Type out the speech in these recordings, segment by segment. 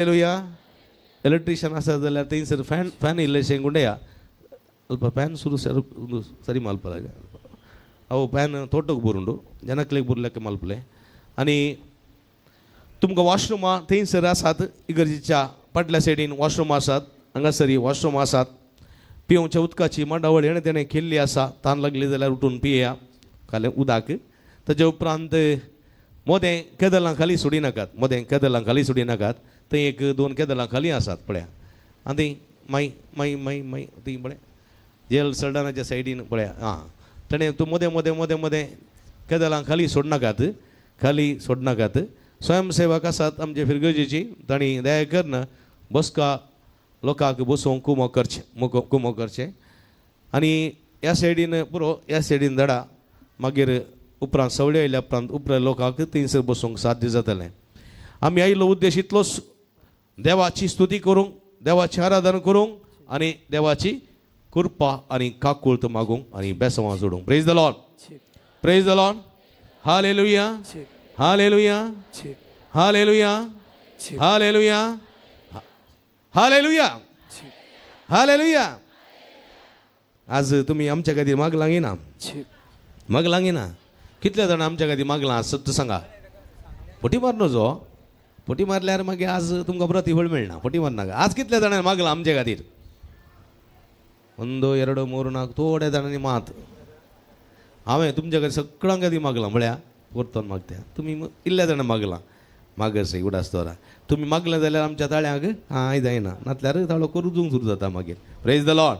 Hallelujah. Electrician आसा जाल्यार थंयसर फॅन फॅन इल्लेशें गुंडया ಅಲ್ಪ ಫ್ಯಾನ್ ಸುರು ಸರ್ ಸರಿ ಮಲ್ಪಲಾಗ ಅವು ಫ್ಯಾನ್ ತೋಟಕ್ಕೆ ಬರುಂಡು ಜನಕ್ಲೆಗ್ ಬುರ್ಲೆಕ್ಕ ಮಲ್ಪಲೆ. आनी तुमकां वॉशरुमां थंयसर आसात, इगर्जेच्या फाटल्या सायडीन वॉशरूम आसात, हांगासर वॉशरूम आसात. पिवच्या उदकाची मांडावळ हेणें तेणें केल्ली आसा. तान लागली जाल्यार उठून पिया खालें उदक. ताजे उपरांत मोदें केदलां खाली सोडिनाकात, मोदें केदलां खाली सोडिनाकात. थंय एक दोन केदलां खाली आसात पळया. आनी ती माई माई माई माई ती पळय जेल सल्डानाच्या सायडीन पळया. आं, तेणें तूं मोदें मोदें मोदें मोदें केदलां खाली सोडनाकात, खाली सोडनाकात. स्वयंसेवक आसात आमचे फिरगर्जेची, तांणी दया करून बसका लोकांक बसोवंक कुमो करचें, कुमो करचें. आनी ह्या सायडीन पुरो, ह्या सायडीन धाडा. मागीर उपरांत सवळे आयल्या उपरांत उपरांत लोकांक थंयसर बसूंक साध्य जातलें. आमी आयिल्लो उद्देश इतलोच, देवाची स्तुती करूंक, देवाचें आराधन करूंक आनी देवाची कृपा आनी काकुळत मागूंक आनी बेसवां जोडूंक. Praise the Lord, praise the Lord. Hallelujah, hallelujah, hallelujah, hallelujah, hallelujah, hallelujah. आज तुमी आमच्या खातीर मागलां ना? मागलां ना? कितले जाणां आमच्या खातीर मागलां सत्य सांगा. फटी मार नजो. फटी मारल्यार मागीर आज तुमकां प्रतिफळ मेळना. फटी मारनाका. आज कितले जाणांनी मागलां आमचे खातीर? ಒಂದು ಎರಡು ಮೂರು ನಾಲ್ಕು, थोड्या जाणांनी मात. हांवें तुमच्या खातीर सगळ्यां खातीर मागलां म्हळ्यार परतोन मागता. तुमी इल्ल्या जाणां मागलां, मागसे उडास दवरा. तुमी मागलें जाल्यार आमच्या ताळ्यांक हांय जायना, नातल्यार ताळो करुजूंक सुरू जाता मागीर. Praise the Lord.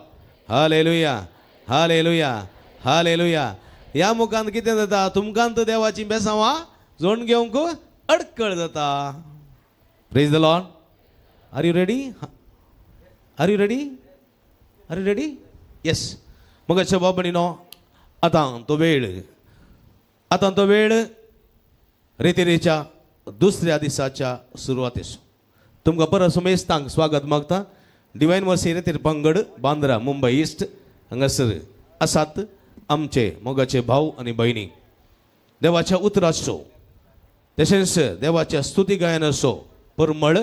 Hallelujah, hallelujah, hallelujah. ह्या मुखांत कितें जाता, तुमकां तर देवाची बेसांवां जोड घेवंक अडकळ जाता. Praise the Lord. Are you ready? Are you ready? Are you ready? Yes. मोगाच्या भाव भयणीनो, आतां तो वेळ, आतां तो वेळ रेतिरेच्या दुसऱ्या दिसाच्या सुरवातेचो. तुमकां परत सुमेस्तांक स्वागत मागता. डिवायन मर्सी रेतीर पंगड, बांद्रा मुंबय इस्ट हांगासर आसात आमचे मोगाचे भाव आनी भयणी. देवाच्या उतराचो तशेंच देवाच्या स्तुती गायनाचो परमळ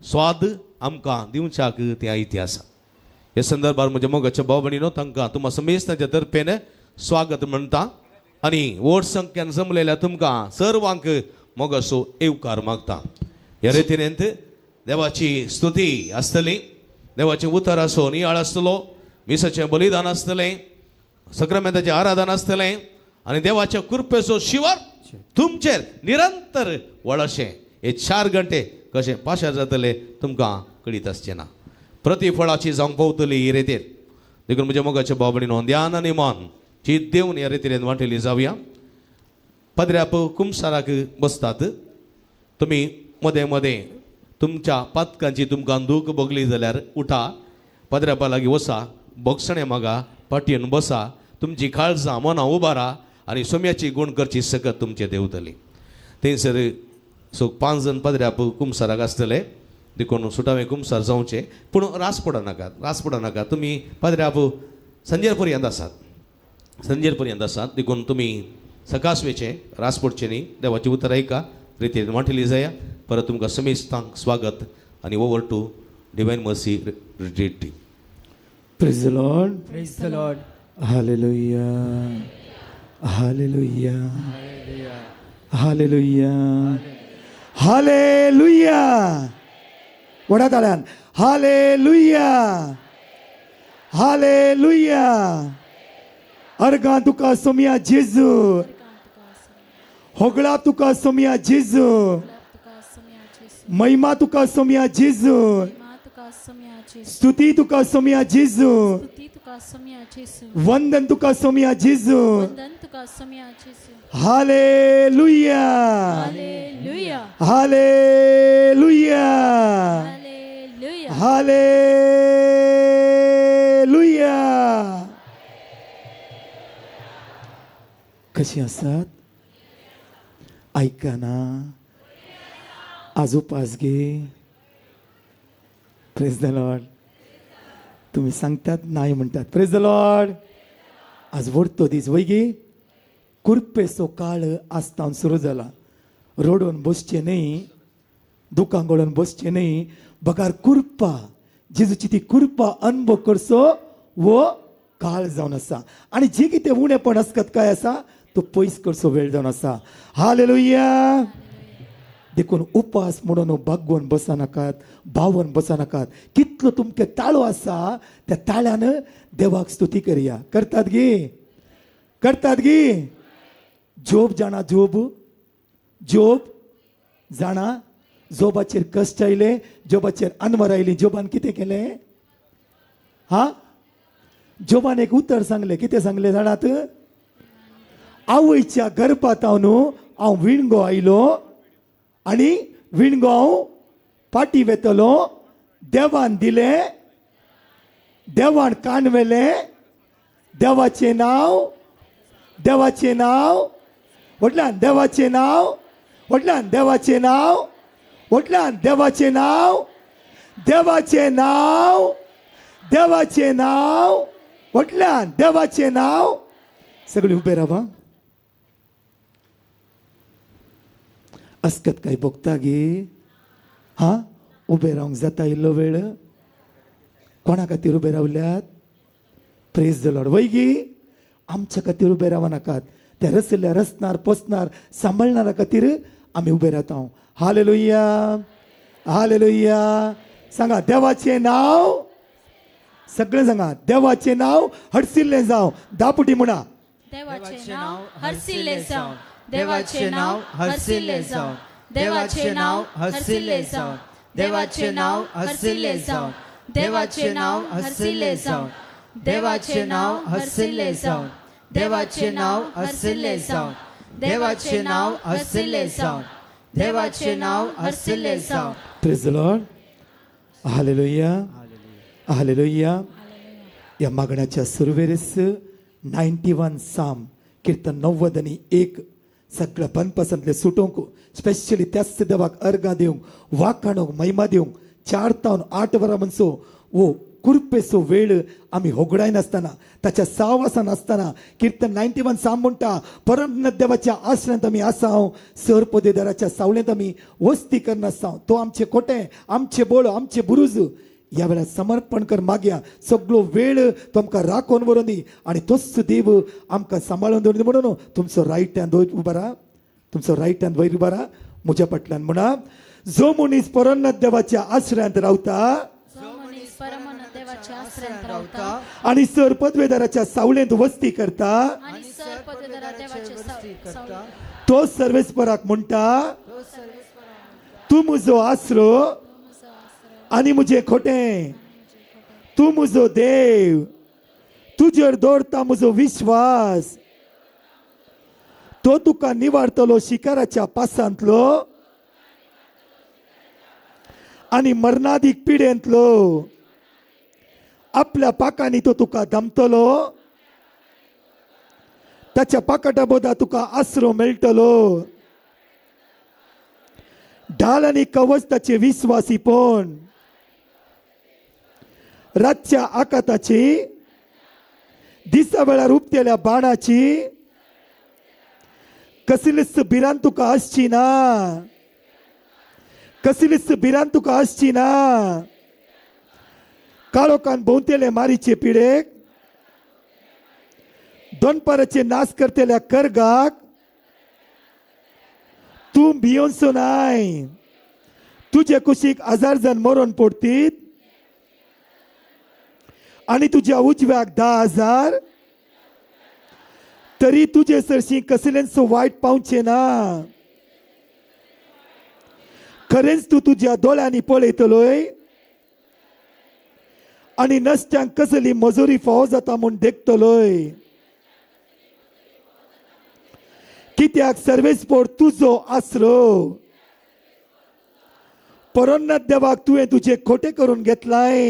स्वाद आमकां दिवच्याक ते आयती आसा. ह्या संदर्भार म्हज्या मोगाच्या भाव भयणीनो, तांकां तुमकां समेस्तांच्या तर्फेन स्वागत म्हणटा आनी व्हड संख्यान जमलेल्या तुमकां सर्वांक मोगाचो येवकार मागता. ह्या रेतीरेंत देवाची स्तुती आसतली, देवाचें उतर आसो नियाळ आसतलो, मिसाचें बलिदान आसतलें, सक्रामेंताचें आराधन आसतलें आनी देवाच्या कृपेचो शिवर तुमचेर निरंतर वळशें. हे 4 घंटे कशें पाशार जातले तुमकां कळीत आसचें ना. प्रतिफळाची जावंक पावतली ही रेतीर. देखून म्हज्या मोगाच्या भाव भयणीनो, ध्यान आनी मन चीत देवन ह्या रेतीरेन वांटेली जावया. पदऱ्याप कुमसाराक बसतात तुमी. मदें मदें तुमच्या पातकांची तुमकां दूख भोगली जाल्यार उठा, पदऱ्यापा लागीं वसा, भोगसणें मागा, पाटयेन बसा. तुमची काळजां मनां उबारा आनी सोम्याची गुण करची सकत तुमचे देंवतली. थंयसर सो पांच जण पदऱ्याप कुमसाराक आसतले, देखून सुटावे कुमसार जावचे, पूण रास पडनाकात, रास पडनाकात. तुमी पदऱ्याप संजेर पर्यंत आसात, संजेर पर्यंत आसात, देखून तुमी सकास वेचे, रास पडचे न्ही. देवाची उतर आयका, रितीन वांटेली जाया. परत तुमकां समेस्तांक स्वागत आनी over to Divine Mercy retreat team. Praise the Lord. Praise the Lord. Hallelujah. Hallelujah. Hallelujah. Hallelujah. व्हडा ताळ्यान हालेलुया, हालेलुया. अर्गां तुका सोमया जेजू, होगळा तुका सोमया जेजू, महिमा तुका सोमया जेजू, स्तुती तुका सोमया जेजू, वंदन तुका सोमया जेजू. Hallelujah, hallelujah, hallelujah. कशी आसात? आयकना आज उपास गे. Praise the Lord. तुम्ही सांगतात नाही म्हणतात. Praise the Lord. आज व्हडतो दीस वय गे. कुरपेचो काळ आसतान सुरू जाला. रडून बसचे न्ही. दुकां गळोवन बसचें न्ही, बगार कुरपा, जेजूची ती कुरपा अनुभव करचो वो काळ जावन आसा. आनी जे कितें उणेपण आसकत काय आसा तो पयस करचो वेळ जावन आसा. हालेलुया. देखून उपास म्हणून बागोवन बसनाकात, बावन बसनाकात. कितलो तुमकां ताळो आसा त्या ताळ्यान देवाक स्तुती करया. करतात गी? करतात गी? जोब जाणा, जोब जोब जाणा, जोबाचेर कश्ट आयले, जोबाचेर अनवर आयली. जोबान कितें केलें? हा, जोबान एक उतर सांगलें. कितें सांगलें जाणात? आवयच्या गर्भात हांव न्हू हांव विणगो आयलो आनी विणगो हांव पाटी वेतलो. देवान दिलें, देवान कान व्हेलें, देवाचें नांव, देवाचें नांव व्हडल्यान, देवाचें नांव व्हडल्यान, देवाचें नांव व्हडल्यान, देवाचें नांव, देवाचें नांव, देवाचें नांव व्हडल्यान, देवाचें नांव. सगळी उबे रावा. अस्कत काय भोगता गे? हा, उबे रावंक जाता इल्लो वेळ? कोणा खातीर उबे रावल्यात? प्रेज the Lord. वय गी, आमच्या खातीर उबे राव नाकात, त्या रसल्या रसणार पोसणार सांबाळणारा खातीर आमी उबे रावता. Hallelujah, hallelujah. सांगा देवाचें नांव, सगळें सांगा, देवाचें नांव हडसिल्लें जावं. दापुटी म्हणा, देवाचें नांव हरसिल्लें जावं, देवाचें नांव हरसिल्लें जावं, देवाचें नांव हरसिल्लें जावं, देवाचें नांव हरसिल्लें जावं, देवाचें नांव हरसिल्लें जावं, देवाचें नांव हरसिल्लें जावं, देवाचें नांव हरसिल्लें जावं, देवाचें नांव हरसिल्लें जावं, देवाचें नांव हरसिल्लें जावं. Praise the Lord. Hallelujah, hallelujah. ह्या मागण्याच्या सुरवेरीस 91 साम, किर्तन 91, सगळ्या बनपासांतले सुटोवंक, स्पेशली त्याच देवाक अर्गां दिवंक, वाखाणूंक, महिमा दिवंक 4 तावन 8 वरां म्हणसो वो कुरपेचो वेळ आमी होगडायनासतना, ताच्या सावासान आसतना. किर्तन 91 साम म्हणटा, परम देवाच्या आश्रयांत आमी आसाव, सर पदेदाराच्या सावळेंत आमी वस्ती करनासाव. तो आमचे कोटे, आमचे बोळ, आमचे बुरुज. ह्या वेळार समर्पण कर मागया. सगळो वेळ तो आमकां राखोवन व्हरोन दी आनी तोच देव आमकां सांबाळून दवरून दी. म्हणून तुमचो रायट हँड वयर उबारा, तुमचो रायट हँड वयर उबारा, म्हज्या फाटल्यान म्हणा, जो मनीस परन्नत देवाच्या आश्रयांत रावता आनी सर पदवेदाराच्या सावळेंत वस्ती करता, तो सर्वेस्पराक म्हणटा, तूं म्हजो आसरो आनी म्हजें खोटें, तूं म्हजो देव, तुजेर दवरता म्हजो विश्वास. तो तुका निवारतलो शिकाराच्या पासांतलो आनी मरणादीक पिडेंतलो. आपल्या पाकांनी तो तुका दमतलो, ताच्या पाकाटा बोदा तुका आसरो मेळटलो. ढाल आनी कवच ताचे विस्वासीपण, रातच्या आकाताची, दिसा वेळार उपतेल्या बाणाची कसलीच भिरांत तुका आसची ना, कसलीच भिरांत तुका आसची ना. काळोखान भोंवतेले मारीचे पिडेक, दोनपाराचे नाश करतेल्या करगाक तूं भियोनसो नाय. तुजे कुशीक 1000 जण मरून पडतीत आनी तुज्या उजव्याक 10,000, तरी तुजे सरशी कसलेंच वायट पावचें ना. खरेंच तूं तुज्या दोळ्यांनी पळयतलोय आनी नश्ट्यांक कसली मजुरी फावो जाता म्हूण देखतलोय. कित्याक सर्वेस्पोर तुजो आसरो. परोन्नत देवाक तुवें तुजें खोटें करून घेतलाय.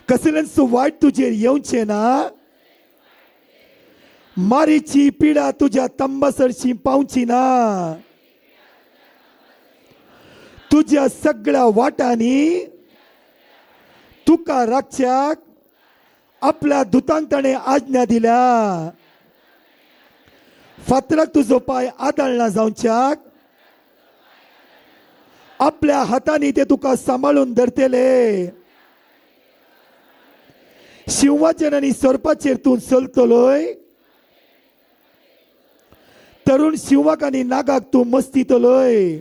कसलेंच वायट तुजेर येवचें ना. मारीची पिडा तुज्या तंबासरशी पावची ना. तुज्या सगळ्या वाटांनी तुका राखच्याक आपल्या दुतांक ताणें आज्ञा दिल्या. फातराक तुजो पांय आदळना जावच्याक आपल्या हातांनी ते तुका सांबाळून धरतले. शिंवाचेर आनी सोरपाचेर तूं चलतलोय. तरुण शिंवाक आनी नागाक तूं मस्तितलोय.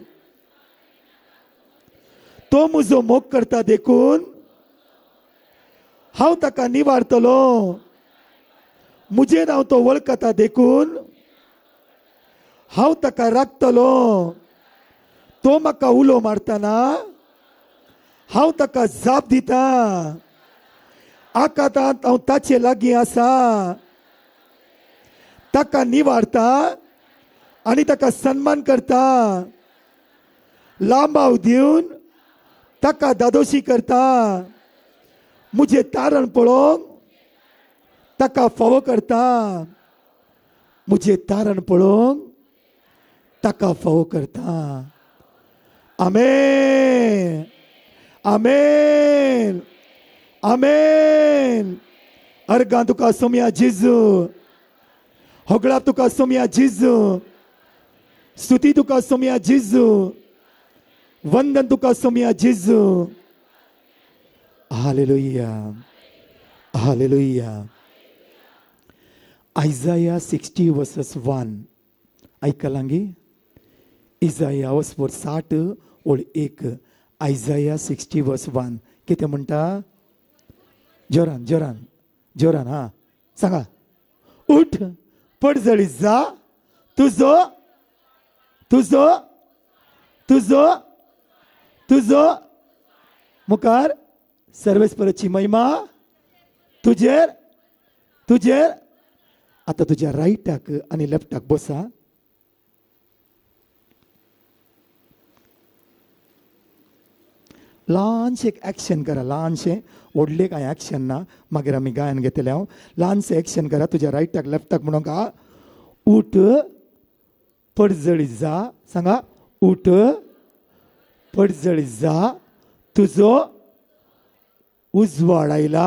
तो म्हजो मोग करता देखून हांव ताका निवारतलो. म्हजें नांव तो वळखता देखून हांव ताका राखतलो. तो म्हाका उलो मारतना हांव ताका जाप दिता. आकांतांत हांव ताचे लागीं आसा. ताका निवारता आनी ताका सन्मान करता. लांबाव दिवन ताका दादोशी करता. म्हजें तारण पळोवंक ताका फावो करता. म्हजें तारण पळोवंक ताका फावो करता. आमेन, आमेन, आमेन. अर्गां तुका सोमया जेजू, होगळा तुका सोमया जेजू, स्तुती तुका सोमया जेजू, वंदन तुका सोमया जेजू. Hallelujah, hallelujah. Isaiah 60 verses 1 आयकलांगी? इजाया वसपोर 60 ओळ 1. आयजाया 60 वर्स 1 कितें म्हणटा? जोरान जोरान जोरान. हां सांगा. उठ, पडजळी जा, तुजो तुजो तुजो तुजो मुखार सर्वेस्पराची महिमा तुजेर तुजेर. आतां तुज्या रायटाक आनी लेफ्टाक बसा. ल्हानशें एक एक्शन करा. ल्हानशें, व्हडलें कांय एक्शन ना, मागीर आमी गायन घेतलें हांव. ल्हानशें एक्शन करा. तुज्या रायटाक लेफ्टाक म्हणूंक उठ, पडजळी जा. सांगा, उठ, पडजळी जा, तुजो उजवाड आयला,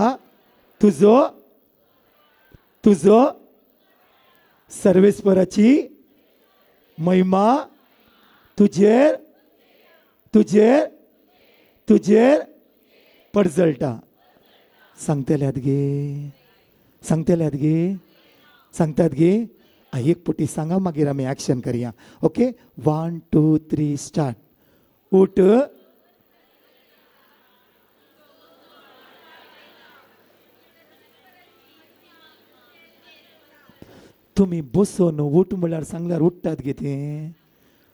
तुजो तुजो सर्वेस्पराची महिमा तुजेर तुजेर तुजेर पडजळटा. सांगतल्यात गे? सांगतल्यात गे? सांगतात गे? एक पटी सांगा, मागीर आमी एक्शन करया. Okay, 1 2 3 start. उठ, तुमी बसून उठ म्हणल्यार सांगल्यार उठ्ठात गे तें?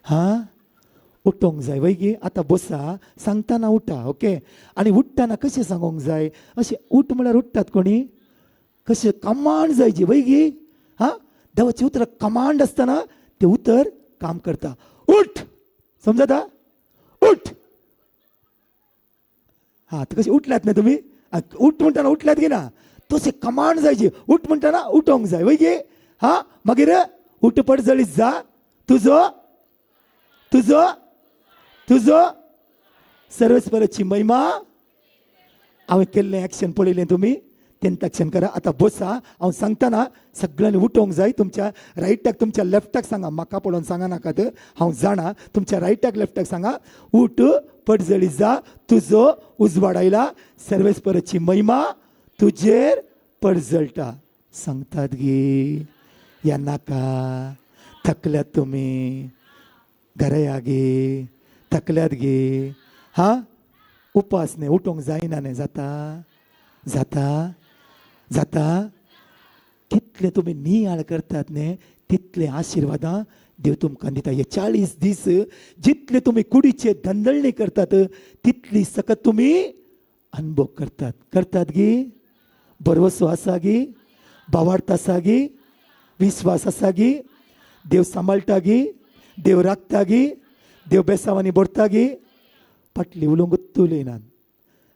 हां, उठोंक जाय वय गे? आतां बसा, सांगतना उठा. ओके, आनी उठ्ठना कशें सांगोंक जाय? अशें उठ म्हणल्यार उठ्ठात कोणी? कशें कमांड जायची वय गे? हां, देवाचें उतर कमांड आसतना तें उतर काम करता. उठ, समजता? उठ. हां, कशें उठल्यात न्ही तुमी? उठ म्हणटना उठल्यात की ना? तशें कमांड जायची. उठ म्हणटना उठोंक जाय वय गे? हां, मागीर उठ, पडजळी जा, तुजो तुजो तुजो सर्वेस्पराची महिमा. हांवें केल्लें एक्शन पळयलें तुमी? तेंत एक्शन करा. आतां बसा, हांव सांगतना सगळ्यांनी उठोवंक जाय. तुमच्या रायटाक तुमच्या लेफ्टाक सांगा, म्हाका पळोवन सांगा नाकात, हांव जाणा. तुमच्या रायटाक लेफ्टाक सांगा, उठ, पडजळी जा, तुजो उजवाड आयला, सर्वेस्पराची महिमा तुजेर पडजळटा. सांगतात गे? या नाका? थकल्यात तुमी? घरा या गे? थकल्यात गे? हां, उपास न्ही, उठोवंक जायना न्ही? जाता जाता जाता. कितले तुमी नियाळ करतात न्ही, तितले आशिर्वादां देव तुमकां दिता. हे 40 दीस जितले तुमी कुडीचे धंदळणी करतात तितली सकत तुमी अनुभव करतात. करतात गी? भरवसो आसा गी? भावार्थ आसा गी? विस्वास आसा गी? देव सांबाळटा गी? देव राखता गी? देव बेसावांनी भरता गी? फाटली उलोवंक उलयनात.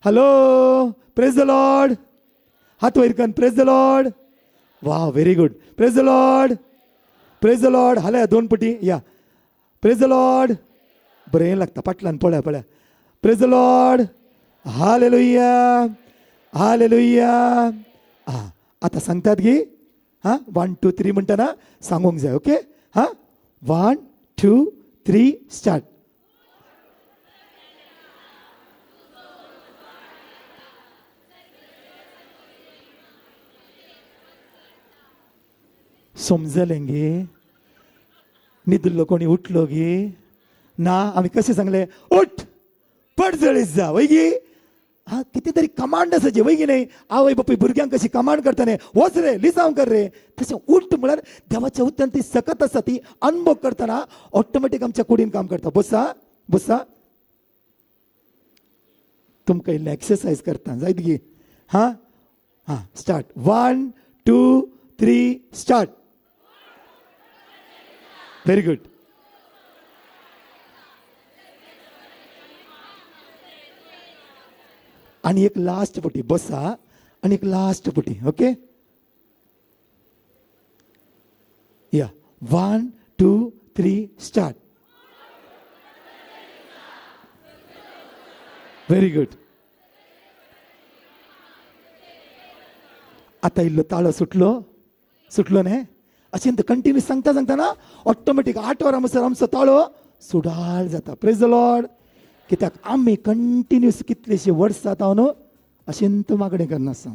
Hello, praise the Lord. हात वयर कर, प्रेज the Lord. वा, very good. Praise the Lord, praise the Lord. हाल्या 2 पटी या. Praise the Lord. बरें लागता पाटल्यान पळया पळया. Praise the Lord. Hallelujah, hallelujah. हां, आतां सांगतात गी? हां, 1 2 3 म्हणटना सांगूंक जाय. ओके, हां, 1 2 3 स्टार्ट. समजलें गे? न्हिदिल्लो कोणी उठलो गे? ना. आमी कशें सांगलें? उठ, पडजळीत जा, वय गी? हा, कितें तरी कमांड आसा, वय की न्हय? आवय बापूय भुरग्यांक कशी कमांड करता न्ही, वच रे, लिसांव कर रे, तशें उठ म्हळ्यार देवाच्या उतरान ती सकत आसा, ती अनुभव करतना ऑटोमॅटीक आमच्या कुडीन काम करता. बसा बसा, तुमकां इल्लें एक्सरसायज करता जायत गी? हां हां, स्टार्ट. 1 2 3 स्टार्ट. Very good. आणि एक लास्ट पुटी बसा, आणि एक लास्ट पुटी. ओके, या. 1 2 3 स्टार्ट. Very good. आता इल्लो ताळो सुटलो, सुटलो न्ही? अशें कंटिन्यू सांगता सांगता ऑटोमॅटीक 8 वरां म्हणसर आमचो ताळो सुडाळ जाता. Praise the Lord. कित्याक आमी कंटिन्यूस कितलेशीं वर्सां जाता न्हू अशें मागणें करनासता.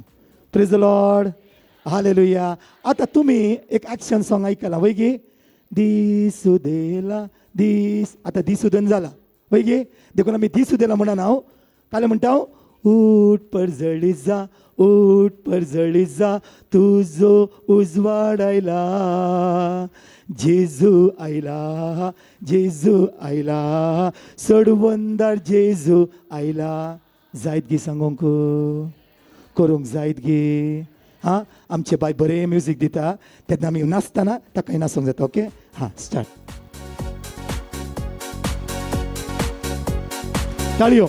Praise the Lord. हालेलुया. आतां तुमी एक एक्शन सॉंग आयकलां वय गी? दिसू देला दीस. आतां दिसू देन जाला वय गी? देखून आमी दिसू देला म्हणून हांव काल म्हणटा, उठ परजळी जा, उठ परजळी जा, तुजो उजवाड आयला, जेजू आयला, जेजू आयला, सोडवंदार जेजू आयला. जायत गी सांगूंक करूंक जायत गी? हां, आमचे बाय बरें म्युजीक दिता तेन्ना आमी नाचतना ताकाय नाचोंक जाता. ओके, हां, स्टार्ट. ताळयो.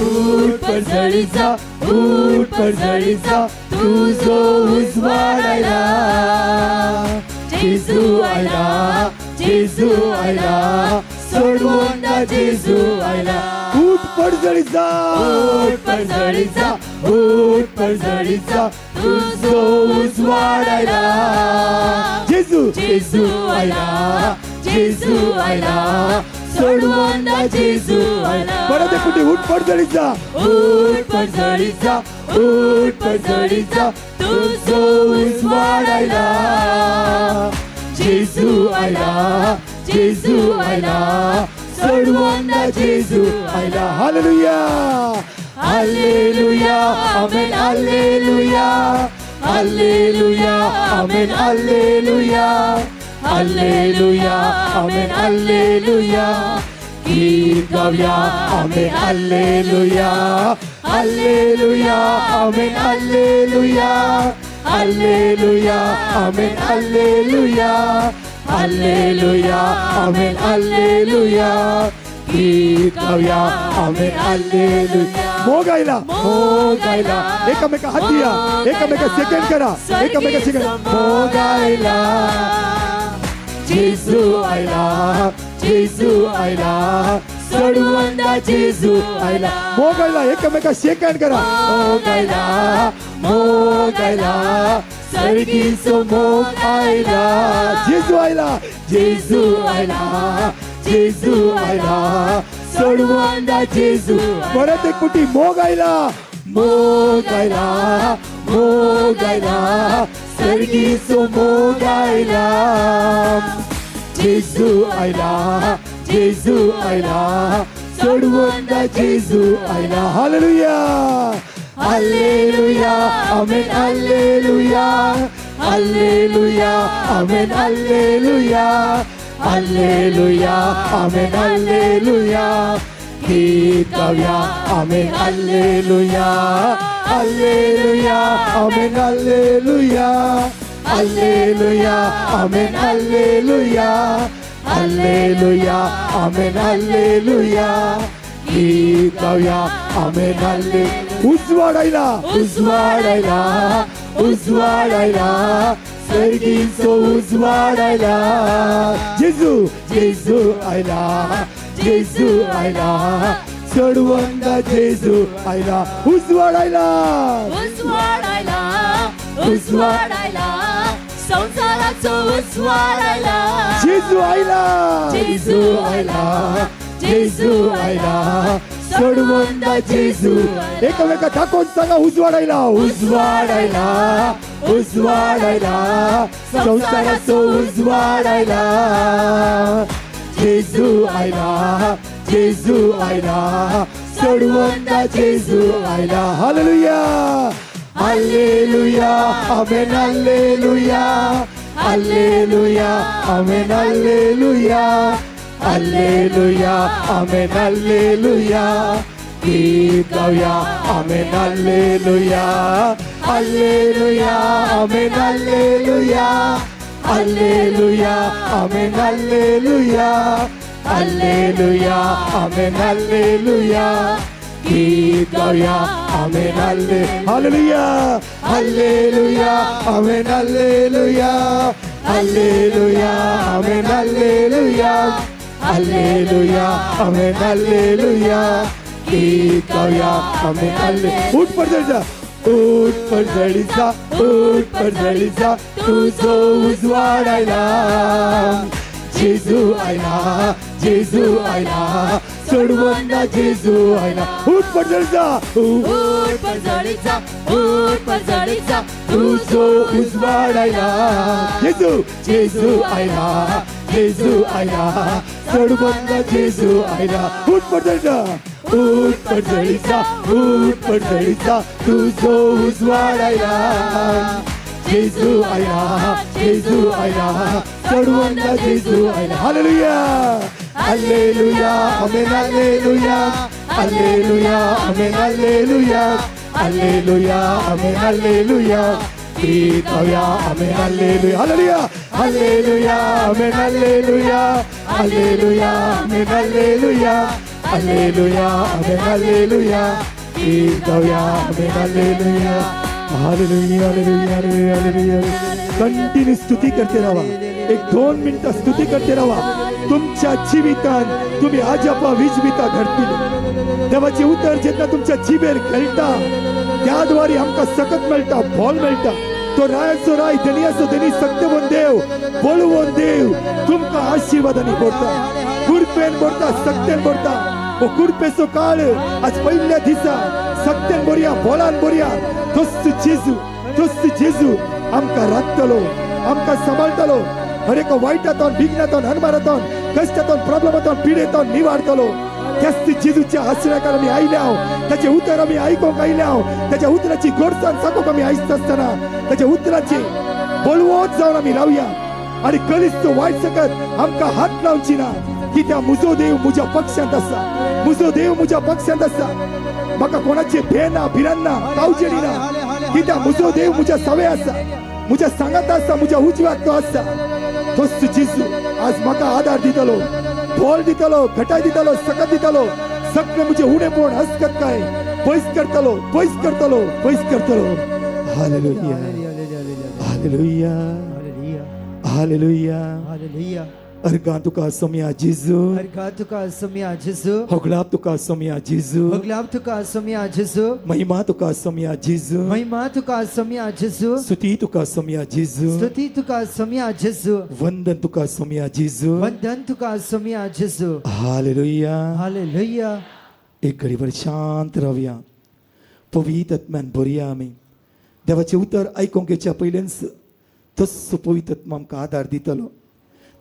उठ परजळी जा, उठ परजळी जा, तुजो उजवाड आयला, जेजू आयला, जेजू आयला, सोडवंदा जेजू आयला. उठ परजळी जा, उठ परजळी जा, उठ परजळी जा, तुजो उजवाड आयला, जेजू, जेजू आयला, जेजू आयला, सोडवंदा जेजू आयला. परत एक कुठे, उठ परजळी जा, उठ परजळी जा, उठ परजळी जा, तुजो उजवाड आयला, जेजू आयला, जेजू आयला, सोडवंदा जेजू आयला. हालेलुया, हालेलुया, आमेन, हालेलुया, हालेलुया, आमेन, हालेलुया, हालेलुया, आमेन, हालेलुया. गीत गाऊया, आमेन, हालेलुया, हालेलुया, आमेन, हालेलुया, हालेलुया, आमेन, हालेलुया, हालेलुया, आमेन, हालेलुया. गीत गाऊया, आमेन, हालेलुया. मोग आयला, मोग आयला. एकामेका हात दिया, एकामेका सेकंड करा, एकामेका सेकंड. मोग आयला, जेजू आयला, जेजू आयला, सोडवंदा जेजू आयला. मोग आयला, एकामेका सेकंड करा. मोग आयला, मोग आयला, सर्गीचो मोग आयला, जेजू आयला, जेजू आयला, जेजू आयला, सोडवंदा जेजू. परत एक कुटी, मोग आयला, मोग आयला, मोग आयला, सर्गीचो मोग आयला, जेजू आयला, जेजू आयला, सोडवंदा जेजू आयला. हालेलुया, हालेलुया, आमेन, हालेलुया, हालेलुया, आमेन, हालेलुया, हालेलुया, आमेन, हालेलुया. गीत गाऊया, आमेन, हालेलुया, हालेलुया, आमेन, हालेलुया, हालेलुया, आमेन, हालेलुया, हालेलुया, आमेन, हालेलुया. गीत गाऊया, आमेन, हालेलुया. उजवाड आयला, उजवाड आयला, उजवाड आयला, सर्गीचो उजवाड आयला, जेजू, जेजू आयला, जेजू आयला, सोडवंदा जेजू आयला. उजवाड आयला, उजवाड आयला, उजवाड आयला, संसाराचो उजवाड आयला, जेजू आयला, जेजू आयला, जेजू आयला सोडवंदा जेजू. एकमेका दाखोवन सांगा उजवाड आयला, उजवाड आयला, उजवाड आयला, संवसाराचो उजवाड आयला. जेजू आयला, जेजू आयला, सोडवंदा जेजू आयला. Hallelujah, hallelujah, amen, hallelujah, hallelujah, amen, hallelujah, hallelujah, amen, hallelujah. गीत गाऊया, amen, hallelujah, hallelujah, amen, hallelujah, hallelujah, amen, hallelujah, hallelujah, amen, hallelujah. गीत गाऊया, amen, hallelujah, hallelujah, amen, hallelujah, hallelujah, amen, hallelujah, hallelujah, amen, hallelujah. गीत गाऊया, आमेन, hallelujah. उठ परजळीचा, उठ परजळीचा, उठ परजळीचा, तुझो उजवाड आयला. जेजू आयला, जेजू आयला, सोडवंदा जेजू आयला. उठ परजळीचा, उठ परजळीचा, उठ परजळीचा, तुझो उजवाड आयला. जेजू, जेजू आयला, जेजू आयला, सोडवंदा जेजू आयला. उठ परजळीचा, उठ परजळीचा, उठ परजळीचा, तुझो उजवाड आयला. जेजू आयला, जेजू आयला, सोडवंदा जेजू आयला. Hallelujah, hallelujah, amen, hallelujah, hallelujah, amen, hallelujah, hallelujah, amen, hallelujah. गीत गाऊया, amen, hallelujah, hallelujah, hallelujah, amen, hallelujah, hallelujah, amen, hallelujah, hallelujah, amen, hallelujah. गीत गाऊया, amen, hallelujah, hallelujah, hallelujah, hallelujah. Continue स्तुती करते राहा, एक 2 मिनिटं स्तुती करते राहा. तुमच्या जिवितान तुम्ही आजपा विजविता घडतील. देवाचे उतर जेन्ना तुमच्या जिबेर खेळटा त्याद्वारे आमकां सकत मेळटा, बॉल मेळटा. तो रायाचो राय, धनियाचो धनी, सत्यवन देव, बळवंत देव तुमकां आशिर्वादांनी भरता, कुरपेन भरता, सक्तेन भरता. हो कुरपेचो काळ आज पयल्या दिसा सक्तेन भरया, बोलान भरया. तोच जेजू, तोच जेजू आमकां राखतलो, आमकां सांबाळटलो. हर एका वायटातून, विघ्नातून, अनमारातून, कष्टातून, प्रॉब्लेमातून, पिडेतून निवारतलो. त्याच जेजूच्या आश्रयाकार आमी आयल्या, त्याचे उतर आमी आयकोंक आयल्या, त्याच्या उतराची गोडसाण साकोंक आमी आयकता आसतना त्याच्या उतराची बळवंत जावन आमी रावया. आनी कलिस्तो वायट सकत आमकां हात लावची ना. कित्याक म्हजो देव म्हज्या पक्षांत आसा, म्हजो देव म्हज्या पक्षांत आसा. म्हाका कोणाचे भंय ना, भिरांत ना, कावजेणी ना. कित्याक म्हजो देव म्हज्या सवे आसा, म्हज्या सांगात आसा, म्हज्या उजव्याक तो आसा. तोच जेजू आज म्हाका आदार दितलो, बळ दितलो, घटाय दितलो, सकत दितलो. सगळे म्हजे उणेपण हसकत काय पयस करतलो, पयस करतलो, पयस करतलो. Hallelujah, hallelujah, hallelujah, hallelujah. अर्गां तुका सोम्या जेजू, अर्गां तुका सोम्या जेजू, होगलाप तुका सोम्या जेजू, होगलाप तुका सोम्या जेजू, महिमा तुका सोम्या जेजू, महिमा तुका सोम्या जेजू, स्तुती तुका सोम्या जेजू, स्तुती तुका सोम्या जेजू, वंदन तुका सोम्या जेजू, वंदन तुका सोम्या जेजू. Hallelujah, hallelujah. एक घडीभर शांत रावया, पवित्र आत्म्यान भरया आमी. देवाचें उतर आयकूंक घेवच्या पयलेंच तस्सो पवित्र आत्मा आमकां आदार दितलो.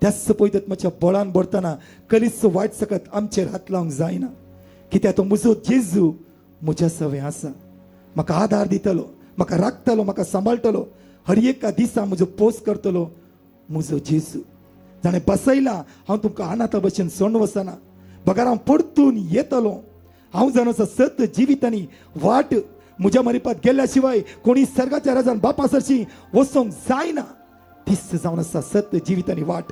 त्याच पवित्र आत्म्याच्या बळान भरतना कलिचो वायट सकत आमचेर हात लावंक जायना. कित्याक तो म्हजो जेजू म्हज्या सवें आसा, म्हाका आदार दितलो, म्हाका राखतलो, म्हाका सांबाळटलो. हर एका दिसा म्हजो पोस करतलो म्हजो जेजू. जाणें बसयला हांव तुमकां अनाथा भशेन सोडून वचना, बगर हांव परतून येतलो. हांव जाणो आसा सत जिवितांनी वाट म्हज्या मरिपात गेल्या शिवाय कोणी सर्गाच्या राजान बापा सरशी वचोंक जायना. तीच जावन आसा सत जिवितांनी वाट.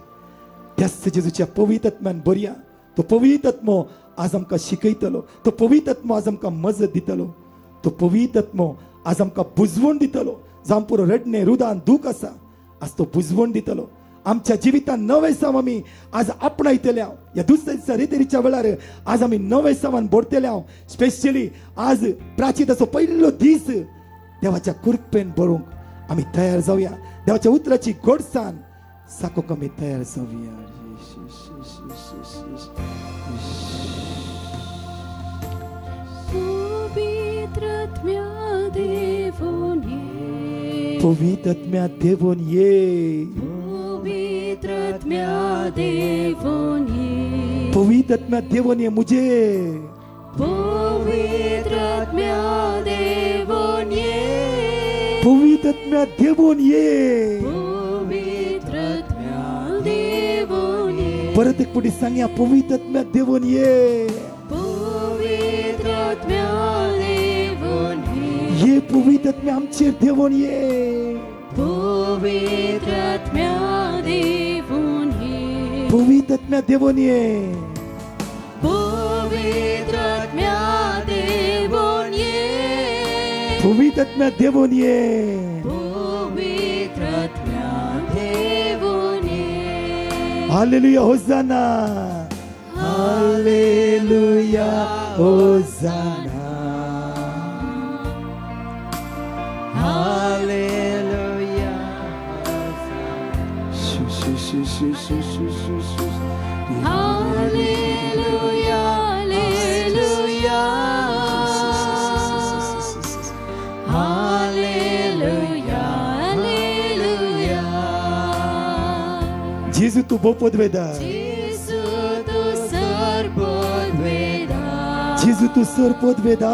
त्याच जेजूच्या पवित्र आत्म्यान भरया. तो पवित्र आत्मो आज आमकां शिकयतलो, तो पवित्र आत्मो आज आमकां मजत दितलो, तो पवित्र आत्मो आज आमकां बुजवण दितलो. जावं पुरो रडणें, रुदान, दूख आसा, आज तो बुजवण दितलो. आमच्या जिवितान नवे साव आमी आज आपणायतले. ह्या दुसऱ्या दिसा रेतेरीच्या वेळार आज आमी नवे सावान भरतले. स्पेशली आज प्राचिताचो पयलो दीस देवाच्या कृपेन भरूंक आमी तयार जावया. देवाच्या उतराची गोडसाण साकोंक आमी तयार जावया. पवित्र आत्म्या देवून ये, पवित्र आत्म्या देवून ये, पवित्र आत्म्या देवून ये, पवित्र आत्म्या देवून ये मुझे, पवित्र आत्म्या देवून ये, पवित्र आत्म्या देवून ये, पवित्र आत्म्या देवून ये. परत एक पुढे सांगया, पवित्र आत्म्या देवून ये, पवित्र आत्म्या देवून ये, ये पवित्र आत्म्या आमचेर देवून ये, पवित्र आत्म्या देवून ये, पवित्र आत्म्या देवून ये, पवित्र आत्म्या देवून ये, पवित्र आत्म्या देवून ये, पवित्र आत्म्या देवून ये. Hallelujah hosanna, hallelujah hosanna, hallelujah. शु शु शु शु शु शु शु शु. Hallelujah hallelujah hallelujah hallelujah. जेजू तू बोपोद वेदा, जेजू तू सरपोद वेदा, जेजू तू सरपोद वेदा,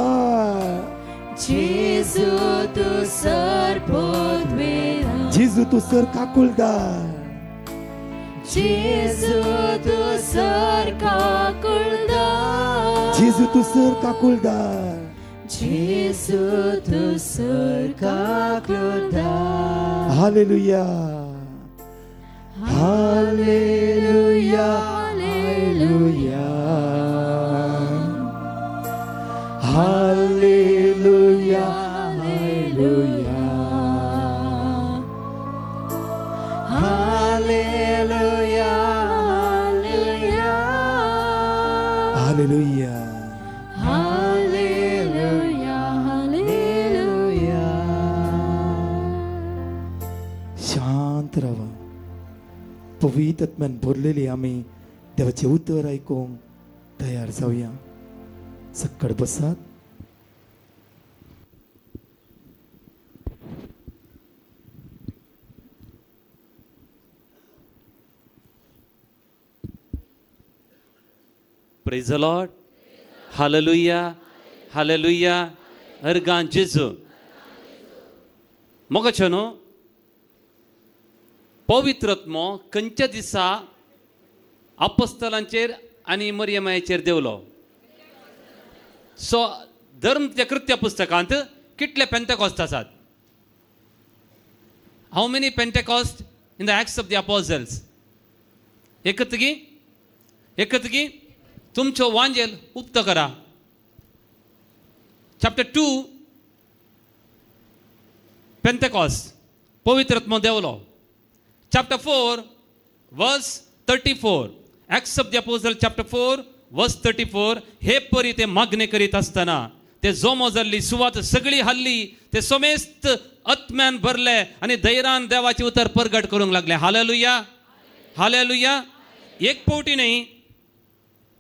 जेजू तू सरपोद वेदा, जेजू तू सर काकुलदार, जेजू तू सर काकुलदार, जेजू तू सर काकुलदार, जेजू तू सर काकुलदार. Hallelujah hallelujah hallelujah hallelujah hallelujah hallelujah hallelujah hallelujah hallelujah. शांत रावा. पवित्र आत्म्यान भरलेली आमी देवाचें उतर आयकूंक तयार जावया. सक्कड बसात. Praise the Lord. Hallelujah. Hallelujah. Organ जेजू. मोगाचो न्हू पवित्र आत्मो खंयच्या दिसा अपस्तलांचेर आनी मरियमायचेर देवलो. सो धर्म त्या कृत्य पुस्तकांत कितले पेंटेकॉस्ट आसात? How many Pentecost in the Acts of the Apostles? एकच की? एकच की? तुमच्यो वांजेल उक्त करा. चॅप्टर 2 पेंटेकॉस्ट पवित्र आत्मो देवलो. Chapter 4 verse 34, Acts of the Apostle chapter 4 verse 34. हे परी ते मागणे करीत आसतना ते जोमो जाल्ली सुवात सगळी हल्ली, ते समेस्त आत्म्यान भरले आनी धैर्यान देवाचे उतर परगट करूंक लागले. Hallelujah hallelujah. एक फावटी न्ही,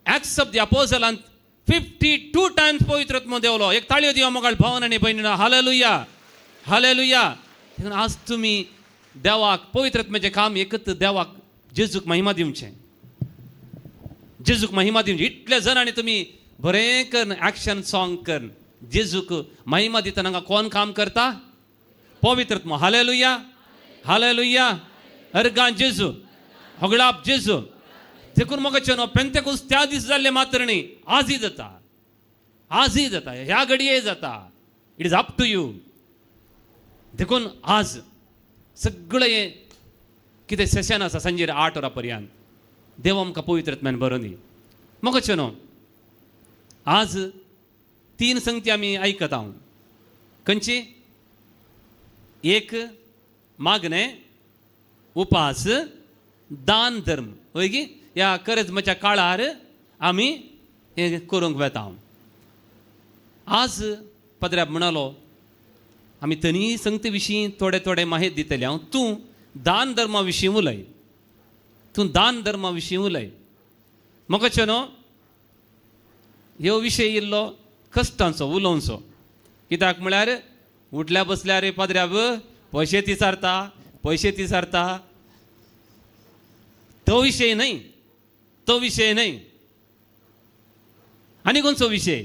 एक्ट्स ऑफ the अपोस्टलांत 52 टायम्स पवित्र आत्मो देवलो. एक ताळयो दिवा मोगाळ भावन आनी भयणीनो. Hallelujah hallelujah. देखून आज तुमी देवाक पवित्र आत्म्याचें काम एकच देवाक जेजूक महिमा दिवचें, जेजूक महिमा दिवची. इतल्या जाणांनी तुमी बरें करून एक्शन सॉंग करून जेजूक महिमा दितना हांगा कोण काम करता? पवित्र आत्मो. Hallelujah hallelujah. अर्गान जेजू, होगडाप जेजू. देखून म्हाका न्हू पेंतेकोस्त त्या दीस जाल्ले मात्र न्ही, आजय जाता, आजय जाता, ह्या घडये जाता. It is up to you. देखून आज सगळें हें कितें सेशन आसा सांजेर 8 वरां पर्यंत देव आमकां पवित्र आत्म्यान बरोवन दी. म्हाका न्हू आज 3 संगती आमी आयकता हांव. खंयची? एक मागणें, उपास, दान धर्म. हय की? ह्या करजमाच्या काळार आमी हें करूंक वेता. आज पदऱ्याब म्हणालो आमी तनी संगती विशीं थोडे थोडे माहिती दितले. हांव तूं दान धर्मा विशीं उलय, तूं दान धर्मा विशीं उलय. म्हाका न्हू ह्यो विशय इल्लो कश्टांचो उलोवचो. कित्याक म्हळ्यार उठल्या बसल्यार पाद्र्याब पयशे ती सारता, पयशे ती सारता. तो विशय न्हय, तो विशय न्हय. आनी खंयचो विशय?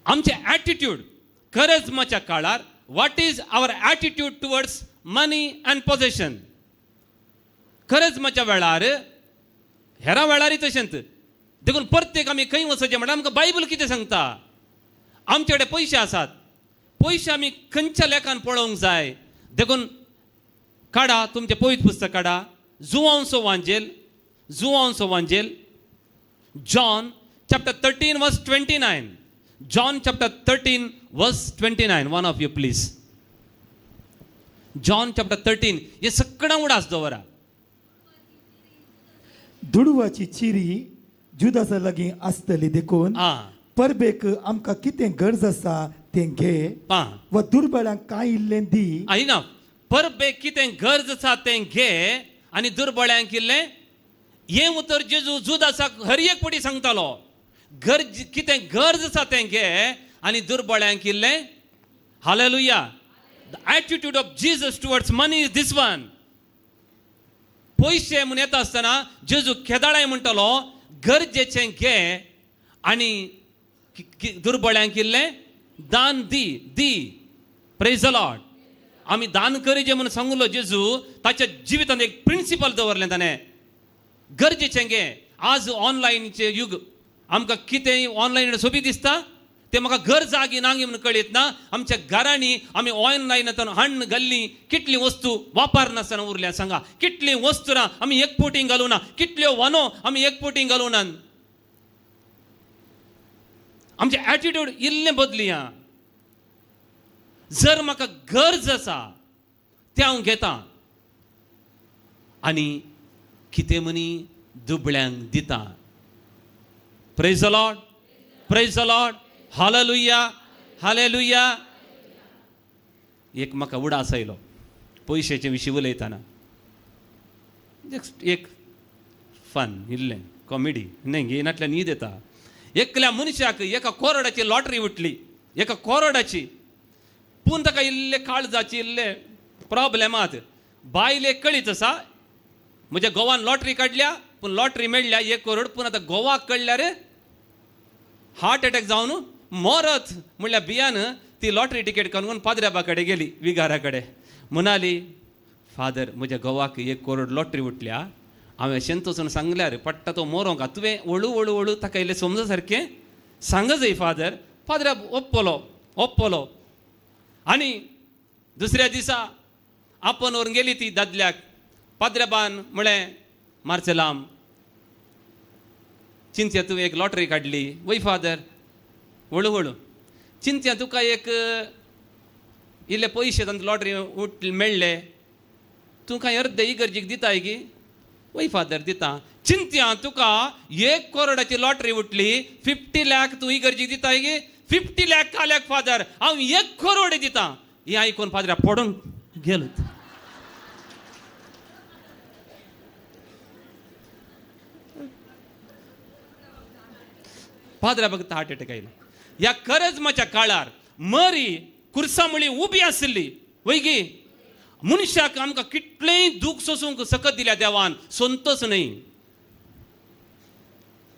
आमचे एटिट्यूड करजमाच्या काळार, what is our attitude towards money and possession? करजमाच्या वेळार, हेरा वेळारय तशेंच. देखून प्रत्येक आमी खंय वचचें म्हणल्यार आमकां बायबल कितें सांगता? आमचे कडेन पयशे आसात, पयशे आमी खंयच्या लेखान पळोवंक जाय. देखून काडा तुमचें पवित्र पुस्तक काडा, जुवांवचो वांजेल, जुवांवचो वांजेल, John chapter 13 verse 29. John chapter 13 verse 29. One of you please. John chapter 13 हे सगळं उडास दवरा. दुडवाची चिरी जुदासा लागीं आसतली देखून परबेक आमकां कितें गरज आसा तें घे वा दुर्बळांक कांय इल्लें दी. ना परबेक कितें गरज आसा तें घे आनी दुर्बळ्यांक इल्लें. हें उतर जेजू जुदासाक हर एक पटी सांगतालो, गरज कितें गरज आसा तें घे आनी दुर्बळ्यांक इल्लें. Hallelujah. The attitude of Jesus towards money is this one. पयशे म्हूण येता आसतना जेजू केदाळाय म्हणटालो गरजेचें घे आनी दुर्बळ्यांक इल्लें दान दी दी. Praise the Lord. आमी दान करीजे म्हूण सांगलो जेजू, ताच्या जिवितांत एक प्रिंसिपल दवरलें ताणें, गरजेचें घे. आज ऑनलायनचें युग, आमकां कितेंय ऑनलायन सोबीत दिसता, तें म्हाका गरज आगी नागी म्हणून कळयत ना. आमच्या घरांनी आमी ऑनलायनांतल्यान हाडून घाल्ली कितली वस्तू वापरनासतना उरल्या सांगा. कितली वस्तू ना आमी एक पोटींग घालूना, कितल्यो वनो आमी एक पोटींग घालूना. आमचें एटिट्यूड इल्लें बदलया. जर म्हाका गरज आसा तें हांव घेता आनी कितें म्हणी दुबळ्यांक दिता. Praise the Lord, praise the Lord, hallelujah, hallelujah. एक म्हाका उडास आयलो पयशेचे विशीं उलयतना, एक फन इल्लें कॉमेडी न्हय घेयनातल्यान न्हीद येता. एकल्या मनशाक एका कोरडाची लॉटरी उठली, एका कोरडाची. पूण ताका इल्ले काळजाची इल्ले प्रॉब्लेमात. बायलेक कळीत आसा म्हज्या गोवान लॉटरी काडल्या, पूण लॉटरी मेळ्ळ्या 1 करोड, पूण आतां गोवाक कळ्ळ्यार हार्ट एटॅक जावन मरत म्हणल्यार बियान ती लॉटरी टिकेट काडून पाद्र्याबा कडेन गेली, विगारा कडेन. म्हणाली, फादर म्हज्या गोवाक 1 करोड लॉटरी उठल्या, हांवें शेंत वचून सांगल्यार पडटा तो मरोंक, तुवें हळू हळू हळू ताका इल्लें समज सारकें सांग जाय फादर. पाद्र्याब ओप्पलो ओप्पलो. आनी दुसऱ्या दिसा आपोवन व्हरून गेली ती दादल्याक. पाद्र्याबान म्हळें, मार्सेलाम चिंत्या तुवें एक लॉटरी काडली. वय फादर, हळू हळू चिंत्या तुका एक इल्ले पयशे तांचे लॉटरी उठ मेळ्ळे, तूं कांय अर्दे इगर्जीक दिताय गी? वय फादर दिता. चिंत्या तुका 1 करोडाची लॉटरी उठली, 50 लाख तूं इगर्जीक दिताय गी? 50 लाख काल्याक फादर, हांव 1 करोड दिता. हें आयकून फादरा पडून गेलो. पाद्रा फक्त हार्ट एटॅक आयलो. ह्या करजमाच्या काळार मरी कुर्सा मुळी उबी आसली वयगी. मनशाक आमकां कितलेंय दूख सोसूंक सकत दिल्या देवान, संतोष न्हय.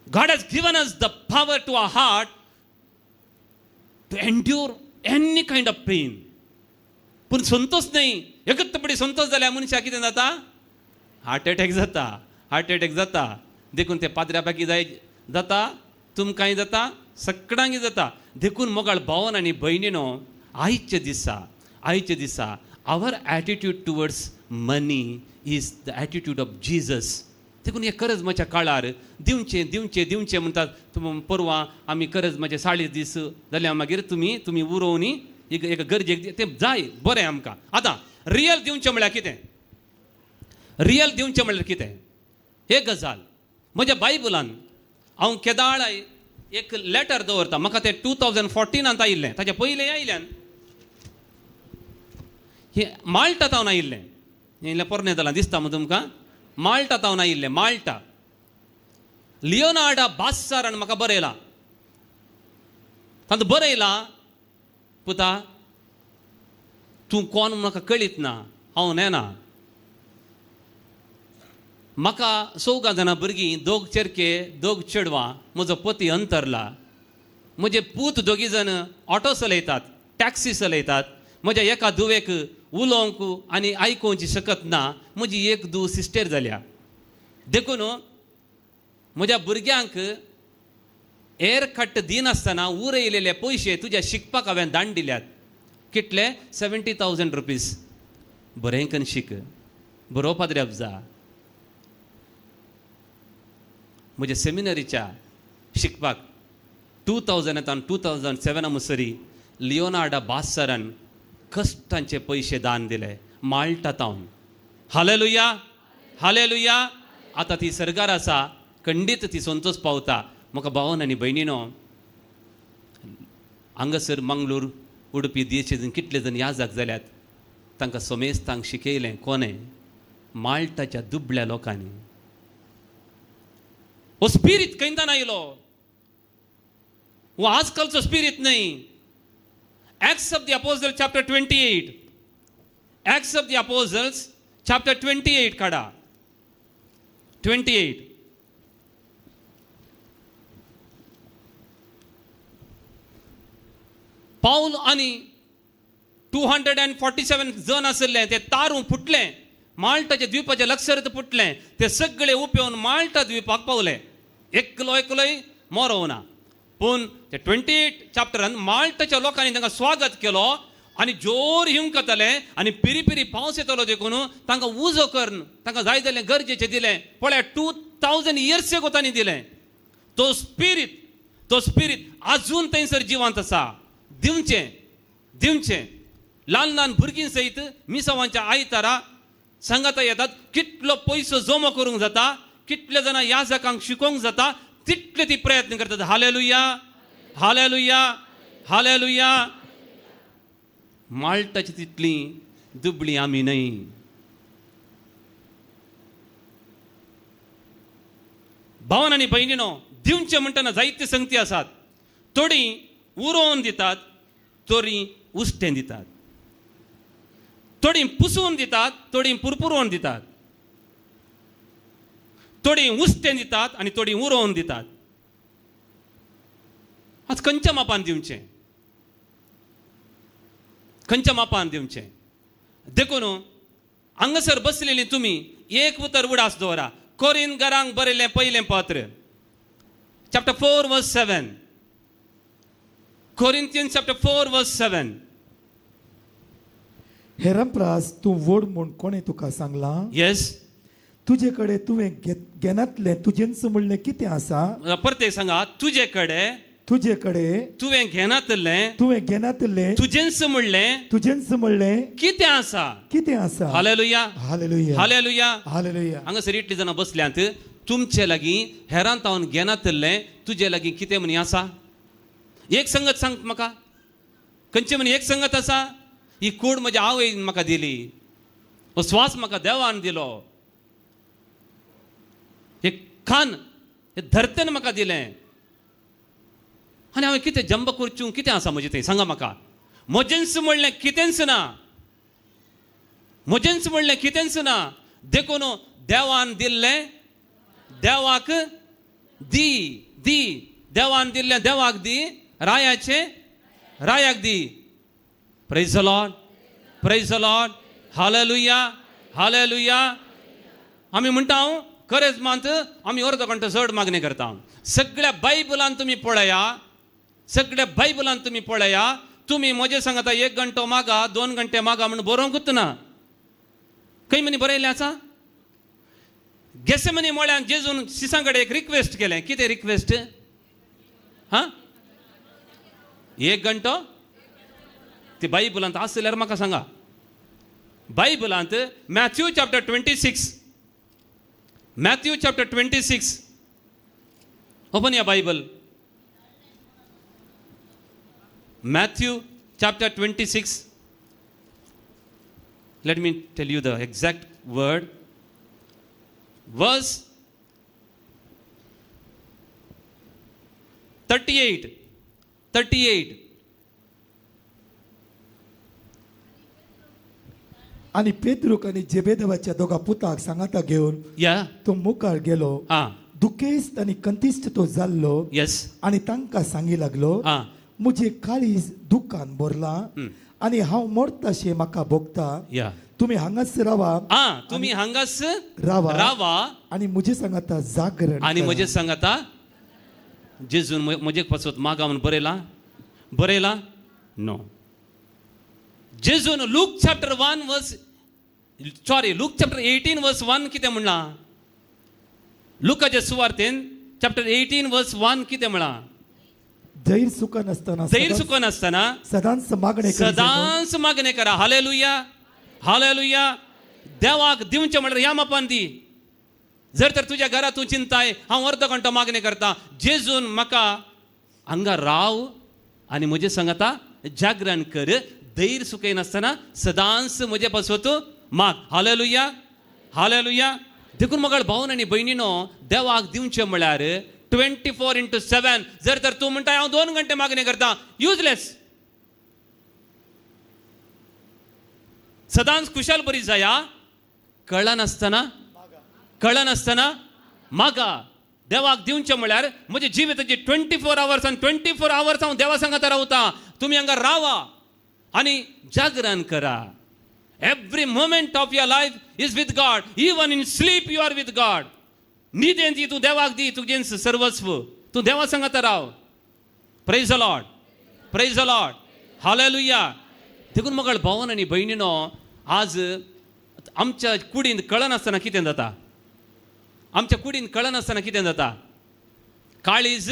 God has given us the power to our heart to endure any kind of pain. पूण संतोष न्हय. एकत्रपणी संतोष जाल्यार मनशाक कितें जाता? हार्ट एटॅक जाता, हार्ट एटॅक जाता. देखून ते पाद्र्या बाकी जाय जाता, तुमकांय जाता, सगळ्यांक जाता. देखून मोगाळ भावन आनी भयणीनो, आयच्या दिसा, आयच्या दिसा our attitude towards money is the attitude of Jesus. देखून हे करजमाच्या काळार दिवचें दिवचें दिवचें म्हणटात. परवां आमी करजमाचे 40 दीस जाल्यार मागीर तुमी तुमी उरोवनी एक एक गरजेक तें जाय बरें आमकां. आतां रियल दिवचें म्हळ्यार कितें? रियल दिवचें म्हळ्यार कितें? एक गजाल म्हज्या बायबलान हांव केदाळ एक लेटर दवरता. म्हाका तें 2014 आयिल्लें, ताच्या पयलें आयिल्ल्यान हें माल्टा तावन आयिल्लें. हें इल्लें पोरणें जालां दिसता मग तुमकां. माल्टा तावन आयिल्लें, माल्टा. लियोनार्डा बास्सारान म्हाका बरयलां. तातूंत बरयलां, पुता तूं कोण म्हाका कळीत ना, हांव नेना. म्हाका चवगां जाणां भुरगीं, दोग चेरके दोग चेडवां, म्हजो पती अंतरला, म्हजे पूत दोगी जाण ऑटो चलयतात, टॅक्सी चलयतात, म्हज्या एका धुवेक उलोवंक आनी आयकोवची शकत ना, म्हजी एक धूव सिस्टर जाल्या, देखून म्हज्या भुरग्यांक एर कट दिनासतना उरयलेले पयशे तुज्या शिकपाक हांवें दान दिल्यात. कितले? 70,000 रुपीज. बरें करून शीक, बरो पाद्र्याब जा. म्हज्या सेमिनरीच्या शिकपाक 2000 2007 मुसरी लियोनार्डा बासरान कश्टांचे पयशे दान दिले माल्टा तावन. Hallelujah, hallelujah. आतां ती सरकार आसा, खंडीत ती संतोष पावता. म्हाका भावन आनी भयणीनो, हांगासर मंगळूर उडपी देशे कितले जण याजक जाल्यात, तांकां सोमेस्तांक शिकयलें कोणें? माल्टाच्या दुबळ्या लोकांनी. हो स्पिरीत खंयतान आयलो? हो आजकालचो स्पिरीत न्हय. Acts of the Apostles chapter 28, Acts of the Apostles chapter 28 काडा, 28. पावल आनी 247 जण आशिल्ले, ते तारू फुटलें, माल्टाच्या द्वीपाच्या लक्षार फुटलें, ते सगळे उपेवन माल्टा द्वीपाक पावले, एकलो एकलोय मोरोवना. पूण ते 28 चॅप्टरान माल्टाच्या लोकांनी तांकां स्वागत केलो आनी जोर हिमकतले आनी पिरी पिरी पावस येतलो देखून तांकां उजो करून तांकां जाय जालें गरजेचें दिलें. पळय 2000 इयर्स एगो तांणी दिलें. तो स्पिरीत, तो स्पिरीत आजून थंयसर जिवंत आसा. दिवचें, दिवचें. ल्हान ल्हान भुरगीं सयत मिसावांच्या आयतारा सांगाता येतात. कितलो पयसो जमो करूंक जाता, कितले जाणां याजकांक शिकोवंक जाता, तितले ती प्रयत्न करतात. Hallelujah, hallelujah, hallelujah. माल्टाची तितली दुबळी आमी न्हय. भावन आनी भयणीनो, दिवचें म्हणटना जायते संगती आसात. थोडीं उरोवन दितात, थोडीं उश्टें दितात, थोडीं पुसून दितात, थोडीं पुरपुरोवन दितात, थोडीं उश्टें दितात आनी थोडीं उरोवन दितात. आज खंयच्या मापान दिवचें? खंयच्या मापान दिवचें? देखून हांगासर बसलेली तुमी एक उतर उडास दवरा. कोरिन घरांक बरयलें पयलें पत्र, chapter 4 verse 7, Corinthians chapter 4 verse 7. हेरंप्रास तूं व्हड म्हूण कोणें तुका सांगलां? येस. तुजे कडेन तुवें घेनातलें तुजेंच म्हणलें कितें आसा? परतें सांगा. तुजे कडेन, तुजे कडेन तुवें घेनातलें, तुवें घेनातलें तुजेंच म्हणलें, तुजेंच म्हणलें कितें आसा? कितें आसा? Hallelujah, hallelujah, hallelujah, hallelujah. हांगासर इतली जाणां बसल्यांत, तुमचे लागीं हेरांत हांव घेनातलें तुजे लागीं कितें म्हणी आसा? एक संगत सांग म्हाका, खंयचे म्हणी एक संगत आसा? ही कूड म्हज्या आवयन म्हाका दिली, हो स्वास म्हाका देवान दिलो, हे खान हे धरतेन म्हाका दिलें, आनी हांवें कितें जंब करचूं कितें आसा म्हजें थंय सांगा म्हाका. म्हजेंच म्हणलें कितेंच ना, म्हजेंच म्हणलें कितेंच ना. देखून देवान दिल्लें देवाक दी, दी. देवान दिल्लें देवाक दी, रायाचें रायाक दी. Praise the Lord, praise the Lord, hallelujah, hallelujah. आमी म्हणटा हांव खरेंच मात आमी अर्द घंटो चड मागणी करता. सगळ्या बायबलान तुमी पळया, सगळ्या बायबलान तुमी पळया, तुमी म्हजे सांगता 1 घंटो मागा, 2 घंटे मागा म्हूण बरोवंकूच ना. खंय म्हणी बरयलें आसा? गेसेमनी म्हळ्यार जेजून शिसां कडेन एक रिक्वेस्ट केलें. कितें रिक्वेस्ट? हां, 1 घंटो. ती बायबलांत आसल्यार म्हाका सांगा. बायबलांत Matthew chapter 26, Matthew chapter 26, open your Bible. Matthew chapter 26, let me tell you the exact word, verse 38, 38. आनी पेद्रूक आनी जेबेदेवाच्या दोगा पुताक सांगाता घेवन या तो मुखार गेलो. आं दुखेस्त आनी कंतिश्ट तो जाल्लो. येस. आनी तांकां सांगी लागलो, आं म्हजें काळीज दुखान भरलां आनी हांव मरताशें म्हाका भोगता. या. तुमी हांगाच रावा. आं तुमी हांगाच रावा रावा आनी म्हजे सांगाता जागरण आनी म्हजे सांगाता. जेजून म्हजे पासत मागा म्हणून बरयलां? बरयलां? नो. जेजून Luke chapter 1 verse sorry Luke chapter 18 verse 1 कितें म्हणलां? लुकाचे सुवार्तेन चॅप्टर 18 वर्स 1 कितें म्हणलां? धैर्य चुकनासतना, धैर्य चुकनासतना सदांच मागणें, सदांच मागणें करा. Hallelujah, hallelujah. देवाक दिवचें म्हणल्यार ह्या मापान दी. जर तर तुज्या घरा तूं चिंताय हांव अर्द घंटो मागणें करता, जेजून म्हाका हांगा राव आनी म्हजें सांगाता जागरण कर, धैर्य चुकयनासतना सदांच म्हजे पासत माग. Hallelujah, hallelujah. देखून मगळ भावन आनी भयणीनो, देवाक दिवचें म्हळ्यार 24/7. जर तर तूं म्हणटा हांव 2 घंटे मागणें करता, युजलेस. सदांच खुशाल बरी जाया, कळनासतना कळनासतना मागा. देवाक दिवचें म्हळ्यार म्हज्या जिविताची 24 आवर्स आनी 24 आवर्स हांव देवा सांगाता रावता. तुमी हांगा रावा आनी जागरण करा. Every moment of your life is with God. Even in sleep you are with God. न्हिदेंत ती तूं देवाक दी तुजें सर्वस्व, तूं देवा सांगाता राव. Praise the Lord, praise the Lord, hallelujah. देखून मगळ भावन आनी भयणीनो, आज आमच्या कुडींत कळनासतना कितें जाता? आमच्या कुडींत कळनासतना कितें जाता? काळीज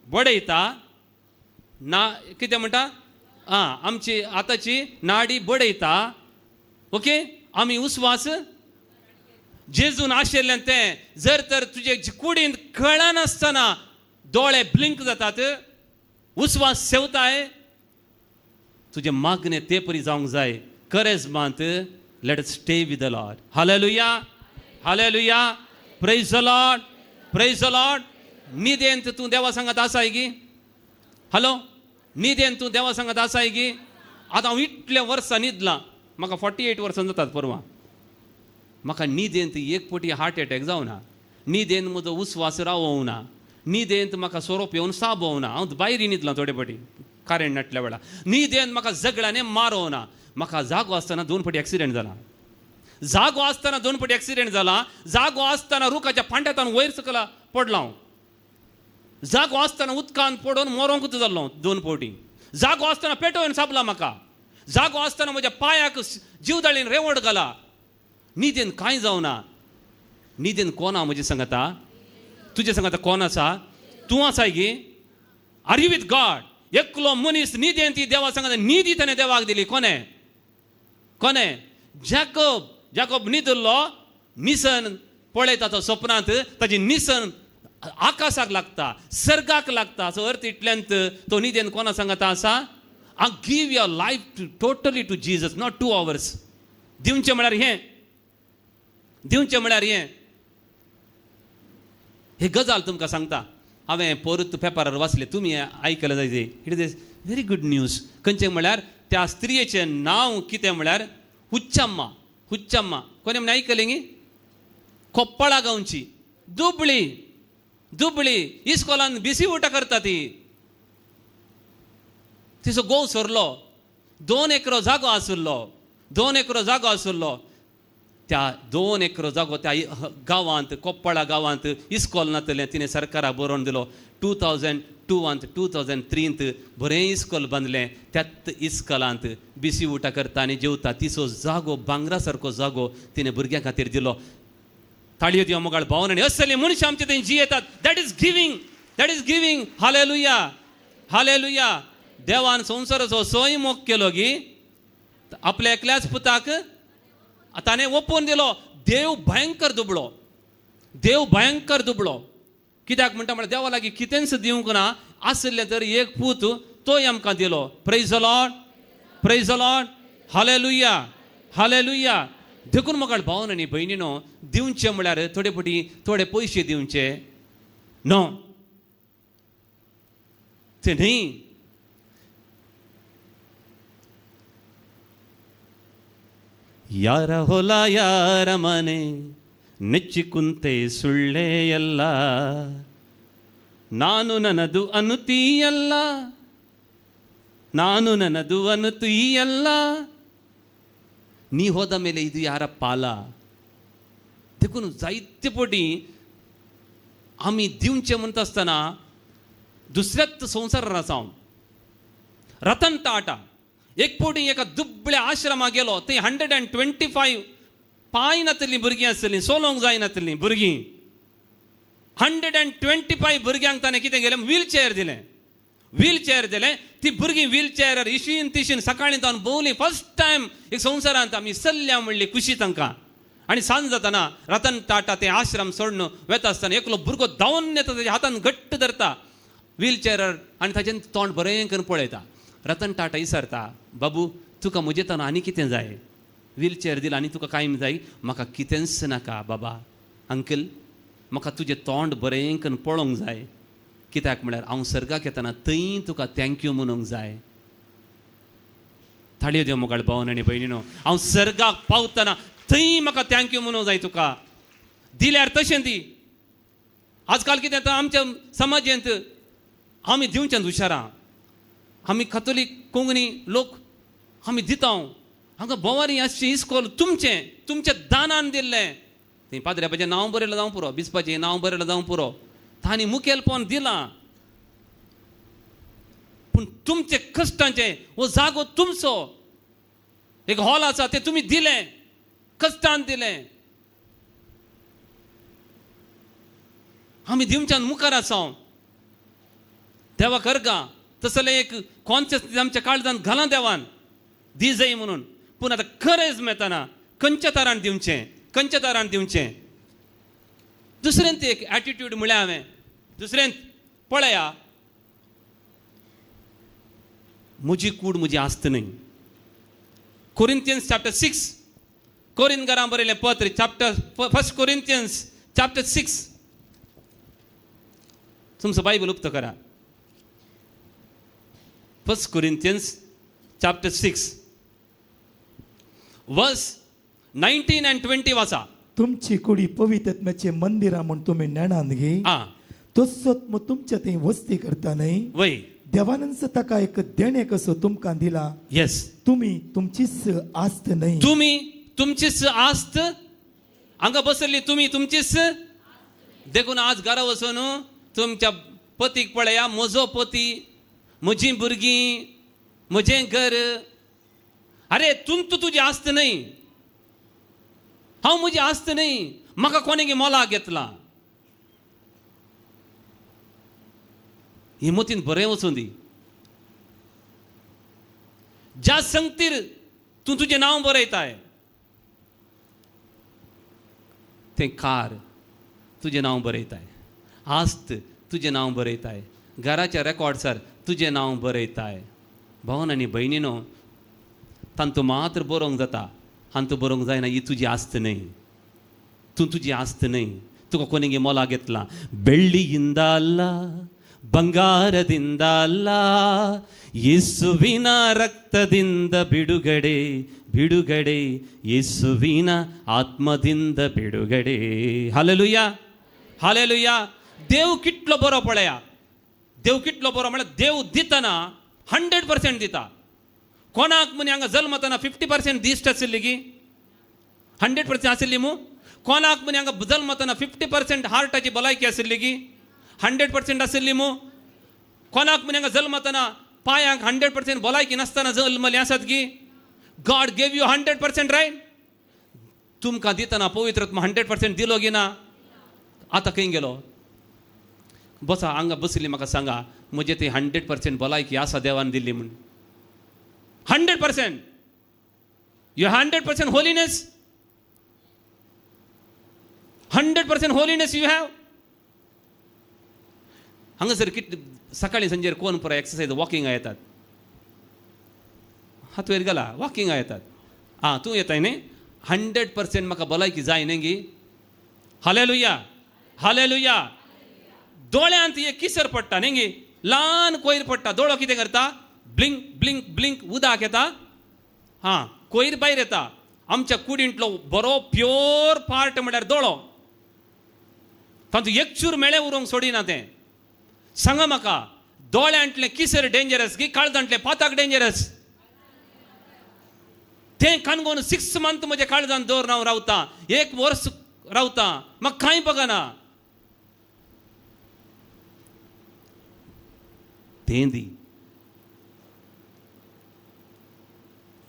बडयता ना, कितें म्हणटा? आं, आमची आतांची नाडी बडयता. ओके, आमी उस्वास जेजून आशिल्लें तें. जर तर तुजे कुडींत कळनासतना दोळे ब्लिंक जातात, उस्वास सेवताय, तुजें मागणें ते परी जावंक जाय. करेजमांत let us stay with the Lord. Hallelujah, hallelujah, praise the Lord, praise the Lord. न्हिदेंत तूं देवा सांगात आसाय गी? हॅलो, न्हिदेंत तूं देवा सांगात आसाय गी? आतां हांव इतल्या वर्सां न्हिदलां, म्हाका 48 वर्सां जातात परवां. म्हाका न्हिदेंत एक पटी हार्ट एटॅक जावना, न्हिदेंत म्हजो उस्वास रावोवना, न्हिदेंत म्हाका सोरोप येवन साबोवना. हांव भायर न्हिदलां थोडे पटी कारेंट नाटल्या वेळा. न्हिदेंत म्हाका झगड्याने मारोवना. म्हाका जागो आसतना 2 पटी एक्सिडेंट जाला, जागो आसतना 2 पटी एक्सिडेंट जाला. जागो आसतना रुखाच्या फांट्यान वयर सकला पडला हांव. जागो आसतना उदकान पडून मरोंकूच जाल्लो 2 पवटी. जागो आसतना पेटोवन सापला म्हाका. जागो आसतना म्हज्या पांयाक जीवदाळीन रेवड घाला. न्हिदेन कांय जावना. न्हिदेन कोण आहा म्हजे सांगाता? तुजे सांगाता कोण आसा? तूं आसाय गी? Are you with God? एकलो मनीस न्हिदेन ती देवा सांगाता न्हिदी ताणें देवाक दिली. कोणें? कोणें? जॅकब. जॅकब न्हिदिल्लो, निसन पळयता तो सपनांत, ताची निसन आकाशाक लागता, सर्गाक लागता. सो अर्थ इतल्यांत तो न्हिदेन कोणा सांगाता आसा? I give your life totally to Jesus, not 2 hours. दिवचें म्हळ्यार हें, दिवचें म्हळ्यार हें. ही गजाल तुमकां सांगता, हांवें परत पेपरार वाचलें, तुमी आयकलें जाय. It is very good news. खंयचें म्हळ्यार त्या स्त्रियेचें नांव कितें म्हळ्यार हुच्चम्मा. हुच्चम्मा कोणें म्हण आयकलें गी? कोप्पळा गांवची, दुबळी, दुबळी, इस्कोलान बिसी उटा करता ती. तिचो गोव सोरलो, 2 एकरो जागो आशिल्लो, 2 एकरो जागो आशिल्लो. त्या 2 एकरो जागो त्या गांवांत, कोप्पळा गांवांत इस्कोल नातलें, तिणें सरकाराक बरोवन दिलो. 2002 2003 बरें इस्कोल बांदलें. त्याच इस्कोलांत बिसी उटा करता आनी जेवता. तिचो जागो भांगरा सारको जागो तिणें भुरग्यां खातीर दिलो. ताळयो दिवं मोगाळ भावन आनी असले मनशां आमचे थंय जियेतात. That is giving, that is giving. Hallelujah, hallelujah. देवान संवसाराचो सोय मोग केलो गी आपल्या एकल्याच पुताक ताणें ओपून दिलो. देव भयंकर दुबळो, देव भयंकर दुबळो. कित्याक म्हणटा म्हळ्यार देवा लागीं कितेंच दिवंक ना आशिल्लें तर एक पूत तोय आमकां दिलो. Praise the Lord, praise the Lord, hallelujah, hallelujah. देखून म्हाका भावन आनी भयणीनो, दिवचें म्हळ्यार थोडे फावटी थोडे पयशे दिवचे न्हू, ते न्ही. ಯಾರ ಹೊಲ ಯಾರ ಮನೆ ನೆಚ್ಚಿಕುಂತೆ ಸುಳ್ಳೇ ಎಲ್ಲ, ನಾನು ನನದು ಅನುತೀಯಲ್ಲ, ನಾನು ನನದು ಅನುತೀಯಲ್ಲ, ನೀ ಹೋದ ಮೇಲೆ ಇದು ಯಾರ ಪಾಲ. देखून जायते पटी आमी दिवचें म्हणटा आसतना दुसऱ्याच संवसारार आसा. रतन टाटा एक पटी एका दुबळ्या आश्रमाक गेलो, थंय 125 पांय नातलीं भुरगीं आसतलीं, सोलोंक जायनातलीं भुरगीं. 125 भुरग्यांक ताणें कितें केलें, व्हीलचेअर दिलें. व्हीलचेअर दिलें, ती भुरगीं व्हीलचेअरार इशीन तिशीन सकाळीं जावन भोंवलीं. फर्स्ट टायम एक संवसारांत आमी चल्ल्या म्हणली खुशी तांकां. आनी सांज जातना रतन टाटा ते आश्रम सोडून वेता आसतना एकलो भुरगो धांवन येता, ताच्या हातान घट्ट धरता व्हीलचेअरार आनी ताचें तोंड बरें करून पळयता. रतन टाटा विचारता, बाबू तुका म्हजें तान आनी कितें जाय? व्हीलचेअर दिला आनी तुका कांय जाय? म्हाका कितेंच नाका बाबा, अंकल म्हाका तुजें तोंड बरें करून पळोवंक जाय, कित्याक म्हळ्यार हांव सर्गाक येतना थंय तुका thank you म्हणूंक जाय. थाळयो देव मुखार भावन आनी भयणीनो, हांव सर्गाक पावतना थंय म्हाका thank you म्हणूंक जाय तुका. दिल्यार तशें दी. आजकाल कितें जाता आमच्या समाजेंत, आमी दिवचें हुशारां, आमी कथोलीक कोंकणी लोक आमी दिता. हांगा भोंवारी आसची इस्कोल तुमचें, तुमच्या दानान दिल्लें. थंय पाद्र्यापाचें नांव बरयलां जावं पुरो, बिस्पाचें नांव बरयलां जावं पुरो, तांणी मुखेलपण दिलां, पूण तुमचे कश्टांचें हो जागो तुमचो. एक हॉल आसा तें तुमी दिलें, कश्टान दिलें. आमी दिवच्यान मुखार आसा. देवा करगा तसलें एक कॉन्शियस आमच्या काळजान घालां देवान, दी जाय म्हणून. पूण आतां खरेंच मेळतना खंयच्या तरान दिवचें, खंयच्या तरान दिवचें. दुसरेंत एक एटिट्यूड म्हळ्यार हांवें दुसरेंत पळया, म्हजी कूड म्हजी आस्त न्हय. कोरिंथियन्स चॅप्टर 6, कोरिंथकारां बरयलें पत्र, चॅप्टर 1 कोरिंथियन्स चॅप्टर 6, तुमचो बायबल उक्तो करा. 1 कोरिंथियन्स चॅप्टर 6 वर्स 19 and 20 वाचा. तुमची कुडी पवित्रत्म्याचे मंदिरा म्हूण तुमी नेणान घे, तसोच मग तुमच्या थंय वस्ती करता न्हय, वय देवानंच ताका एक देणे कसो तुमकां दिला. येस, तुमी तुमचीच आस्त न्हय, तुमी तुमचीच आस्त. हांगा बसली तुमी तुमचीच. देखून आज घरा वचून तुमच्या पतीक पळया, म्हजो पती, म्हजीं भुरगीं, म्हजें घर. अरे तुमचो तुजी आस्त न्हय, हांव म्हजी आस्त न्हय, म्हाका कोणें मोलाक घेतला. हिमतीन बरें वचूं दी. ज्या संगतीर तूं तुजें नांव बरयताय तें कार तुजें नांव बरयताय, आस्त तुजें नांव बरयताय, घराच्या रेकॉर्ड्सार तुजें नांव बरयताय. भावन आनी भयणीनो, तांतू मात्र बरोवंक जाता, हांतू बरोवंक जायना. ही तुजी आस्त न्हय, तूं तुजी आस्त न्हय, तुका कोणें मोला घेतला. ಬೆಳ್ಳಿಯಿಂದ ಅಲ್ಲ, ಬಂಗಾರದಿಂದ ಅಲ್ಲ, ಯೇಸುವಿನ ರಕ್ತದಿಂದ ಬಿಡುಗಡೆ, ಬಿಡುಗಡೆ, ಯೇಸುವಿನ ಆತ್ಮದಿಂದ ಬಿಡುಗಡೆ. Hallelujah, hallelujah. देव कितलो बरो पळया, देव कितलो बरो म्हळ्यार देव दितना 100% दिता. कोणाक म्हण हांगा जल्मतना 50% दिश्ट आशिल्ली की 100% आशिल्ली मू? कोणाक म्हण हांगा जल्मतना 50% हार्टाची भलायकी आशिल्ली की 100% आशिल्ली मू? कोणाक म्हण हांगा जल्मतना पांयांक 100% भलायकी नासतना जल्मली आसात की? God gave you 100% right. तुमकां दितना पवित्र आत्मा 100% दिलो की ना? आतां खंय गेलो? बसा हांगा बसली म्हाका सांगा, म्हजें ती 100% भलायकी आसा देवान दिल्ली म्हूण. 100%. You 100% holiness, 100% holiness you have. हांगासर कितले सकाळी सांजेर कोण पुराय एक्सरसायज वॉकिंगा येतात, हात वयर गेला वॉकिंगा येतात. आं तूं येताय न्ही, 100% म्हाका भलायकी जाय न्ही गी. Hallelujah, hallelujah. दोळ्यांत एक किसर पडटा न्ही गी, ल्हान कोयर पडटा, दोळो कितें करता, ब्लिंक ब्लिंक ब्लिंक उदक येता, हां कोयर भायर येता. आमच्या कुडींतलो बरो प्योर पार्ट म्हळ्यार दोळो, तातूंत एकचूर मेळे उरोंक सोडिना तें. सांगा म्हाका, दोळ्यांतलें किसर डेंजरस की काळजांतलें पाताक डेंजरस? तें कानगोन 6 मंथ म्हज्या काळजान दवर हांव रावता, 1 वर्स रावता, म्हाका कांय बगना. तें दी,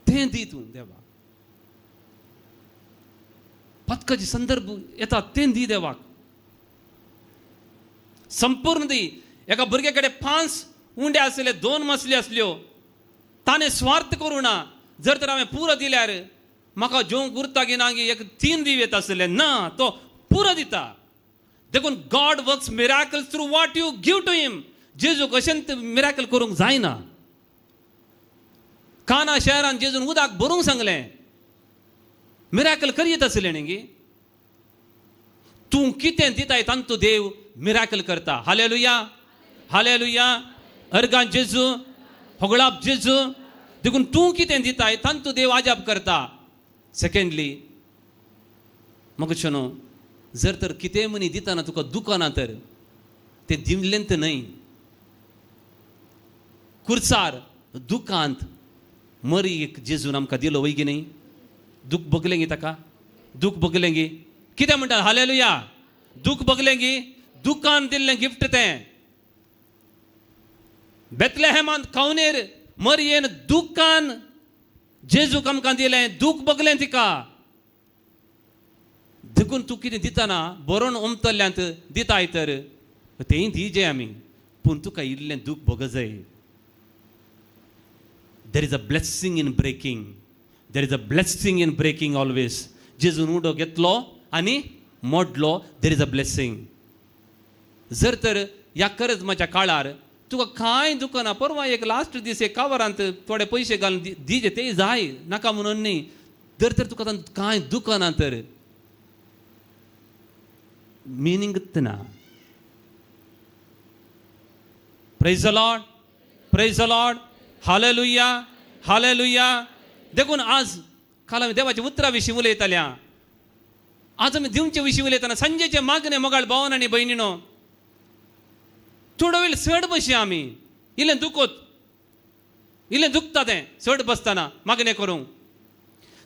तें दी तूं देवा. पतकाचे संदर्भ येता, तें दी देवाक संपूर्ण दी. एका भुरग्या कडेन 5 उंडे आसले, 2 मसली आसल्यो, ताणें स्वार्थ करूं ना. जर तर हांवें पुरो दिल्यार म्हाका जेवंक उरता की ना की एक 3 दी येता आसलें ना, तो पुरो दिता. देखून God works miracles through what you give to him. जेजू कशेंच मिराकल करूंक जायना. काना शहरान जेजून उदक भरूंक सांगलें, मिराकल करीत आसलें न्ही. तूं कितें दिताय तांतू देव मिराकल करता. Hallelujah, hallelujah. अर्गां जेजू, होगळाप जेजू. देखून तूं कितें दिताय तांतू देव आजाप करता. सेकेंडली म्हाका न्हू, जर तर कितें मनी दिताना तुका दुकाना तर तें दिवलेंत न्हय. कुर्सार दुकांत मरी एक जेजून आमकां दिलो वय की न्हय. दूख भोगलें गी ताका, दूख भोगलें गी. कितें म्हणटा? हालेलुया. दूख भोगलें गी, दुकान दिल्लें गिफ्ट तें. बेतलेहेमांत खावनेर मरयेन दुकान जेजूक आमकां दिलें, दूख भोगलें तिका. देखून तूं कितें दिताना बरोवन ओमतल्यांत दिताय तर तेंय दिजे आमी, पूण तुका इल्लें दूख भोगजाय. There is a blessing in breaking, there is a blessing in breaking always. जेजून उडो घेतलो आनी मोडलो, there is a blessing. जर तर ह्या करज म्हज्या काळार तुका कांय दुखना, परवा एक लास्ट दीस एक कावरांत थोडे पयशे घालून दिजे तेय जाय, नाका म्हणून न्ही. जर तर तुका कांय दुखना तर मिनींगच ना. Praise the Lord, praise the Lord. Hallelujah, hallelujah. देखून आज काल आमी देवाच्या उतरा विशीं उलयताल्या, आज आमी दिवचे विशीं उलयतना सांजेचे मागणे मोगाळ भावन आनी भयणीनो, थोडो वेळ चड बसया आमी. इल्लें दुखत, इल्लें दुखता तें चड बसतना मागणें करूंक.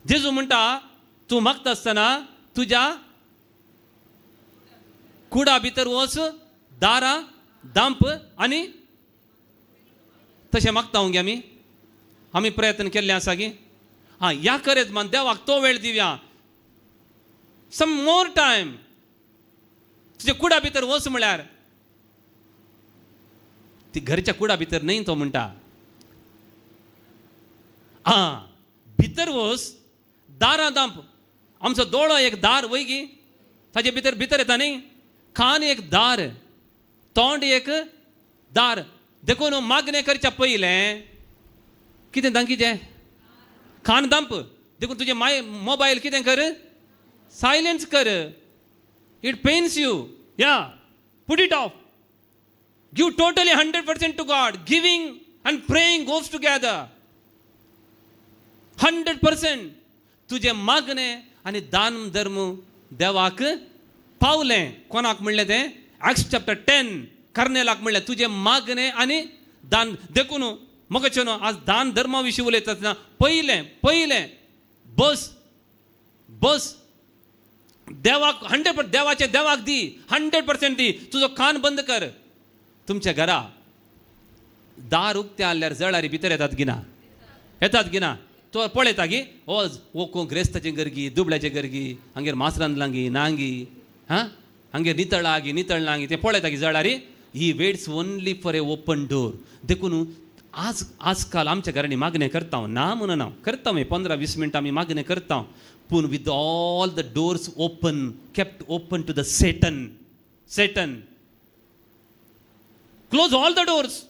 जेजू म्हणटा तूं मागता आसतना तुज्या कुडा भितर वच, दारां दांप आनी तशें मागता गे आमी. आमी प्रयत्न केल्ले आसा की आं ह्या करेज मान देवाक तो वेळ दिवया, सम मोर टायम. तुज्या कुडा भितर वच म्हळ्यार ती घरच्या कुडा भितर न्हय तो म्हणटा, आं भितर वच, दारां दांप. आमचो दोळो एक दार वय गी, ताजे भितर भितर येता न्ही. कान एक दार, तोंड एक दार. देखून मागणें करच्या पयलें कितें दांकीचें कान दांप. देखून तुजें माय मोबायल कितें कर, सायलेंस कर. It pains you, yeah put it off. Give totally 100% to God. Giving and praying goes together. 100%. तुजें मागणें आनी दान धर्म देवाक पावलें. कोणाक म्हणलें तें? एक्ट्स चॅप्टर 10 कर्नेलाक म्हणलें तुजें मागणें आनी दान. देखून म्हाका न्हू आज दान धर्मा विशीं उलयता आसतना पयलें पयलें बस बस देवाक 100% देवाचें देवाक दी, 100% दी. तुजो कान बंद कर. तुमच्या घरा दार उक्तें आहल्यार जळारी भितर येतात गिना, येतात गिना. तो पळयता की ओ हो कोण ग्रेस्ताचें गरगी, दुबळ्याचें गरगी, हांगेर मास रांदलांगी नांगी, हां हांगेर नितळागी नितळ नांगी, तें पळयता की जळारी. He waits only for a open door. देखून आज आजकाल आमच्या घरांनी मागणें करता हांव, ना म्हणून हांव करता, मागीर 15-20 मिनटां आमी मागणें करता, पूण with all the doors open, kept open to the Satan. Satan close all the doors.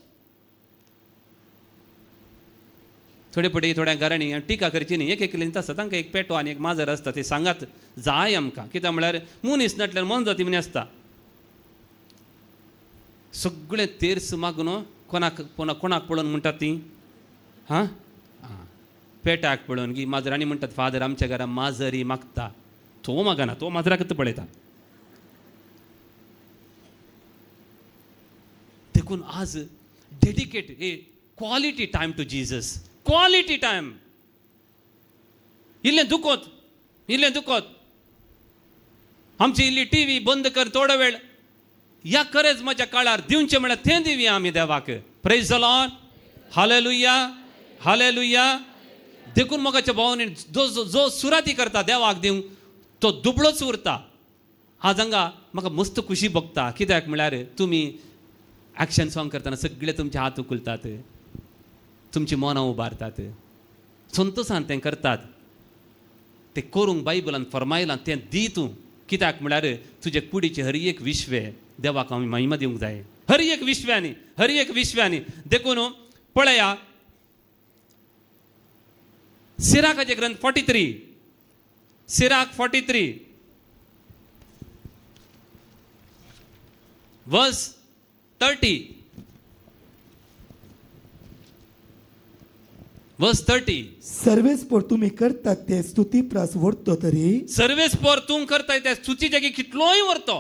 थोडे पडे थोड्या घरांनी टिका करची न्ही, एक एकलें आसता तांकां एक पेटो आनी एक माजर आसता, ते सांगात जाय आमकां. कित्याक म्हळ्यार मनीस नाटल्यार मोनजाती म्हण आसता. सगळें तेर्स मागून कोणाक कोणाक कोणाक पळोवन म्हणटात ती, हां पेटाक पळोवन गी माजर आनी म्हणटात फादर आमच्या घरा माजरी मागता, तो मागना, तो माजराकच पळयता. देखून आज dedicate a quality time to Jesus, quality time. इल्लें दुखोत, इल्लें दुखोत, आमची इल्ली टी व्ही बंद कर थोडो वेळ, ह्या करेज म्हज्या काळार दिवचें म्हळ्यार तें दिवया आमी देवाक. Praise the Lord, hallelujah, hallelujah. देखून मोगाच्या भावांनी जो जो सुराती करता देवाक दिवंक तो दुबळोच उरता. आज हांगा म्हाका मस्त खुशी भोगता, कित्याक म्हळ्यार तुमी एक्शन सॉंग करतना सगळे तुमचे हात उखलतात, तुमची मनां उबारतात, संतोसान तें करतात. तें करूंक बायबलान फरमायलां तें दी तूं, कित्याक म्हळ्यार तुजे कुडीचे हर एक विश्वे देवाक आमी महिमा दिवंक जाय, हर एक विश्व्यांनी, हर एक विश्व्यांनी. देखून पळया सिराकाचे ग्रंथ 43, सिराक 43 वर्स 30, वर्स 30. सर्वेस्पोर तुमी करतात ते स्तुती प्रास व्हरतो तरी, सर्वेस्पोर तूं करताय ते स्तुती जागी कितलोय व्हरतो,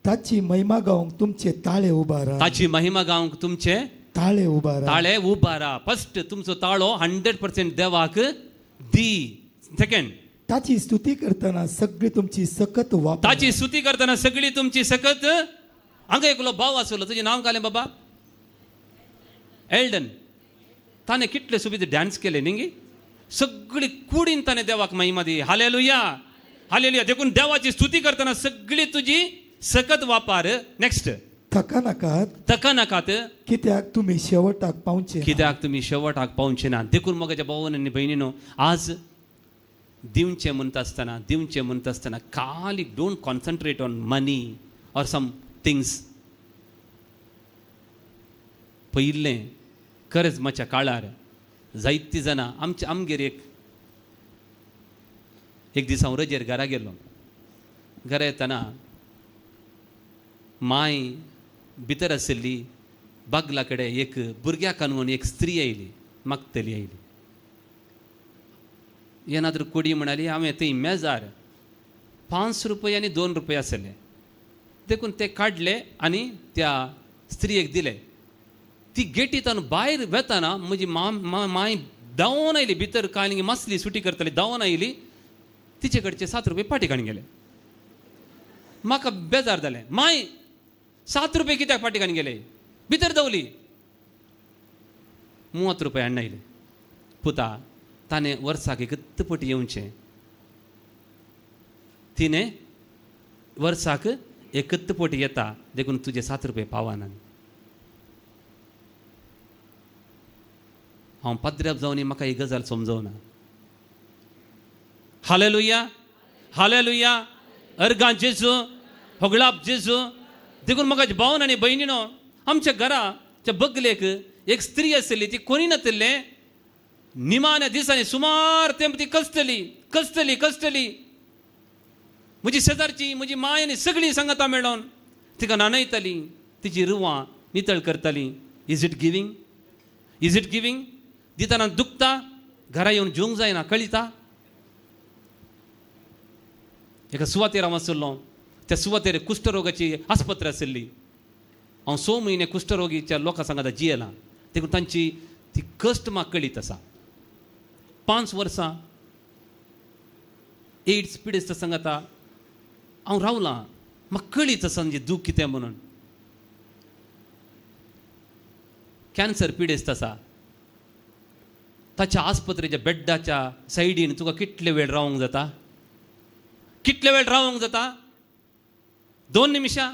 ताची महिमा गावंक तुमचे ताळे उबारा, ताची महिमा गावंक तुमचे ताळे उबारा, ताळे उबारा. फर्स्ट तुमचो ताळो 100% देवाक दी. सेकंड, ताची स्तुती करतना सगळी तुमची सकत वापर, ताची स्तुती करतना सगळी तुमची सकत. हांगा एकलो भाव आसलो, तुजें नांव घालें बाबा, एल्डन. ताणें कितले सुबीत डान्स केले न्ही, सगळी कुडीन ताणें देवाक महिमा दी. Hallelujah, hallelujah. देखून देवाची स्तुती करतना सगळी तुजी सकत वापर. नेक्स्ट, थका नाकात, थका नाकात, कित्याक तुमी शेवटाक पावचे, कित्याक तुमी शेवटाक पावचे ना. देखून मोगाच्या भावान आनी भयणीनो, आज दिवचें म्हणटा आसतना, दिवचें म्हणटा आसतना खाली don't concentrate on money or some things. पयिल्लें खरेंच म्हज्या काळार जायतीं जाणां आमच्या आमगेर एक एक दीस हांव रजेर घरा गेलो. घरा येतना माय भितर आशिल्ली, बागला कडेन एक भुरग्याक आणून एक स्त्री आयली, मागतली आयली. येना तर कोडी म्हणाली, हांवें थंय मेजार 5 रुपये आनी 2 रुपये आसले, देखून ते काडले आनी त्या स्त्रियेक दिले. ती गेटींतल्यान भायर वेतना म्हजी माय धांवून आयली भितर, कांय मासली सुटी करताली, धांवून आयली, तिचे कडचे 7 रुपये फाटीं काडून गेले. म्हाका बेजार जालें, माय 7 रुपये कित्याक फाटीं काडून गेले? भितर धांवली, 30 रुपये हाडून आयले. पुता, ताणें वर्साक एकच पटी येवचें, तिणें वर्साक एकच पटी येता, देखून तुजे 7 रुपये पावना. हांव पाद्र्याब जावन म्हाका ही गजाल समजवना. Hallelujah, hallelujah. अर्गां जेजू, होगळाप जेजू. देखून म्हाका भावन आनी भयणीनो, आमच्या घराच्या बगलेक एक स्त्री आशिल्ली, ती कोणी नातिल्लें, निमाण्या दिसांनी सुमार तेंप ती कसतली कसतली कसतली. म्हजी शेजारची, म्हजी माय आनी सगळीं सांगाता मेळोन तिका न्हाणयताली, तिची रुवां नितळ करताली. Is it giving? Is it giving? दितना दुखता, घरा येवन जेवंक जायना, कळिता. एका सुवातेर हांव आशिल्लो, त्या सुवातेर कुश्ठरोगाची आस्पत्र आशिल्ली. हांव 6 म्हयने कुश्ठरोगीच्या लोकां सांगाता जियेलां, देखून तांची ती कश्ट म्हाका कळीत आसा. 5 वर्सां एड्स पिडेस्त सांगाता हांव रावलां, म्हाका कळीत आसा म्हणजे दूख कितें म्हणून. कॅन्सर पिडेस्त आसा, ताच्या आस्पत्रेच्या बेड्डाच्या सायडीन तुका कितले वेळ रावंक जाता? कितले वेळ रावंक जाता? 2 निमिशां,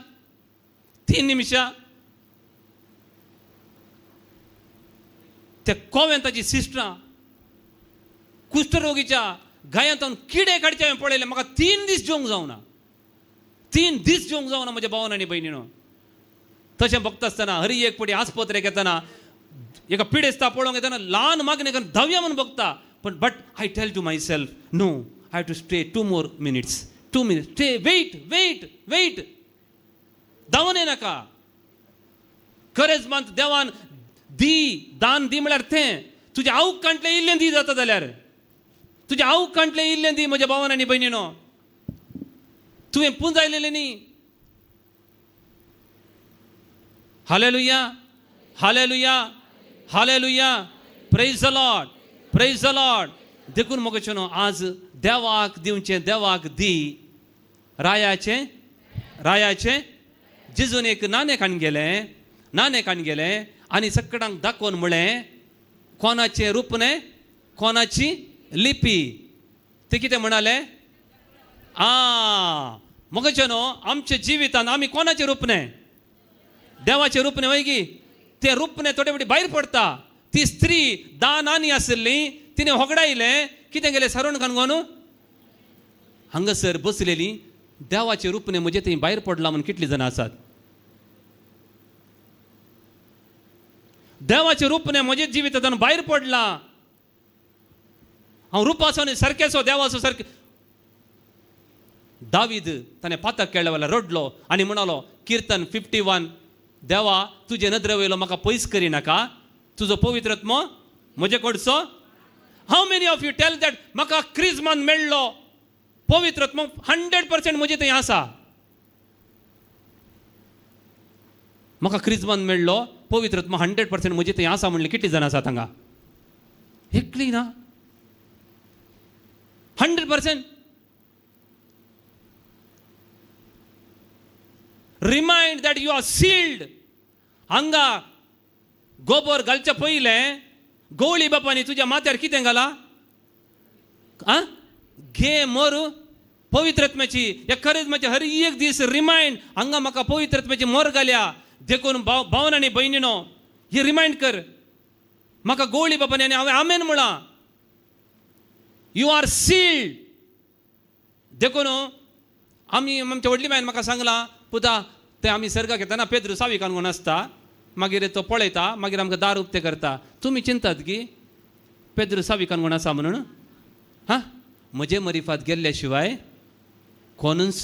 3 निमिशां. त्या कोवेंताची सिस्टरां कुश्ठरोगीच्या गायांतून किडे काडचे हांवें पळयले. म्हाका 3 दीस जेवंक जावना, 3 दीस जेवंक जावना म्हज्या भावान आनी भयणीनो. तशें बघता आसतना हरी एक पटी आस्पत्रेक येतना एका पिडेस्ता पळोवंक येतना ल्हान मागणें करून धांवया म्हूण बघता, पण but I tell to myself, no, I have to stay 2 more minutes, 2 minutes, stay, wait wait wait, धांवन येनाका. खरेंच मात देवान दी, दान दी म्हळ्यार तें तुज्या आवकांतलें इल्लें दी जाता जाल्यार, तुज्या आवकांतलें इल्लें दी म्हज्या भावान आनी भयणीनो, तुवें पुंजायलेलें न्ही. Hallelujah, hallelujah, hallelujah, praise the Lord, praise the Lord. देखून म्हाका न्हू आज देवाक दिवचें देवाक दी. रायाचें रायाचें जेजून एक नाणें काडून गेलें, नाणें काडून गेलें आनी सकडांक दाखोवन म्हळें कोणाचें रूप न्हय कोणाची लिपी. ते कितें म्हणाले? आ म्हजें न्हू आमच्या जिवितान आमी कोणाचें रूप न्हय, देवाचें रूप न्हय वय गी. तें रूप न्हय थोडे फावटी भायर पडटा. ती स्त्री दान आनी आशिल्ली, तिणें होगडायलें कितें गेलें सरण घालून हांगासर बसलेली. देवाचें रूप न्हय म्हजें थंय भायर पडलां म्हूण कितलीं जाणां आसात? देवाचें रूप न्हय म्हजें जिवितांतल्यान भायर पडलां. हांव रुपाचो न्हय सारकेचो देवाचो सारके. दावीद ताणें पातक केल्या वेळार रडलो आनी म्हणालो किर्तन 51, देवा तुजे नदरे वयलो म्हाका पयस करिनाका, तुजो पवित्र आत्मो म्हजे कडचो. How many of you tell that म्हाका क्रिजमान मेळ्ळो, पवित्र आत्मो 100% म्हजे थंय आसा, म्हाका क्रिजमान मेळ्ळो, पवित्र आत्मो 100% म्हजे थंय आसा म्हणलें कितलीं जाणां आसात हांगा? एकली ना. 100%. Remind that you are sealed. हांगा गोबर घालच्या पयलें गवळी बापांनी तुज्या माथ्यार कितें घाला? आ घे मोर पवित्र आत्म्याची. ह्या खरेंच हर एक दीस रिमायंड हांगा म्हाका पवित्र आत्म्याची मोर घाल्या. देखून भावन आनी भयणीनो ही रिमायंड कर म्हाका गवळी बापांनी आनी हांवें आमेन म्हळां. You are sealed. देखून आमी आमच्या व्हडली मायन म्हाका सांगलां, पुता ते आमी सर्गाक येतना पेद्रू साविकान कोण आसता, मागीर तो पळयता, मागीर आमकां दार उक्तें करता. तुमी चिंतात की पेद्रू साविकान कोण आसा म्हणून? हां, म्हजे मरिफात गेल्ल्या शिवाय कोणूच.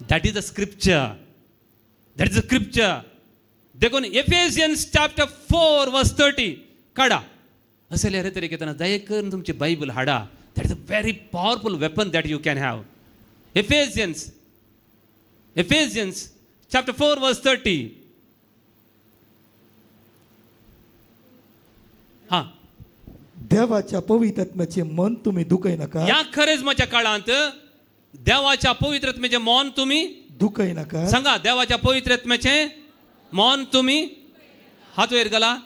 That is a scripture, that is a scripture. देखून एफेसियन्स चॅप्टर 4 वर्स 30 काडा. असले हर तरेक येतना दया करून तुमचें बायबल हाडा. That is a very powerful weapon that you can have. Ephesians, Ephesians chapter 4 verse 30. हा, देवाच्या पवित्र आत्म्याचे मन तुम्ही दुखय नका. ह्या खरेजमाच्या काळांत देवाच्या पवित्र आत्म्याचे मन तुम्ही दुखय नका. सांगा, देवाच्या पवित्र आत्म्याचे मन तुम्ही हात वयर घाला.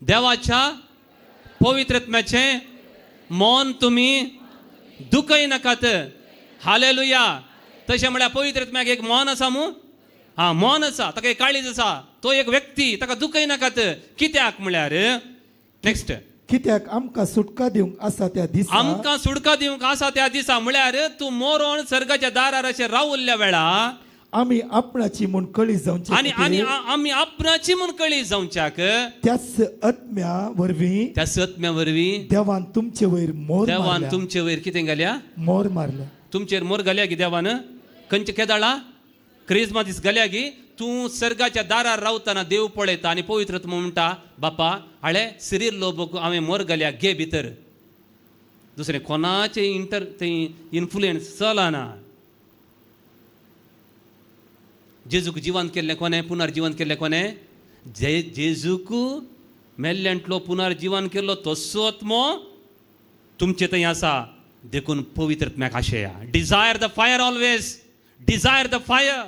देवाच्या पवित्र आत्म्याचे मन तुम्ही दुखय नकात. हालेलुया. तशें म्हळ्यार पवित्र आत्म्याक एक मन आसा मू? हा, मन आसा, ताका एक काळीज आसा, तो एक व्यक्ती, ताका दुखय नाकात. कित्याक म्हळ्यार नेक्स्ट, कित्याक आमकां सुटका दिवंक आसा त्या दिसा, आमकां सुटका दिवंक आसा त्या दिसा. म्हळ्यार तूं मोरोन सर्गाच्या दारार अशें रावल्ल्या वेळा आमी आपणाची म्हूण कळी जावची आनी आनी आमी आपणाची म्हूण कळी जावच्याक त्याच आत्म्या वरवीं, त्याच आत्म्या वरवीं देवान तुमचे वयर मोर, देवान तुमचे वयर कितें घाल्या? मोर मारल्या. तुमचेर मोर घाल्या गी देवान? खंयचे केदाळा? क्रिजमा दीस घाल्या गी? तूं सर्गाच्या दारार रावतना देव पळयता आनी पवित्र आत्मो म्हणटा, बापा हाळे सिरीर लोबोक हांवें मोर घाल्या, घे भितर. दुसरें कोणाचें इंटर थंय इन्फ्लुयन्स चलना. जेजूक जिवंत केल्लें कोणें? पुनर्जिवन केल्लें कोणें? जेजूक मेल्ल्यांतलो पुनर्जिवन केल्लो तसो आत्मो तुमचे थंय आसा. देखून पवित्र आत्म्याक आशया. Desire the fire always, desire the fire.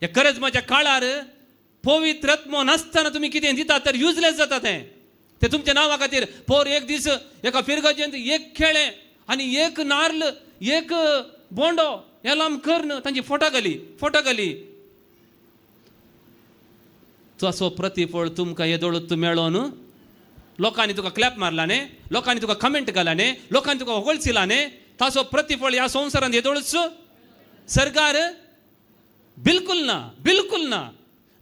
हे खरेंच म्हज्या काळार पवित्र आत्मो नासतना तुमी कितें दिता तर युजलेस जाता तें. तें तुमच्या नांवा खातीर. पोर एक दीस एका फिरगजेंत एक खेळें आनी एक नार्ल एक बोंडो एलाम करून तांची फोटो घाली, फोटो घाली. तसो प्रतिफळ तुमकां येदोळ मेळो न्हू. लोकांनी तुका क्लॅप मारला न्ही, लोकांनी तुका कमेंट घाला न्ही, लोकांनी तुका होगळसिला न्ही, ताचो प्रतिफळ ह्या संवसारांत येदोळच सरकार बिलकुल ना, बिलकुल ना.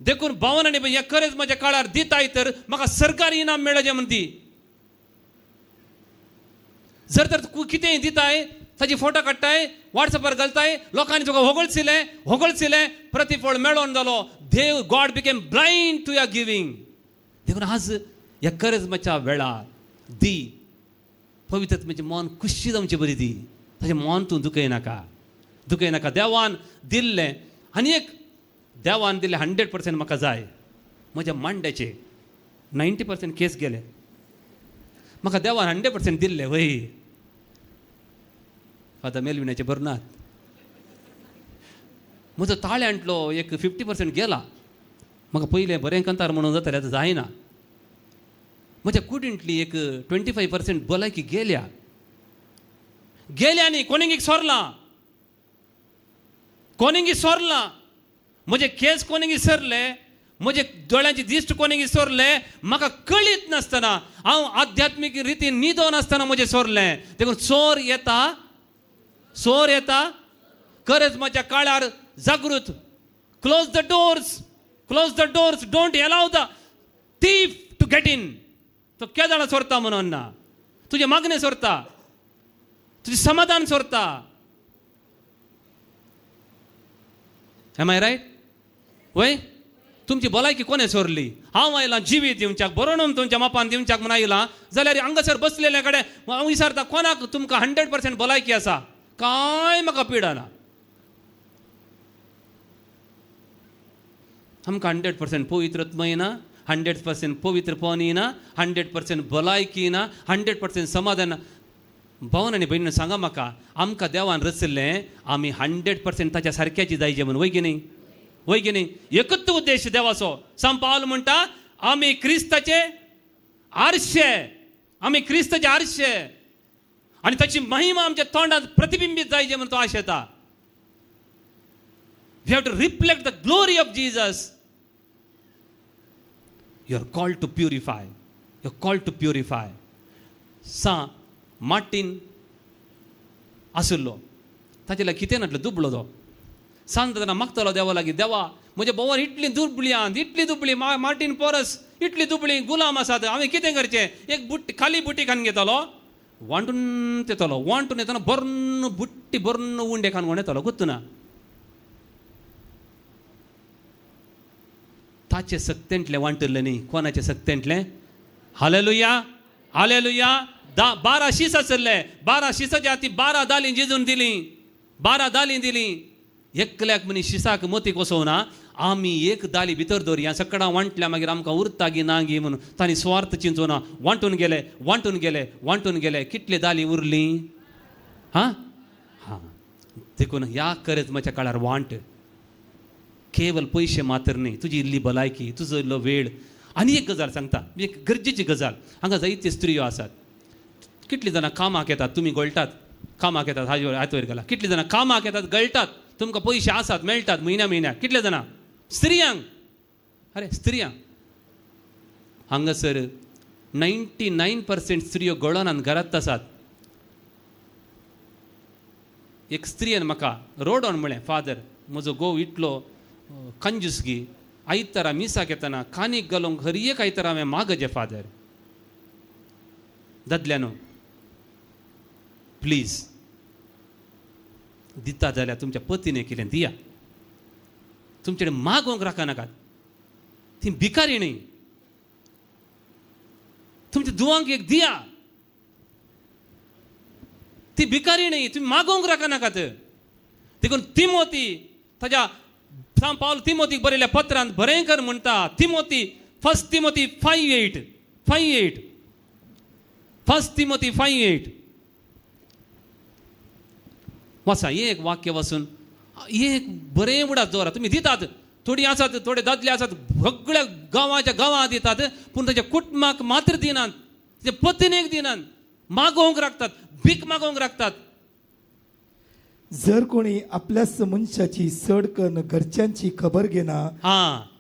देखून भावन आनी ह्या खरेंच म्हज्या काळार दिताय तर म्हाका सरकारी इनाम मेळचें म्हण दी. जर तर तूं कितेंय दिताय, ताजी फोटो काडटाय, वॉट्सएपार घालताय, लोकांनी तुका होगळसिलें, होगळसिलें, प्रतिफळ मेळोन जालो. देव God became blind to your giving. देखून आज ह्या करजमाच्या वेळार दी पवित्र आत्म्याचें मन खुशी जावचें बरी दी. ताचें मन तूं दुखयनाका, दुखयनाका. देवान दिल्लें आनी एक देवान दिल्लें 100% म्हाका जाय. म्हज्या मांड्याचे 90% केस गेले, म्हाका देवान 100% दिल्लें. वय फादर मेलविनाचे बरनात म्हजो ताळ्यांतलो एक 50% गेला. म्हाका पयलें बरें कंतार म्हणून जातालें, आतां जायना. म्हज्या कुडींतली एक 25% भलायकी गेल्या. गेल्या न्ही, कोणींगीक सोरलां, कोणींगी सोरलां. म्हजे केस कोणींगी सरले, म्हजे दोळ्यांची दिश्ट कोणींगी सोरले. म्हाका कळीत नासतना, हांव आध्यात्मीक रितीन न्हिदो नासतना म्हजें सोरलें. देखून चोर येता, चोर येता. खरेंच म्हज्या काळार जागृत. Close the doors, close the doors, don't allow the thief to get in. तो केदाळा सोरता म्हणून ना, तुजें मागणें सोरता, तुजें समाधान सोरता. M I right? वय तुमची भलायकी कोणें सोरली? हांव आयलां जिवीत दिवच्याक, बरोवन तुमच्या मापान दिवच्याक म्हूण आयलां जाल्यार हांगासर बसलेल्या कडेन हांव विचारता कोणाक तुमकां 100% भलायकी आसा? कांय म्हाका पिडा ना. आमकां 100% पवित्रत्व येना, 100% पवित्रपण येना, 100% भलायकी ना, 100% समाधान ना. भावन आनी भयणीन सांगा म्हाका, आमकां देवान रचिल्लें आमी 100% ताच्या सारक्याची जायचे म्हणून. वय की न्ही? वय की न्ही? एकूच उद्देश देवाचो. सांत पावल म्हणटा आमी क्रिस्ताचे आरशे, आमी क्रिस्ताचे आरशे आनी ताची महिमा आमच्या तोंडांत प्रतिबिंबीत जायचे म्हणून तो आशेता. We have to reflect the glory of Jesus. You are called to purify. You are called to purify. Saint Martin आशिल्लो, ताचे लागीं कितें नासलें, दुबळो तो. सांत तेन्ना मागतालो देवा लागीं, देवा म्हज्या भोवान इतली दुबळी आहात, इतली दुबळी, मार्टीन पोरस इतली दुबळी गुलाम आसात, हांवें कितें करचें? एक बुट्टी खाली बुटी खावन घेतालो, वांटून येतालो, वांटून येतना बर्न बुट्टी बर्न उंडे खावन येतालो. गुत्तू ना ताचे सक्तेंतलें वांटलें न्ही. कोणाचे सक्तेंतलें? Hallelujah, hallelujah. 12 शीस आसले, 12 शिसाच्या ती 12 दालीं जिजून दिली, 12 दालीं दिली. एकल्याक मनीस शिसाक मतीक वसोवना, आमी एक दाली भितर दवरया, सगळां वांटल्या मागीर आमकां उरता गी ना गी म्हणून तांणी स्वार्थ चिंचोना. वांटून गेले, वांटून गेले, वांटून गेले. कितली दाली उरली? हां हां. देखून ह्या करेजमाच्या काळार वांट. केवल पयशे मात्र न्ही, तुजी इल्ली भलायकी, तुजो इल्लो वेळ. आनी एक गजाल सांगता, एक गरजेची गजाल. हांगा जायते स्त्रियो आसात, कितलीं जाणां कामाक येतात, तुमी गळटात, कामाक येतात, हाजे हातवयर गेला. कितलीं जाणां कामाक येतात, गळटात, तुमकां पयशे आसात, मेळटात म्हयन्या म्हयन्याक. कितले जाणां स्त्रियांक? अरे स्त्रियांक हांगासर 99% स्त्रियो गळोनात, घरांत आसात. एक स्त्रियेन म्हाका रोडोन म्हळें, फादर म्हजो घोव इतलो कंजूस गी, आयतारा मिसाक येतना कानीक घालूंक हर एक आयतारा हांवें मागजें फादर. दादल्यानो प्लीज, दिता जाल्यार तुमच्या पतीने कितें दिया, तुमचे कडेन मागोवंक राखनाकात. ती भिकारी न्ही, तुमच्या दुवांक एक दिया. ती भिकारी न्ही, तुमी मागोवंक राखनाकात. देखून तिमोती ताज्या सांत पावल तिमोतीक बरयल्या पत्रांत बरें कर म्हणटा. तिमोती, 1 तिमोती 5:8, 5:8, 1 तिमोती 5:8 वाचा. एक वाक्य वाचून एक बरें उडास दवरा. तुमी दितात, थोडीं आसात, थोडे दादले आसात सगळ्या गांवाच्या गांवां दितात, पूण ताच्या कुटुंबाक मात्र दिनात, ताच्या पत्नीक दिनात, मागोवंक राखतात, भीक मागोवंक राखतात. जर कोणी आपल्याच मनशाची सड करून घरच्यांची खबर घेना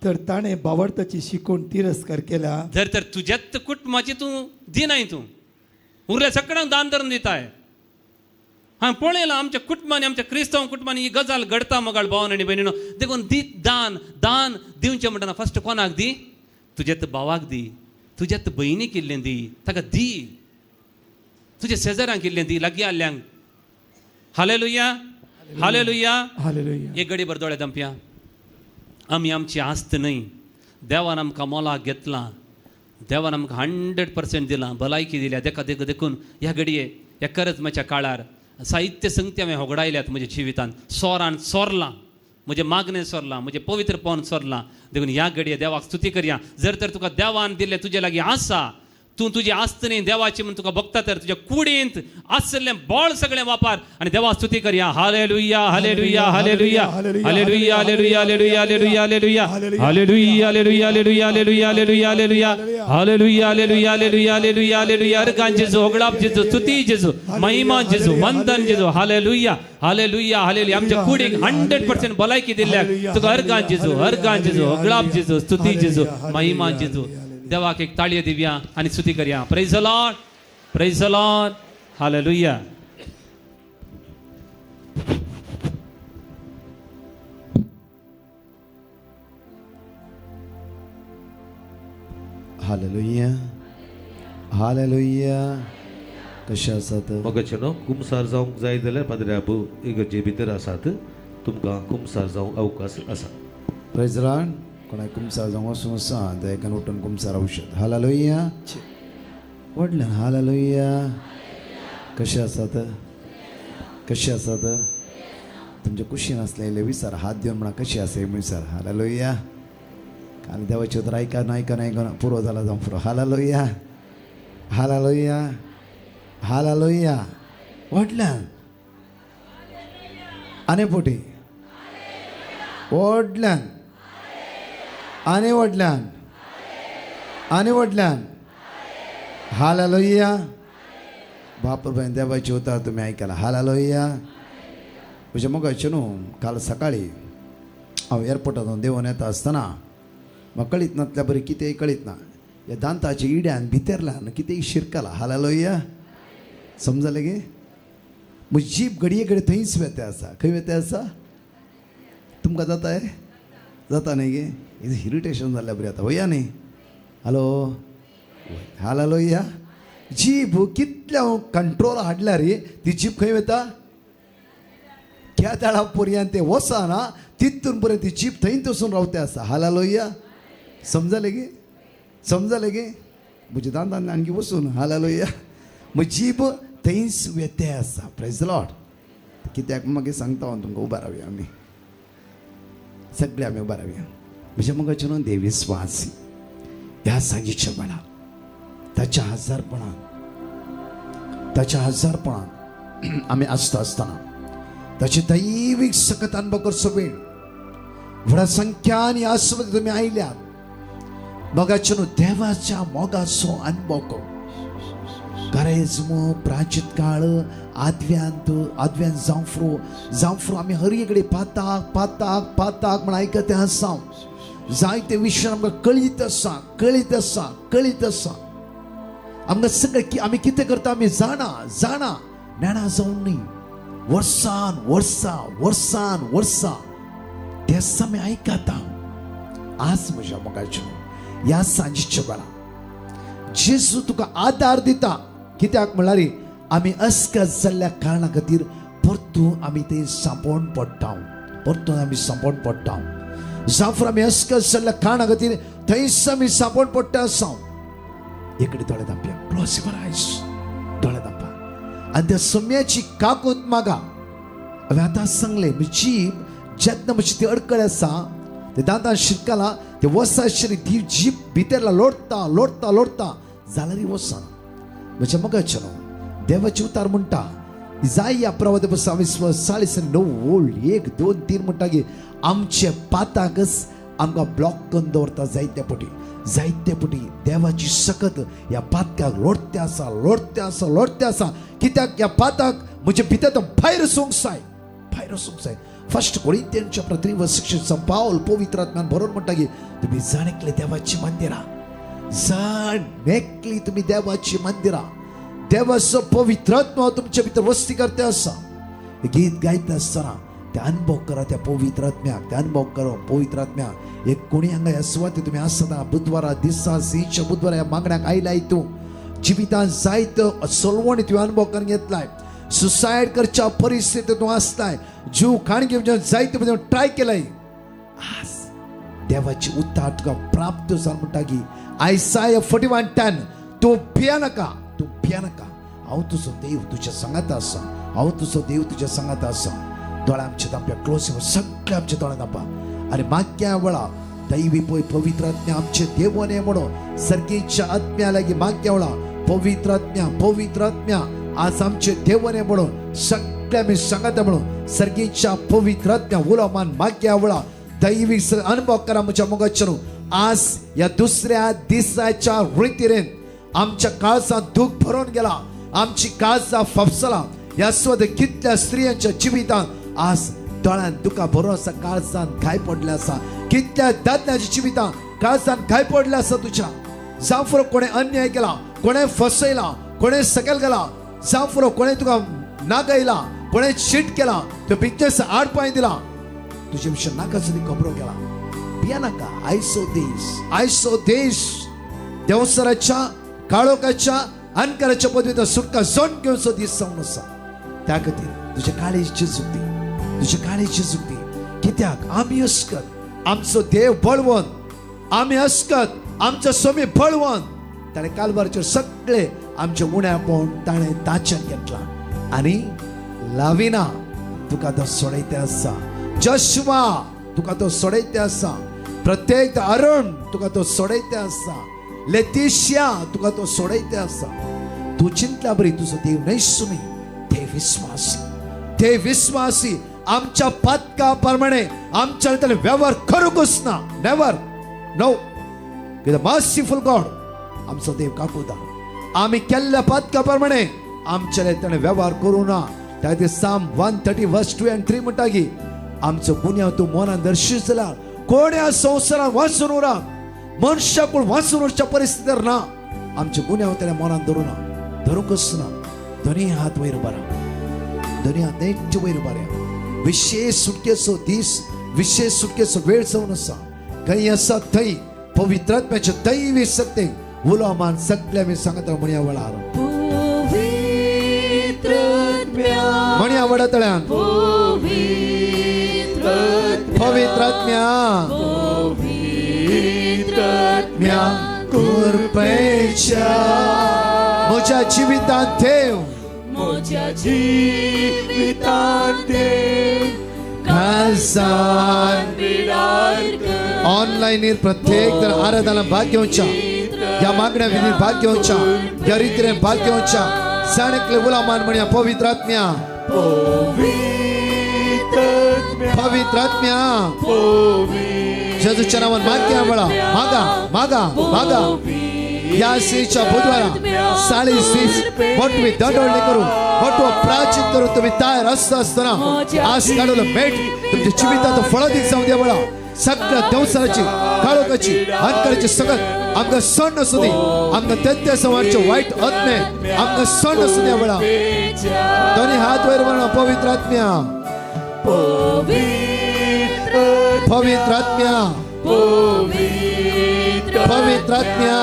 तर ताणें बावडताची शिकवण तिरस्कार केला. जर तर तुज्याच कुटुंबाची तूं दिनाय, तूं उरल्या सगळ्यांक दान धरून दिताय. हांवें पळयलां आमच्या कुटुंबांनी, आमच्या क्रिस्तांव कुटुंबांनी ही गजाल घडता मगाळ भावन आनी भयणीनो. देखून दी दान, दान दिवचें म्हणटना फर्स्ट कोणाक दी? तुज्याच भावाक दी, तुज्याच भयणीक इल्लें दी, ताका दी, तुज्या शेजाऱ्यांक इल्लें दी, लागीं आल्ल्यांक. Hallelujah, hallelujah, hallelujah. एक गडी भर दोळे दमप्या. आमी आमची आस्त न्हय, देवान आमकां मोलाक घेतलां. देवान आमकां 100% दिलां, भलायकी दिल्या. देखा देख देखून ह्या घडये ह्या करजमाच्या काळार साहित्य संगती हांवें होगडायल्यात म्हज्या जिवितांत. सोरान सोरलां, म्हजें मागणें सोरलां, म्हजें पवित्रपण सोरलां. देखून ह्या घडये देवाक स्तुती करया. जर तर तुका देवान दिल्लें तुजे लागीं आसा, तूं तुजी आस्त न्ही देवाची म्हूण तुका भोगता, तर तुज्या कुडींत आसलें बळ सगळें वापर आनी देवा स्तुती करया. Hallelujah, hallelujah, hallelujah, hallelujah, hallelujah, hallelujah, hallelujah, hallelujah, hallelujah, hallelujah, hallelujah, hallelujah, hallelujah, hallelujah, hallelujah, hallelujah, hallelujah, hallelujah. Organ जेजू, होगडाप जेजू, स्तुती जेजू, महिमा जेजू, वंदन जेजू. Hallelujah, hallelujah, hallelujah. आमच्या कुडीक 100% भलायकी दिल्ल्याक तुका अर्गान जेजू, अर्गान जेजू, होगडाप जेजू, स्तुती जेजू, महिमा जेजू. देवाक एक ताळयो दिवया आनी स्तुती करया. Praise the Lord, praise the Lord, hallelujah. Hallelujah, hallelujah. कशें आसात? मगाचे न्हू कुमसार जावंक जाय जाल्यार पाद्रे आबू इगर्जे भितर आसात, तुमकां कुमसार जावंक अवकाश आसा. प्रेज the Lord. कोणाक कुमसार जावंक वचूं आसा एकान उठून कुमसार औषध. हालेलुया. व्हडल्यान हालेलुया. कशें आसात? कशें आसात? तुमच्या कुशीन आसलें इल्लें विचार, हात दिवन म्हणा कशें आसा हें विचार. हालेलुया. आनी देवाचें उतर आयकन आयकन आयकन पुरो जाला जावं पुरो. Hallelujah, hallelujah, hallelujah. व्हडल्यान आनी पोटी व्हडल्यान आनी व्हडल्यान आनी व्हडल्यान. हालेलुया. बापर देवाची उतर तुमी आयकला. हालेलुया. म्हज्या मोगाचें न्हू, काल सकाळी हांव एअरपोर्टांतून देंवून येता आसतना म्हाका कळीत नासल्या बरी कितेंय कळीत ना, ह्या दांताच्या इड्यान भितरल्यान कितेंय शिरकला. हालेलुया. समजलें गे? म्हजी जीब घडये घडये थंयच वेते आसा. खंय वेते आसा? तुमकां जाता हें? जाता न्ही गे? इरिटेशन जाल्ल्या बरी आतां वया न्ही. Hello, hallelujah. जीब कितल्या कंट्रोल हाडल्यार ती जीब खंय वता? केदाळा पर्यंत ते वचना तितून पर्यंत ती जीब थंयच वचून रावते आसा. हालेलुया. समजलें गे? समजलें गे? म्हज्या दांतान आणखी वचून. हालेलुया. म्हजी जीब थंयच वेते आसा. Praise the Lord. कित्याक मागीर सांगता हांव तुमकां. उबा रावया आमी सगळे, आमी उबा रावया. म्हज्या मोगाचें न्हू, देव विस्वासी ह्या सांजेच्या वेळार ताच्या हजारपणान, ताच्या हजारपणान आमी आसता आसतना ताची दैवीक सकत अनुभव करचो वेळ व्हडा संख्यान ह्या सुवातेर तुमी आयल्यात. मोगाचें न्हू, देवाच्या मोगाचो अनुभव कर. करेज्म प्राचीत काळ आदव्यांत आदव्यान जांफ्रो जांफ्रो आमी हर एकडे पाताक पाताक पाताक म्हण आयकते आसा. जायते विशय आमकां कळीत आसा, कळीत आसा, कळीत आसा. आमकां सगळें आमी कितें करता आमी जाणा जाणा नेणा जावन न्ही, वर्सान वर्सां वर्सान वर्सां तेच आमी आयकता. आज म्हज्या मोगाचें ह्या सांजेच्या वेळार जेजू तुका आदार दिता. कित्याक म्हणल्यार आमी अस्कस जाल्ल्या कारणा खातीर परतून आमी ते सांपोवन पडटा, परतून आमी सांपोवन पडटा. जाफर आमी अस्कस जाल्ल्या कारणा खातीर थंयच आमी सांपोवन पडटा आसा. एकडे दोळे धांपया, क्लोज your eyes, दोळे धांपा आनी त्या सम्याची काकूत मागा. हांवें आतां सांगलें, म्हजी जीब जेन्ना म्हजी ती अडकळ आसा, ते दांतां शिरकला, ते वसा आशिल्ली ती जीब भितरला लोटता लोटता लोटता जाल्यार वचना. म्हज्या मोगाचें न्हू, देवाचें उतार म्हणटा जाय ह्या प्रवाह 40 9 ओळ 1 2 3 म्हणटा की आमचे पाताकच आमकां ब्लॉक करून दवरता. जायते पटी जायते पटी देवाची सकत ह्या पातकाक लोटते आसा, लोटते आसा, लोटते आसा. कित्याक ह्या पाताक म्हजे भितर तो भायर वचूंक जाय, भायर वचूंक जाय. फर्स्ट कोरिंथियन चॅप्टर 3 वर्स 16 पावल पवित्र आत्म्यान बरोवन म्हणटा की तुमी जाण एकले देवाची मंदिरां, जाण एकली तुमी देवाची मंदिरां, देवाचो पवित्र आत्मा तुमच्या भितर वस्ती करते आसा. गीत गायता आसतना ते अनुभव करा त्या पवित्र आत्म्याक, ते अनुभव करा पवित्र आत्म्याक. एक कोणी हांगा ह्या सुवातेर तुमी आसतना बुधवारा दिसा सीच्या बुधवारा ह्या मागण्याक आयलाय, तूं जिवितांत जायत सलवणी तुवें अनुभव करून घेतलाय, सुसायड करच्या परिस्थितीत तूं आसताय, जीव खाण घेवन जायते ट्राय केलाय. आज देवाची उतार तुका प्राप्त जाल म्हणटा की आयसाया 41:10 तूं भिया नाका, तूं भिया नाका, हांव तुजो देव तुज्या सांगात आसा, हांव तुजो देव तुज्या सांगात आसा. दोळे आमचे दामप्या क्लोज, सगळे आमचे दोळे दामपा आनी मागच्या वेळा दैवी पय पवित्र आत्म्या आमचे देवने म्हणून सर्गीच्या आत्म्या लागीं मागच्या वेळा पवित्र आत्म्या, पवित्र आत्म्या आज आमचे देवने म्हणून सगळे आमी सांगता म्हणून सर्गीच्या पवित्र आत्म्या उलो मान मागच्या वेळा दैवी अनुभव करा म्हज्या मोगाचेर. आज ह्या दुसऱ्या दिसाच्या रितीरेन आमच्या काळजांत दूख भरून गेला, आमची काळजां फाफसला. ह्या स्वत कितल्या स्त्रियांच्या जिवितांत आज दोळ्यांत दुखां भरून आसा, काळजांत घाय पडले आसा. कितल्या दादल्यांच्या जिवितांत काळजांत घाय पडले आसा तुज्या. जावं फुरो कोणें अन्याय केला, कोणें फसयला, कोणें सकयल गेला, जावं फुरो कोणें तुका नागयला, कोणें चीट केला, तो बिजनेस आड पांय दिला, तुजे विशीं नाका सुद्दां खबरो केला. भिया नाका. आयसो देश, आयसो देश देवसराच्या काळोखाच्या अनकाराच्या पदवीचा सुटका जण घेवचो दीस जावन आसा. त्या खातीर तुज्या काळेची चुकती, तुज्या काळेची चुकती. कित्याक आमी अस्कत आमचो देव बळवंत, आमी अस्कत आमचो स्वामी बळवंत. ताणें कालबारचेर सगळे आमचे उण्यापण ताणें ताच्यान घेतला आनी लाविना तुका तो सोडयते आसा. जशवा तुका तो सोडयते आसा. प्रत्येक अरुण तुका तो सोडयते आसा. लेतिशिया तुका तो सोडयते आसा. तूं चिंतल्या बरी तुजो देव न्हय सुमी, देव विस्वासी, देव विस्वासी. आमच्या पातका प्रमाणे आमच्या ताणें वेव्हार करूंकच ना. नेवर नो कित्याक मर्सीफुल गॉड आमचो देव काकुदा. आमी केल्ल्या पातका प्रमाणे आमच्या ताणें वेव्हार करूं ना. त्या खातीर Psalm 130 verse 2 and 3 म्हणटा की आमचो गुन्यांव तूं मनान दर्शीत जाल्यार कोण ह्या संवसारान वाचून उरा, मनशाक कोण वाचून उरच्या परिस्थितीर ना. आमचे गुन्यांव ताणें मनान धरूं ना, धरूंकच ना. दोनी हात वयर उबारा, दोनी हात नेट वयर उबारया. विशेष सुटकेचो दीस, विशेष सुटकेचो वेळ जावन आसा. खंय आसा थंय पवित्र आत्म्याचे दैवी शक्ती उलो मान सगळे आमी सांगता म्हणया वेळार, म्हणया वडा तळ्यान पवित्र आत्म्या कृपेच्या म्हज्या जिवितांत देव, म्हज्या जिवितांत देव ऑनलायनीर प्रत्येक जण आराधना भाग घेवच्या, ह्या मागण्या विधीर भाग घेवच्या, ह्या रितीन भाग घेवच्या. जाणेकले उला मान म्हणया पवित्र आत्म्या, पवित्र आत्म्या जेजूच्या नावान मागया वेळा मागा मागा मागा. ह्या सीच्या बुधवारा 20:30 मोटवी दंडवळणी करू, मोटवो प्राचित करू. तुम्ही तयार आसता आसतना आज काडलो भेट तुमच्या जिवितांत फळादीक जावं द्या वेळा. सगळ्या देवसाराची काळोखाची अंधकाराची सगळं आमकां सण आसूं दी, आमकां तेत्या सवारचे वायट आत्मे आमकां सण आसूं द्या वेळा. दोनी हात वयर म्हणा पवित्र आत्म्या, पवित्र आत्म्या, पवित्र आत्म्या,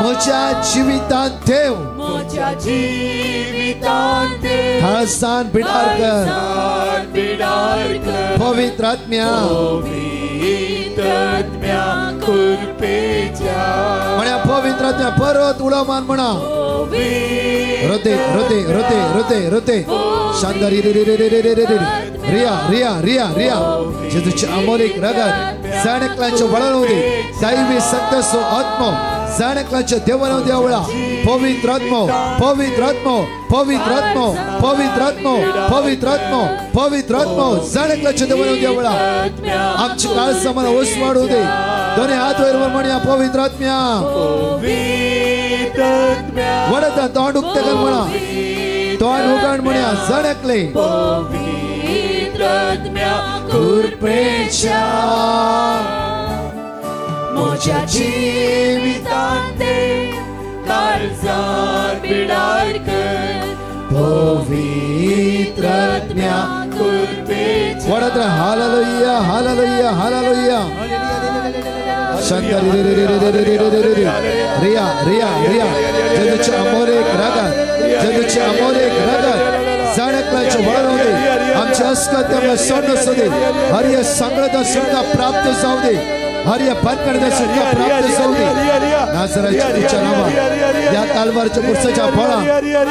म्हज्या जिवितांत देव, म्हज्या जिवितांत देव खासान बिडार कर, पवित्र आत्म्या, म्हण्या पवित्र आत्म्या परत उडो मान म्हणा. रोते रोते रोते रोते रोते शांतारी रे रे रे रे रे रे रे रिया रिया रिया रिया. जेजूचे अमोलिक रगत जाणेकलांचे वळण होते, दैवी संतसो आत्मो जाणेकलांचे देवन होते आवळा. पवित्र आत्मो, पवित्र आत्मो, पवित्र आत्मो, पवित्र आत्मो, पवित्र आत्मो, पवित्र आत्मो जाणेकलांचे देवन होते आवळा. आमची काळ समान ओसवाड होते. दोन्ही हात वयर वर म्हणया पवित्र आत्म्या. वडता तोंड उक्ते कर म्हणा, तोंड उघड म्हणया जणकले कृपेच्या म्हज्या जिवितांत देव काळजांत बिडार कर, पवित्र आत्म्या कृपेच्या. वडत हालेलुया हालेलुया हालेलुया. शांतारी रे रे रे रे रे रे रे रे रिया रिया रिया. जेजूचे अमोलिक रगत, जेजूचे अमोलिक रगत जाणकलांचे वळण होते, खंयचे अस्कत आमकां सोडून आसूं दे. हर ह्या सांगळता सुटका प्राप्त जावं दे. हर ह्या भानगडींत सुटका प्राप्त जावं दे. नाझराच्या तुझ्या नांवान ह्या कालवारच्या कुर्साच्या फळां,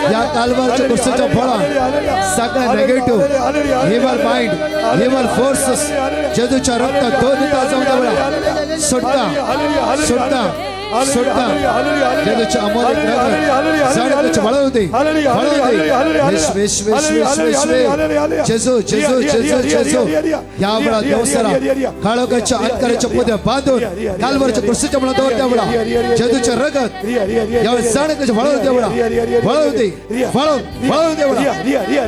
ह्या कालवारच्या कुर्साच्या फळां सगळ्या negative evil mind, evil forces जेजूच्या रक्तात दोन जावं दे. सुटका सुटका सुटका जेजूच्या अमोलिक रगत जाणकाचे वळवू दे, वळवू दे. येशू येशू येशू येशू जेजू जेजू जेजू जेजू. ह्या वेळा देवसरा काळोखाच्या अंधकाराच्या पोत्या बांधून कालवरच्या कुर्सीच्या म्हणून दवर त्या वेळा जेजूच्या रगत यावेळी जाणकाचे वळवू दे, वळवू दे, वळवून वळवू दे.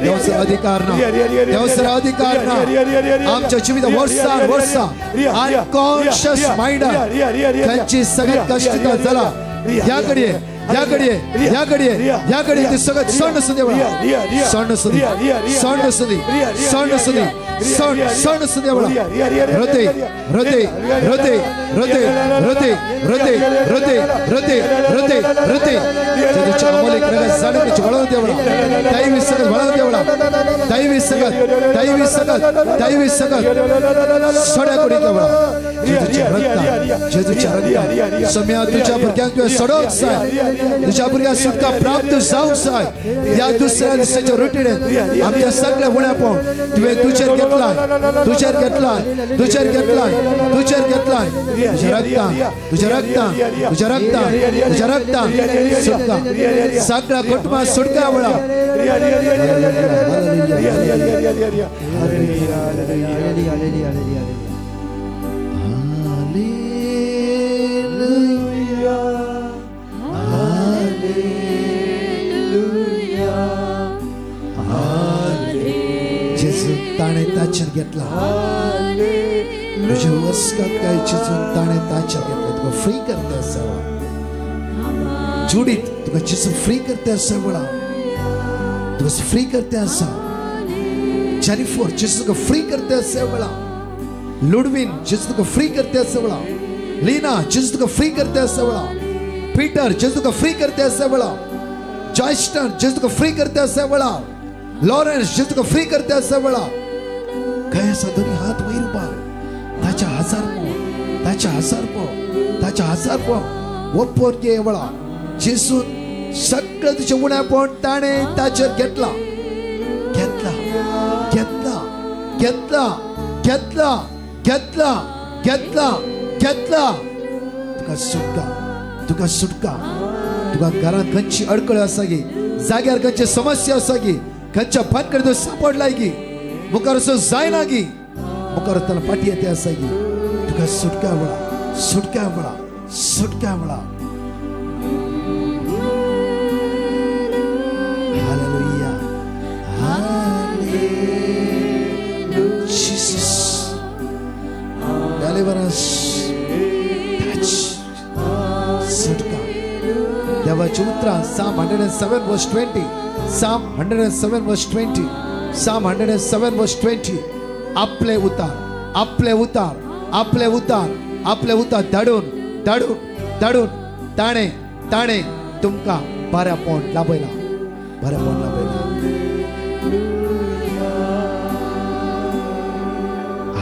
देवसर अधिकार ना, देवसर अधिकार ना आमच्या जिवित वर्सान वर्सा अनकॉन्शियस माइंड त्यांची सगळ्यात कष्ट झाला. ह्याकडे ह्याकडे ह्याकडे ह्याकडे ते सगळं सण असू दे, सण असू दे, सण असू दे, सण असू दे, सण सण असू दे. हृदय हृदय हृदय हृदय हृदय हृदय हृदय हृदय हृदय हृदय जेजूच्या अमोलिक रगत जाणून वळवून देवळा. दैवी सगळं वळवून देवळा. दैवी सगळं, दैवी सगळं, दैवी सगळं सड्या कुडीत देवळा. जेजूच्या रक्ता, जेजूच्या रक्ता सम्या तुझ्या भुरग्यांक तुवें सोडोवंक जाय. तुझ्या भुरग्यांक सुटका प्राप्त जावंक जाय. ह्या दुसऱ्या दिसाच्या रोटेडेन आमच्या सगळ्या उण्यापण तुवें तुजेर घेतलाय, तुजेर घेतलाय, तुजेर घेतलाय, तुजेर घेतलाय. तुझ्या रक्ता, तुझ्या रक्ता, तुझ्या रक्ता, तुझ्या रक्ता सुटका सगळ्या कुटुंबात सुटका वेळा. ताणें ताचेर घेतला तुझे वस्कत काय जेजून ताणें ताचेर घेतला. तुका फ्री करता आसा जुडीत, तुका जेजू फ्री करता आसा वेळा. तुका फ्री करता आसा जेनिफर, जेजू तुका फ्री करता आसा वेळा. लुडवीन, जेजू तुका फ्री करता आसा वेळा. लीना, जेजू तुका फ्री करता आसा वेळा. पीटर, जेजू तुका फ्री करता आसा वेळा. जॉयस्टन, जेजू तुका फ्री करता आसा वेळा. लॉरेन्स, जेजू तुका फ्री करता आसा वेळा. काय आसा दोन्ही हात वयर उबार. ताच्या हजार पो, ताच्या हजार पो, ताच्या हजार पो वपोर घे वेळा. जेजून सगळं तुझें उण्यापण ताणें ताचेर घेतला, घेतला, घेतला, घेतला, घेतला, घेतला, घेतला, घेतला. तुका सुटका, तुका सुटका. तुका घरांत खंयची अडकळ आसा गी, जाग्यार खंयची समस्या आसा गी, खंयच्या भानगडीत तूं सापडलाय गी, मुखार असो जायना गी, मुखार वतना फाटी येते आसा गी, तुका सुटका वेळा, सुटका वेळा, सुटका वेळा. Hallelujah, hallelujah. Jesus deliverance, touch, सुटका. देवाची उतरां Psalm 107 verse 20, Psalm 107 verse 20, Psalm 107 verse 20. आपले उतार, आपले उतार, आपले उतार, आपले उतार धाडून धाडून धाडून ताणें ताणें तुमकां बऱ्यापण लाभयलां, बऱ्यापण लाभयलां.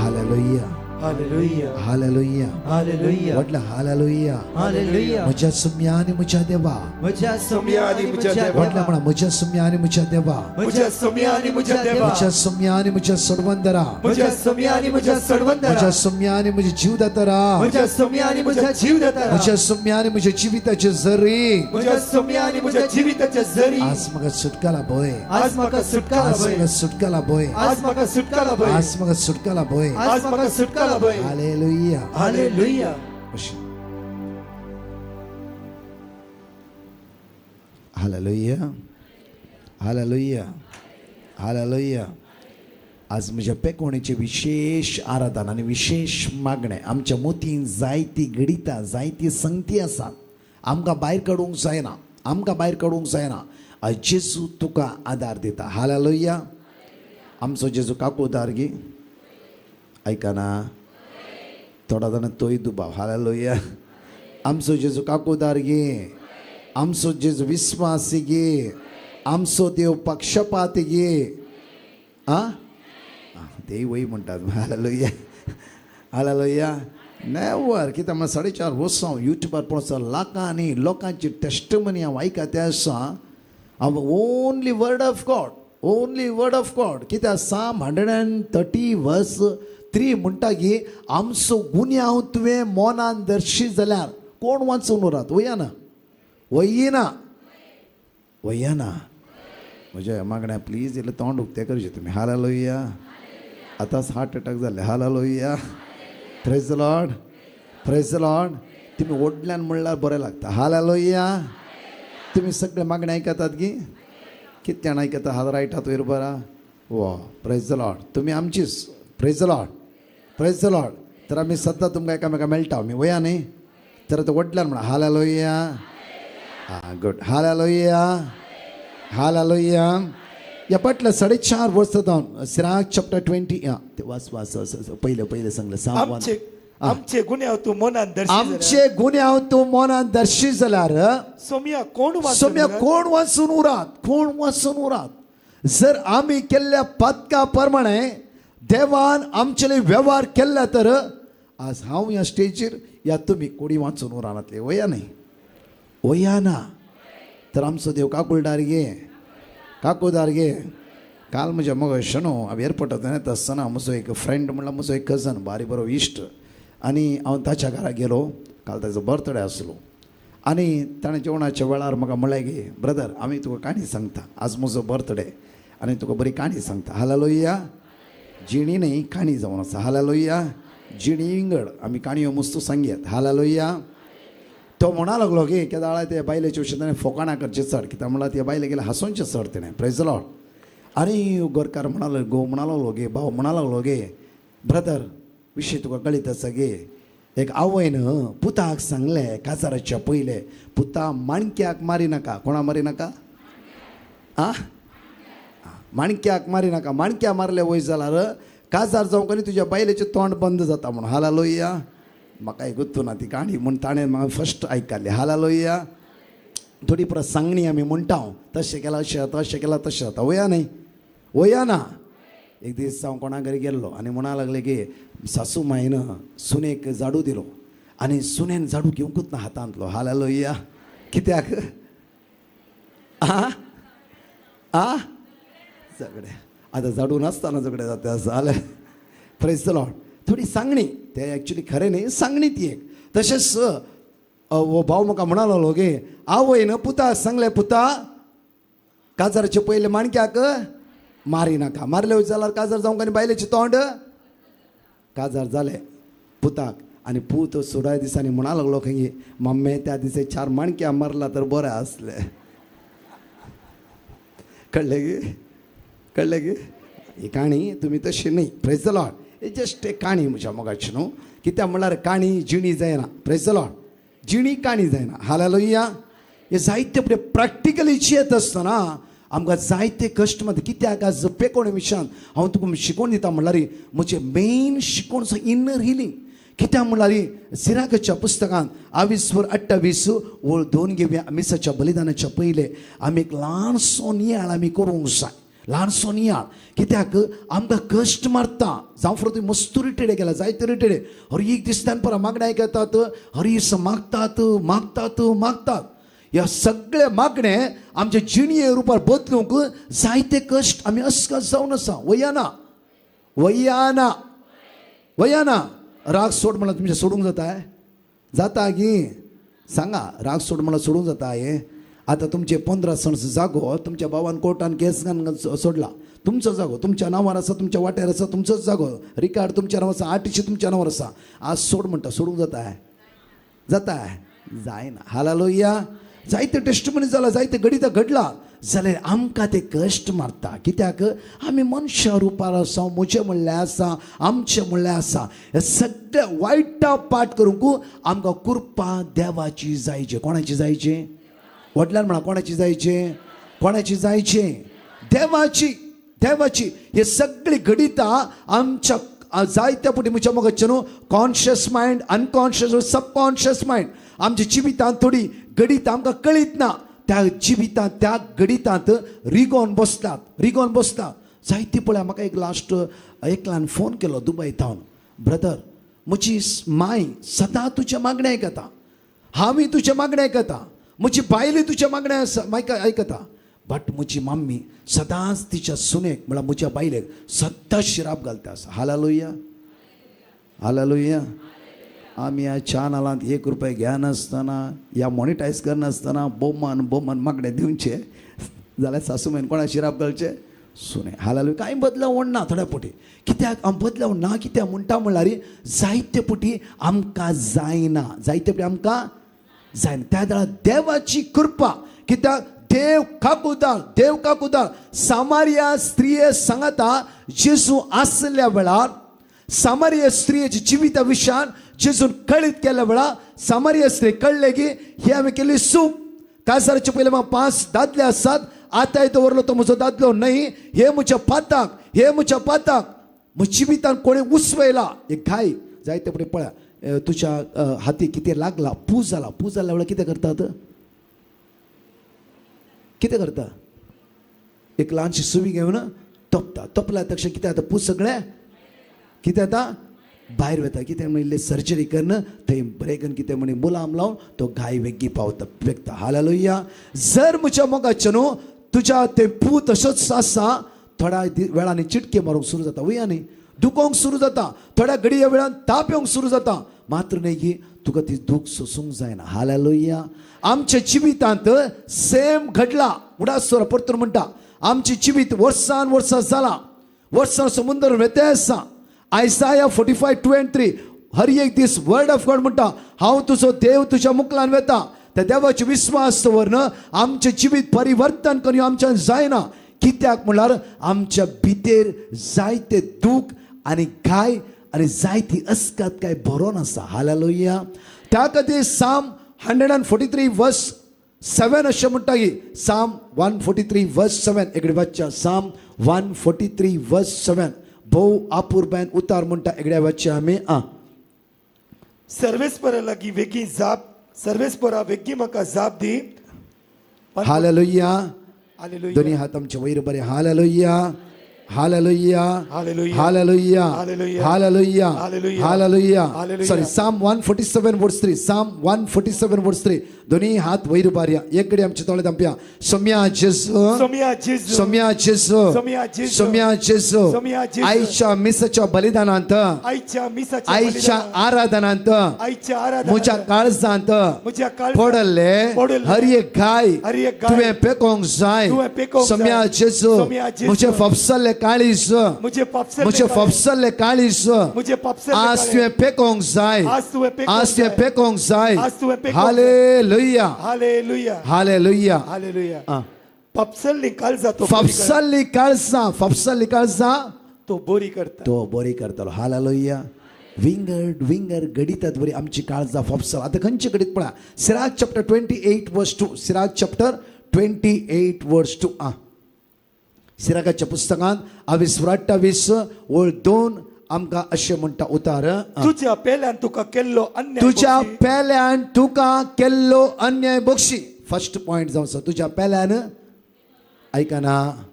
Hallelujah, hallelujah, hallelujah, hallelujah. म्हटलं हालेलुया, हालेलुया. म्हज्या सुम्या आनी म्हज्या देवा, म्हज्या सुम्या आनी म्हज्या देवा. म्हटलं म्हणा म्हज्या सुम्या आनी म्हज्या देवा, म्हज्या सुम्या आनी म्हज्या देवा, म्हज्या सुम्या आनी म्हज्या सोडवंदरा, म्हज्या सुम्या आनी म्हज्या सोडवंदरा, म्हज्या सुम्या आनी म्हज्या जीवदातरा, म्हज्या सुम्या आनी म्हज्या जीवदातरा, म्हज्या सुम्या आनी म्हज्या जिविताचे जरी, म्हज्या सुम्या आनी म्हज्या जिविताचे जरी. आज म्हाका सुटका लाभय, आज म्हाका सुटका आज लाभय, म्हाका सुटका लाभय, आज म्हाका सुटका लाभय, आज म्हाका सुटका लाभय. आज म्हाका सुटका लाभय. Hallelujah, hallelujah. Hallelujah, hallelujah, hallelujah. आज म्हज्या पेकोणेचें विशेश आराधन आनी विशेश मागणें. आमच्या मोतीन जायती घडितां, जायती संगती आसात. आमकां भायर काडूंक जायना, आमकां भायर काडूंक जायना. आज जेजू तुका आदार दिता. हालेलुया. आमचो जेजू काकुदार गी आयकना थोडा जाणां तोय दुबाव. हालेलुया. आमचो जेजू काकुदार गे, आमचो जेजू विस्वासी गे, आमचो देव पक्षपाती गे. आ तेय वय म्हणटात. Hallelujah hallelujah. नेवर कित्याक म्हळ्यार 4.5 वर्सां हांव युट्यूबार पळोवचो लाखांनी लोकांची टेस्टमनी हांव आयकता आसा. हांव only word of God, only word of God. कित्याक Psalm 130 verse 3 म्हणटा की आमचो गुन्यांव तुवें मोनान दर्शी जाल्यार कोण वाचून उरात? वयना वयना वयना. म्हज्या मागण्या प्लीज इल्लें तोंड उक्तें करचें तुमी. हालेलुया. आतांच हार्ट एटॅक जालें. Hallelujah. Praise the Lord, praise the Lord. तुमी व्हडल्यान म्हणल्यार बरें लागता. हालेलुया. तुमी सगळे मागणें आयकतात की? कितले जाण आयकता? हात रायटात वयर बरा. वा, प्रेज the Lord. तुमी आमचीच. Praise the Lord, praise the Lord. तर आमी सद्दां तुमकां एकामेका मेळटा आमी वया न्ही. तर आतां व्हडल्यान म्हणा हालेलुया. आं गुड. Hallelujah hallelujah. ह्या फाटल्या 4.5 वर्सां जावन सिराक चॅप्टर 20 ते वाच वाच वाच पयलें पयलें सांगलें. साम आमचे आमचे गुन्यांव तूं मनान दर्शी आमचे गुन्यांव तूं मनान दर्शी जाल्यार सोम्या कोण वाचून सोम्या उरात? कोण वाचून उरात? कोण वाचून उरात? जर आमी केल्ल्या पातका प्रमाणे देवान आमचेले वेव्हार केल्ल्या तर आज हांव ह्या स्टेजीर या तुमी कोणी वाचून उरानातले. वया न्ही वया ना. तर आमचो देव काकुळदार गे, काकुळदार गे. काल म्हज्या मगो शनो हांव एअरपोर्टार येता आसतना म्हजो एक फ्रेंड म्हणल्यार म्हजो एक कजन बारी बरो इश्ट आनी हांव ताच्या घरा गेलो. काल ताजो बर्थडे आसलो आनी ताणें जेवणाच्या वेळार म्हाका म्हणलें की ब्रदर आमी तुका काणी सांगता, आज म्हजो बर्थडे आनी तुका बरी काणी सांगता. हालेलुया. जिणी न्ही काणी जावन आसा. हालेलुया. जिणी विंगड आमी काणयो मस्तू सांगयात. हालेलुया. तो म्हणा लागलो की केदाळा ते बायलेचे विशय ताणें फोकाणां करचें चड कित्याक म्हणल्यार ते बायले गेले हांसोवचें चड तेणें. Praise the Lord. आनी घरकार म्हणा लागलो, घोव म्हणा लागलो गे, भाव म्हणा लागलो गे, ब्रदर विशय तुका कळीत आसा गे, एक आवयन पुताक सांगलें काजाराच्या पयलें, पुता माणक्याक मारी नाका. कोणा मारी नाका? आ माणक्याक मारी नाका. माणक्या मारले वय जाल्यार काजार जावंक आनी तुज्या बायलेचें तोंड बंद जाता म्हणून. हालेलुया. म्हाका गुत्तू ना ती काणी म्हूण ताणें म्हाका फर्स्ट आयकली. हालेलुया. थोडी परत सांगणी आमी म्हणटा हांव तशें केलां अशें जाता अशें केलां तशें जाता. वया न्ही वया ना. एक दीस हांव कोणा घरी गेल्लो आनी म्हणा लागले की सासू मायन सुनेक झाडू दिलो आनी सुनेन झाडू घेवंकूच ना हातांतलो. हालेलुया. कित्याक? आ आ झगडे. आतां झाडू नासतना झगडे जाता जालें. Praise the Lord. थोडी सांगणी ते एक्चुली खरें न्ही, सांगणी ती एक. तशेंच हो भाव म्हाका म्हणा लागलो गे आवयन पुता सांगलें, पुता काजाराचे पयले माणक्याक मारी नाका, मारले जाल्यार काजार जावंक आनी बायलेचें तोंड. काजार जालें पुताक आनी पूत सोडा दिसांनी म्हणा लागलो खंय मम्मी त्या दिसा 4 माणक्या मारला तर बरें आसलें. कळ्ळें की? कळ्ळें की? ही काणी तुमी तशी न्ही. Praise the Lord. He just एक काणी म्हज्या मोगाची न्हू. कित्याक म्हणल्यार काणी जिणी जायना. Praise the Lord. जिणी काणी जायना. हालेलुया. हे जायते फुडें प्रॅक्टिकली येत आसतना आमकां जायते कश्ट मात कित्याक आज पेकोण विशयान हांव तुका शिकोवन दिता म्हणल्यार म्हजें मेन शिकोवण इनर हिलींग. कित्याक म्हणल्यार सिराकाच्या पुस्तकांत 28 ओळ 2 घेवया. मिसाच्या बलिदानाच्या पयले आमी एक ल्हानसो नियाळ आमी करूंक जाय. ल्हानसो नियाळ कित्याक आमकां कश्ट मारता. जावं फुडें तुमी मस्तू रिटेडे गेला जायते रिटेडे हर एक दिसतान परत मागणें आयकतात, हर दीस मागतात मागतात मागतात. ह्या सगळे मागणे आमच्या जिणये रुपार बदलूंक जायते कश्ट आमी अस्कस जावन आसा. वयाना वयाना वयाना. राग सोड म्हणल्यार तुमचें सोडूंक जाता? जाता की? सांगा. राग सोड म्हणल्यार सोडूंक जाता हें? आतां तुमचे 15 सण जागो तुमच्या भावान कोर्टान केस घालून सोडला. तुमचो जागो तुमच्या नांवार आसा, तुमच्या वाट्यार आसा, तुमचोच जागो, रिकार्ड तुमच्या नांवार आसा, आर्टिशी तुमच्या नांवार आसा. आज सोड म्हणटा, सोडूंक जाता? जाता? जायना. हालेलुया. जायते टेस्टमनी जाला, जायते घडितां घडला जाल्यार आमकां ते कश्ट मारता. कित्याक आमी मनशा रुपार आसा, म्हजें म्हणल्यार आसा, आमचें म्हणल्यार आसा. हे सगळे वायटा पाठ करूंक आमकां कृपा देवाची जायची. कोणाची जायची? व्हडल्यान म्हणा, कोणाची जायची? कोणाची जायची? देवाची. देवाची. हे सगळी घडितां आमच्या जायत्या पुटी म्हज्या मोगाचें न्हू conscious mind, unconscious, subconscious mind आमच्या जिवितांत थोडी घडितां आमकां कळीत ना. त्या जिवितांत त्या घडितांत रिगोन बसतात, रिगोन बसतात. जायते पळय म्हाका एक लास्ट एकल्यान फोन केलो दुबय थावन, ब्रदर म्हजी माय सदां तुजें मागणें आयकता, हांवूय तुजें मागणें आयकता, म्हजी बायलूय तुजें मागणें आसा आयकता, बट म्हजी मम्मी सदांच तिच्या सुनेक म्हळ्यार म्हज्या बायलेक सदां शिराप घालता आसा. Hallelujah, hallelujah. आमी ह्या चॅनलांत 1 रुपया घेनासतना या मॉनिटायज करनासतना बोमान बोमान मागणें दिवचें जाल्यार सासू मायन कोणा शिराप घालचें? सुने. हालेलुया. कांय बदलावण ना थोड्या पोटी. कित्याक आम बदलावण ना कित्याक म्हणटा म्हणल्यार जायते पोटी आमकां जायना, जायते पोटी आमकां जायना. त्या वेळार देवाची कृपा, कित्याक देव काकुदार, देव काकुदार. सामारिया स्त्रिये सांगता जेजू आसल्या वेळार, सामारिया स्त्रियेच्या जिविता विशयान जेजून कळीत केल्या वेळार सामारिया स्त्री कळ्ळें की ही हांवें केल्ली चूक. काजाराचे पयले म्हाका 5 दादले आसात, आतां दवरलो तो म्हजो दादलो न्हय, हे म्हज्या पाताक, हे म्हज्या पाताक, म्हज्या जिवितान कोणें उसवयला. एक घाय जायते फुडें पळया तुज्या हाती कितें लागला, पूज जाला, पूज जाल्या वेळार कितें करतात? कितें करता? एक ल्हानशी सुवी घेवन तोपता, तोपल्या तशें कितें जाता? पूज सगळें कितें जाता? भायर वता. कितें म्हणिल्लें सर्जरी करून थंय बरें करून कितें म्हणी मुलाम लावन तो घाय वेगळी पावता, वेगता. हालेलुया. जर म्हज्या मोगाचें न्हू तुज्या ते पू तशोच आसा, थोड्या वेळांनी चिटके मारूंक सुरू जाता, वया न्ही दुखोवंक सुरू जाता, थोड्या घडये वेळान ताप येवंक सुरू जाता, मात्र न्ही की तुका ती दूख सोसूंक जायना. हालेलुया. आमच्या जिवितांत सेम घडला. उडास परतून म्हणटा आमचें जिवीत वर्सान वर्सां जालां, वर्सान समुंदर वेते आसा. आयसाया 45:2 and 3 हर एक दीस वर्ड ऑफ गॉड म्हणटा हांव तुजो देव तुज्या मुखलान वेता. त्या देवाचे विस्वास दवरन आमचें जिवीत परिवर्तन करून आमच्यान जायना. कित्याक म्हणल्यार आमच्या भितर जायते दूख आनी घाय आनी जायती अस्कत काय भरोन आसा. हालेलुया. त्या खातीर साम 143:7 अशें म्हणटा की साम 143:7 एकडे वाचच्या. साम 143:7 भोव आपुरबायन उतार म्हणटा एकडे वाचच्या आमी. आ सर्वेस्परा लागीं वेगीं जाप, सर्वेस्परा वेगीं म्हाका जाप दी. हालेलुया. दोन्ही हात आमचे वयर बरे. Hallelujah, hallelujah, hallelujah, hallelujah, hallelujah. Sorry, Psalm 147:3, Psalm 147:3. दोन्ही हात वयर बारया, एक कडे आमचे तोळे दामप्या. सोम्या जेजू, सोम्या जेजू, सोम्या जेजू, सोम्या जेजू, सोम्या जेजू. सोम्या जेजू. आयच्या मिसाच्या बलिदानांत, आयच्या मिसाच्या आयच्या आराधनांत, आयच्या आराधनांत म्हज्या काळजांत म्हज्या काळजांत पडले हर एक घाय हर एक घाय तुवें पेकोंक जाय. तुवें पेकोंक जाय. सोम्या जेजू, सोम्या जेजू. म्हजें फाफसल्लें काळीज, म्हजें पापसल्लें म्हजें काळीज, फाफसल्लें काळीज म्हजें पापसल्लें आज काळीज तुवें पेकोंक जाय, आज तुवें पेकोंक आज तुवें जाय. पेकोंक जाय. आज तुवें पेकोंक जाय. Hallelujah, hallelujah, hallelujah. हालेलुया. पापसल्लीं काळजां तो बरी करता. फाफसल्लीं काळजां, फाफसल्लीं काळजां तो बरी करता, तो बरी करतलो. हालेलुया. विंगड विंगड घडितात बरी आमची काळजां फाफसल. आतां खंयचे घडीत पळया, सिराक चॅप्टर 28:2, सिराक चॅप्टर 28:2. आ सिराकाच्या पुस्तकांत 28:2 आमकां अशें म्हणटा उतार, तुज्या पेल्यान तुका केल्लो अन्याय तुज्या बक्षी. पेल्यान तुका केल्लो अन्याय बक्षी. फर्स्ट पॉयंट जावन आसा तुज्या पेल्यान. आयकना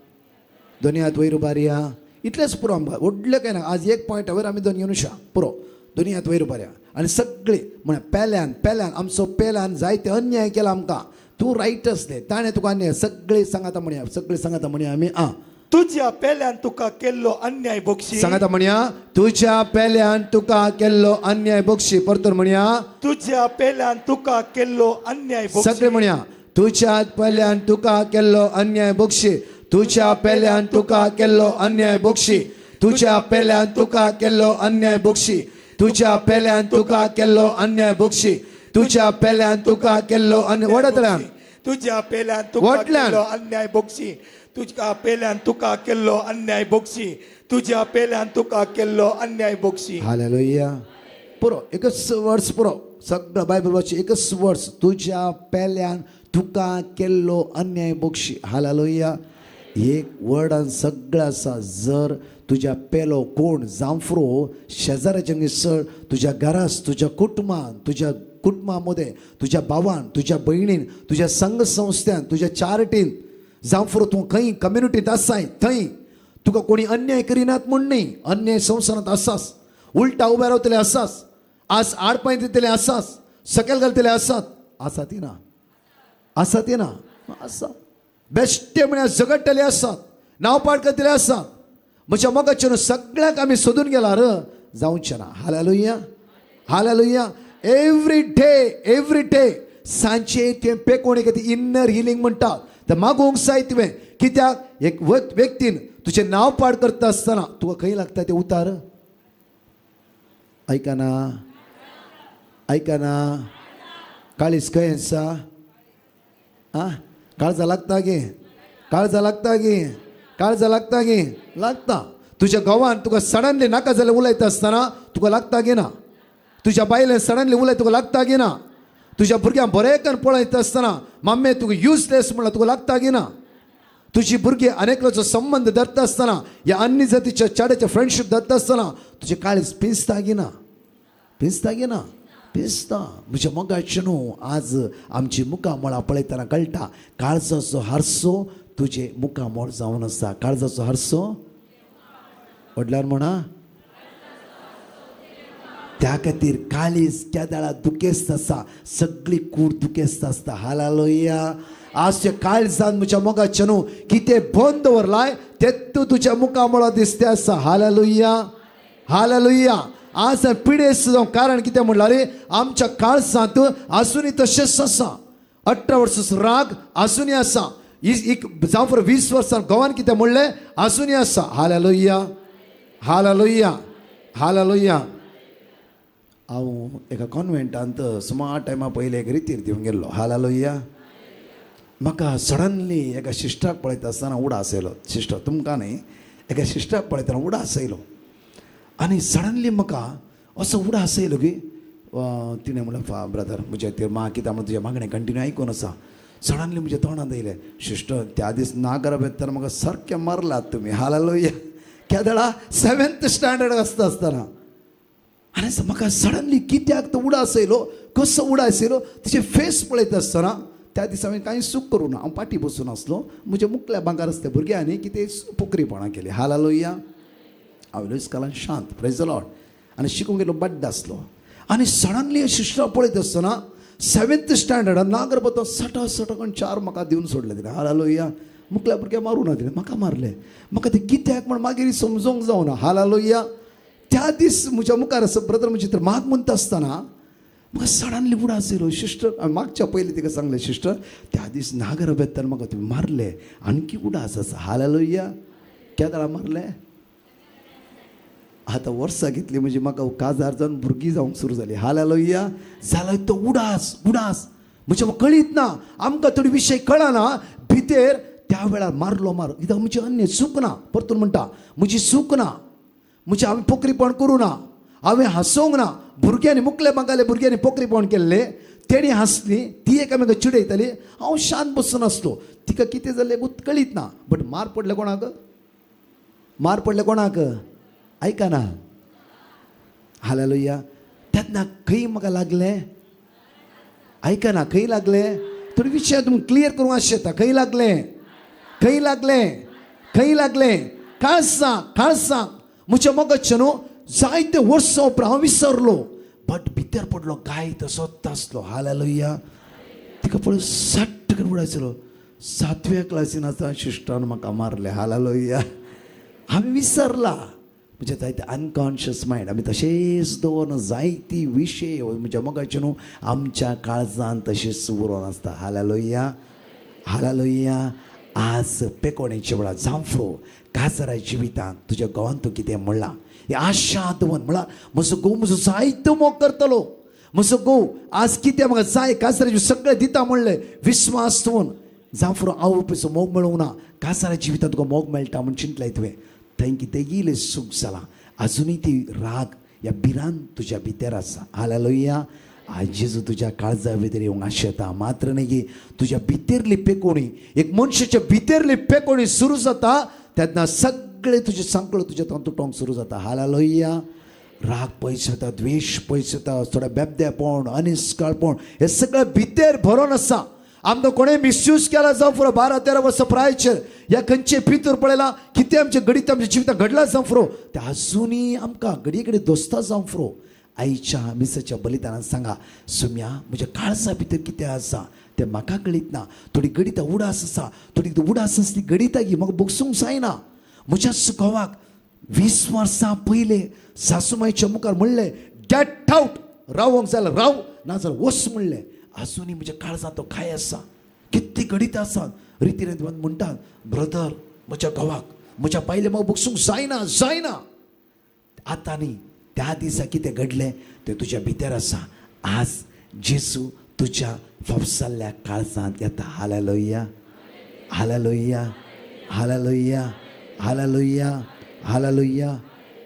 दोनी हात वयर उबारया, इतलेंच पुरो आमकां, व्हडलें कांय ना. आज एक पॉयंट वयर आमी दोन घेवन पुरो. दोनी हात वयर उबारया आनी सगळीं म्हळ्यार पेल्यान, पेल्यान आमचो पेल्यान जायते अन्याय केला आमकां. तूं रायट आसलें, ताणें तुका अन्याय. सगळीं सांगाता म्हणया, सगळीं सांगाता म्हणया आमी. आ तुज्या पेल्यान तुका केल्लो अन्याय बक्षी. सांगाता म्हणया, तुज्या पेल्यान तुका केल्लो अन्याय बक्षी. परतून म्हणया, तुज्या पेल्यान तुका केल्लो अन्याय बक्षी. सगळे म्हणया, तुज्या पेल्यान तुका केल्लो अन्याय बक्षी. तुज्या पेल्यान तुका केल्लो अन्याय बक्षी. तुज्या पेल्यान तुका केल्लो अन्याय बक्षी. तुज्या पेल्यान तुका केल्लो अन्याय बक्षी. तुज्या पेल्यान तुका केल्लो अन्याय. वडतल्यान तुज्या पेल्यान तुका केल्लो अन्याय बक्षी. तुज्या पेल्यान तुका केल्लो अन्याय बक्षी. तुज्या पेल्यान तुका केल्लो अन्याय बक्षी. हालेलुया. पुरो एकच वर्स पुरो, सगळं बायबल वाच एकच वर्स. तुज्या पेल्यान तुका केल्लो अन्याय बक्षी. हालेलुया. एक वर्डान सगळं आसा. जर तुज्या पेलो कोण जांफ्रो शेजाऱ्याच्या सर, तुज्या घरास, तुज्या कुटुंबान, तुज्या कुटुंबा मदें, तुज्या भावान, तुज्या भयणीन, तुज्या संघ संस्थ्यान, तुज्या चार्टीन, जांफ्रो तूं खंय कम्युनिटींत आसाय थंय तुका कोणी अन्याय करिनात म्हूण न्ही, अन्याय संवसारांत आसास, उल्टा उबे रावतले आसास, आज आडपाय दितले आसास, सकयल घालतले आसात, आसा ती ना, आसा ती ना, आसा. बेश्टे म्हळ्यार झगडटले आसात, नांव पाड करतले आसात. म्हज्या मोगाचें सगळ्यांक आमी सोदून गेल्यार जावचें ना. Hallelujah, hallelujah. Every day, every day सांचे तुवें पेकोवणी खातीर इन्नर हिलींग म्हणटा तें मागूंक जाय तुवें. कित्याक एक व्यक्तीन तुजें नांव पाड करता आसतना तुका खंय लागता तें उतार. आयकना, आयकना. काळीज खंय आसा? आं, काळजा लागता गे, काळजा लागता गे, काळजा लागता गे, लागता. तुज्या घोवान तुका सडनली नाका जाल्यार उलयता आसतना तुका लागता गे ना? तुज्या बायलेन सडनली उलयता तुका लागता गे ना? तुज्या भुरग्यांक बरें पळयता आसतना मम्मी तुका युजलेस म्हणल्यार तुका लागता गे ना? तुजी भुरगीं अनेकलोचो संबंद धरता आसतना ह्या अन्य जातीच्या चेड्याचे फ्रेंडशीप धरता आसतना तुजें काळीज पिंजता गे ना? पिंजता गे ना? पिंजता. म्हज्या मोगाचें न्हू, आज आमची मुखामळां पळयतना कळटा काळजाचो हारसो तुजे मुखामळ जावन आसा. काळजाचो हारसो व्हडल्यान म्हणा. त्या खातीर काळीज केदाळा दुखेस्त आसा, सगळी कूड दुखेस्त आसता. हालेलुया. आज त्या काळजान म्हज्या मोगाचें न्हू कितें बंद दवरलाय तें तूं तुज्या मुखामळा दिसते आसा. Hallelujah, hallelujah. आज पिडेस्त जावं कारण कितें म्हणल्यार आमच्या काळजांत आजुनूय तशेंच आसा. 18 वर्सां राग आजुनूय आसा. जावं 20 वर्सां घोवान कितें म्हणलें आजुनूय आसा. Hallelujah, hallelujah, hallelujah. हांव एका कॉन्वेंटांत सुमार टायमा पयलीं एक रितीर दिवंक गेल्लो. हालेलुया. म्हाका सडनली एका शिश्टाक पळयता आसतना उडास येयलो. शिश्ट तुमकां न्ही, एका शिश्टाक पळयतना उडास येयलो आनी सडनली म्हाका असो उडास येयलो की तिणें म्हणलें, फा ब्रदर म्हज्या ते मा कित्याक म्हणून तुजें मागणें कंटिन्यू आयकून आसा. सडनली म्हज्या तोंडांत येयलें, शिश्ट त्या दीस नागरा येतना म्हाका सारकें मारलात तुमी. हालेलुया. केदळा 7th standard आसता आसतना आनी म्हाका सडनली कित्याक तो उडास येयलो, कसो उडास येयलो तिचे फेस पळयता आसतना. त्या दिसा हांवें कांय चूक करूं ना, हांव पाटी बसून आसलो. म्हज्या मुखल्या बांकार आसल्या भुरग्यांनी कितें पोकरीपणां केली. हालेलुया. हांव इस्कॉलान शांत, प्रेज the Lord, आनी शिकूंक गेलो बड्ड आसलो. आनी सडनली शिश्टां पळयत आसतना 7th स्टँडर्डान नागरपतो सटा सटा करून 4 म्हाका दिवन सोडले तिणें. हालेलुया. मुखल्या भुरग्याक मारूं ना तिणें, म्हाका मारलें. म्हाका तें कित्याक म्हण मागीर समजूंक जावना. हालेलुया. त्या दीस म्हज्या मुखार आसा ब्रदर म्हजी तर माग म्हणटा आसतना म्हाका सडनली उडास येयलो. सिस्टर मागच्या पयलीं तिका सांगलें, सिस्टर त्या दीस नागर बेत्तान म्हाका तुमी मारले, आणखी उडास आसा. हालेलुया. केदळा मारले? आतां वर्सां घेतली म्हणजे म्हाका काजार जावन भुरगीं जावंक सुरू जाली. हालेलुया. जालो तो उडास, उडास म्हज्या कळीत ना, आमकां थोडे विशय कळना भितर. त्या वेळार मारलो मार कित्याक म्हजी अन्य चूक ना. परतून म्हणटा म्हजी चूक ना, म्हजें हांवें पोकरीपण करूं ना, हांवें हांसोवंक ना. भुरग्यांनी मुखले बांगाले भुरग्यांनी पोकरीपण केल्लें, तेणी हांसली, ती एकामेका चिडयताली, हांव शांत बसून आसलो. तिका कितें जालें कळीत ना, बट मार पडले कोणाक? मार पडले कोणाक? आयकना. हालेलुया. तेन्ना खंय म्हाका लागलें? आयकना, खंय लागलें? थोडे विशय तुमकां क्लियर करूंक आशेता. खंय लागलें? खंय लागलें? खंय लागलें? काळसां, काळसां म्हज्या मोगाचें न्हू जायते वर्सां उपरांत हांव विसरलो, बट भितर पडलो गाय तसोच आसलो. हालेलुया. तिका पळय सट्ट करून उडायचो. 7व्या क्लासीन आसतना शिश्टान म्हाका मारलें. हालेलुया. हांवें विसरला. म्हणजे जायते अनकॉन्शियस मायंड आमी तशेंच दवरन जायती विशय म्हज्या मोगाचें न्हू आमच्या काळजान तशेंच उरोन आसता. Hallelujah, hallelujah. आज पेकोणेचे वेळार जांफरो काजरा जिवितांत तुज्या घोवान तूं कितें म्हणलां हें आशा दवर. म्हळ्यार म्हजो घोव म्हजो जायतो मोग करतलो, म्हजो घोव आज कितें म्हाका जाय काजराचे सगळें दिता म्हणलें विस्वास दवरून. जांफरो आवय मोग मेळूंक ना, काजरा जिवितांत तुका मोग मेळटा म्हूण चिंतलें तुवें, थंय कितें इल्लें सूख जालां. आजुनूय ती राग ह्या भिरांत तुज्या भितर आसा. हालेलुया. आज जेजू तुज्या काळजा भितर येवंक आशेता. मात्र न्ही की तुज्या भितरली पेकोणी, एक मनशाच्या भितरली पेकोणी सुरू जाता तेन्ना सगळें तुजें सांकळ तुज्या तुटोंक सुरू जाता. हालेलुया. राग पयस वता, द्वेश पयस वता, थोडे बेबदेपण, अनिस्काळपण हे सगळें भितर भरोन आसा. आमकां कोणें मिसयूज केला जावं फुरो 12-13 वर्सां प्रायचेर ह्या खंयचे पितूर पळयला कितें आमचें घडीत आमच्या जिवितांत घडलां जावं फुरो तें आजुनूय आमकां घडये कडेन दोस्ता जावं फुरो. आईच्या मिसाच्या बलिदानान सांगा सुम्या म्हज्या काळजा भितर कितें आसा तें म्हाका कळीत ना. थोडी गणितां उडास आसा, थोडी उडास आसली गणितां की म्हाका भोगसूंक जायना. म्हज्या घोवाक 20 वर्सां पयले सासूमायच्या मुखार म्हणलें गेट आवट, रावोंक जाल्यार राव नाजाल्यार वच म्हणलें. आजुनूय म्हज्या काळजांत तो काय आसा. कितली गणितां आसात रितीन म्हणटात ब्रदर म्हज्या घोवाक म्हज्या बायले म्हाका भोगसूंक जायना जायना. आतां न्ही त्या दिसा कितें घडलें तें तुज्या भितर आसा. आज जेजू तुज्या फोपसल्ल्या काळजांत येता. Hallelujah hallelujah hallelujah hallelujah hallelujah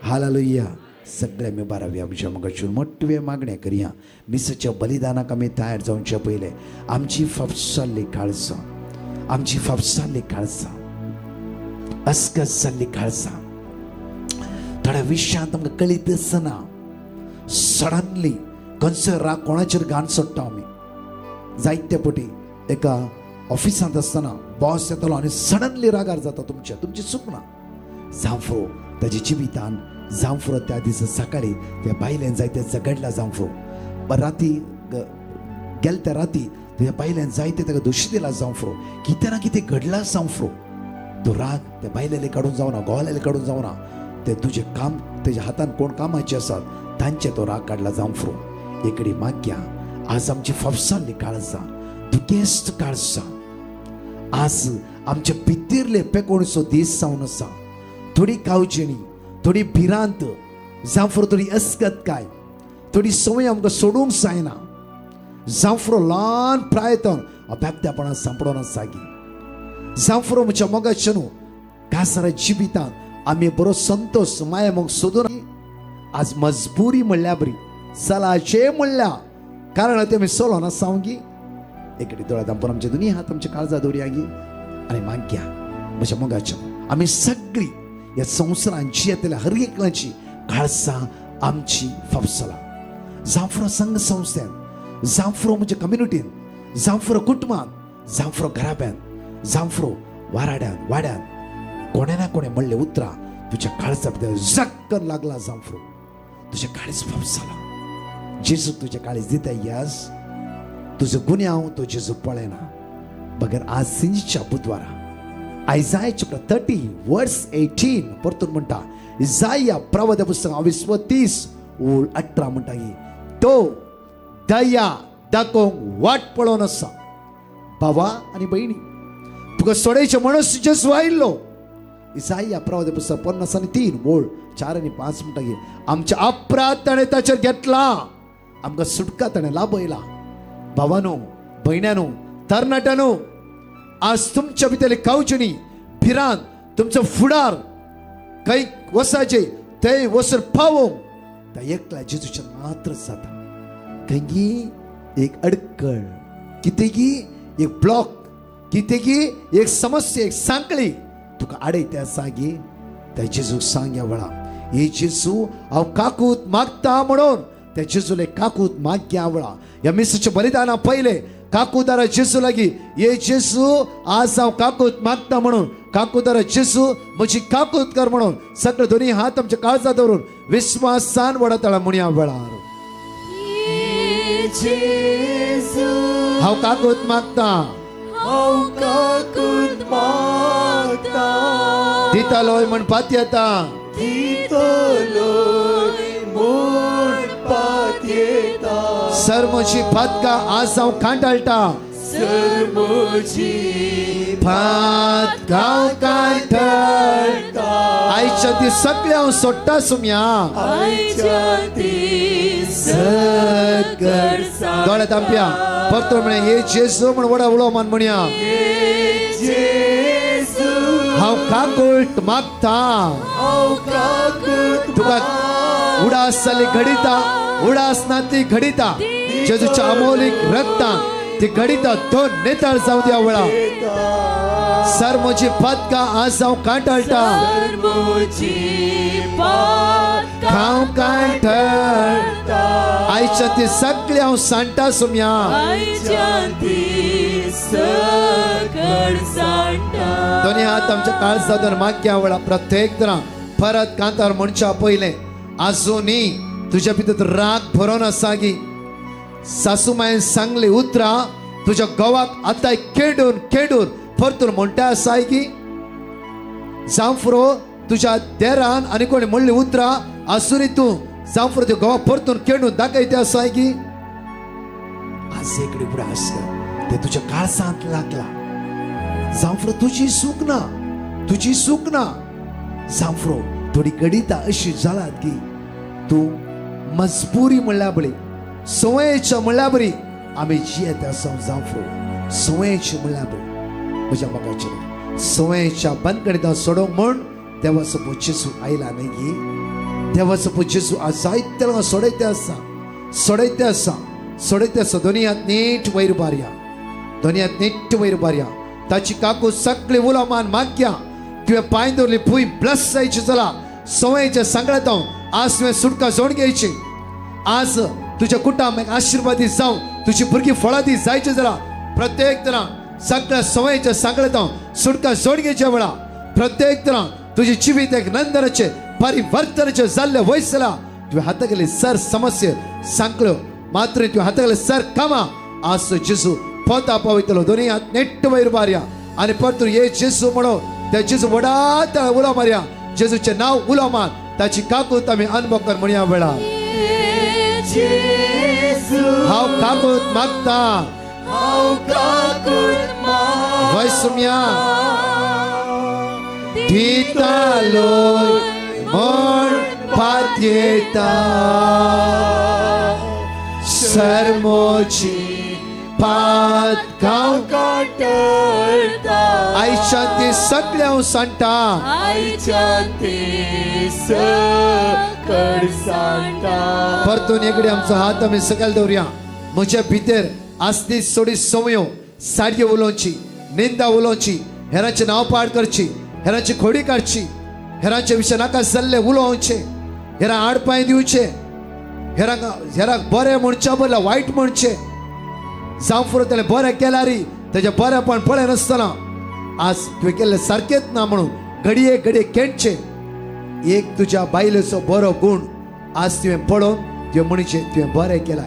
hallelujah. सगळे आमी बारावी आमच्या मुखार मोटवे मागणें करया. मिसाच्या बलिदानाक आमी तयार जावचे पयलें आमची फोपसल्ली काळजां, आमची फोपसल्ली काळजां, अस्कस जाल्ली काळजां, थोड्या विशयांत आमकां कळीत आसना. सडनली खंयचो राग कोणाचेर घाण सोडटा आमी. जायते पटी एका ऑफिसांत आसतना बॉस येतलो आनी सडनली रागार जाता तुमच्या, तुमची चूक ना. जांफरो ताच्या जिवितान जांफरो त्या दिसा सकाळी त्या बायलेन जायते झगडला जांफरो. राती गेले त्या राती त्या बायलेन जायते ताका दोशी दिला जांफरो. कितें ना कितें घडला जांफरो. तो राग त्या बायलेले काडून जावना, घोवालेले काडून जावना, ते तुजें काम तेज्या हातान कोण कामाचे आसात तांचे तो राग काडला जांफरो. एकडे माग्या आज आमची फोपसाल्ली काळजां, दुखेस्त काळजां, आज आमच्या भितरले पेकोणचो दीस जावन आसा. थोडी कावचेणी, थोडी भिरांत जांफरो, थोडी अस्कतकाय, थोडी संवय आमकां सोडूंक जायना. जांफरो ल्हान प्रायतन अभ्यापत्यापणान सांपडोन आसा गी. जांफरो म्हज्या मोगाचे न्हू कासारा जिवितांत आमी बरो संतोश माया मोग सोदून आज मजबुरी म्हणल्या बरी चलाचे म्हणल्या कारण ते आमी चलोना सावंगी. एकडे दोळ्या दांपून आमचे दोनी हात आमच्या काळजा दवरया गी आनी माग्या म्हज्या मोगाच्या आमी सगळी ह्या संवसारांत जियेतल्या हर एकल्याची काळजां आमची फापसला. जांफरो संघ संस्थेन, जांफरो म्हज्या कम्युनिटीन, जांफरो कुटुंबान, जांफरो घराब्यान, जांफरो वाराड्यान वाड्यान कोणे ना कोणे म्हणले उतरां तुज्या काळजा भितर जक्कन लागला जांफरो. तुज्या काळीज फापसला. जेजू तुज्या काळीज दिता यास तुजो गुन्यांव तो जेजू पळयना. बगर आज सिंजीच्या बुधवारा आयजाय चॅप्टर 30 वर्स 18 परतून म्हणटा इजाया प्रवाद्या पुस्तक 29 ओळ 18 म्हणटा की तो दया दाखोवंक वाट पळोवन आसा. बाबा आनी भयणी तुका सोडायचें म्हणून जेजू आयिल्लो. इजाया प्रवाद्या पुस्तक 53 ओळ 4 आनी 5 म्हणटा की आमच्या अपराध ताणें ताचेर घेतला, आमकां सुटका ताणें लाभयला. भावानो भयण्यानो तरणाट्यानो आज तुमच्या भितरली कावचणी भिरांत तुमचो फुडार खंय वसाचे थंय वचून पावोवंक त्या एकल्या जेजूचेर मात्र जाता. खंयगी एक अडकळ, कितेंगी एक ब्लॉक, कितेंगी एक समस्या, एक सांकळी तुका आडयता आसा गी त्या जेजूक सांग ह्या वेळा हे जेजू हांव काकूत मागता म्हणून त्या जेजूले काकूत माग्या वेळा. ह्या मिसाच्या बलिदाना पयले काकुदारा जेजू लागी हे जेजू आज हांव काकूत मागता म्हणून, काकुदारा जेजू म्हजी काकूत कर म्हणून सगळे दोन्ही हात आमच्या काळजा दवरून विस्वासान वडतळा म्हणया वेळार हांव काकूत मागता, हांव काकूत मागता, दितलोय म्हण पातयेता, दितलोय म्हण पातयेता, सर म्हजी पातकां आज हांव कांटाळटा, सर म्हजी पातकां कांटाळटा, आयच्या ती सगळें हांव सोडटा सुम्या, आयच्या ती सगळें. दोळे तांपया परतून म्हळें हे जेजू म्हण व्हडा उलो मान म्हणया हांव काकूट मागता, तुका उडास जाली घडिता, उडास ना ती घडिता जेजूच्या अमोलीक रक्तान ती घडिता दोन नेताळ जावं द्या वेळा. सर म्हजी पातकां आज हांव कांटाळटा, हांव कांटाळटा, आयच्या ती सगळें हांव सांडटा सुम्या, आयच्या ती सकड सांडटा. दोनी हात आमच्या काळजांत मागया वेळा प्रत्येक तरा परत कांतार म्हणच्या पयलें आजुनी तुज्या भितर राग भरोन आसा की सासूमायन सांगली उतरां तुज्या घोवाक आतां खेडून खेडून परतून म्हणटा आसाय की जांफरो तुज्या देरान आनी कोणी म्हणली उतरां आसुनी तूं जांफरो तुज्या घोवाक परतून खेडून दाखयते आसाय की आज एकडी उगडास कर ते तुज्या काळजांत लागला. जांफरो तुजी सूख ना, तुजी सूख ना. जांफरो थोडी गणितां अशी जालात की तूं मजबुरी म्हणल्या बरी संवयेच्या म्हणल्या बरी आमी जियेत आसा. जांफरो संवयेची म्हणल्या बरी म्हज्या मोगाचें संवयेच्या बंदगणितां सोडोवंक म्हूण देवाचो पूत जेजू आयला न्ही की देवाचो पूत जेजू आज जायते लोकांक सोडयते आसा, सोडयते आसा, सोडयते आसा. दोनी हात नीट वयर बारया, दोनी हात नीट वयर बारया. ताची काकू सगळी उलो मान मागया तुवें पांय दवरली भूंय ब्लस जायची चला संवयेच्या सांगळ्यांत आज तुवें सुटका जोड घ्यायची. आज तुज्या कुटुंबाक आशिर्वादी जावं, तुजी भुरगीं फळादी जायची जरा. प्रत्येक तरा सगळ्या संवयेच्या सांगळ्यांत सुटका जोड घेवच्या वेळा प्रत्येक तरा तुझे जिवीत एक नंदनाचे परिवर्तनाचे जाल्ले वयसला तुवें हाता गेले सर समस्या सांगल्यो मात्र तुवें हाता गेले सर कामां आज जेजू पोता पावयतलो. दोनी हात नेट्ट वयर मारया आनी परतून ये जेजू म्हणो त्या जेजू व्हडा उलो मारया. जेजूचें नांव उलो मार ताची काकूत आमी अनुभव कर म्हणया वेळा. हांव काकूत मागता, हांव काकूत मागता, वैसुम्या दितालोय म्हण पातयेता सरमोची पात गांव काटता. आयच्या ती सगळें हांव सांडटा, आयच्या ती सकड सांडटा. परतून एकडे आमचो हात आमी सकयल दवरया. म्हज्या भितर आसली थोडी संवयो साडयो उलोवची, निंदा उलोवची, हेरांचें नांव पाड करची, हेरांची खोडी काडची, हेरांचे विशय नाका जाल्ले उलोवचे, हेरां आडपांय दिवचे, हेरांक हेरांक बरें म्हणच्या बदला वायट म्हणचें. जावं फुडें ताणें बरें केल्यार तेजें बरेंपण पळयनासतना आज तुवें केल्लें सारकेंच ना म्हणून घडये घडये खेळचें. एक तुज्या बायलेचो बरो गूण आज तुवें पळोवन तुवें म्हणचें तुवें बरें केलां.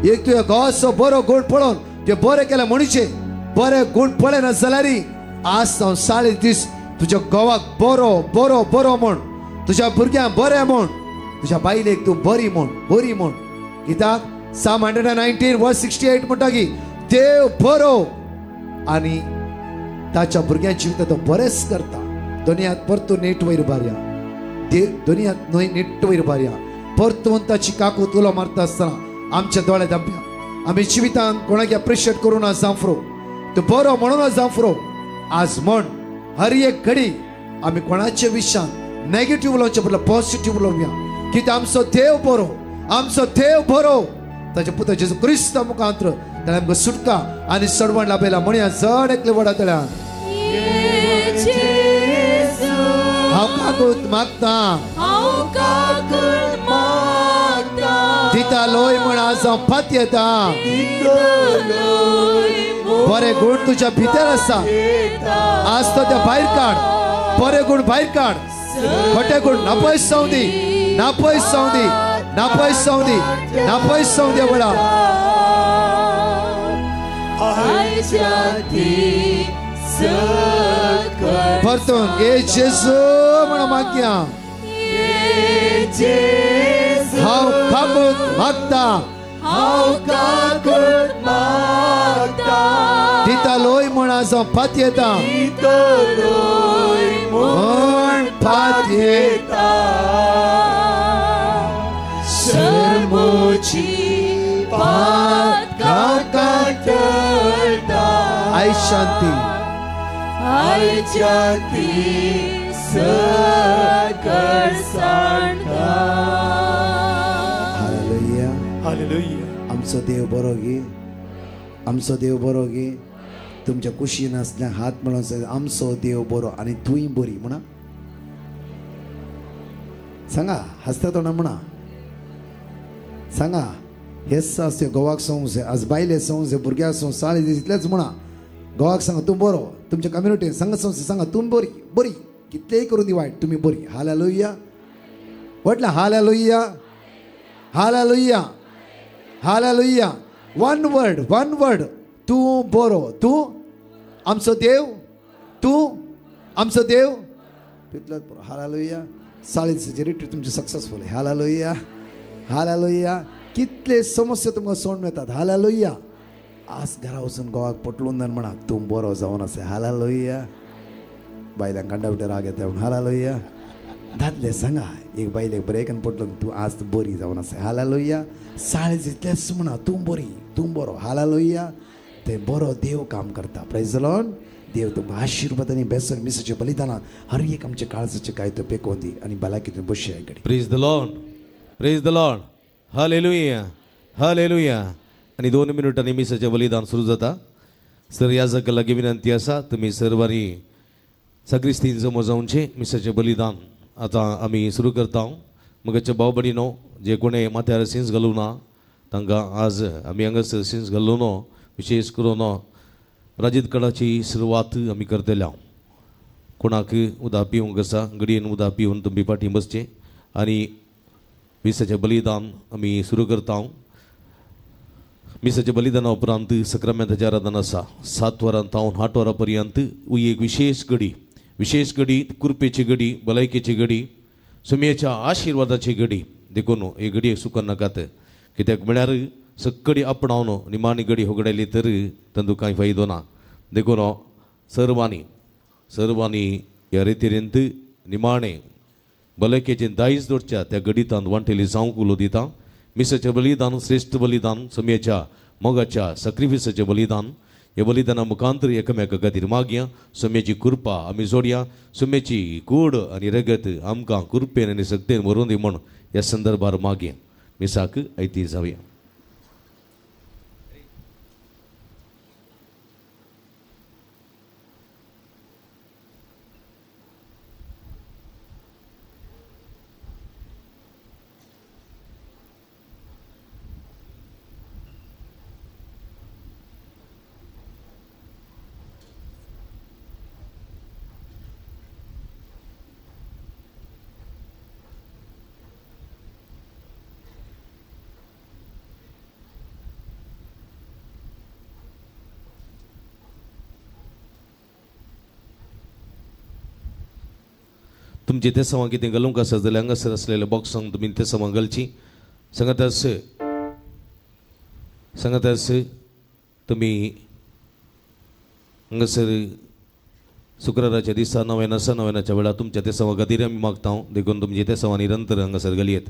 एक तुज्या घोवाचो बरो गूण पळोवन तुवें बरें केलां म्हणचें. बरे गूण पळयना जाल्यार आज हांव 40 दीस तुज्या घोवाक बरो बरो बरो म्हण, तुज्या भुरग्यांक बरें म्हण, तुज्या बायलेक तूं बरी म्हण, बरी म्हण. कित्याक Psalm 119 verse 68 म्हणटा की देव बरो आनी ताच्या भुरग्यांच्या जिवितांत तो बरेंच करता. दोनी हात परतून नीट वयर बारया, देव दोनी हात न्हय नीट वयर बारया. परतून ताची काकूत उलो मारता आसतना आमच्या दोळे धांपया. आमी जिवितांत कोणाक एप्रिशिएट करूं ना जांफरो, तूं बरो म्हणून ना जांफरो. आज म्हण हर एक घडी आमी कोणाच्या विशयान नेगेटीव उलोवचे बदला पॉझिटीव उलोवया. कित्याक आमचो देव बरो, आमचो देव बरो. ताच्या पुता जेजू क्रिस्ता मुखांत्र ताणें आमकां सुटका आनी सडवण लाभयला. म्हणया जण एकले व्हडा तळ्यान हांव काकूत मागता, हांव काकूत मागता, दिता लोय म्हण आज हांव पातयेता. बरे गूण तुज्या भितर आसा आज तो ते भायर काड, बरे गूण भायर काड, खोटे गूण नापयस जावं दी, नापयस जावं दी, नापयस जावं दी, नापयस जावं दी वेळा. परतून ये जेजू म्हण मागया. हांव काकूत मागता, हांव काकूत मागता, दिता लोय म्हण आज हांव पातयेता, म्हण पातयेता. सरमोची पात काटता. आई शांती, आयच्या ती सकड सांडटा. Hallelujah, hallelujah. आमचो देव बरो गे, आमचो देव बरो गे. तुमच्या कुशीन आसल्या हात म्हणून आमचो देव बरो आनी तूंय बरी म्हणा. सांगा हसता तोंडा म्हणा, सांगा. हेच आस गोवाक सांगूं जाय, आज बायले सांगूं जाय, भुरग्याक सांगूं, 40 दीस इतलेंच म्हणा. घोवाक सांगा तूं बरो, तुमच्या कम्युनिटीन सांगा, संस्थे सांगा तूं बरी बरी, कितलेंय करून दी वायट तुमी बरी. हालेलुया. म्हटलं hallelujah, hallelujah, hallelujah. One word, one word, तूं बरो, तूं आमचो देव, तूं आमचो देव, तितलोच बरो. हालेलुया. 40 रिट्रीट तुमचें सक्सेसफूल. Hallelujah, hallelujah. कितले समस्या तुमकां सोडून येतात. हालेलुया. आज घरा वचून घोवाक पटलून धर म्हणा तूं बरो जावन आसा. हालेलुया. बायलांक कांडा बिटर राग येता म्हणून. हालेलुया. दादले सांगा एक बायलेक बरें पटलून तूं आज बरी जावन आसा. हालेलुया. 40 इतलेंच म्हणा तूं बरी, तूं बरो. हालेलुया. ते बरो देव काम करता. Praise the lord. देव तुमकां आशिर्वाद आनी बेसन मिसाच्या बलिदानान हर एक आमच्या काळजाचे काय तो पेकोवन दी आनी भलायकी बसया कडेन. Praise the lord, praise the lord. Hallelujah, hallelujah. आनी 2 मिनटांनी मिसाचें बलिदान सुरू जाता. सर याजका लागीं विनंती आसा तुमी सर्वांनी सक्रिस्तीन जमो जावचें. मिसाचें बलिदान आतां आमी सुरू करता. मगचे भाव भयणीनो जे कोणें माथ्यार सिंस घालूं ना तांकां आज आमी हांगासर सिंस घालूं न्हू, विशेष करून राजीत कडाची सुरवात आमी करतले. कोणाक उदक पिवंक आसा घडयेन उदक पिवन तुमी फाटीं बसचें आनी मिसाचें बलिदान आमी सुरू करता. मिसाच्या बलिदाना उपरांत सक्रामेंताचें आराधन आसा. 7 वरां तावन 8 वरां पर्यंत एक विशेष घडी, विशेष घडी, कृपेची घडी, भलायकेची घडी, सुमयेच्या आशिर्वादाची घडी. देखून ही घडयेक चुकून नाकात, कित्याक म्हळ्यार सक्कडी आपणावन निमाणी घडी होगडायली तर तांतूं कांय फायदो ना. देखून सर्वांनी सर्वांनी ह्या रितीरेंत निमाणें भलायकेचें दायज दवरच्या त्या घडितांत वांटेली जावंक उलो दिता. मिसाचें बलिदान श्रेश्ठ बलिदान, सुमयेच्या मोगाच्या सक्रिफिसाचें बलिदान. ह्या बलिदाना मुखांतर एकामेका खातीर मागया. सुमयेची कृपा आमी जोडया. सुमयेची कूड आनी रगत आमकां कृपेन आनी सक्तेन व्हरून दी म्हूण ह्या संदर्भार मागया. मिसाक आयती जावया. तुमची ते सवां कितें घालूंक आसा जाल्यार हांगासर आसलेल्या बॉक्सांक तुमी ते सवां घालची. सांगात सांगात तुमी हांगासर शुक्राराच्या दिसा नव्यान आसा, नव्यानाच्या वेळार तुमच्या ते सवां खातीर आमी मागता. देखून तुमची ते सवां निरंतर हांगासर घालयेत.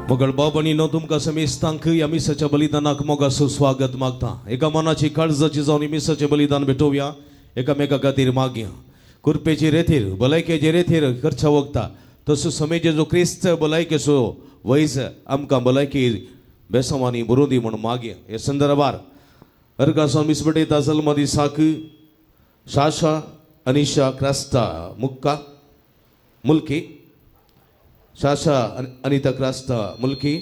मोगल बाब आनी नो तुमकां समेस्तांक ह्या मिसाच्या बलिदानाक मोगाचो स्वागत मागता. एका मनाची काळजाची जावन मिसाचें बलिदान भेटोवया, एकामेका खातीर मागया. कुरपेची रेथीर भलायकेचे रेथीर खर्चा वगता तसो समे जेजू क्रिस्त भलायकेचो वैज आमकां भलायकी बेसवानी बरोवंदी दी म्हूण मागया. हे संदर्भार अर्गासो मिस भेटयता जल्मदी साक शाशा अनिशा क्रास्ता मुक्का मुल्की, शाशा अनिता क्रास्ता मुल्की,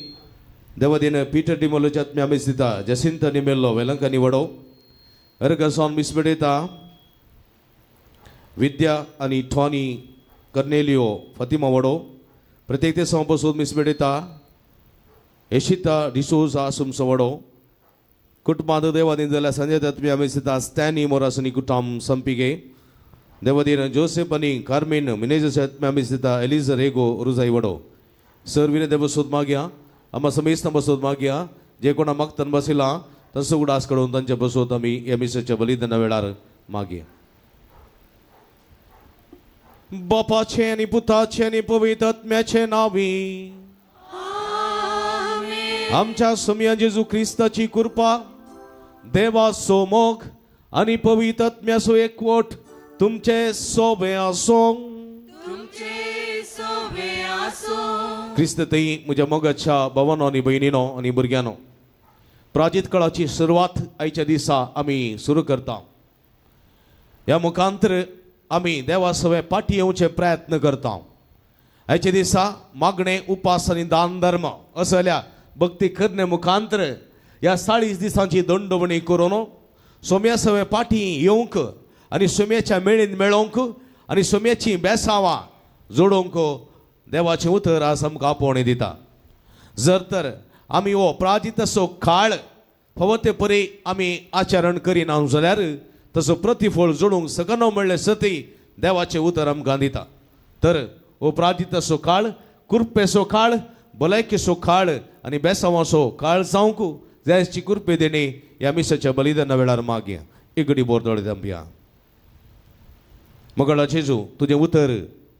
देवादीन पीटर डिमोलोच्या आत्म्या मिस दिता जसिंत निमेल्लो वेलंकानी वडो. अर्गासोन मिस भेटयता विद्या आनी टॉनी कर्नेलियो फातिमा वडो. प्रत्येक ते बसून मिस भेटयता यशिता डिसोजा सुमसो वडो. कुटुंबांत देवादीन जाल्यार संजय आत्म्या मिस दिता स्टॅनी मोरासनी कुटाम संपिगे. देवादीन जोसेफ आनी कार्मेन मिनेजस आत्म्या मिस दिता एलिजर एगो रुजाई वडो. सर विने देव सोद मागया, आमा समेस्त बसोत मागया. जे कोणा मागतन बसिला तसो उडास कडून तांचे बसोत आमी ह्या मिसाच्या बलिदाना वेळार मागया. बापाचे आनी पुताचे आनी पवित्र आत्म्याचे नांवी आमच्या सोम्या जेजू क्रिस्ताची कृपा, देवाचो मोग आनी पवित्र आत्म्याचो एकवट तुमचे सोबे आसूं. क्रिस्त थंय म्हज्या मोगाच्या भावानो आनी भयणीनो आनी भुरग्यांनो, प्राजीत काळाची सुरवात आयच्या दिसा आमी सुरू करता. ह्या मुखांतर आमी देवा सवे पाटी येवचे प्रयत्न करता. आयच्या दिसा मागणे, उपास आनी दान धर्म असल्या भक्ती करणे मुखांतर ह्या 40 दिसांची दंडवणी करून सोम्या सवे पाटी येवंक आनी सोम्याच्या मेळीन मेळोवंक आनी सोम्याची बेसावां जोडोवंक देवाचें उतर आज आमकां आपोवणें दिता. जर तर आमी हो प्राजीत असो काळ फावो ते परी आमी आचरण करिना जाल्यार तसो प्रतिफळ जोडूंक शकना म्हणलें सती देवाचें उतर आमकां दिता. तर हो प्राजीत असो काळ कुरपेचो काळ, भलायकेचो काळ आनी बेसावाचो काळ जावंक जायची कुरपे देणे ह्या मिसाच्या बलिदाना वेळार मागया. इगडी बोरदोळे दंपया. मगळा जेजू तुजें उतर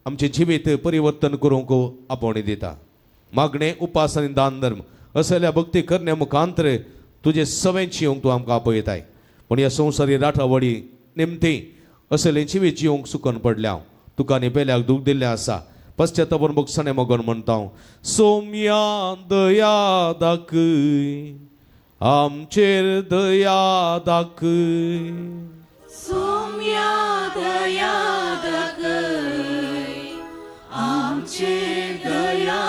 आमचें जिवीत परिवर्तन करूंक आपोवणें दिता. मागणें, उपास आनी दान धर्म असल्या भक्ती करण्या मुखांतर तुजें सवें जिवंक तूं आमकां आपयताय. पूण ह्या संवसारी राठावडी निमती असलें जिवीत जिवंक सुकन पडल्या तुका आनी पेल्याक दूख दिल्लें आसा. पश्चातापून भोगसणें मगोन म्हणटा, सोम्या दया दाखय आमचेर, दया दाखय. सोम्या दया दाखय आमचेर, दया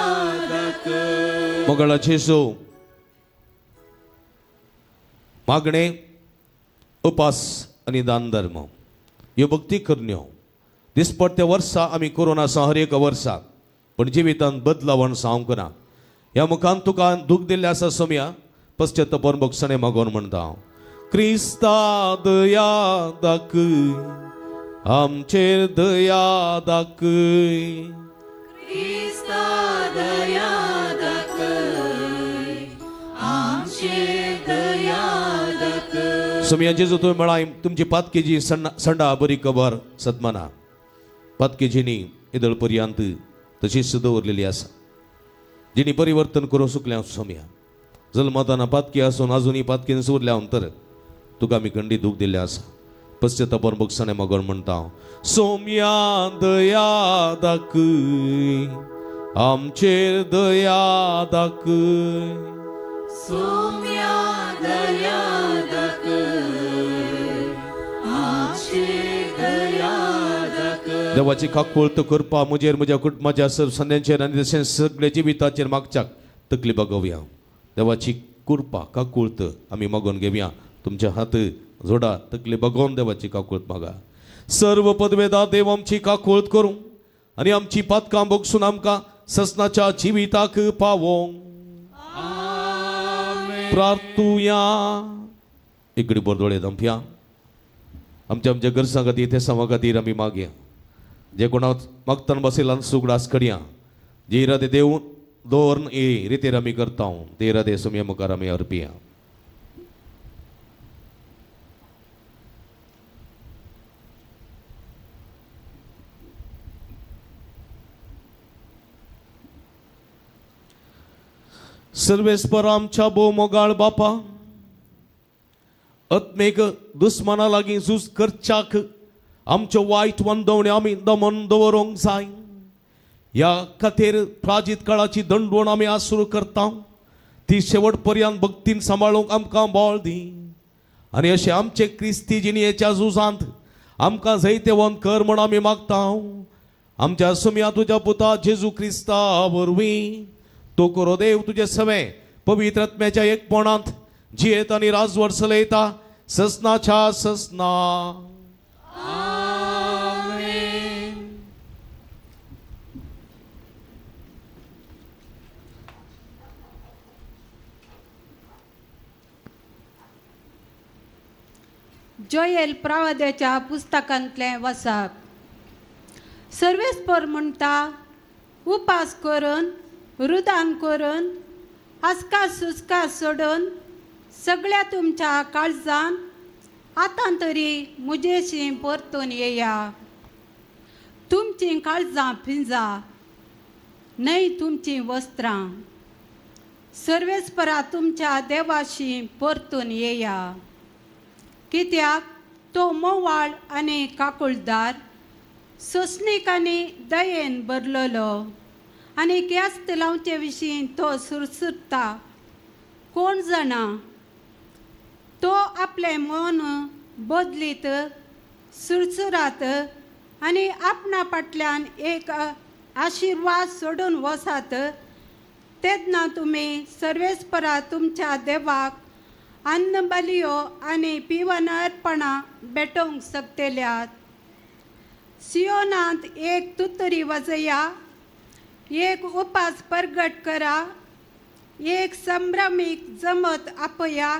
दाखय. मोगळा जेजू मागणें, उपास आनी दान धर्म ह्यो भक्ती करण्यो दिसपट्ट्या वर्सा आमी करून आसा हर एका वर्सा, पूण जिवितांत बदलावण जावंक ना. ह्या मुखान तुका दूख दिल्लें आसा सोम्या, पश्चातापून भोगसणें मागोवन म्हणटा हांव, क्रिस्ता दया दाखय आमचेर, दया दाखय. क्रिस्ता दया दाखय आमचेर, दया दाखय. सोम्या जेजू तुवें म्हळां तुमची पातकेजी संडा बरी खबर सदमाना पातकेजींनी येदोळ पर्यंत तशीच दवरलेली आसा, जिणी परिवर्तन करूंक सुकल्या सोम्या. जल्मताना पातकी आसून आजुनूय पातकेन उरल्या तर तुका आमी खंडीत दूख दिल्लें आसा. पश्चातापून भोगसणें मागोवन म्हणटा हांव, सोम्या दया दाखय आमचेर, दया दाखय. सोम्या दया दाखय आमचेर, दया दाखय. देवाची काकुळट करपा म्हजेर, म्हज्या कुटुंबाच्या सर्व संद्यांचेर आनी तशेंच सगळ्या जिविताचेर मागच्याक तकली बागोवया. देवाची कृपा काकुळट आमी मागोवन घेवया. तुमचे हात जोडा, तकली बागोवन देवाची काकुळट मागा. सर्व पदवेदा देव आमची काकुळट करूं आनी आमची पातकां भोगसून आमकां ससनाच्या जिविताक पावोवंक प्रार्थुया. इकडे बोरदोळे दंपया. आमच्या आमच्या गरजां खातीर तेसांवा खातीर आमी मागया. जे कोणा मागताना बसयला सुगडास करया, जे इरादे देव दवरून ए रितेर आमी करता ते इरादे सोम्या मुखार आमी अर्पिया. सर्वेस्पर आमच्या भोव मोगाळ बापा, आत्मीक दुस्माना लागीं झूज करच्याक आमच्यो वायट वंदवण्यो आमी दमन दवरूंक जाय. ह्या खातीर प्राजीत काळाची दंडवण आमी आज सुरू करता, ती शेवट पर्यंत भक्तीन सांबाळूंक आमकां बळ दी. आनी अशें आमचे क्रिस्ती जिणयेच्या झुजांत आमकां जैतेवंत कर म्हूण आमी मागता. आमच्या सुमया तुज्या पुता जेजू क्रिस्ता वरवीं तो करो देव तुजे सवें पवित्र आत्म्याच्या एकपणांत जियेत आनी राजवट चलयता ससनाच्या ससना. जोएल प्रवाद्याच्या पुस्तकांतलें वसाप. सर्वेस्पर म्हणटा, उपास करून रुदान करून आसकास सुस्कास सोडून सगळ्या तुमच्या काळजान आतां तरी म्हजेशी परतून येया. तुमचीं काळजां पिंजा न्हय तुमचीं वस्त्रां. सर्वेस्परा तुमच्या देवाशी परतून येया, कित्याक तो मोवाळ आनी काकुळदार, सोंसणीक आनी दयेन भरलेलो आनी क्यास्त लावचे विशीं तो सुरसुरता. कोण जाणा, तो आपलें मन बदलीत सुरसुरात आनी आपणा फाटल्यान एक आशिर्वाद सोडून वसात. तेन्ना तुमी सर्वेस्परा तुमच्या देवाक अन्न बलियो आनी पिवन अर्पणां भेटोवंक शकतल्यात. सियोनांत एक तुतरी वाजया, एक उपास परगट करा, एक संभ्रमीक जमत आपया,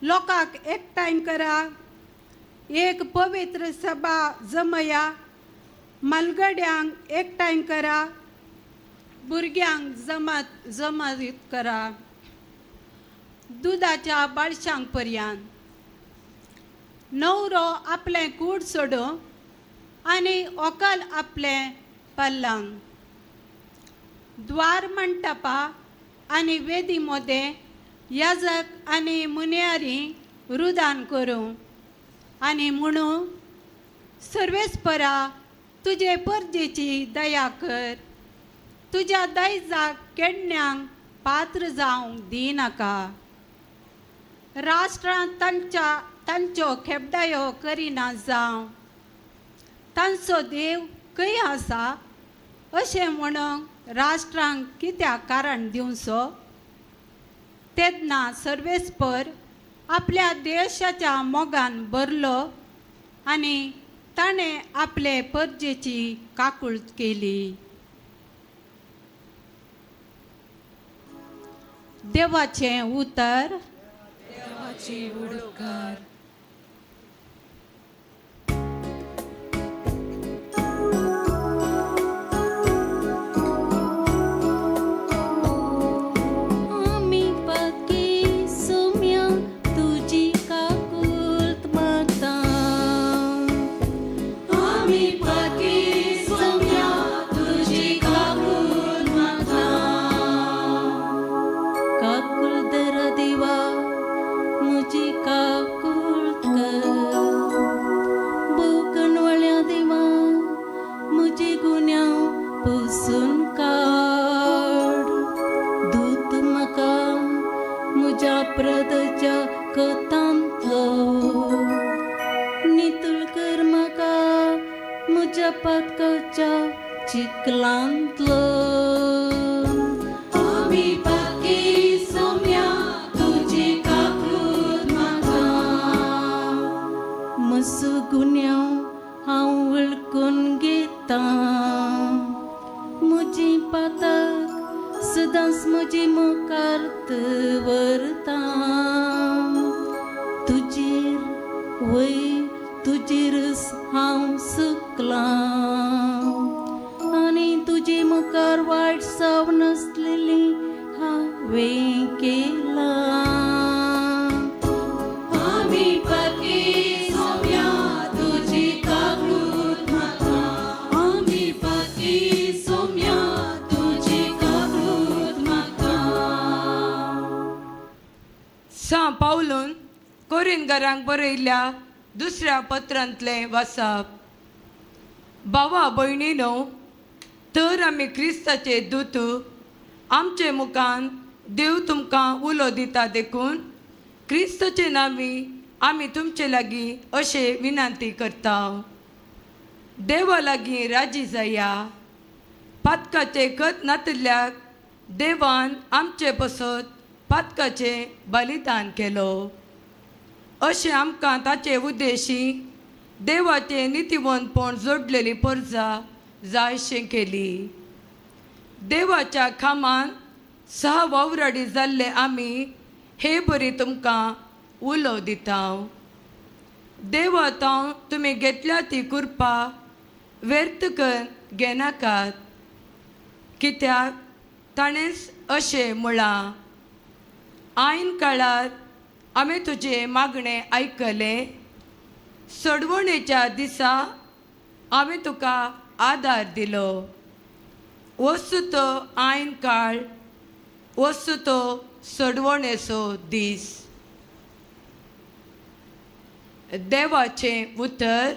लोकांक एकठांय करा, एक पवित्र सभा जमया, मालगड्यांक एकठांय करा, भुरग्यांक जमत जमात करा, दुदाच्या बाळशांक पर्यंत. न्हवरो आपलें कूड सोडूं आनी व्हंकल आपलें पल्लंग. द्वार मंटपा आनी वेदी मोदें याजक आनी मुनियारी रुदान करूं आनी म्हणूं, सर्वेस्परा तुजे परजेची दया कर, तुज्या दायजाक केडण्यांक पात्र जावंक दिनाका. राष्ट्रां तांच्यो खेपडायो करिना जावं, तांचो देव खंय आसा अशें म्हणूंक राष्ट्रांक कित्याक कारण दिवचो. तेन्ना सर्वेस्पर आपल्या देशाच्या मोगान भरलो आनी ताणें आपले परजेची काकूळट केली. देवाचें उतर. देवाचे उडकार. तुजेर हांव सुकलां आनी तुजे मुखार पावलून कोरिनगरांक बरयल्ल्या दुसऱ्या पत्रांतलें वाचप. भावा भयणीनो, तर आमी क्रिस्ताचे दूत, आमचे मुखान देव तुमकां उलो दिता देखून क्रिस्ताचे नांवी आमी तुमचे लागीं अशें विनंती करता. देवा लागीं राजी जाया. पातकाचे खत नातिल्ल्याक देवान आमचे पसत पातकाचें बलिदान केलो. अशें आमकां ताचे उद्देशी देवाचें नितीवंतपण जोडलेली परजा जायशें केली. देवाच्या खामान सहा वावराडी जाल्ले आमी हे बरी तुमकां उलो दिता. देवा तावन तुमी घेतल्या ती कृपा व्यर्थ कर घेनाकात, कित्याक ताणेंच अशें म्हळां, आयन काळार आमी तुजें मागणें आयकलें, सोडवणेच्या दिसा आमी तुका आदार दिलो. वस्तू तो आयन काळ, वस्तू तो सोडवणेचो दीस. देवाचें उतर.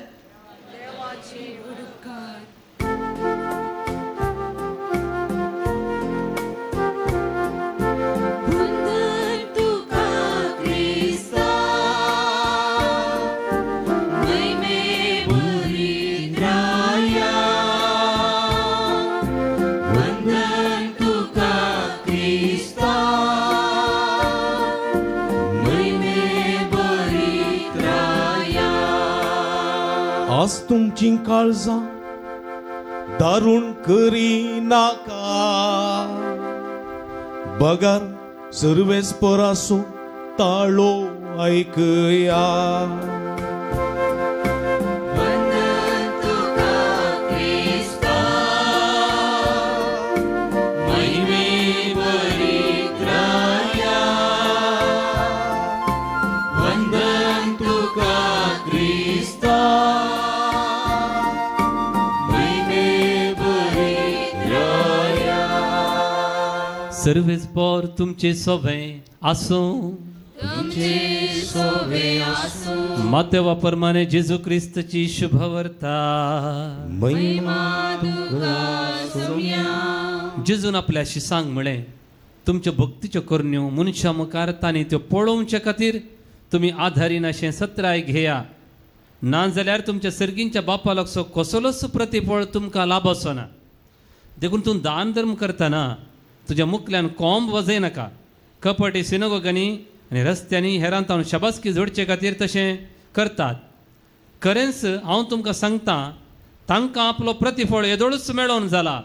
आज तुमची काळजां दारुण करी नाका, बगर सर्वेस परासो ताळो ऐकया. सर्वेस पोर तुमचे सोवे आसूं, मातेवा प्रमाणे जेजू क्रिस्तची शुभवर्ता. जेजून आपल्याशी सांग म्हळें, तुमच्यो भक्तीच्यो करण्यो मनशां मुखार तांणी त्यो पळोवचे खातीर तुमी आधारीन अशें सत्राय घेया, ना जाल्यार तुमच्या सर्गींच्या बापा लागचो कसलोच प्रतिफळ तुमकां लाभचो ना. देखून तूं दान धर्म करतना तुज्या मुखल्यान कोंब वजय नाका. कपटी सिनोगांनी आनी रस्त्यांनी हेरांत हांव शाबासकी जोडचे खातीर तशें करतात. खरेंच हांव तुमकां सांगता, तांकां आपलो प्रतिफळ येदोळूच मेळोवन जाला.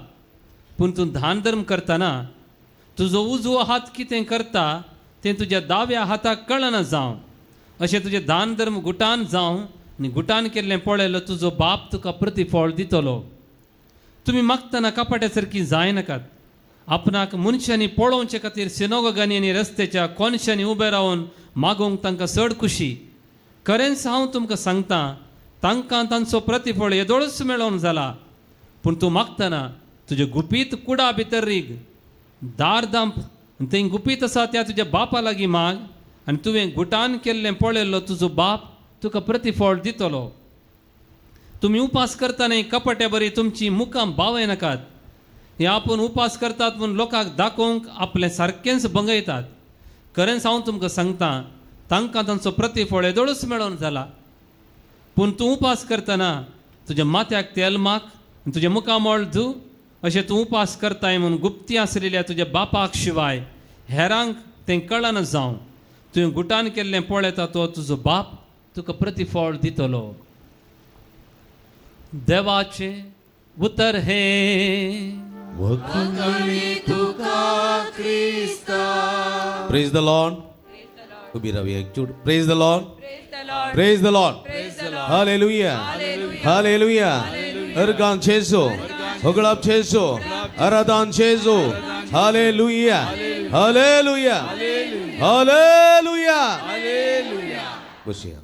पूण तूं दान धर्म करतना तुजो उजवो हात कितें करता तें तुज्या दाव्या हाताक कळना जावं. अशें तुजें दान धर्म गुटान जावं आनी गुटान केल्लें पळयलो तुजो बाप तुका प्रतिफळ दितलो. तुमी मागतना कपाट्या सारकी जायनाकात. आपणाक मनशांनी पळोवचे खातीर सिनोगांनी आनी रस्त्याच्या कोनशांनी उबे रावन मागूंक तांकां चड खुशी. खरेंच हांव तुमकां सांगता, तांकां तांचो प्रतिफळ येदोळूच मेळोवन जाला. पूण तूं मागतना तुजें गुपीत कुडा भितर रीग, दार दांप, थंय गुपीत आसा त्या तुज्या बापा लागीं माग आनी तुवें गुटान केल्लें पळयल्लो तुजो बाप तुका प्रतिफळ दितलो. तुमी उपास करतना कपट्या बरी तुमची मुखां बावयनाकात. हे आपूण उपास करतात म्हूण लोकांक दाखोवंक आपलें सारकेंच भंगयतात. खरेंच हांव तुमकां सांगता, तांकां तांचो प्रतिफळ येदोळूच मेळोवन जाला. पूण तूं उपास करतना तुज्या माथ्याक तेल माग आनी तुजें मुखामळ धू. अशें तूं उपास करताय म्हूण गुप्ती आसलेल्या तुज्या बापाक शिवाय हेरांक तें कळना जावं. तुवें गुटान केल्लें पळयता तो तुजो बाप तुका प्रतिफळ दितलो. देवाचें उतर हें. Praise the Lord. उबी रावया एकजूट. Praise the Lord. Praise the Lord. Hallelujah. Hallelujah. Organ जेजू, होगळाप जेजू, आराधन जेजू. हालेलुया. हालेलुया. हालेलुया. बसया.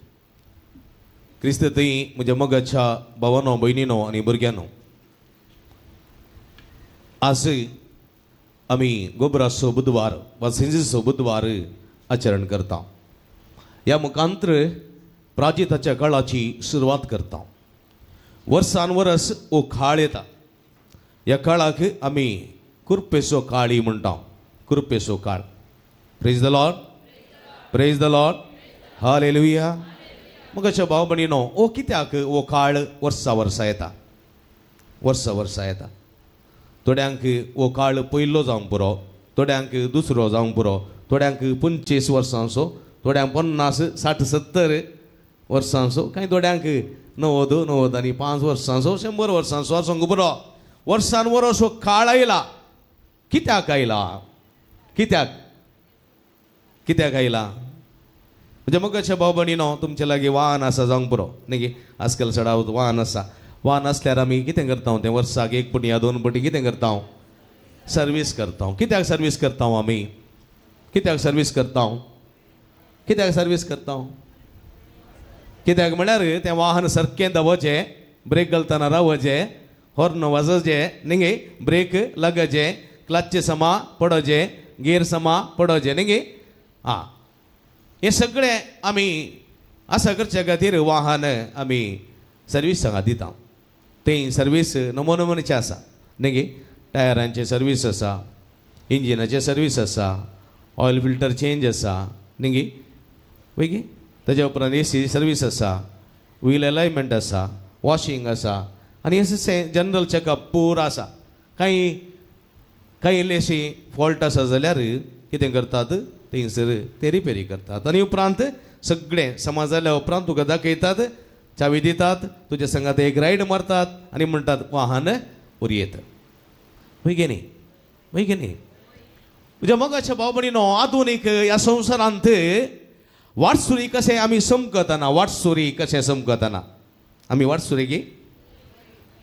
क्रिस्त थंय म्हज्या मोगाच्या भावानो, भयणीनो आनी भुरग्यांनो, आज आमी गोबराचो बुधवार वा सिंजीचो बुधवार आचरण करता. ह्या मुखांत्र प्राजिताच्या काळाची सुरवात करता. वर्सान वरस हो काळ येता. ह्या काळाक आमी कुर्पेचो काळी म्हणटा. कुर्पेचो काळ. Praise the Lord, praise the Lord, hallelujah. मग अशें भाव भयणीनो, ओ कित्याक हो काळ वर्सा वर्सा येता? वर्सा वर्सा येता. थोड्यांक हो काळ पयलो जावंक पुरो, थोड्यांक दुसरो जावंक पुरो, थोड्यांक 25 वर्सांचो, थोड्यांक 50, 60, 70 वर्सांचो, कांय थोड्यांक 90, 95 वर्सांचो, 100 वर्सांचो आसूंक पुरो. वर्सान वरस हो काळ आयला. कित्याक आयला? कित्याक कित्याक आयला? म्हणजे मग अशें भाव भयणीनो, तुमचे लागीं वाहन आसा जावंक पुरो न्ही की आजकाल चडावत वाहन आसा. वाहन आसल्यार आमी कितें करता? तें वर्साक 1 पटी या 2 पटी कितें करता? सर्वीस करता. कित्याक सर्वीस करता आमी? कित्याक सर्वीस करता? कित्याक सर्वीस करता? कित्याक म्हळ्यार तें वाहन सारकें दवरचें, ब्रेक घालतना रावचें, हॉर्न वाजोवचें न्ही, ब्रेक लागचें, क्लच समा पडोवचें, गेर समा पडोवचें न्ही. आं, हें सगळें आमी आसा करचे खातीर वाहन आमी सर्वीस हांगा दिता. तें सर्वीस नमो नमुनेचें आसा न्ही. टायरांचें सर्वीस आसा, इंजिनाचें सर्वीस आसा, ऑयल फिल्टर चेंज आसा न्ही वयगी. ताज्या उपरांत एसी सर्वीस आसा, व्हील अलायमेंट आसा, वॉशिंग आसा, आनी अशें जनरल चॅकअप पुरो आसा. कांय कांय इल्लेशी फॉल्ट आसा जाल्यार कितें करतात थंयसर ते रिपेरी करतात. आनी उपरांत सगळें समाज जाल्या उपरांत तुका दाखयतात, चावी दितात, तुज्या संगात एक रायड मारतात आनी म्हणटात वाहन उरयेत. वय गे न्ही? वय गे न्ही? म्हज्या मोगाच्या भाव भयणीनो, आधुनीक ह्या संवसारांत वाटसुरी कशें आमी समकतना, वाटसुरी कशें समकतना आमी वाटसुरी की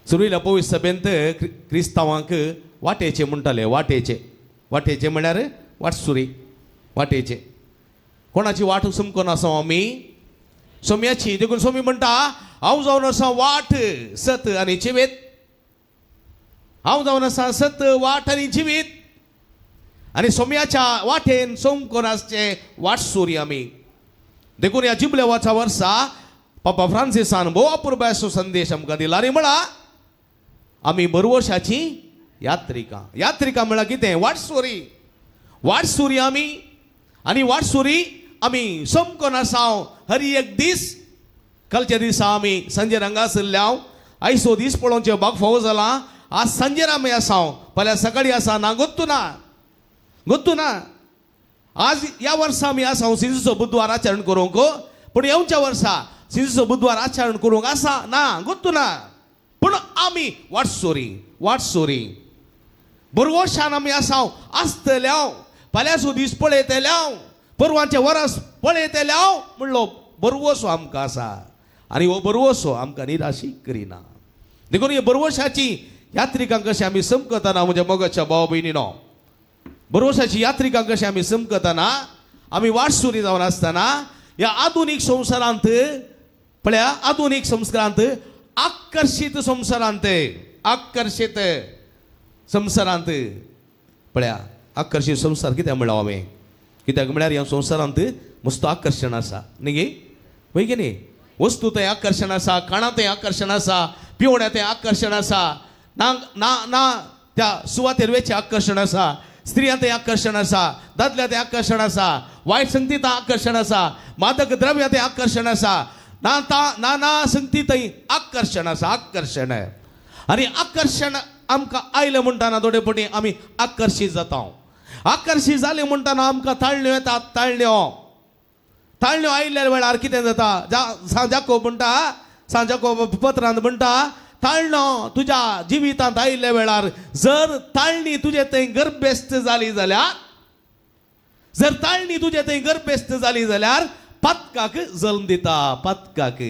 सुरवेल्या पवित्र सभेंत क्रिस्तांवांक वाटेचे म्हणटाले. वाटेचे, वाटेचे म्हळ्यार वाटसुरी. वाटेचे कोणाची वाट समकून आसा आमी? सोम्याची. देखून सोमी म्हणटा, हांव जावन आसा वाट, सत आनी जिवीत. हांव जावन आसा सत, वाट आनी जिवीत. आनी सोम्याच्या वाटेन समकून आसचे वाटसुरी आमी. देखून ह्या जिबलेवाच्या वर्सा पापा फ्रांसिसान भोव अपुरबायेचो संदेश आमकां दिला आनी म्हळा, आमी बरवशाची यात्रिका. यात्रिका म्हळ्यार कितें? वाटसुरी. वाटसुरी आमी, आनी वाटसुरी आमी समकोन आसा हर एक दीस. कालच्या दिसा आमी सांजेर हांगा आशिल्ले. हांव आयचो दीस पळोवचें भाग फावो जाला. आज सांजेर आमी आसा, फाल्यां सकाळीं आसा ना गोत्तू ना, गोत्तू ना. आज ह्या वर्सा आमी आसा सिंजूचो बुधवार आचरण करूंक, पूण येवच्या वर्सा सिंजूचो बुधवार आचरण करूंक आसा ना गोत्तू ना. पूण आमी वाटसुरी, वाटसुरी बरवशान आमी आसा आसतले. हांव फाल्यांचो दीस पळयतले, हांव परवांचे वरस पळयतले हांव म्हणलो बरवसो आमकां आसा. आनी हो बरवसो आमकां निराशीक करिना. देखून हे बरवशाची यात्रिकांक कशें आमी समकतना म्हज्या मोगाच्या भाव भयणीनो, बरवशाची यात्रिकांक कशें आमी समकतना, आमी वाटसुरी जावन आसतना ह्या आधुनीक संवसारांत पळया, आधुनीक संस्कारांत, आकर्शीत संवसारांत, आकर्शीत संवसारांत पळया, आकर्शीत संवसार कित्याक म्हणला हांवें? कित्याक म्हळ्यार ह्या संवसारांत मस्त आकर्शण आसा न्ही, वय की न्ही? वस्तू थंय आकर्शण आसा, खाणां थंय आकर्शण आसा, पिवण्या थंय आकर्शण आसा, ना ना ना त्या सुवातेर वेचें आकर्शण आसा, स्त्रियां थंय आकर्शण आसा, दादल्या थंय आकर्शण आसा, वायट संगती आकर्शण आसा, मादक द्रव्या थंय आकर्शण आसा, ना ता ना ना संगती थंय आकर्शण आसा. आकर्शण आनी आकर्शण आमकां आयलें म्हणटाना थोडे पटी आमी आकर्शीत जाता. आकर्शीत जालें म्हणटाना आमकां ताळण्यो येतात. ताळण्यो, ताळण्यो आयिल्ल्या वेळार कितें जाता? सांत जाकोब म्हणटा, सांत जाकोब पत्रांत म्हणटा, ताळणो तुज्या जिवितांत आयिल्ल्या वेळार जर ताळणी तुजे थंय गर्भेस्त जाली जाल्यार, जर ताळणी तुजे थंय गर्भेस्त जाली जाल्यार पातकाक जल्म दिता. पातकाक.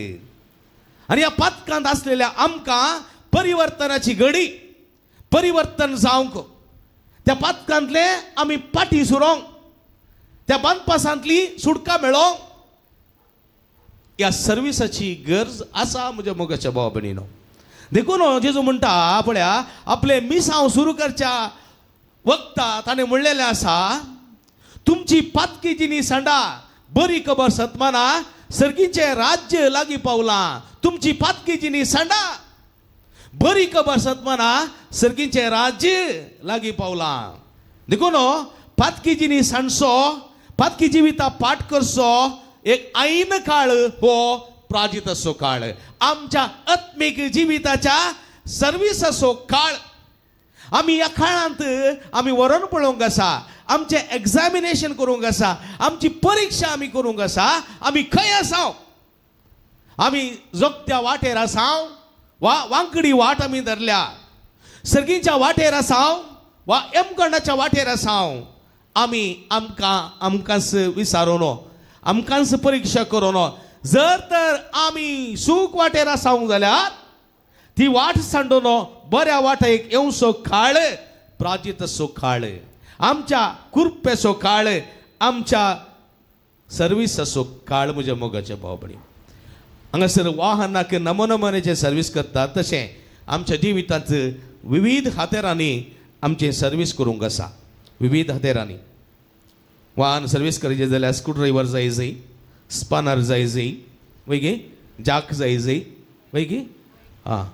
आनी ह्या पातकांत आसलेल्या आमकां परिवर्तनाची घडी, परिवर्तन जावंक, त्या पातकांतले आमी पाटी सुरोंक, त्या बांदपासांतली सुटका मेळोंक ह्या सर्विसाची गरज आसा म्हज्या मोगाच्या भाव भयणीनो. देखून जेजू म्हणटा पळया, आपले मिसांव सुरू करच्या वखता ताणें म्हणलेलें आसा, तुमची पातकी जिनी सांडा बरी खबर सतमाना सर्गीचें राज्य लागीं पावलां, तुमची पातकी जिणी सांडा. बरी खबर सतमाना सर्गीचें राज्य लागीं पावलां. देखून पातकी जिणी सांडसो, पातकी जिविता पाठ करचो एक ऐन काळ हो प्राजिताचो काळ, आमच्या आत्मीक जिविताच्या सर्विसाचो काळ. आमी ह्या काळांत आमी वरण पळोवंक आसा, आमचें एग्जामिनेशन करूंक आसा, आमची परिक्षा आमी करूंक आसा. आमी खंय आसा? आमी जोगत्या वाटेर आसा वा वांकडी वाट आमी धरल्या? सर्गीच्या वाटेर आसा वा यमगंडाच्या वाटेर आसा? आमी आमकां आमकांच विचारून आमकांच परिक्षा करून जर तर आमी सूख वाटेर आसा जाल्यार ती वाट सांडून बऱ्या वाटेक येवचो काळ प्राजिताचो काळ, आमच्या कुरपेचो काळ, आमच्या सर्विसाचो काळ. म्हज्या मोगाच्या भाव भयणी, हांगासर वाहनाक नमो नमोनेचे सर्वीस करतात तशें आमच्या जिवितांत विविध हातेरांनी आमचें सर्वीस करूंक आसा. विविध हातेरांनी वाहन सर्वीस करचें जाल्यार स्क्रू ड्रायव्हर जाय जाय, स्पानर जाय जाय, वय जाक जाय जाय, वय आं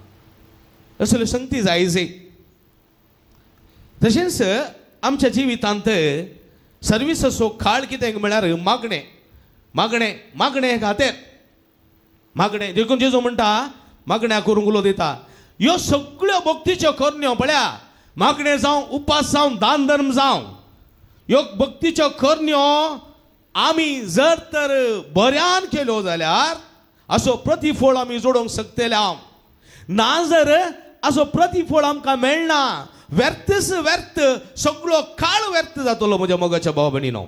असल्यो संगती जाय जाय. तशेंच आमच्या जिवितांत सर्विसाचो काळ कितें म्हळ्यार मागणें, मागणें, मागणें खातीर मागणें. देखून जेजू म्हणटा मागण्या करूंक उलो दिता. ह्यो सगळ्यो भक्तीच्यो करण्यो पळया, मागणें जावं, उपास जावं, दान धर्म जावं, ह्यो भक्तीच्यो करण्यो आमी जर तर बऱ्यान केल्यो जाल्यार असो प्रतिफळ आमी जोडोवंक शकतले. हांव ना जर असो प्रतिफळ आमकां मेळना, व्यर्थच व्यर्थ, सगळो काळ व्यर्थ जातलो म्हज्या मोगाच्या भाव भयणीनो.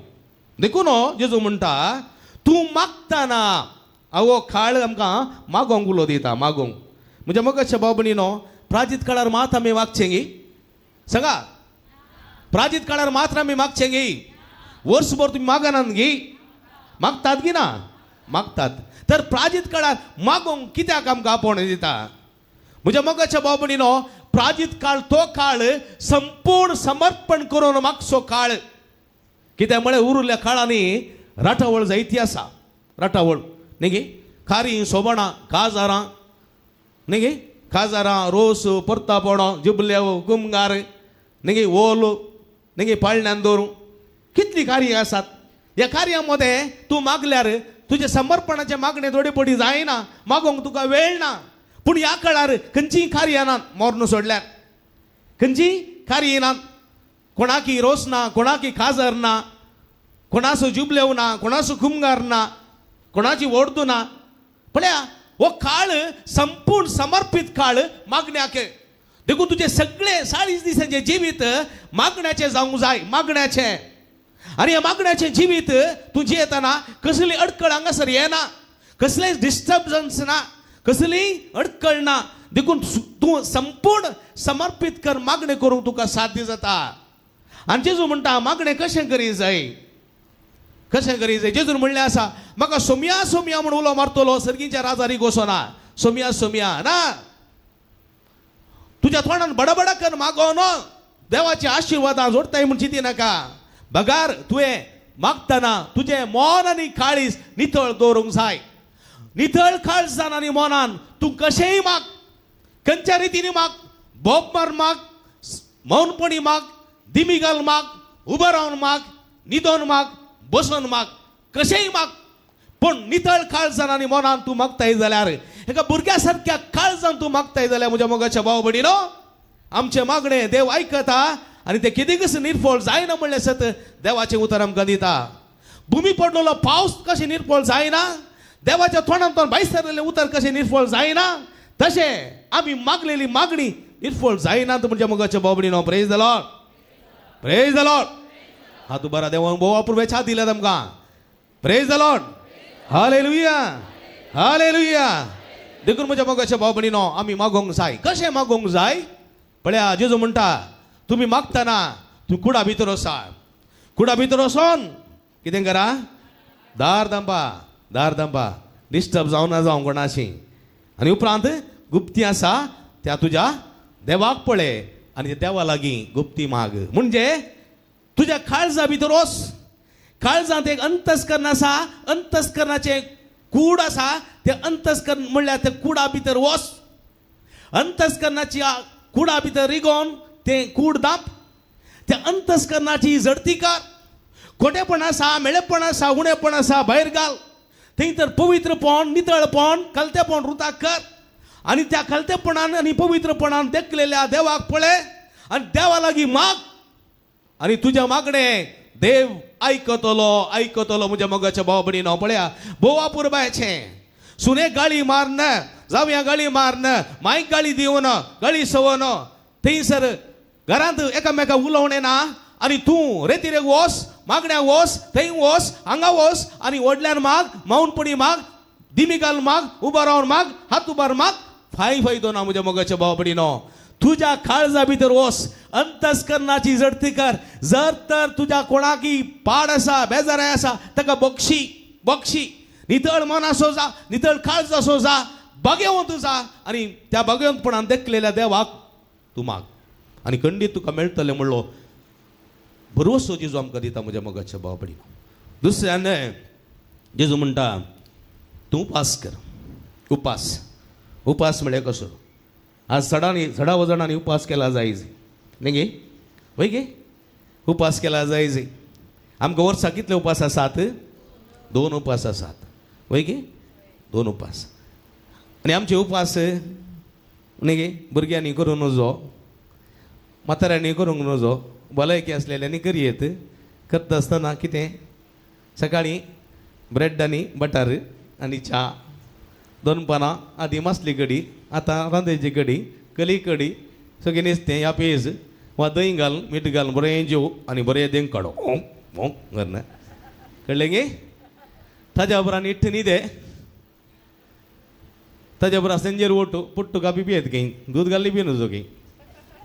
देखून जेजू म्हणटा तूं मागताना आवो काळ आमकां मागोंक उलो दिता, मागोंक. म्हज्या मोगाच्या भाव भयणीनो, प्राजीत काळार मात आमी मागचें गी? सांगा, प्राजीत काळार मात्र आमी मागचें गी? वर्सभर तुमी मागनात गी? मागतात गी ना? मागतात. तर प्राजीत काळार मागोंक कित्याक आमकां आपोवणें दिता? म्हज्या मोगाच्या भाव भयणीनो, प्राजीत काळ तो काळ संपूर्ण समर्पण करून मागचो काळ. कित्याक म्हळ्यार उरिल्ल्या काळांनी राटावळ जायती आसा. राटावळ न्ही गे, खारी सोबणां, काजारां न्ही गे, काजारां, रोस, परतापणो, जिबलेव, कुमगार न्ही गे, ओल न्ही गे, पाळण्यान दवरूं कितलीं कार्यां आसात. ह्या कार्यां मदें तूं मागल्यार तुजें समर्पणाचें मागणें थोडे पटी जायना, मागोंक तुका वेळ ना. पूण ह्या काळार खंयचीय कार्यां नात, मोर्न सोडल्यार खंयचीय कार्यां नात. कोणाकी रोस ना, कोणाकी काजर ना, कोणाचो जुबलेव ना, कोणाचो कुमगार ना, कोणाची ओडदू ना. पळया हो काळ संपूर्ण समर्पीत काळ मागण्याक. देखून तुजें सगळे 40 दिसांचें जिवीत मागण्याचें जावंक जाय, मागण्याचें. आनी ह्या मागण्याचें जिवीत तूं जियेतना कसली अडकळ हांगासर येना, कसलेंच डिस्टर्बन्स ना, कसली अडकळ ना. देखून तूं संपूर्ण समर्पीत कर, मागणें करूंक तुका साध्य जाता. आनी जेजू म्हणटा मागणें कशें करी जाय, कशें करी जाय? जेजून म्हणलें आसा म्हाका सोमया सोमया म्हूण उलो मारतलो सर्गीच्या राजारी गोसोना. सोमया सोमया ना, तुज्या तोंडान बडबडा कर मागो न्हू, देवाची आशिर्वादां जोडताय म्हूण चिंती नाका. बगार तुवें मागतना तुजें मन आनी काळीज नितळ दवरूंक जाय. नितळ काळजान आनी मनान तूं कशेंय माग, खंयच्या रितीन माग, बोब मार माग, मौनपणी माग, दिमी घाल माग, उबो रावन माग, न्हिदोन माग, बसोन माग, कशेंय माग, पूण नितळ काळजान आनी मनान तूं मागताय जाल्यार, एका भुरग्या सारक्या काळजान तूं मागताय जाल्यार म्हज्या मोगाच्या भाव भयणीनो, आमचें मागणें देव आयकता आनी तें कितेंकच निर्फळ जायना म्हणलें सत देवाचें उतर आमकां दिता. भुमी पडलेलो पावस कशें निर्फळ जायना, देवाच्या तोंडांतल्यान भायर सरलेलें उतर कशें निर्फळ जायना, तशें आमी मागलेली मागणी निर्फळ जायना. म्हज्या मोगाच्या भाव भयणीनो, praise the Lord, praise the Lord. हात बरा देवान भोव अपुर्वेच्छा दिल्यात आमकां. Praise the Lord, hallelujah, hallelujah. देखून म्हज्या मोगाच्या भाव भयणीनो, आमी मागोंक जाय. कशें मागोंक जाय? पळया जेजू म्हणटा तुमी मागतना तूं कुडा भितर वसा, कुडा भितर वचोन कितें करा, दार दांपा, दार दांपा, डिस्टर्ब जावं ना जावं कोणाशी. आनी उपरांत गुप्ती आसा त्या तुज्या देवाक पळय आनी देवा लागीं गुप्ती माग. म्हणजे तुज्या काळजा भितर वच, काळजांत एक अंतस्कर्ण आसा, अंतस्कर्णाचें कूड आसा, तें अंतस्कर्ण म्हणल्यार ते कुडा भितर वच, अंतस्कर्णाची कुडा भितर रिगोवन तें कूड दाप, त्या अंतस्कर्णाची जडतीकार, खोटेपण आसा, मेळेपण आसा, उणेपण आसा भायर घाल, थंय तर पवित्रपण, नितळपण, कलतेपण रुता कर आनी त्या कलतेपणान आनी पवित्रपणान देखलेल्या देवाक पळय आनी देवा लागीं माग आनी तुज्या मागणें देव आयकतलो, आयकतलो. म्हज्या मोगाच्या भाव भयणीनो पळया, भोवा पुरबायचें सुने गाळी मारन, जावया गाळी मारन, मायक गाळी दिवन, गाळी सवन, थंयसर घरांत एकामेका उलोवणें ना आनी तूं रेतिरेक वोस, मागण्या वोस, थंय वोस, हांगा वोस आनी व्हडल्यान माग, माऊनपणी माग, दिमी घाल माग, उबो रावन माग, हात उबार माग, फाय फायदो ना म्हज्या मोगाच्या भाव भयणीनो. तुज्या काळजा भितर वोस, अंतस्कर्णाची जडती कर. जर तर तुज्या कोणाकी पाड आसा, बेजाराय आसा, ताका बक्षी, बक्षी, नितळ मन आसो जा, नितळ काळज आसो जा, बागेवंत जा आनी त्या बागेवंतपणान देखलेल्या देवाक तूं माग आनी खंडीत तुका मेळटलें म्हणलो भरवसो जेजू आमकां दिता म्हज्या मोगाच्या भाव भयणीनो. दुसऱ्यान जेजू म्हणटा तूं उपास कर. उपास, उपास म्हळ्यार कसो? आज चडांनी चडा वजणांनी उपास केला जायज न्ही गे, वय गे, उपास केला जायज. आमकां वर्साक कितले उपास आसात? 2 उपास आसात, वय गे, 2 उपास. आनी आमचे उपास न्ही गे भुरग्यांनी करूं नजो, म्हाताऱ्यांनी करूंक नजो, भलायकी आसलेल्यांनी करयेत. करता आसतना कितें, सकाळीं ब्रेड आनी बटर आनी च्या, दनपारां आदी मासली कडी, आतां रांदेची कडी, कली कडी, सगळें नुस्तें या पेज वा दही घाल, मीठ घाल, बरें जेव आनी बरें देंग काडो करना, कळ्ळें गे. ताज्या उपरांत इट्ट न्ही दे, ताज्या उपरांत सेंजेर ओटू पुट्टू कापी पियेत खंय, दूद घाल्ली पिये नजो खंय,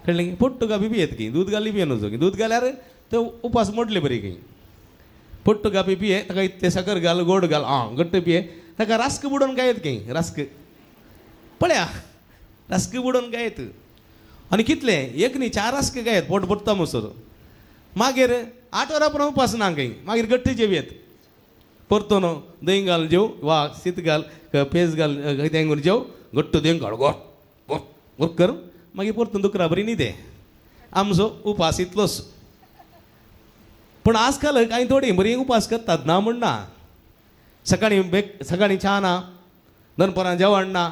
कळ्ळें गे, पुट्टू कापी पियेत खंय, दूद घाल्ली पिये नजो खंय, दूद घाल्यार ते उपास मोडले बरी खंय. पुट्टू कापी पिये, ताका इतलें साकर घाल, गोड घाल, आं घट्ट पिये, ताका रास्क बुडोवन गायत खंय, रास्क पळया, रास्क बुडोवन गायत आनी कितलें एक न्ही 4 रास्क गायत, पोट भरता मसर. मागीर 8 वरां उपरांत उपास ना खंय, मागीर घट्ट जेवयेत, परतून दही घाल जेव वा शीत घाल, पेज घाल, कितें करून जेव, घट्ट देंग काड, गोट गोट कर, मागीर परतून दुकरा बरी न्ही तें. आमचो उपास इतलोच. पूण आजकाल कांय थोडीं बरीं उपास करतात, ना म्हण ना. सकाळीं सकाळीं च्या ना, दनपारां जेवण ना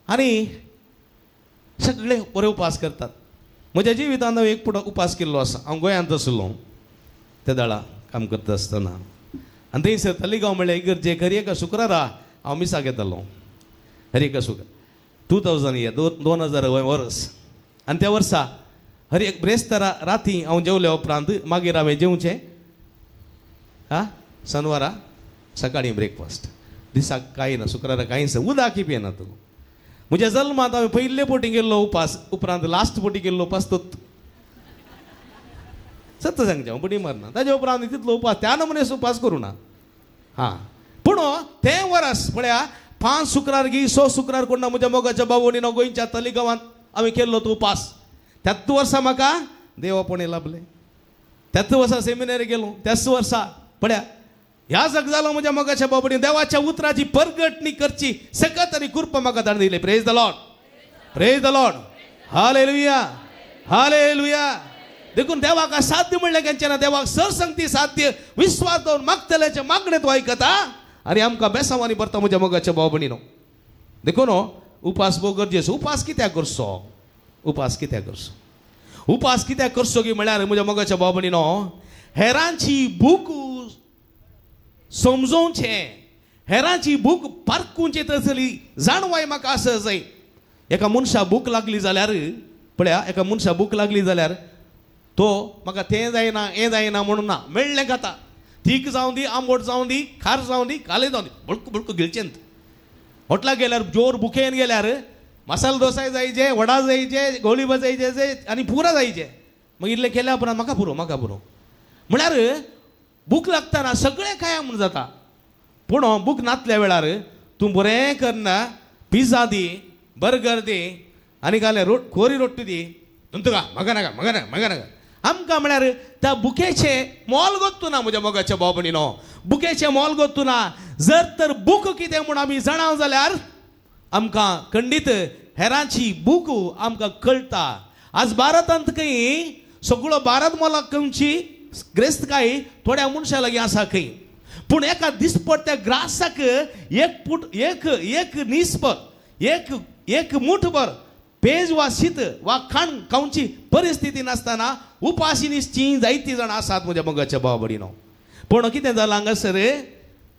आनी सगळे बरे उपास करतात. म्हज्या जिवितांत हांव एक पुटो उपास केल्लो आसा. हांव गोंयांत आसलो त्या दळा काम करता आसतना आनी थंयसर तलिगांव म्हणल्यार इगर्जेक हर एका शुक्रारा हांव मिसाक येतालो. हर एका शुक्रार 2000 इयर, 2000 वर्स. आनी त्या वर्सा हर एक ब्रेस्तारा राती हांव जेवल्या उपरांत मागीर हांवें जेवचें, आं शनवारा सकाळीं ब्रेकफास्ट, दिसाक कांय ना, शुक्रारा कांयच, उदक पियेना तूं. म्हज्या जल्मांत हांवें पयले पोटी केल्लो उपास, उपरांत लास्ट पोटी केल्लो उपास तो सत्य सांगचें, हांव बडी मारना. ताज्या उपरांत तितलो उपास त्या नमुनेस उपास करूं ना. हां, पूण तें वरस पळया 5 शुक्रार गी 6 शुक्रार कोण ना म्हज्या मोगाच्या बावणीनो गोंयच्या तलिगांवांत हांवें केल्लो तो उपास. त्याच वर्सा म्हाका देवापणे लाभलें, त्याच वर्सा सेमिनारी गेलो, त्याच वर्सा पळया ह्या जग जालो म्हज्या मोगाच्या बाबडी देवाच्या उतराची परगटणी करची सकत आनी कृपा म्हाका ताणें दिली. Praise the Lord, praise the Lord, hallelujah, hallelujah. देखून देवाक असाध्य म्हणलें केन्ना ना, देवाक सरसंगती साध्य. विस्वास दवरून मागतल्याचें मागणें तूं आयकता आनी आमकां बेसांवांनी भरता म्हज्या मोगाच्या भाव भयणीनो. देखून उपास भोव गरजेचो. उपास कित्याक करचो? उपास कित्याक करचो? उपास कित्याक करचो की म्हळ्यार म्हज्या मोगाच्या भाव भयणीनो, हेरांची भूक समजोवचें, हेरांची भूक पारखुंची तसली जाणवाय म्हाका आसा जाय. एका मनशा भूक लागली जाल्यार पळया, एका मनशा भूक लागली जाल्यार तो म्हाका तें जायना हें जायना म्हणून ना, मेळ्ळें खाता, तीख जावं दी, आंबट जावं दी, खार जावं दी, काले जावं दी, बळकू बळकू गिळचेंत. हॉटलाक गेल्यार जोर भुकेन गेल्यार मसाला डोसाय जायचे, वडा जायचे, गोळीबा जायचे आनी पुरा जायचे. मागीर इल्लें केल्या उपरांत म्हाका पुरो, म्हाका पुरो म्हळ्यार भूक लागतना सगळें कांय म्हूण जाता. पूण भूक नातल्या वेळार तूं बरें करना, पिझ्झा दी, बर्गर दी आनी घाले रोट कोरी रोटी दी, तुमकां म्हाका नाका, म्हाका नाका, म्हाका नाका. आमकां म्हळ्यार त्या बुकेचें मोल गोत्तू ना म्हज्या मोगाच्या भाव भयणीनो, बुकेचें मोल गोत्तू ना. जर तर बूक कितें म्हूण आमी जाणा जाल्यार आमकां खंडीत हेरांची बूक आमकां कळटा. आज भारतांत खंय सगळो भारत मोलाक खंयची ग्रेस्तकाय थोड्या मनशां लागीं आसा खंय, पूण एका दिसपट्ट्या ग्रासाक एक फूट एक एक निस्प एक एक मुठभर पेज वा शीत वा खाण खावची परिस्थिती नासतना उपाशी निसची जायतीं जाणां आसात म्हज्या मोगाच्या भाव भयणीनो. पूण कितें जालां हांगासर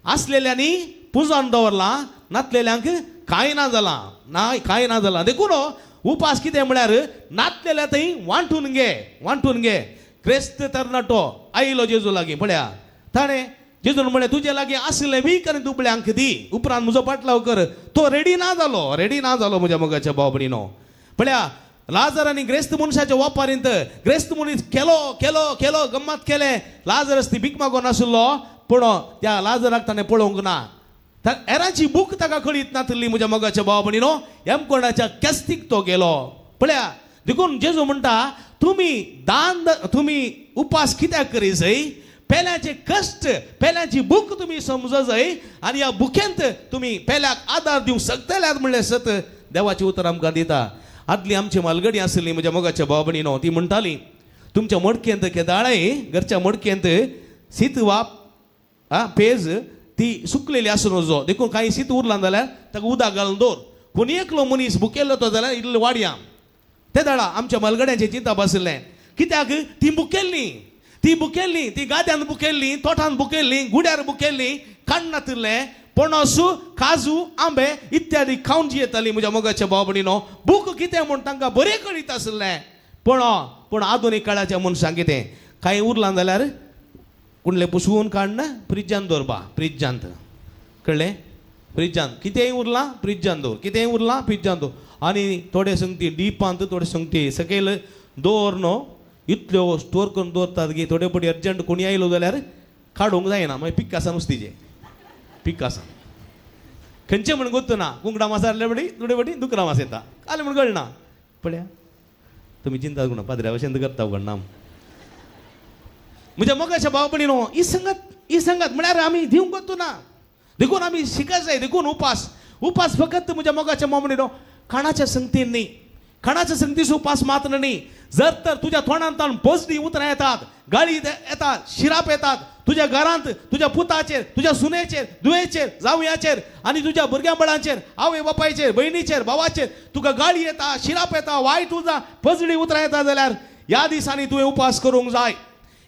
आसलेल्यांनी पुजोन दवरलां, नातलेल्यांक कांय ना जालां, ना कांय ना जालां. देखून उपास कितें म्हळ्यार नातलेल्या थंय वांटून घे, वांटून घे. क्रिस्त तरणाटो आयलो जेजू लागीं, पळया ताणें जेजून म्हळें तुजे लागीं आसलें वीक आनी दुबळ्यांक दी, उपरांत म्हजो पाटलाव कर. तो रेडी ना जालो, रेडी ना जालो म्हज्या मोगाच्या भाव भयणीनो. पळया लाजर आनी ग्रेस्त मनशाच्या वापारींत ग्रेस्त मनीस केलो केलो केलो गम्मत केलें. लाजरस ती भीक मागोन आशिल्लो, पूण त्या लाजराक ताणें पळोवंक ना. हेरांची भूक ताका कळीत नातली म्हज्या मोगाच्या भाव भयणीनो. यमकोणाच्या केस्तीक तो गेलो. पळया देखून जेजू म्हणटा तुमी दान, तुमी उपास कित्याक करी जाय? पेल्याचे कश्ट, पेल्याची भूक तुमी समज जाय आनी ह्या भुकेंत तुमी पेल्याक आदार दिवंक शकतल्यात म्हणलें सत देवाचें उतर आमकां दिता. आदली आमची मालगडी आसली म्हज्या मोगाच्या भाव भयणीनो, ती म्हणटाली तुमच्या मडकेंत केदाळाय घरच्या मडकेंत शीत वा पेज ती सुकलेली आसूं नजो, देखून कांय शीत उरलां जाल्यार ताका उदक घालून दवर. कोणी एकलो मनीस भुकेल्लो तो जाल्यार इल्लो वाडया. ते दाडा आमच्या मालगड्यांचें चिंतप आशिल्लें, कित्याक ती भुकेल्ली, ती भुकेल्ली, ती गाद्यान भुकेल्ली, तोटान भुकेल्ली, गुड्यार भुकेल्ली, काण्ण नातिल्लें, पणस काजू आंबे इत्यादी खावन जियेताली म्हज्या मोगाच्या भाव भयणीनो. भूक कितें म्हूण तांकां बरें कळीत आशिल्लें. पूण पूण आधुनीक काळाच्या मनशांक कितें कांय उरलां जाल्यार कुंडले पुसून काडना फ्रिजान दवरपा, फ्रिजांत कळ्ळें, फ्रिजांत कितेंय उरलां फ्रिजान दवर, कितेंय उरलां फ्रिजान दवर. आनी थोडे संगती डिपांत, थोडे संगती सकयल दवर न्हू, इतल्यो स्टोर करून दवरतात की थोडे पटी अर्जंट कोणी आयलो जाल्यार काडूंक जायना, मागीर पिक्क आसा नुस्तीचें पिक्क आसा खंयचें म्हण गोत्त ना. कुंकडां मास आसले पटी थोडे पटी दुकरां मास येता काल म्हण कळना. पळया तुमी चिंता करूं पाद्र्या भशेन करता उगडना म्हज्या मोगाच्या भाव भयणीनो. ही संगत, ही संगत म्हळ्यार आमी दिवंक गोत्तू ना, देखून आमी शिकत जाय. देखून उपास, उपास फकत म्हज्या मोगाच्या भाव भयणीनो खाणाच्या संगतीन न्ही, खाणाच्या संगतीचो उपास मात्र न्ही. जर तर तुज्या तोंडांतल्यान पजडी उतरां येतात, गाळी येतात, शिराप येतात तुज्या घरांत, तुज्या पुताचेर, तुज्या सुनेचेर, दुयेचेर, जावयाचेर आनी तुज्या भुरग्यां बाळांचेर, आवय बापायचेर, भयणीचेर, भावाचेर तुका गाळी येता, शिराप येता, वायट उतरां, पजडी उतरां येता जाल्यार ह्या दिसांनी तुवें उपास करूंक जाय.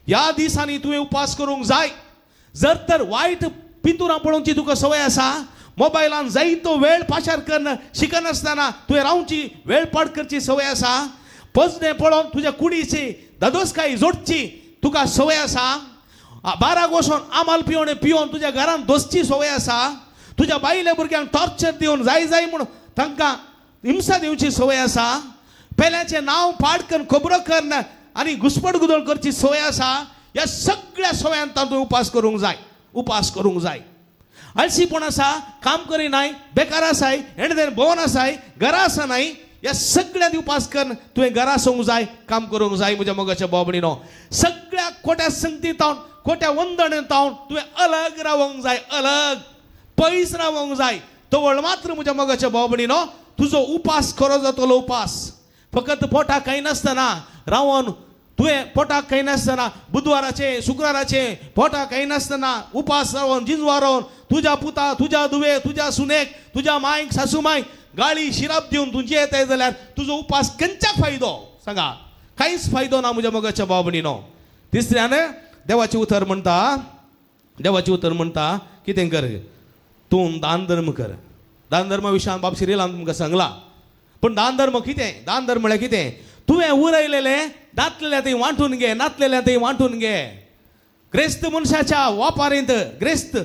ह्या दिसांनी तुवें उपास करूंक जाय. जर तर वायट पिंतुरां पळोवची तुका संवय आसा, मोबायलान जायतो वेळ पाशार करून शिकनासतना तुवें रावची वेळ पाड करची संवय आसा, पजणे पळोवन तुज्या कुडीची दादोसकाय जोडची तुका संवय आसा, बाराक वचोन आमाल पिवन पिवन तुज्या घरान दोसची संवय आसा, तुज्या बायले भुरग्यांक टॉर्चर दिवन जाय जाय म्हूण तांकां हिंसा दिवची संवय आसा, पेल्याचें नांव पाड करून खबरो करून आनी घुसपट गुदळ करची संवय आसा, ह्या सगळ्या संवयांत तुवें उपास करूंक जाय, उपास करूंक जाय. आळशीपण आसा, काम करिनाय, बेकार आसाय, हेणदेन भोंवन आसाय, घरा आसनाय, ह्या सगळ्यांत उपास करून तुवें घरा आसूंक जाय, काम करूंक जाय म्हज्या मोगाच्या भाव भयणीनो. सगळ्या खोट्या संगती तावन, खोट्या वंदणे तावन तुवें अलग रावंक जाय, अलग पयस रावंक जाय. तवळ मात्र म्हज्या मोगाच्या भाव भयणीनो तुजो उपास खरो जातलो. उपास फकत पोटाक खाय नासतना रावन, तुवें पोटाक खाय नासतना बुधवाराचें शुक्राराचें पोटाक खाय नासतना उपास रावन जिंजवा रावन तुज्या पुता, तुज्या धुवे, तुज्या सुनेक, तुज्या मायक, सासू मायक गाळी शिराप दिवन तूं जियेताय जाल्यार तुजो उपास खंयच्याक फायदो सांगा? कांयच फायदो ना म्हज्या मोगाच्या भाव भयणीनो. तिसऱ्यान देवाचें उतर म्हणटा, देवाचें उतर म्हणटा कितें कर, तूं दान धर्म कर. दान धर्मा विशयान बाब सिरिलान तुमकां सांगलां. पूण दान धर्म कितें? दान धर्म म्हळ्यार कितें? तुवें उरयलेलें नातलेल्या थंय वांटून घे, नातलेल्या थंय वांटून घे. ग्रेस्त मनशाच्या वापारींत, ग्रेस्त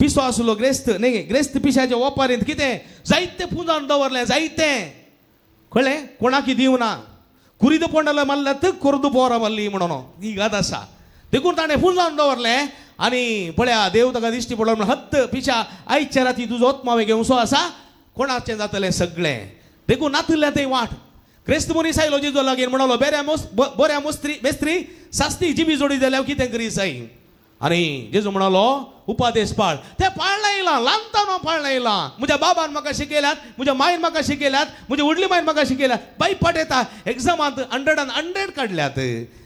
पिसो आसलो, ग्रेस्त न्ही, ग्रेस्त पिशाच्या वापारींत कितें जायते पुंजावन दवरलें, जायते कळ्ळें, कोणाकी दिवना. कुरीद पोंडाला मारल्यात कोरदू पोरा मारली म्हणून ही गात आसा. देखून ताणें पुंजावन दवरलें आनी पळया देव ताका दिश्टी पडलो म्हणून हत्त पिशा आयच्या राती तुजो आत्मा घेवचो आसा, कोणाचें जातलें सगळें. देखून नातिल्लें थंय वाट. क्रिस्त मनीस आयलो जेजू लागीं म्हणलो, बऱ्या मेस्त्री सास्ती जिबी जोडी जाल्यार कितें करी जाय. आनी जेजू म्हणालो उपादेश पाळ. ते पाळणा येयलां, ल्हानतान हांव पाळणा येयलां. म्हज्या बाबान म्हाका शिकयल्यात, म्हज्या मायन म्हाका शिकयल्यात, म्हज्या व्हडली मायन म्हाका शिकयल्यात. बाई पाट येता एग्जामांत 100 काडल्यात.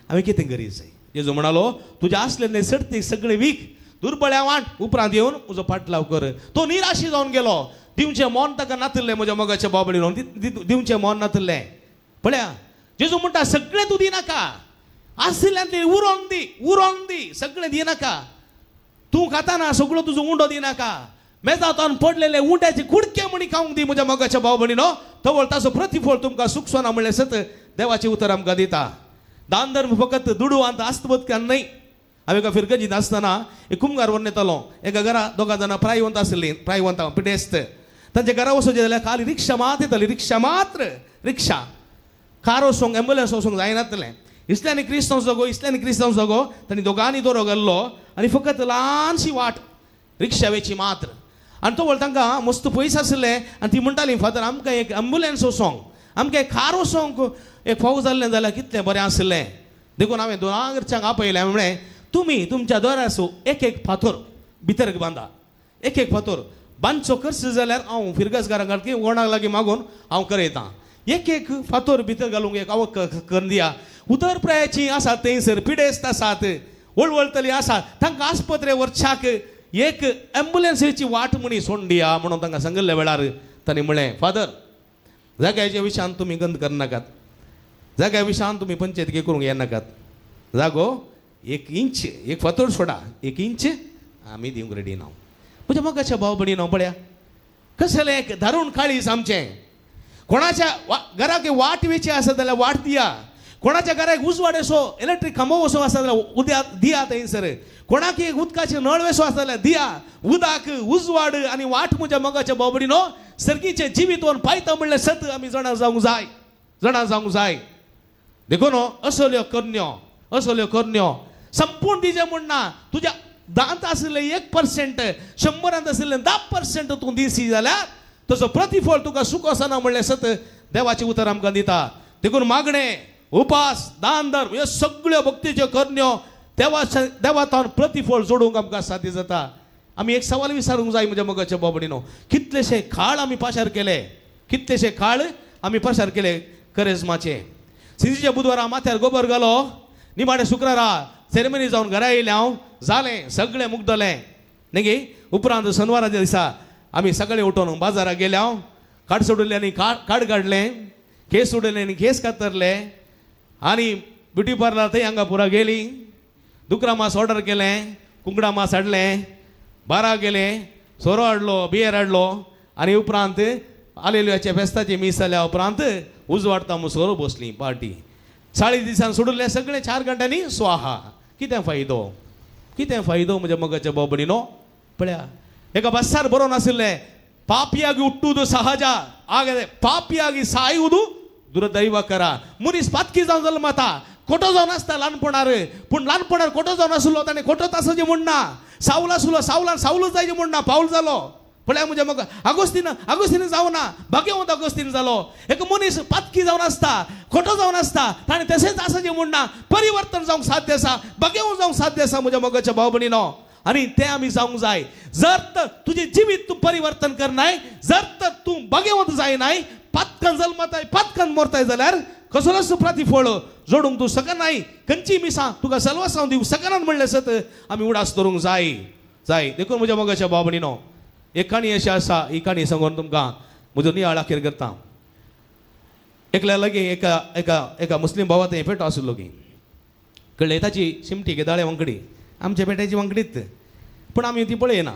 हांवें कितें करी जाय. जेजू म्हणालो तुज्या आसलें सडतीक सगळें वीक, दुर्बळ्या वांट, उपरांत येवन म्हजो पाटलाव कर. तो निराशी जावन गेलो. दिवचें मन ताका नातिल्लें म्हज्या मोगाच्या बाबडीन, दिवचें मन नातिल्लें. पळया जेजू म्हणटा सगळें तूं दिनाका, आशिल्ल्यान उरोन दी, उरोन दी, सगळें दिनाका. तूं खाताना सगळो तुजो उंडो दिनाका, मेजातान पडलेले उंड्याचे कुडके म्हणी खावंक दी म्हज्या मोगाच्या भाव भयणीनो. तवळ ताचो प्रतिफळ तुमकां सुखसोना म्हणलें सत देवाचें उतर आमकां दिता. दान धर्म फकत दुडवांत आस्तबदकान न्हय. हांव एका फिरगजींत आसतना एक कुमगार व्हरून येतालो. एका घरा दोगां जाणां प्रायवंत आशिल्लीं, प्रायवंत पिडेस्त. तांच्या घरा वचोवचें जाल्यार खाली रिक्षा मात येताली, रिक्षा मात्र, रिक्षा. कार वचोंक एम्बुलन्स वचोंक जायनातलें. इसल्यांनी क्रिस्तांव जागो, इसल्यांनी क्रिस्तांव जागो, तांणी दोगांनी दोरो घाल्लो आनी फकत ल्हानशी वाट रिक्षा वेची मात्र. आनी तो तांकां मस्त पयस आशिल्ले आनी ती म्हणटाली फादर आमकां एक एम्बुलन्स वचोंक, आमकां एक कार वचोंक एक फाव जाल्लें जाल्यार कितलें बरें आशिल्लें. देखून हांवें दोनां घरच्यांक आपयलें. हांवें म्हणलें तुमी तुमच्या दोऱ्यासो एक एक फातोर भितर बांदा, एक एक फातोर बांदचो खर्च जाल्यार हांव फिरगजकारां कोणाक लागीं मागून हांव करयतां. एक एक फातोर भितर घालूंक एक आवक करून दिया. उतर प्रायाची आसात थंयसर पिडेस्त आसात, वळवळतली आसात, तांकां आस्पत्रे व्हरच्याक एक एम्बुलन्सीची वाट म्हणी सोडून दिया म्हणून तांकां सांगिल्ल्या वेळार तांणी म्हणलें फादर जाग्याच्या विशयान तुमी गंद करनाकात, जाग्या विशयान तुमी पंचायत करूंक येनाकात. जागो एक इंच एक फातोर सोडा, एक इंच आमी दिवंक रेडी ना. म्हज्या मोगाच्या भाव भयणी न्हू पळया कसलें एक दारूण काळीज आमचें. कोणाच्या घराक वाट वेची आसा जाल्यार वाट दिया, कोणाच्या घराक उजवाड असो इलेक्ट्रीक खांबो वसो आसा जाल्यार उद्या दिया थंयसर, कोणाक एक उदकाचे नळ वेसो आसा जाल्यार दिया. उदक उजवाड आनी वाट म्हज्या मोगाच्या भाव भयणीनो सर्गीचें जिवीत पायता म्हणलें सत आमी जाणा जावंक जाय, जाणा जावंक जाय. देखून असल्यो करण्यो, असल्यो करण्यो संपूर्ण दिजे म्हण ना. तुज्या दांत आशिल्ले 1%, 100 आशिल्ले 10% तूं दिसी जाल्यार तसो प्रतिफळ तुका सुख आसना म्हणलें सत देवाचें उतर आमकां दिता. देखून मागणें, उपास, दान धर्म ह्यो सगळ्यो भक्तीच्यो करण्यो देवा देवातान प्रतिफळ जोडूंक आमकां साध्य जाता. आमी एक सवाल विचारूंक जाय म्हज्या मोगाच्या बाबडीनो, कितलेशे काळ आमी पाशार केले, कितलेशे काळ आमी पाशार केले करेजमाचे. सिंजीच्या बुधवारा माथ्यार गोबर घालो, निमाणे शुक्रारा सेरेमनी जावन घरा येयलें हांव, जालें सगळें मुगदलें न्ही. उपरांत शनवाराच्या दिसा आमी सकाळीं उठोवन बाजाराक गेले हांव, काड सोडलें काड काडलें, केस सोडले आनी केस कातरले आनी ब्युटी पार्लर थंय हांगा पुरा गेली, दुकरा मास ऑर्डर केलें, कुंकडा मास हाडलें, बारा गेलें, सोरो हाडलो, बियर हाडलो आनी उपरांत आलेलुयाच्या फेस्ताची मीस जाल्या उपरांत उजवाडता म्हूण सोरो बसली पार्टी. 40 दिसान सोडलें सगळें 4 घंट्यांनी स्वाहा. कितें फायदो, कितें फायदो म्हज्या मोगाच्या बाबडीनो. पळया एका बस्सार बरोवन आशिल्लें पापयागी उट्टुदु सहजा आगे पापयागी सायुदु दुर्दैव करा. मनीस पातकी जावन जल्मता, खोटो जावन आसता ल्हानपणार, पूण ल्हानपणार खोटो जावन आसलो ताणें खोटोच आसचें म्हूण ना, सावल आसलो सावलान सावलूच जायचें म्हूण ना, पावल जालो. पळया म्हज्या मोगा आगोस्तीन, आगोस्तीन जावना, भाग्यवंत आगोस्तीन जालो. एक मनीस पातकी जावन आसता, खोटो जावन आसता, ताणें तशेंच आसचें म्हूण ना, परिवर्तन जावंक साध्य आसा, भाग्यवंत जावंक साध्य आसा म्हज्या मोगाच्या भाव भयणीनो. आनी तें आमी जावंक जाय. जर तर तुजें जिवीत तूं परिवर्तन करनाय, जर तर तूं भाग्यवंत जायनाय, पातकान जल्मताय पातकान मरताय जाल्यार कसलोच प्रतिफळ जोडूंक तूं शकनाय, खंयची मिसां तुका सलवासांव दिवंक शकनात म्हणलें सत आमी उडास दवरूंक जाय जाय. देखून म्हज्या मोगाच्या भाव भयणीनो एक काणी अशी आसा, ही काणी सांगून तुमकां म्हजो नियाळ अखेर करता. एकल्या लागीं एका एका एका मुस्लीम भावा थंय पेटो आशिल्लो की कळ्ळें, ताची शिमटी दाळे वांकडी, आमच्या पेट्याची वांकडीच, पूण आमी ती पळयना.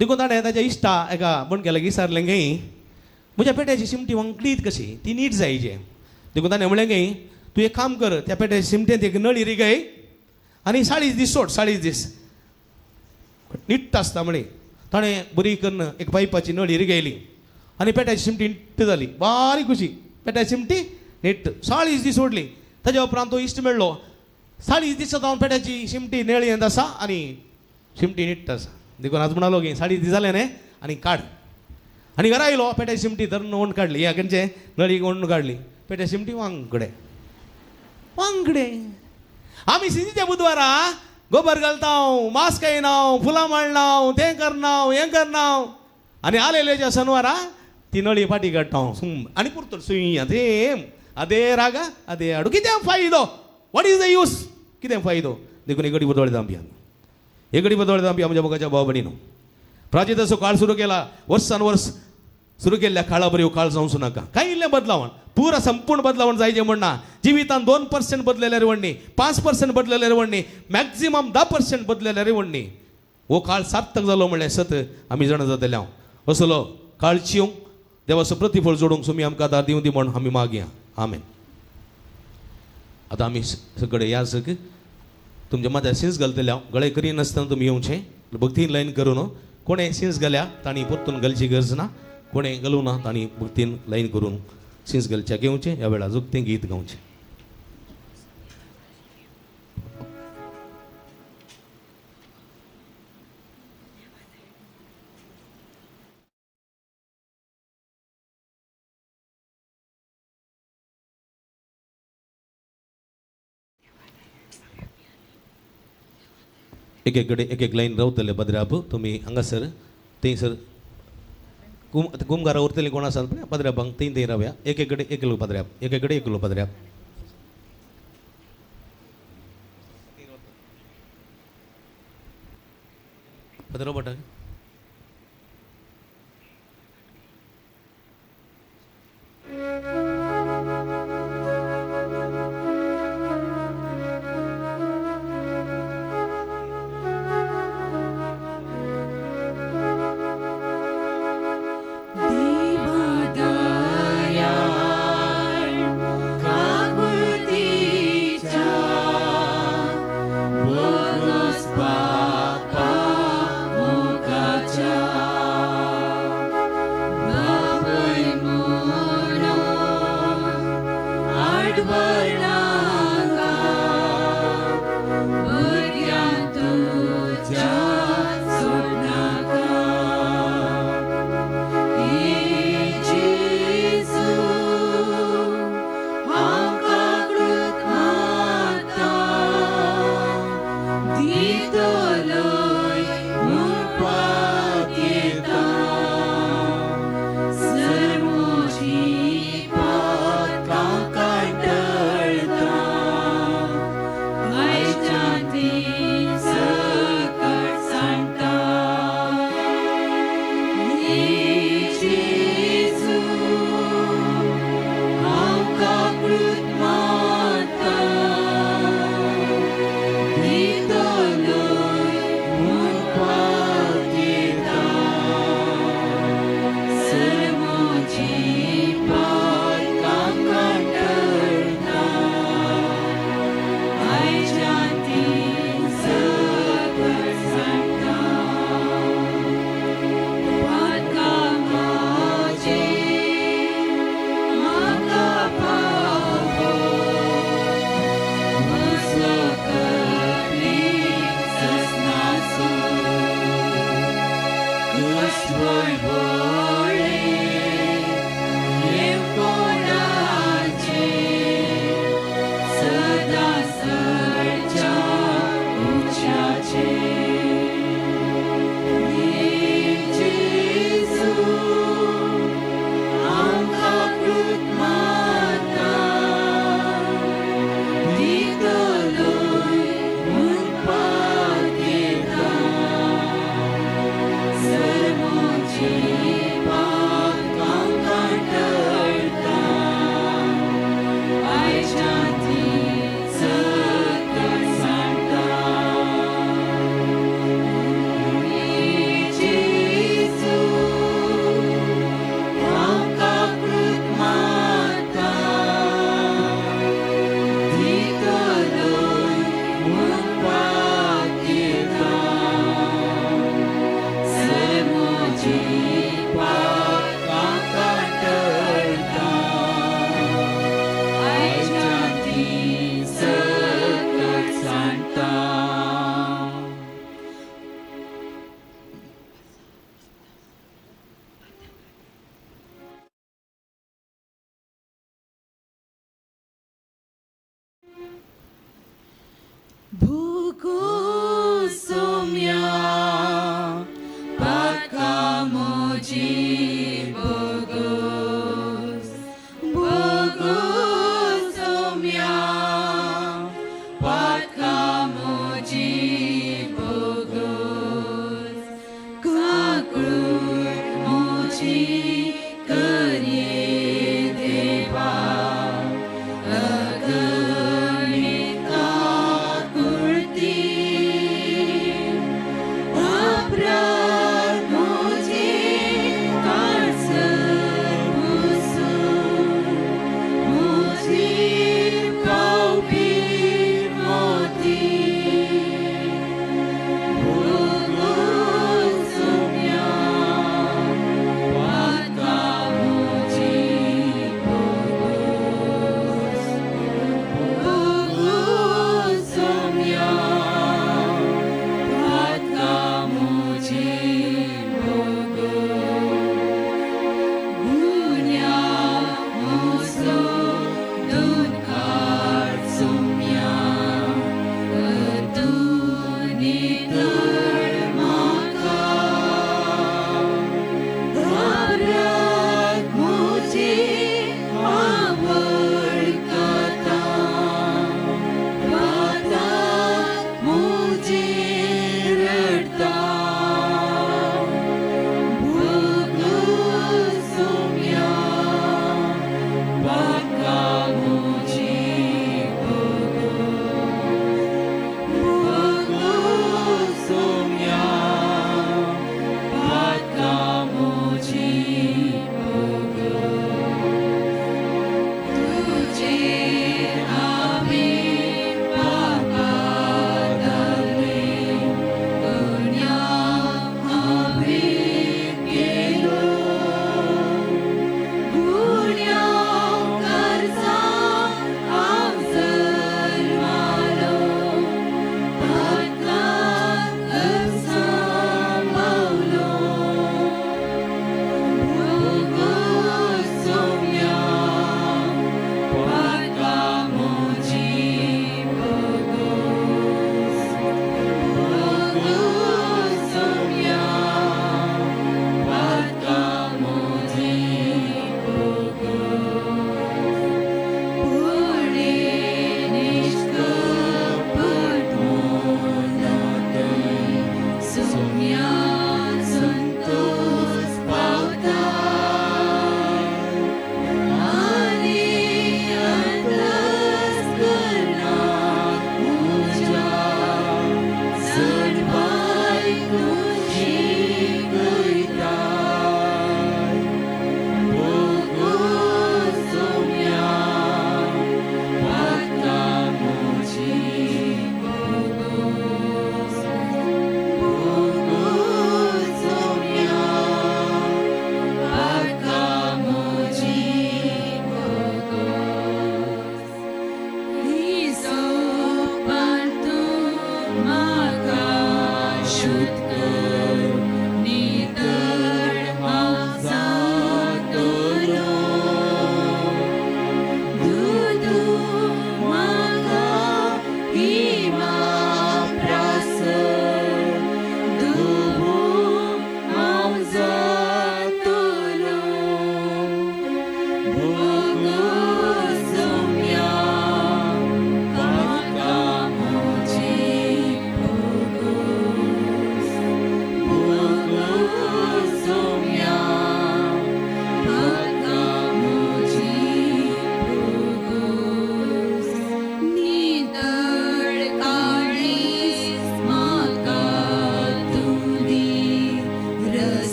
देखून ताणें ताच्या इश्टा एका बणक्या लागीं विचारलें गे म्हज्या पेट्याची शिमटी वांकडीत कशी ती नीट जायचे. देखून ताणें म्हणलें गे तूं एक काम कर, त्या पेट्याच्या शिमटेंत एक नळी रिगय आनी 40 दीस सोड, 40 दीस नीट्ट आसता म्हळी. ताणें बरी करून एक पायपाची नळी रिगयली आनी पेट्याची शिमटी नीट्ट जाली, बारीक कशी पेट्याची शिमटी नीट्ट. 40 दीस सोडली. ताज्या उपरांत तो इश्ट मेळ्ळो, 40 दीस जावन पेट्याची शिमटी नळयेंत आसा आनी शिमटी नीट्ट आसा. देखून आज म्हणालो गे 40 दीस जाले न्ही आनी काड. आनी घरा आयलो, पेट्याची शिमटी धरून ओंड काडली, ह्या खंयचे नळी ओंड काडली, पेट्याची शिमटी वांकडे वांकडे. आमी सिंजीच्या बुधवारा गोबर घालता, मास्क येना, फुलां माळना, तें करना, हें करना, आनी आलेल्याच्या सनवारा ती नळी फाटी काडटा आनी पुरतो सुई तेम अदे रागा अदे हाडू. कितें फायदो? What is the use? कितें फायदो? देखून एक घडी बदोळे दामपी आमी, एक घडी बदोळे दामपी आमच्या मोगाच्या भाव भयणीनो. प्राचीताचो काळ सुरू केला, वर्सान वर्स सुरू केल्ल्या काळा बरी काळ जावचो नाका. कांय इल्लें बदलावण, पुरा संपूर्ण बदलावण जायचें म्हणना. जिवितान 2% बदलेल्यार व्हडली, 5% बदलेल्यार व्हडली, मॅक्झिमम 10% बदलेल्यार व्हडली. हो काळ सार्थक जालो म्हणल्यार सत आमी जाणा जातले. हांव असलो काळ चिवंक देवाचो प्रतिफळ जोडूंक सुमी आमकां आदार दिवं दी म्हण आमी मागया. आमेन. आतां आमी सगळे ह्या सग तुमच्या माथ्यार शिंस घालतले. हांव गळे करिनासतना तुमी येवचें, भक्तीन लायन करून. कोणें शिंस घाल्या तांणी परतून घालची गरज ना, कोणें घालूं ना तांणी भक्तीन लायन करून शिंस घालच्याक येवचें. ह्या वेळार जुगतें गीत गावचें. एक एक कडेन एक एक लायन रावतले पदराप. तुमी हांगासर थंयसर गुमगारा उरतली कोण आसा पळय पदरापांक थंय थंय रावया. एक एक कडेन एकलो पदराप, एक एक कडेन एकलो पदराप. पदरो पडटा. Papa,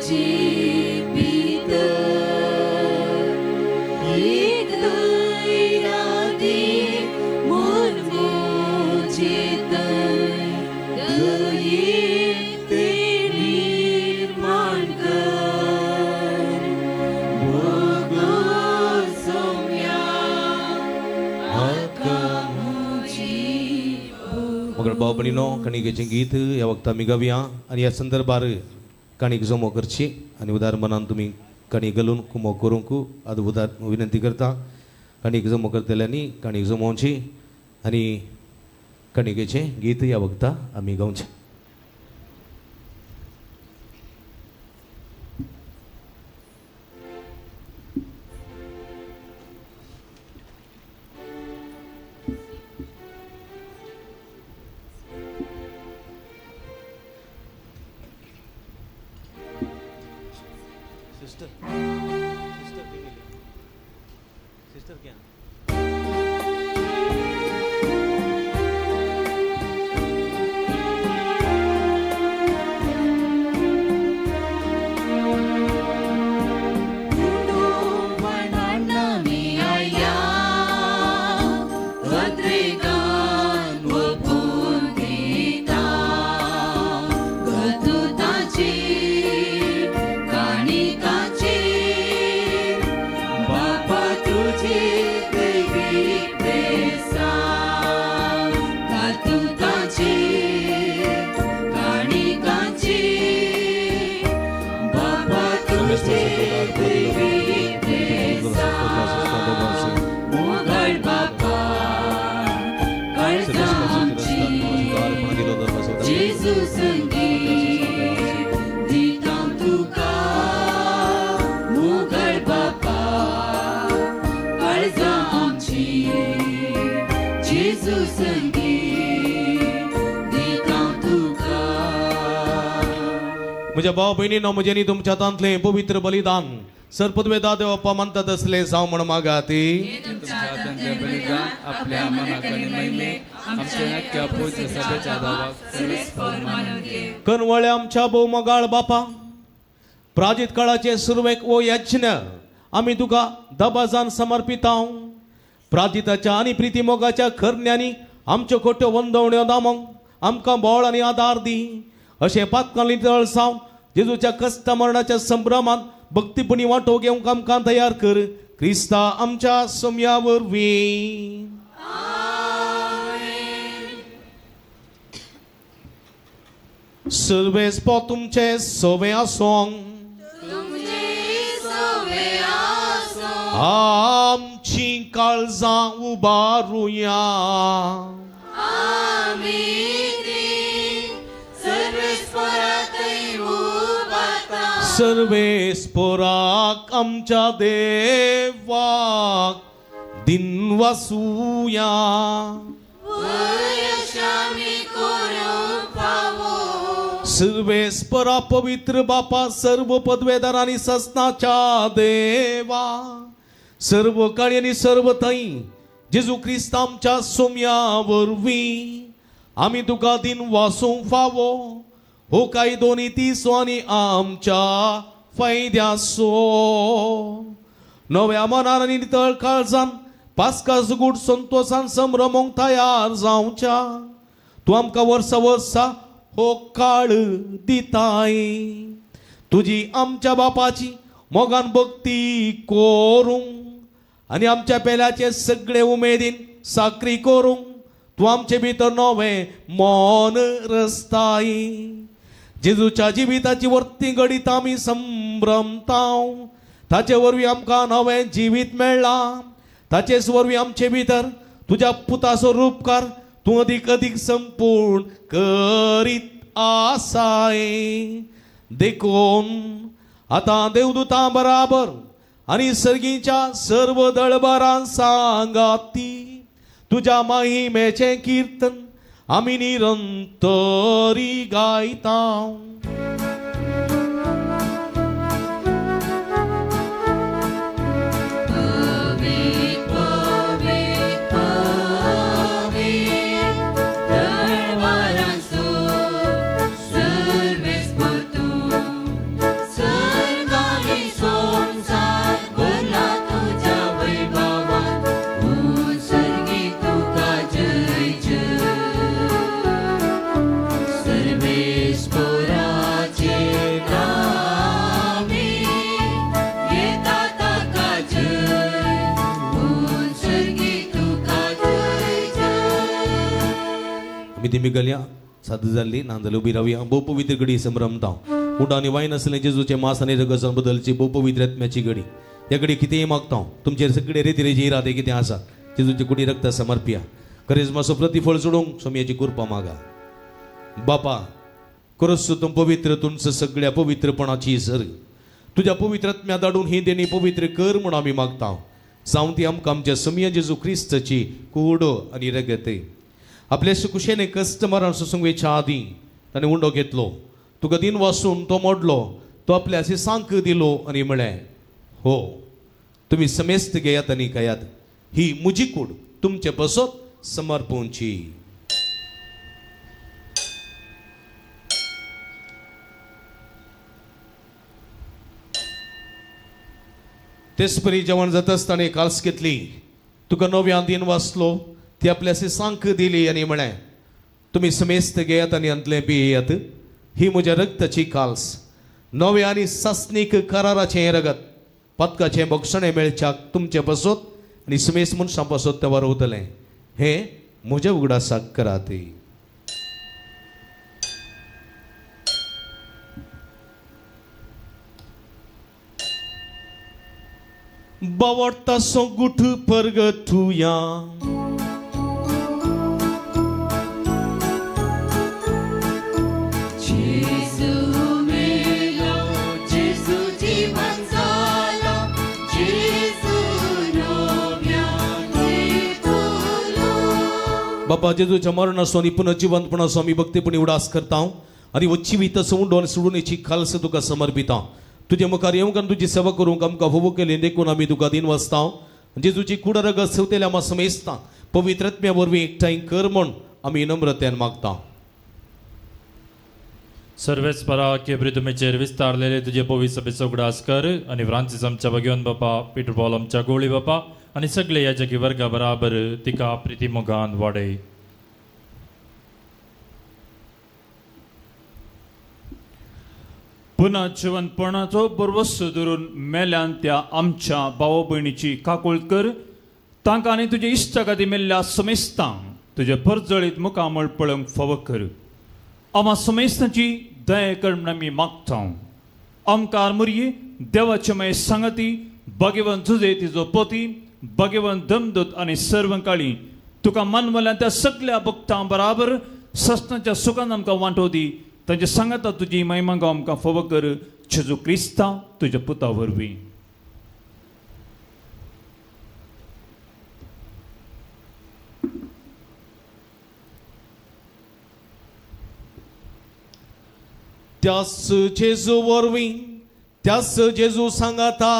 ताची भितर एक धैर्यादी मन मुजेतय दयेन ते निर्माण कर भोगो सोम्या म्हाका म्हजी. मगळ भाव भयणीनो, कणिकेचें गीत ह्या वखता आमी गावया आनी ह्या संदर्भार काणीक जमो करची आनी उदार मनान तुमी काणी घालून कुमो करूंक आद उदार विनंती करता. काणीक जमो करतल्यांनी काणीक जमोवची आनी कणिकेचें गीत ह्या वखता आमी गावचें. सिस्टर, सिस्टर सिस्टर क्या म्हज्या भाव भयणीनो, म्हजेनी तुमच्या हातांतलें पवित्र बलिदान सरपदवेदा देवप्पा मानतात असलें जावं म्हण मागाती. आपल्या मनाक आनी महिमेक आमच्या नक्क्या पूज्य सभेच्या दावाक कनवळ्या आमच्या भोवमगाळ बापा, प्राजीत काळाचे सुरवेक ओ यज्ञ आमी तुका दबाजान समर्पितांव. प्राजिताच्या आनी प्रितीमोगाच्या खरण्यांनी आमच्यो खोट्यो वंदवण्यो दामोंक आमकां बळ आनी आदार दी. अशें पातकांनी तळसांव जेजूच्या कश्ट मरणाच्या संभ्रमांत भक्तीपणी वांटो घेवंक आमकां तयार कर. क्रिस्ता आमच्या सोम्या वरवीं. सर्वेस्पो तुमचे सोवे आसोंक, आमची काळजां उबारुया. सर्वेस्पोराक आमच्या देवाक दिनवासुया. सर्वेस्परा पवित्र बापा, सर्व पदवेदार आनी ससनाच्या देवा, सर्व काळी आनी सर्व थंय जेजू क्रिस्त आमच्या सोम्या वरवीं आमी तुका दिनवासूंक फावो. हो कायदो नितीचो आनी आमच्या फायद्याचो. नव्या मनान आनी नितळ काळजान पास्का जुगूट संतोशान संभ्रमोंक तयार जावच्या तूं आमकां वर्सा वर्सा हो काळ दिताय. तुजी आमच्या बापाची मोगान भक्ती करूंक आनी आमच्या पेल्याचे सगळे उमेदीन साकरी करूंक तूं आमचे भितर नवें मन रस्ताय. जेजूच्या जिविताची वर्ती घडीत आमी संभ्रमताव. ताचे वरवीं आमकां नवें जिवीत मेळ्ळां. ताचेच वरवीं आमचे भितर तुज्या पुताचो रूपकार तूं अदीक अदीक संपूर्ण करीत आसाय. देखून आतां देवदूतां बराबर आनी सर्गीच्या सर्व दळबरां सांगाती तुज्या महिमेचें कीर्तन आमी निरंतरी गायता. Sir. ती गलया साद जाल्ली ना जाल्यार उबी रावया. भोव पवित्र घडी संभ्रमता उंडो आनी वायन आसलें जेजूचें मास आनी रगत बदलची भोव पवित्र आत्म्याची घडी. ह्या घडी कितेंय मागता तुमचेर सगळे रेतिरेचे इरादे कितें आसा जेजूचे कुडी रक्त समर्पिया. करिज्माचो प्रतिफळ जोडूंक सोमयाची कृपा मागा. बापा खरोच तूं पवित्र, तुमचं सगळ्या पवित्रपणाची सर तुज्या पवित्र आत्म्या धाडून ही देणी पवित्र कर म्हूण आमी मागता. जावं ती आमकां आमच्या सोमया जेजू क्रिस्ताची कूड आनी रगत. आपल्या कुशेने कश्ट मरण सोसूंक वेच्या आदीं ताणें उंडो घेतलो, तुका दिन वासून तो मोडलो, तो आपल्या सांक दिलो आनी म्हळें, हो तुमी समेस्त घेयात आनी खायात, ही म्हजी कूड तुमचे पासत समर्पूंची. तेचपरी जेवण जाता आसतना काल्स घेतली, तुका नव्यान दिन वाचलो, ती आपल्या सांक दिली आनी म्हळें, तुमी समेस्त घेयात आनी अंतलें पियेयात, ही म्हज्या रक्ताची काल्स, नव्या आनी सासणीक कराराचें रगत, पदकाचें बक्षणें मेळच्याक तुमचे पासत आनी समेस्त मनशां पासत तें वरवतलें, हें म्हज्या उगडासाक करात. बावडटा गुठ परगतुया. बाबा जेजूच्या मरणाचो आनी पुनर्जिवंतपणाचो आमी भक्तीपणी उडास करता आनी हो जिवीत उंडो आनी सोडून खालस तुका समर्पिता. तुजे मुखार येवंक आनी तुजी सेवा करूंक आमकां फोवो केली देखून आमी तुका दिन वाचता. जेजूची कूड रगत सेवतेल्या आमा समेस्ता पवित्र आत्म्या वरवीं एकठांय कर म्हूण आमी नम्रतेन मागता. सर्वेस्परा केब्री तुमीचेर विस्तारलेले तुजे पवित्र सभेचो उगडास कर आनी फ्रांसीस आमच्या भगवंत बापा, पीटर पॉल आमच्या गोळी बापा आनी सगळे याजकी वर्गा बराबर तिका प्रिती मोगान वाडय. पुन्हा जिवंतपणाचो बरवस धरून मेल्यान त्या आमच्या भाव भयणीची काकूळ कर, तांकां आनी तुजे इश्टागती मेल्ल्या समेस्तांक तुजे परजळीत मुखामळ पळोवंक फावो कर. आमा समेस्तांची दया कर म्हूण आमी मागता. आमकां आरमुरये देवाचे मागीर सांगती भाग्यवंत तुजे तिजो पती भाग्यवंत दमदूत आनी सर्वकाळी तुका मानवल्यान त्या सगल्या भक्तां बराबर सस्नाच्या सुखान आमकां वांटो दी. तांचे सांगाता तुजी महिमा गांव आमकां फावो कर, जेजू क्रिस्ता तुज्या पुता वरवीं. त्यास जेजू वरवीं, त्यास जेजू सांगाता,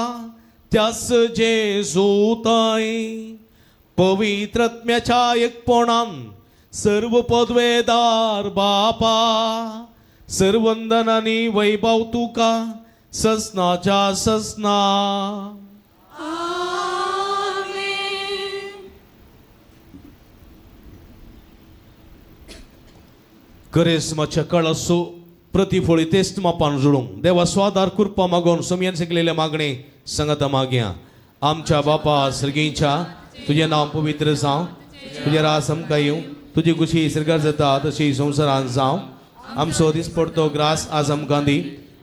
त्यास जेजू ताय पवित्र आत्म्याच्या एकपणान सर्व पदवेदार बापा सर्वंदनानी वैभव तुका ससनाच्या ससना. करेस्माच्या काळाचो प्रतिफळी तेच मापान जुळूंक देवा स्वादार कृपा मागोवन सोमयान शिकलेले मागणे संगता मागया. आमच्या बापा सर्गींच्या तुजें नांव पवित्र जावं, तुजें रास आमकां येवं, तुजी खुशी सरकार जाता तशी संवसारान जावं. आमचो दीस पडतो ग्रास आज आमकां दी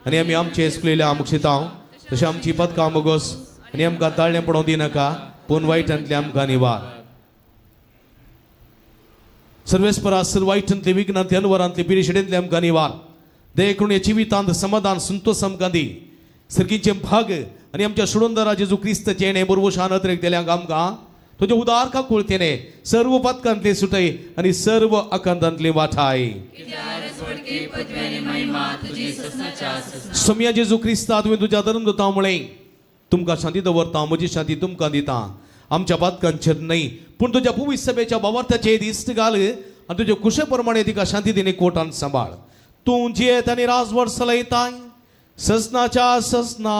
आनी आमी आमचे चुकलेले आमक्षितां तशें आमची पदकां मोगोस आनी आमकां ताळ्ळें पडोवंक दिनाका, पूण वायटांतलें आमकां निवार. सर्वेस्परा सर्व वायटांतले विघ्नांतले अनवरांतले पिरिशेडेंतले आमकां निवार. देखून ह्या जिवितांत समाधान संतोष आमकां दी. सर्गीचें भाग आनी आमच्या सोडूनदारा जेजू क्रिस्ताचें हें बरवशान अत्रेक दिल्यांक आमकां तुज्या उदार काकुळतेने सर्व पातकांतले सुटय आनी सर्व आकांतांतले वाठाय. सोमया जेजू क्रिस्ता तुवें तुज्या धर्म दिता म्हळें, तुमकां शांती दवरता, म्हजी शांती तुमकां दिता. आमच्या पातकांचेर न्हय पूण तुज्या पवित्र सभेच्या भावार्थाचेर दिश्ट घाल आनी तुज्या कुशे प्रमाणे तिका शांती दिने कोटान सांबाळ. तूं जियेत आनी राजवट चलयताय ससनाच्या ससना.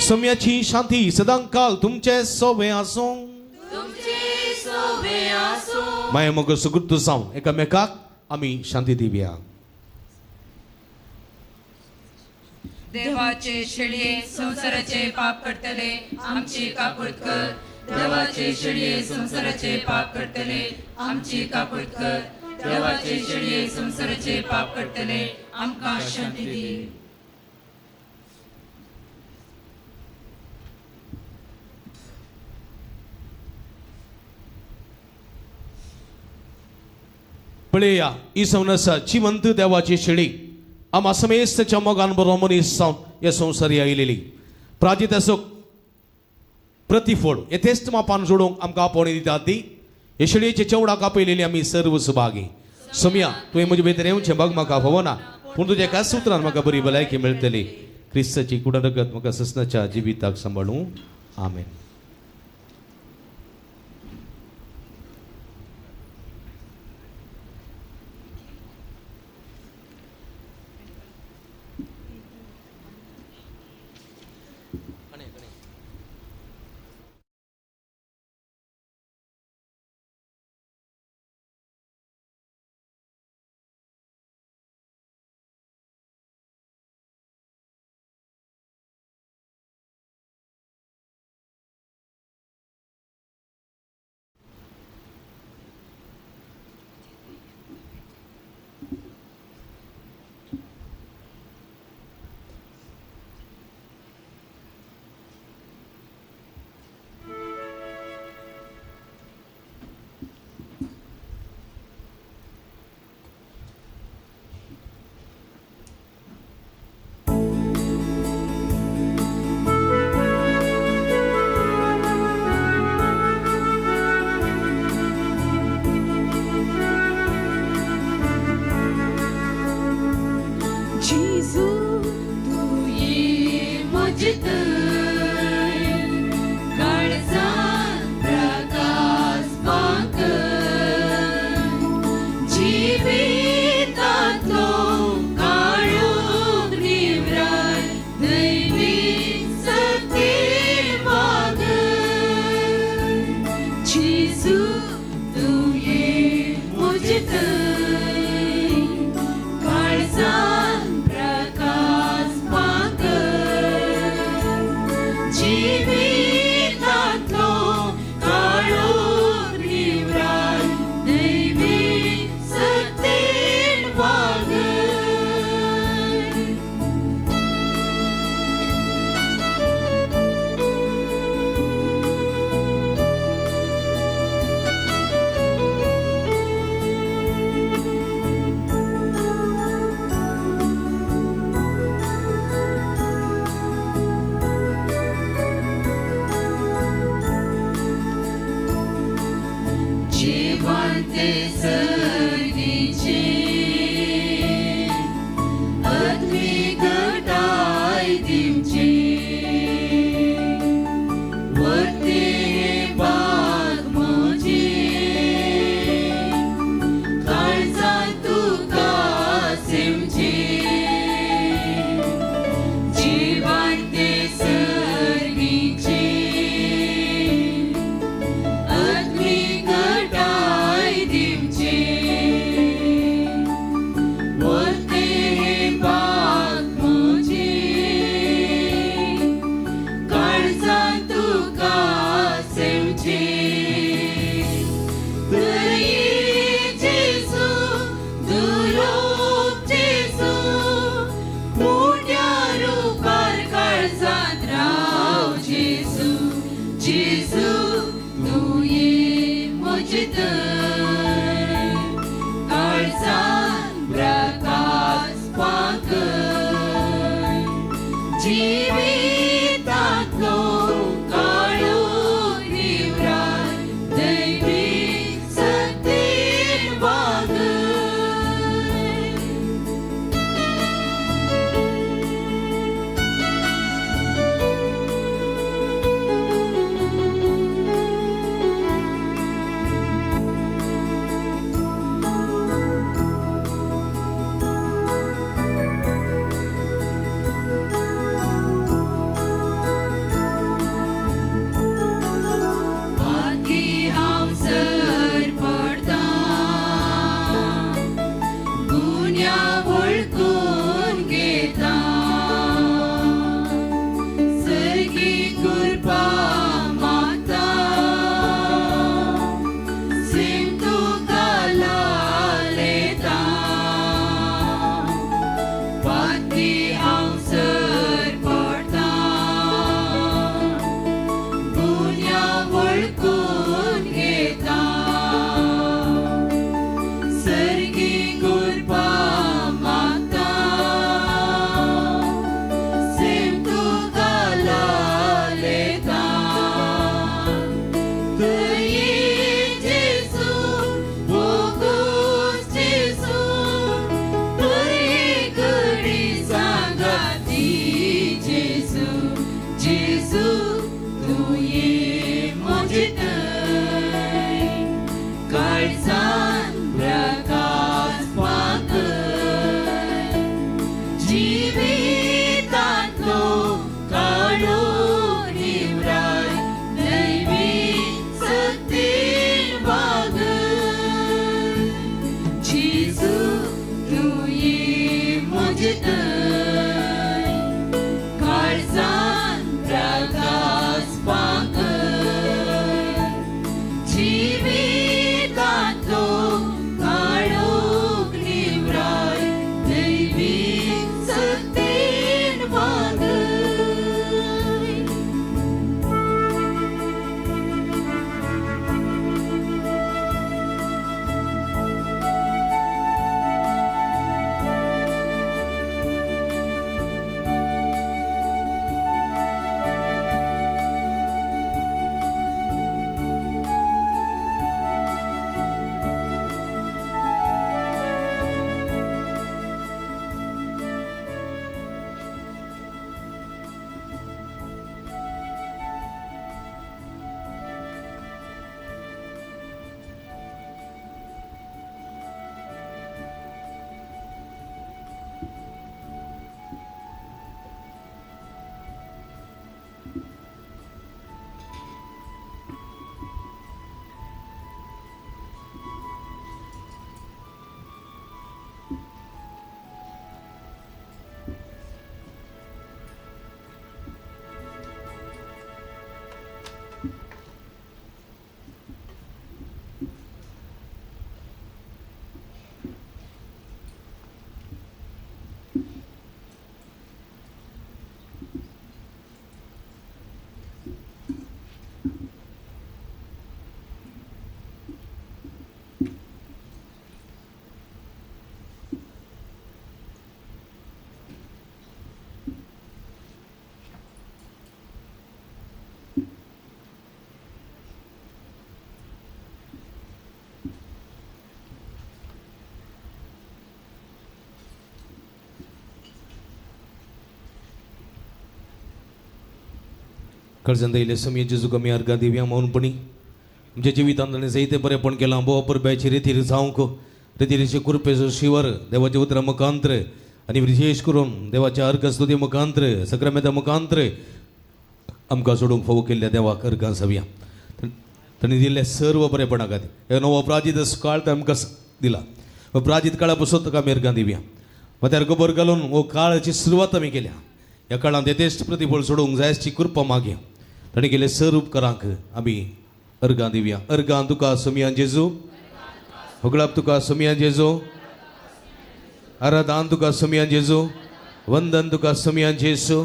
सम्याची शांती सदांकाल तुमचे सोबे आसूं. माया मग सुकृत जावं एकामेकाक आमी शांती दिवया. देवाचे शेळये संवसाराचे पाप करतले आमची काकूळ कर. देवाचे शेळये संवसाराचे पाप करतले आमची काकूट कर. देवाचे शेळये संवसाराचे पाप करतले आमकां शांती दी. पळया ही संवसा जिवंत देवाची शेळी आमा समेस्तच्या मोगान बरो मनीस जावन ह्या संवसारी आयलेली प्राजिताचो प्रतिफळ येथेच मापान जोडूंक आमकां आपोवणी दितात ती हे शेळयेचे चेवडाक आपयलेली आमी सर्व सुभागी. सोमया तुवें म्हजे भितर येवचें बग म्हाका फावना पूण तुज्या एकाच सुत्रान म्हाका बरी भलायकी मेळटली. क्रिस्ताची कुडरगत म्हाका ससनाच्या जिविताक सांबाळूं. आमेन. काळजांत आयिल्ले समये जेजूक आमी अर्गां दिवया मौनपणी. आमच्या जिवितांत ताणें जायतें बरेंपण केलां. भोव परब्याची रितीर जावंक रितीरीचे कृपेचो शिवर देवाच्या उतरां मुखांत्र आनी विशेश करून देवाच्या अर्घ स्तुती मुखांत्र सक्रामेंता मुखांत्र आमकां सोडूंक फावो केल्ल्या देवाक अर्गां जावया. ताणें दिल्ले सर्व बरेपणा खातीर हे नवो प्राजीत काळ तो आमकां दिला. हो प्राजीत काळा पसून ताका आमी अर्गां दिवया. माथ्यार गोबर घालून हो काळाची सुरवात आमी केल्या. ह्या काळांत यथेश्ट प्रतिफळ सोडूंक जाय अशी कृपा मागया. ताणें केल्ले सर्व उपकारांक आमी अर्गां दिवया. अर्गां तुका सोमया जेजू, होगळाप तुका सोमया जेजू, आराधान तुका सोमया जेजू, वंदन तुका सोमया जेजू.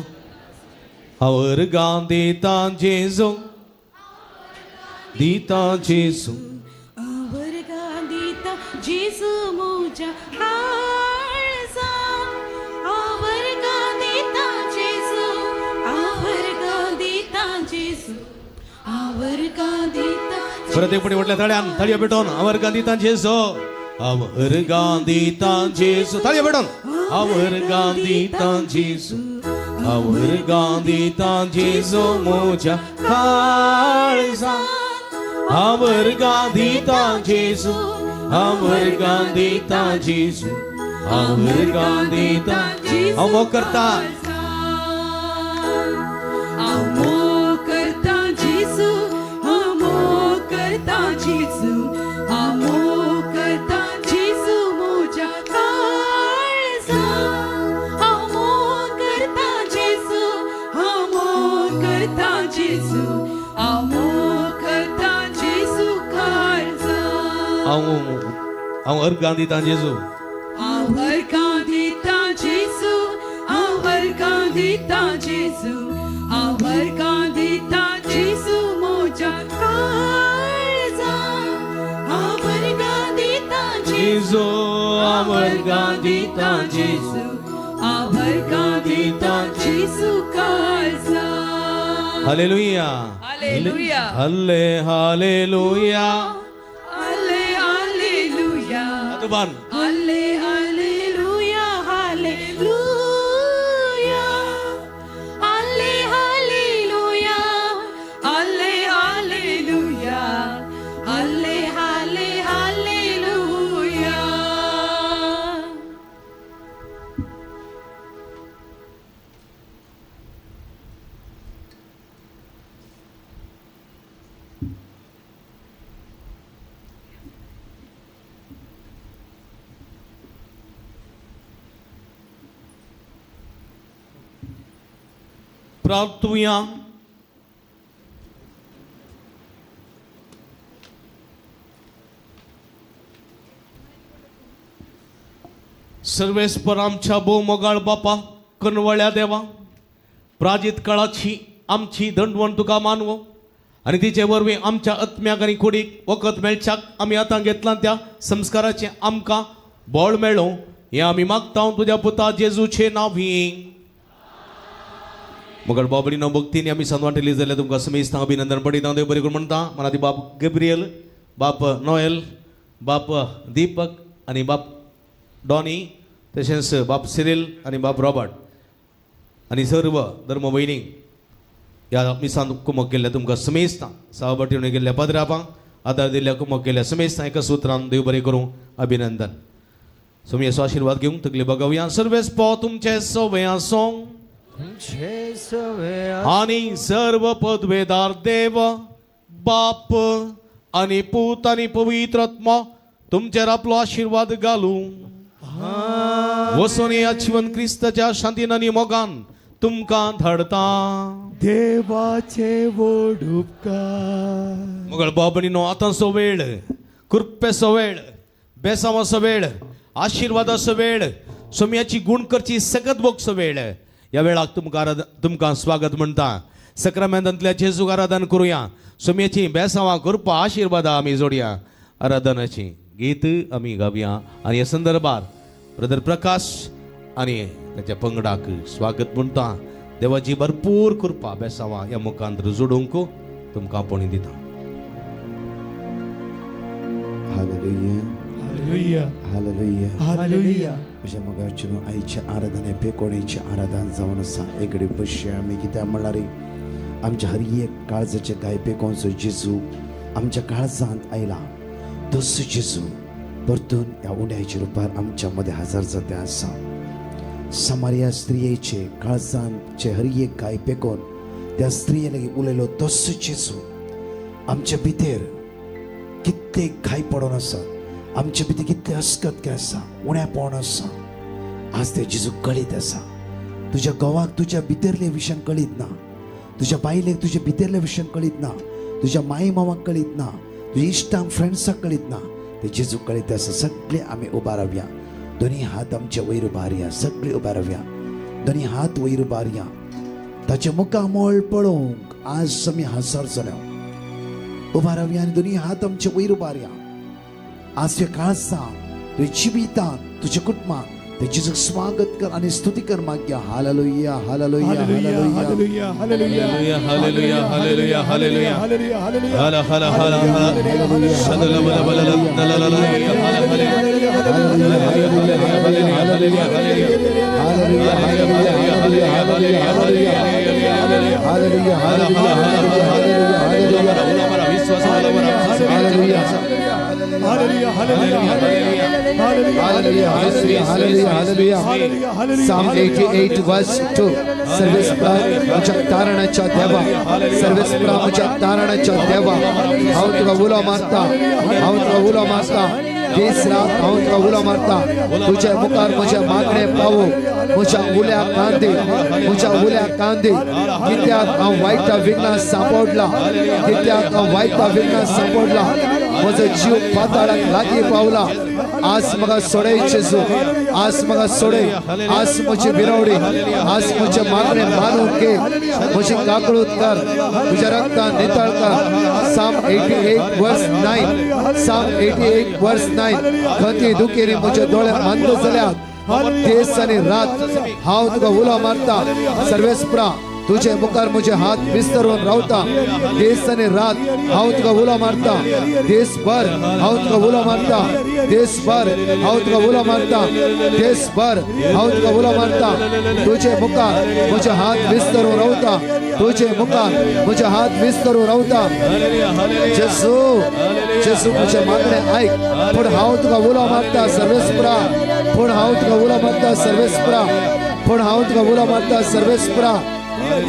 हांव अर्गां दिता जेजू, दिता जेजू, वर्गां दिता जेजू म्हज्या काळजा. वर्गां दिता जेजू, वर्गां दिता जेजू, वर्गां दिता. परत एक पटी म्हटल्या ताळ्यान ताळयो पेटोवन वर्गां दिता जेजू, वर्गां दिता जेजू. ताळयो पेटोवन वर्गां दिता जेजू, वर्गां दिता जेजू म्हज्या काळजा. वर्गां दिता जेजू, वर्गां दिता जेजू, वर्गां दिता. हांव मोग करता, हांव मोग करता जेजू, हांव मोग करता जेजू, हांव मोग करता जेजू म्हज्या काळजा. हांव मोग करता जेजू, हांव मोग करता जेजू, हांव मोग करता जेजू काळजा. हांव अर्गां दिता जेजू, हांव अर्गां दिता जेजू, हांव अर्गां दिता जेजू, हांव अर्गां दिता जेजू म्हज्या काळजा. हांव अर्गां दिता जेजू, हांव अर्गां दिता जेजू, हांव अर्गां दिता जेजू काळजा. हालेलुया, हालेलुया, हल्ले हालेलुया, हल्ले हालेलुया, अतुबान हल्ले हालेलुया, हालेलुया, हल्ले हालेलुया, हल्ले हालेलुया, हल्ले हाले हालेलुया. प्रार्थुया. सर्वेस्पर आमच्या भोव मोगाळ बापा, कनवळ्या देवा, प्राजीत काळाची आमची दंडवण तुका मानवो आनी तिचे वरवीं आमच्या आत्म्याक आनी कुडीक वखद मेळच्याक आमी आतां घेतलां त्या संस्काराचें आमकां बळ मेळों हें आमी मागता तुज्या पुता जेजूचे नांवी. मगर बाबडीनो भक्तीने आमी सांजवान रिलीज जाल्यार तुमकां समेस्तांक अभिनंदन पडयता. देव बरें करूं म्हणटा. मला ती बाप गब्रियल, बाप नोएल, बाप दीपक आनी बाप डॉनी, तशेंच बाप सिरील आनी बाप रॉबर्ट आनी सर्व धर्म भयणींक ह्या मिसान कुमक केल्ल्या तुमकां समेस्तां सावबाटी केल्ल्या पाद्रापांक आदार दिल्ल्या कुमक केल्ल्या समेस्तां एका सुत्रान देव बरें करूं अभिनंदन. सोमयेचो आशिर्वाद घेवंक तकली बगावया. सर्वेस पो तुमचे सवे आसूं आनी सर्व पदवेदार देव बाप आनी पूत आनी पवित्र आत्मा तुमचेर आपलो आशिर्वाद घालूं. वसोन ह्या जिवन क्रिस्ताच्या शांतीन आनी मोगान तुमकां धाडता. देवाचे व्हड उपकार. मगळ बाबणीनो आतांचो वेळ, कृपेचो वेळ, बेसावाचो वेळ, आशिर्वादाचो वेळ, सोम्याची गुण करची सगत भोगचो वेळ. ह्या वेळाक तुमकां तुमकां स्वागत म्हणटा. सक्रामेंतांतल्या जेजूक आराधन करुया. सोम्याची बेसावां कृपा आशिर्वादां आमी जोडया. आराधनाची गीत आमी गावया आनी ह्या संदर्भार ब्रदर प्रकाश आनी ताच्या पंगडाक स्वागत म्हणटा. देवाची भरपूर कृपा बेसावां ह्या मुखांत जोडूंक तुमकां आपोवणी दिता. Hallelujah, hallelujah, hallelujah, hallelujah. म्हज्या मोगाचे न्हू आईचें आराधन हें पेकोणेचें आराधन जावन आसा. एकडे बसया आमी कित्याक म्हणल्यार आमच्या हर एक काळजाचे गाय पेकोनचो जेजू आमच्या काळजांत आयला तसो जेजू परतून ह्या उण्याच्या रुपार आमच्या मदें हजर जाते आसा. समारिया स्त्रियेचे काळजांचे हर एक गाय पेकोन त्या स्त्रिये लागीं उलयलो तसो जेजू आमच्या भितर कितले घाय पडोन आसा, आमच्या भितर कितले अस्कत आसा, उण्यापण आसा, आज ते जेजू कळीत आसा. तुज्या घोवाक तुज्या भितरले विशयान कळीत ना, तुज्या बायलेक तुज्या भितरले विशयान कळीत ना, तुज्या माई मामाक कळीत ना, तुज्या इश्टांक फ्रेंड्साक कळीत ना, ते जेजू कळीत आसा. सगळे आमी उबा रावया, दोनी हात आमचे वयर उबारया, सगळे उबा रावया, दोनी हात वयर उबारया. ताचे मुखामळ पळोवंक आज आमी हजर जाल्या. उबा रावया आनी दोनी हात आमचे वयर उबारया. आज तुज्या काळजान, तुज्या जिवितान, तुज्या कुटुंबान ते जेजूक स्वागत कर आनी स्तुती कर मागया. Hallelujah, hallelujah, hallelujah, hallelujah, hallelujah, hallelujah, hallelujah, hallelujah, hallelujah, hala hala hala hala hala hallelujah, hallelujah, hallelujah, hallelujah, hallelujah. Psalm 88 verse 2. सर्वेस्परा म्हज्या तारणाच्या देवा, सर्वेस्परा म्हज्या तारणाच्या देवा, हांव तुका उलो मारता, हांव तुका उलो मारता, दीस रात हांव तुका उलो मारता. तुज्या मुखार म्हज्या मागणे पावो, म्हज्या उल्याक कान दी, म्हज्या उल्याक कान दी. कित्याक हांव वायटा विघ्नां सांपडला, कित्याक हांव वायटा विघ्नां सांपडला, म्हजो जीव पाताळाक लागीं पावला. आज म्हाका सोडय जेजू, आज म्हाका सोडय, आज म्हजी विरवडी, आज म्हजे मागणे मानून घे, म्हजी काकळूत कर, तुज्या रक्तान नितळ कर. Psalm 88 verse 9, Psalm 88 verse 9. खंती दुखेरी म्हजे दोळे अंध जाल्यात, दीस आनी रात हांव तुका उलो मारता. सर्वेस्परा तुझे मुखार म्हजे हात विस्तरून रावता, दीस आनी रात हांव तुका उलो मारता, दीसभर हांव तुका उलो मारता, दीसभर हांव तुका उलो मारता, दीसभर हांव तुका उलो मारता. तुझे मुखार म्हजे हात विस्तरून रावता, तुझे मुखार म्हजे हात विस्तरून रावता. जेजू, जेजू म्हजे मागणे आयक, पूण हांव तुका उलो मारता सर्वेस्परा, पूण हांव तुका उलो मारता सर्वेस्परा, पूण हांव तुका उलो मारता सर्वेस्परा.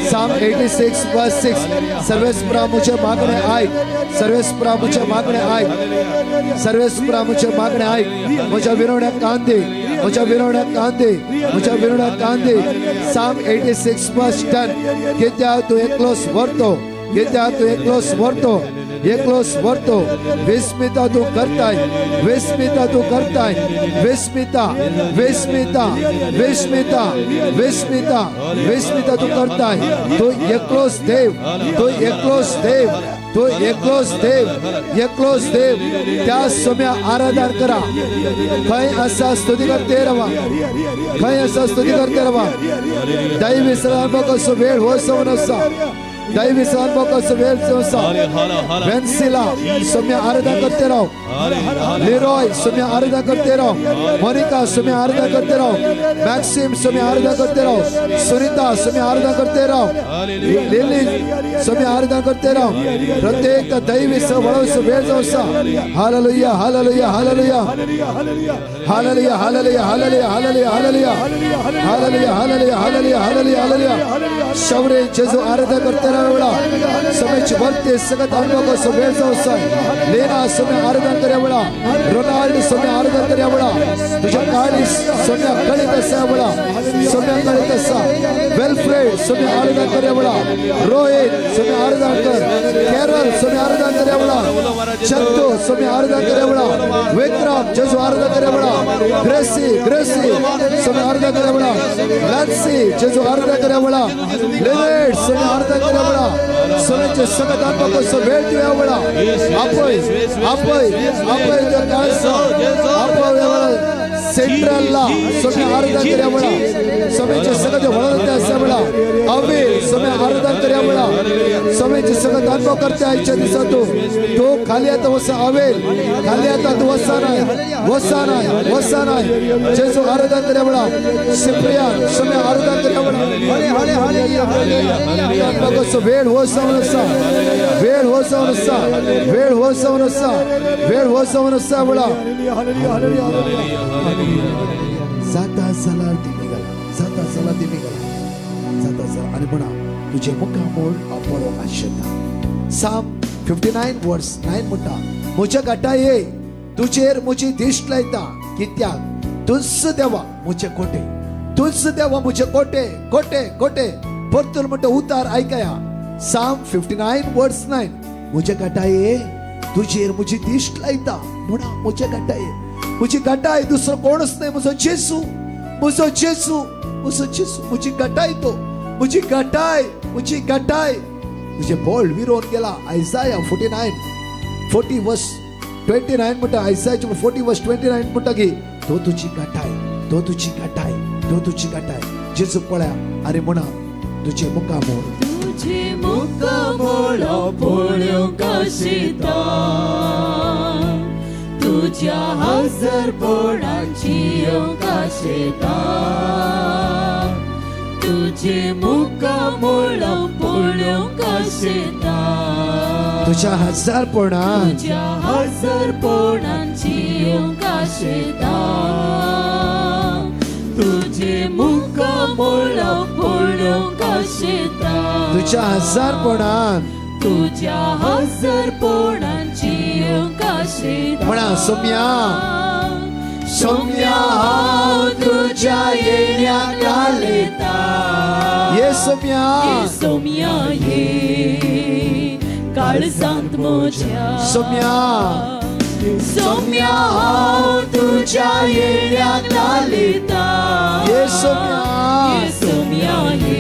Psalm 86 verse 6. सर्वेस्परा मुझे मागणे आयक, सर्वेस्परा मुझे मागणे आयक, सर्वेस्परा मुझे मागणे आयक. म्हज्या विरोण्याक कान दी, म्हज्या विरोण्याक कान दी, म्हज्या विरोण्याक कान दी. Psalm 86 verse 10. कित्याक तूं एकलोच व्हरतो, कित्याक तूं एकलोच व्हरतो, एकलोच व्हरतो. विस्मिता तूं करताय, विस्मिता तूं करताय, विस्मिता, विस्मिता, विस्मिता, विस्मिता, विस्मिता तूं करताय. तूं एकलोच देव, तूं एकलोच देव, तूं एकलोच देव, एकलोच देव. त्या सोम्या आराधन करा. खंय आसा स्तुती करते रावा, खंय आसा स्तुती करते रावा. दैवी सदांक असो वेळ हो सवन आसा, दैवी सदांक असो वेळ आसा. वेन्सिला सोम्या आराधना करते राव, लिरॉय सोम्या आराधना करते राव, मोनिका सोम्या आराधना करते राव, मैक्सिम सोम्या आराधना करते राव, सुनीता सोम्या आराधना करते राव, लिली सोम्या आराधना करते राव. प्रत्येक दैवी सवळोसो वेळ आसा. Hallelujah, hallelujah, hallelujah, hallelujah, hallelujah, hallelujah, hallelujah, hallelujah, hallelujah, hallelujah, hallelujah, hallelujah, hallelujah. शौर्य जेजू आराधना करते राव. वेळा समेच भरते सगळं अनुभव असो वेळ आसा. लेना सोम्या आराधना करया वेळा, रोनाल्ड सोम्या आराधना करया वेळा, तुझ्या काळी सोम्या कळीत आसा वेळा, सोम्या कळीत आसा. वेल्फ्रेड सोम्या आराधना करया वेळा, रोहित सोम्या आराधना कर, केरल सोम्या आराधना करया वेळा, चंदू सोम्या आराधना करया वेळा, विक्रम जेजू आराधना करया वेळा, ग्रेसी, ग्रेसी सोम्या आराधना करया वेळा, लॅन्सी जेजू आराधना करया वेळा, लिनेट सोम्या आराधना करया वेळा. सोम्याचे सगळं अनुभव असो वेळ दिवया वेळा. आपय, आपय, आपय तुझ्या काळजा, आपय सेंट्रलला सोम्या आराधना करया वेळा, सोम्याचे सगळं वळण आसा वेळा. अवेल सोम्या आराधन करया वेळा सोम्याचे सगळं अनुभव करते आयच्या दिसा तूं तो खाली आता वसा अवेल खाली आता तूं वसा नाही वसा नाही वसा नाही जेजू आराधन करया वेळा सिप्रियान सोम्या आराधन करया वेळा वेळ हो जावन आसा वेळ हो जावन आसा वेळ हो जावन आसा वेळ हो जावन आसा वेळा जाता जाल्यार ती निघाला जाता जाल्यार ती निघाला जाता जाल्यार आनी म्हणा तुझे मुखामोळ हांव पळोवंक आशेता. Psalm 59 verse 9 म्हणटा म्हज्या घाटा ये तुजेर म्हजी दिश्ट लायता कित्याक तुज देवा म्हजे कोटे तुज देवा म्हजे कोटे कोटे कोटे परतून म्हणटा उतार आयकया. Psalm 59 verse 9 म्हज्या घाटा ये तुजेर म्हजी दिश्ट लायता म्हणा म्हज्या घाटा ये म्हजी घाटाय दुसरो कोणच न्हय म्हजो जेजू म्हजो जेजू म्हजो जेजू म्हजी घाटाय तो म्हजी घाटाय म्हजी घाटाय तुजें बोळ विरोन गेला. आयजाया 49 40 verse 29 म्हणटा आयजायाचे 40 verse 29 म्हणटा की तो तुजी घाटाय तो तुजी घाटाय तो तुजी घाटाय. जेजू पळया आनी म्हणा तुजें मुखामोळ तुझे मुखामोळ पळोवंक आशेता तुझ्या हजरपणाची येवंक आशेता तुझे मुखामोळ पळोवंक आशेता तुझ्या हजारपणा तुझ्या हजरपणाची येवंक आशेता तुझे मुखामोळ पळोवंक आशेता तुझ्या हजारपणान तुझ्या हजरपणाची येवंक आशेता. म्हणा सोम्या सोम्या हांव तुझ्या येण्याक आलेता ये सोम्या ये सोम्या ये काळजांत म्हज्या सोम्या सोम्या हांव तुझ्या येण्याक आलेता ये सोम्या ये सोम्या ये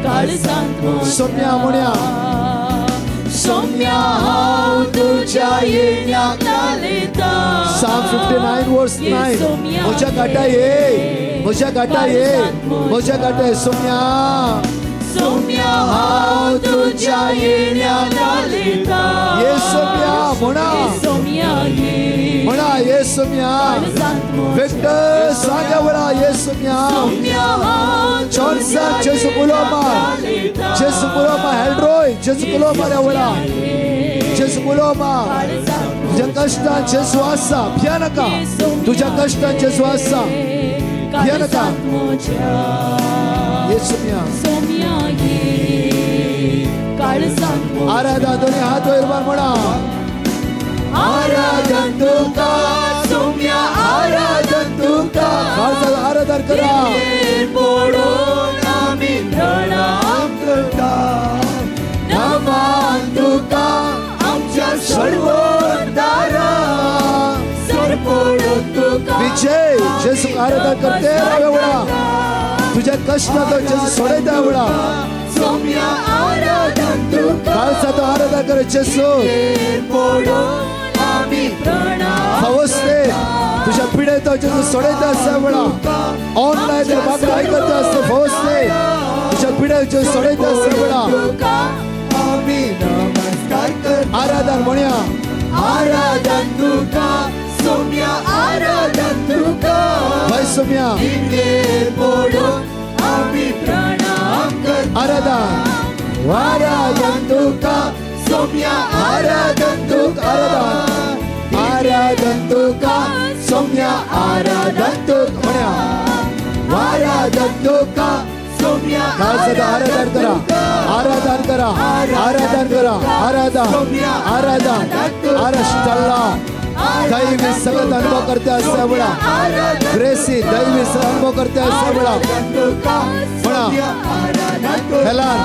काळजांत म्हज्या सोम्या म्हणया सोम्या हांव तुझ्या येण्याक आलेता. Psalm 59 verse 9 म्हज्या घाटा ये म्हज्या घाटा ये म्हज्या घाटा ये सोम्या सोम्या हांव तुझ्या येण्याक आलेता ये सोम्या म्हणा सोम्या ये म्हणा ये सोम्या विक्टर सांगा वेळा ये सोम्या जॉन्सन जेसू उलोवपा जेसू उलोवपा हेल्ड्रोय जेसू उलोवपा रे वेळा जेसू उलोवपा. तुझ्या कश्टान जेसू आसा भिया नाका तुझ्या कश्टान जेसू आसा भिया नाका. ये सोम्या आराधना दोन्ही हात वयर मार म्हणा आराधन तुका सोम्या आराधन तुका आराधन करा पडून आमी प्रणाम करता नमान तुका आमच्या सर्वोत्तरा सरपडून तुका विजय जेसू आराधन करते वेळा तुझ्या कष्टाचो जेसू सोडयता वेळा सोम्या आराधन तुका काळजाचो आराधन कर जेसू पडून आमी प्रणाम फावसते तुझ्या पिडेचो जेसू सोडयता आसता वेळा ऑनलायन मागणं आयकता आसता फावसते तुझ्या पिडेचो सोडयता आसता वेळा आमी नमस्कार करता आराधन म्हणया आराधन तुका सोम्या आराधन तुका भाई सोम्या पडून आमी प्रणाम करता आराधन आराधन तुका सोम्या आराधन तुका आराधन आराधन तुका सोम्या आराधन तुका म्हणया आराधन तुका सोम्या आराधन करा आराधन करा आराधन करा आराधन आराधन आरष्टल्ला दैवी सगळं अनुभव करते असता वेळा ग्रेसी दैवी सगळं अनुभव करते असता वेळा म्हणा हेलान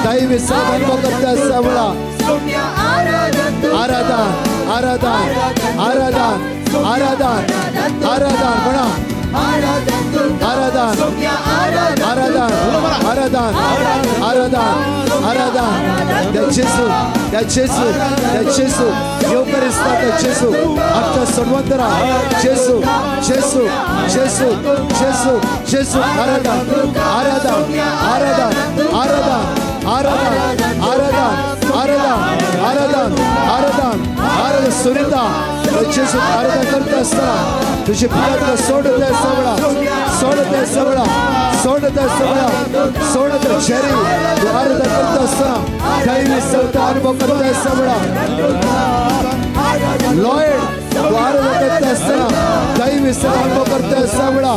दैवी सगळं अनुभव करते असता वेळा आराधन आराधन आराधन आराधन आराधन म्हणा आराधन आराधन आराधन आराधन आराधन त्या जेसू त्या जेसू त्या जेसू येवकरिस्ता त्या जेसू आमच्या सर्वंतरा जेसू जेसू जेसू जेसू जेसू आराधन आराधन आराधन आराधन आराधन आराधन आराधन आराधन आराधन आराधन. सुनीता जेजू आराधन करता असताना तुझे पिढ्या सोडत आहे सगळा, सोडत आहे सगळा, सोडत आहे सगळा, सोडत आहे. जेरी तू आराधन करत असताना दैवी सत्ता अनुभव करत आहे सगळा. लॉयड तू आराधन करत असताना दैवी सत्ता अनुभव करत आहे सगळा.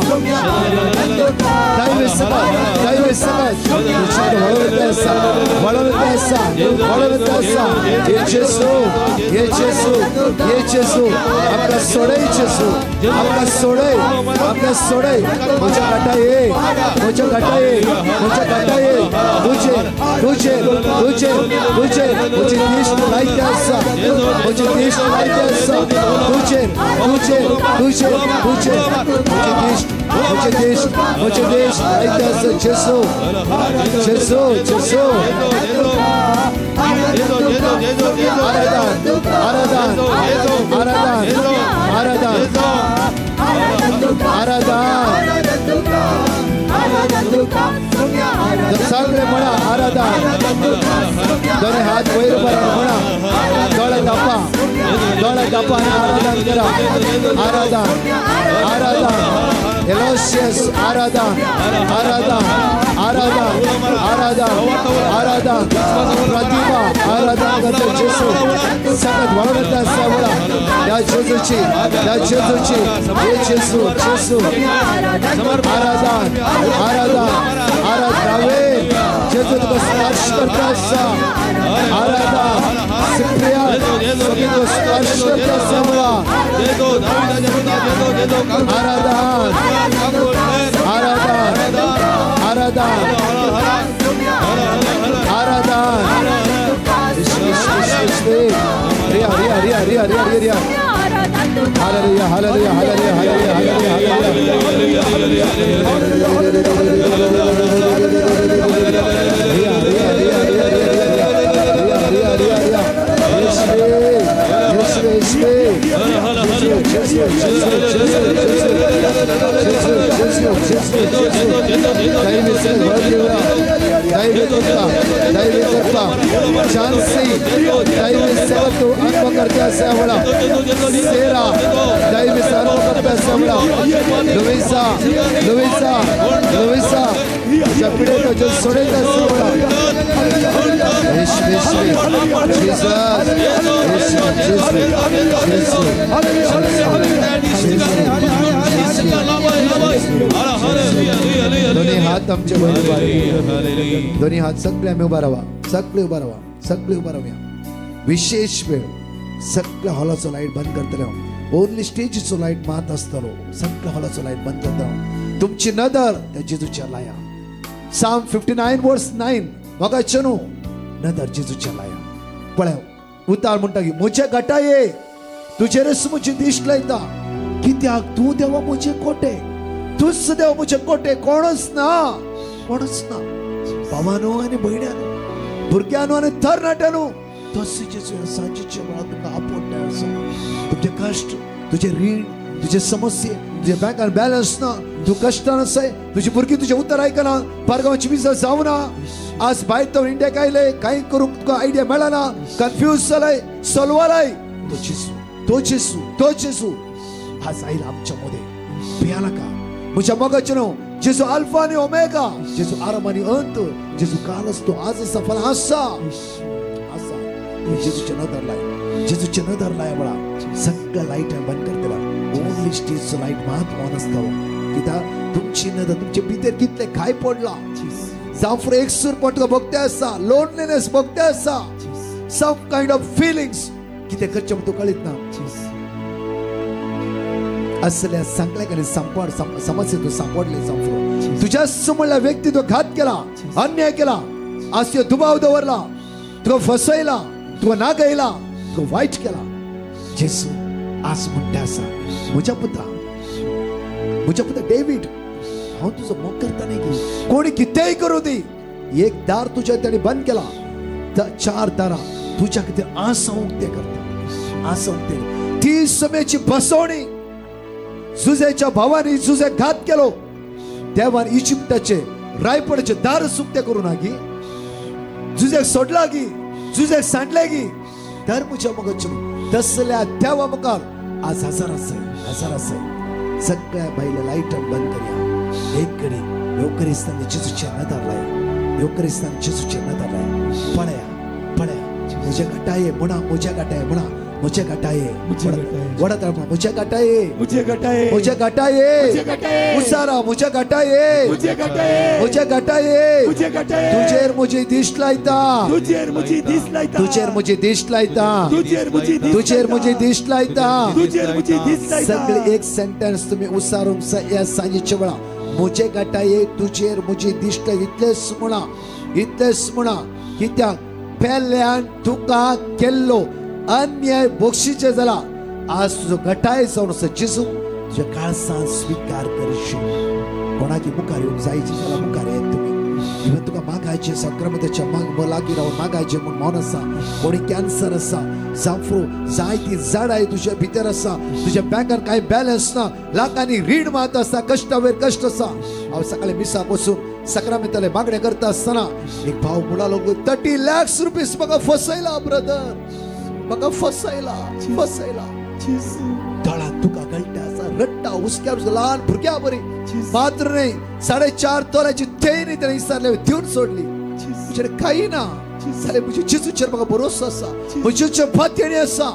दैवी सत्ता, दैवी सत्ता वळवत असा, वळवत असा, वळवत असा. ये जेसू, ये जेसू, ये जेसू आपला सोडय जेसू, आपला सोडय, आपला सोडय. म्हज्या घाटा ये, म्हज्या घाटा ये, म्हज्या घाटा ये. तुझे तुझे तुझे तुझे म्हजी दिश्ट लायते आसा, म्हजी दिश्ट लायते आसा. तुझे तुझे तुझे तुझे म्हजी दिश्ट, म्हजी दिश्ट, म्हजी दिश्ट लायते आसा. जेसू जेसू जेसू. आराधन आराधन आराधन आराधन आराधन. सगळे म्हणा आराधन. दोन्ही हात वयर बरा म्हणा, दोळे धापा, दोळे धापा आणि आराधन करा. आराधन आराधन एलोशियस आराधन आराधन आराधन आराधन आराधन. प्रतिभा आराधन करते जेसू सगळ्यात वळवता सगळा त्या जेजूची, त्या जेजूची. हे जेसू जेसू आराधन आराधन आराधन. जेजू तुका स्पर्श करता आसा. आराधन सिप्रिया तुका स्पर्श करता सगळा. आराधन आराधन आराधन आराधन. Riya Riya Riya Riya Riya Riya. Hallelujah hallelujah hallelujah hallelujah hallelujah. Riya Riya Riya Riya Riya Riya Riya Riya. येशुवे येशुवे येशुवे जेसू जेसू जेसू जेसू जेसू जेसू. दैवी संग दैवी कृपा, दैवी कृपा. झांसी दैवी सेवा तू अनुभव करते असा वेळा. सेरा दैवी सेवा अनुभव करते असा वेळा. लुईसा लुईसा लुईसा तुझ्या पिढीत जो सोडेल असा वेळा. येशू येशू जीसस येशू येशू येशू. दोन्ही हात आमचे वयर उभा, दोन्ही हात सगळे आम्ही उभा राहा, सगळे उभा राहा, सगळे उभा राहूया. विशेष वेळ सगळ्या हॉलाचो लायट बंद करतले हांव. ओनली स्टेजीचो लायट मात आसतलो. सगळ्या हॉलाचो लायट बंद करतलो हांव. तुमची नदर त्या जेजूच्या लाया. Psalm 59 verse 9. मोगाचे न्हू, नदर जेजूच्या लाया. पळय उतार म्हणटा की म्हजे घटा ये तुजेरच म्हजी दिश्ट लायता. कित्याक तूं देवा म्हजे कोटे, तूंच देव म्हजे कोटे, कोणच ना, कोणच ना. भावानो आनी भयण्यानो, भुरग्यानो आनी तरणाट्यानो, तसो जेजू सांजेच्या वेळार तुका आपोवणें आसा. तुमचे कश्ट, तुजें रीण, तुजे समस्ये, तुजे बँकान बॅलन्स ना, तूं कश्टान आसाय, तुजी भुरगीं तुजें उतर आयकना, परगांवची विजा जावना, आज भायर तो इंडियाक आयले, कांय करूंक तुका आयडिया मेळना, कन्फ्यूज जालाय, सलवालाय. तो जेजू, तो जेजू, तो जेजू आज आयला आमच्या मदें. भिया नाका म्हज्या मोगाचें न्हू. जेजू अल्फा आनी ओमेगा, जेजू आरंभ आनी अंत, जेजू काल आसा, तो आज आसा, फाल्यां आसा, आसा. जेजूचें नदर लाय, जेजूचें नदर लाय. वेळा सगळ्या लायट बंद करतला. ओनली स्टेजचो लायट मात ऑन आसतलो. कित्याक तुमची नदर तुमचे भितर कितले घाय पडला. जावं एकसूर पण तुका भोगते आसा, लोनलीनेस भोगते आसा, सम कायंड ऑफ फिलिंग्स, कितें करचें म्हूण तुका कळीत ना. असल्या सांगल्या खाली सांपड समस्ये तूं सांपडले. सांपडो तुज्या म्हणल्या व्यक्ती तो घात केला, अन्याय केला, आज तुका दुबाव दवरला, तुका फसयला, तुका नागयला, तुका वायट केला. जेसू आज म्हणटा आसा, म्हज्या पुता, म्हज्या पुता डेवीड, हांव तुजो मोग करता न्ही की कोणी कितेंय करूं दी. एक दार तुज्या ताणें बंद केला, चार दारां तुज्या खातीर आज हांव उक्तें करता, आज उक्तें. ती समेची बसवणी जुजेच्या भावांनी जुजे घात केलो. देवान इजिप्ताचे रायपणाचे दार सुकते करू ना गी, जुजेक सोडला गी, जुजेक सांडले गी, तर म्हज्या मगज तसल्या देवा मुखार आज हजार आसाय, हजार आसाय. सगळ्या बायले लायटान बंद करया. एक कडेन येवकरिस्तान जेजूचे नदर लाया, येवकरिस्तान जेजूचे नदर लाया. पळया पळया, म्हज्या गटाये म्हणा, म्हज्या गटाये म्हणा, म्हज्या गटाये, वडा म्हणा, म्हज्या गटाये, म्हज्या गटाये, म्हज्या गटाये, उसारा म्हज्या गटाये, म्हज्या गटाये, म्हज्या गटाये, म्हज्या गटाये, तुजेर म्हजी दिश्ट लायता, तुजेर म्हजी दिश्ट लायता, तुजेर म्हजी दिश्ट लायता, तुजेर म्हजी, तुजेर म्हजी दिश्ट लायता, तुजेर म्हजी दिश्ट लायता. सगळे एक सेंटेन्स तुमी उसारूंक ह्या सांजेच्या वेळा, म्हजे गटाये तुजेर म्हजी दिश्ट, इतलेच म्हणा, इतलेच म्हणा. कित्याक पेल्यान तुका केल्लो अन्याय बक्षीचे जाला, आज तुजो गटाय जावन आसा जेजू तुज्या काळसान स्विकार करशी. कोणाकी मुखार येवंक जायची जाल्यार मुखार येत तुमी. इवन तुका मागायचें संक्रमणाच्या माग लागीं रावन मागायचें म्हूण मन आसा, कोणी कॅन्सर आसा, जांफ्रो जायती झाडां तुज्या भितर आसा, तुज्या बँकान कांय बॅलन्स ना, लाखांनी रीण मात आसा, कश्टावेर कश्ट आसा. हांव सकाळी मिसाक वचून सक्रामेंताले मागणें करता आसतना एक भाव म्हणालो, 30 lakhs rupees म्हाका फसयला ब्रदर, म्हाका फसयला, फसयला. दोळ्यांत तुका गळटा आसा, रडटा, हुसक्यार ल्हान भुरग्या बरी. मात्र न्हय, 4.5 तोल्याची थेयनी तेणें विचारले दिवन सोडली. म्हजेर कांय ना जाल्यार म्हज्या जेजूचेर म्हाका भरोसो आसा, म्हज्या पातयणी आसा.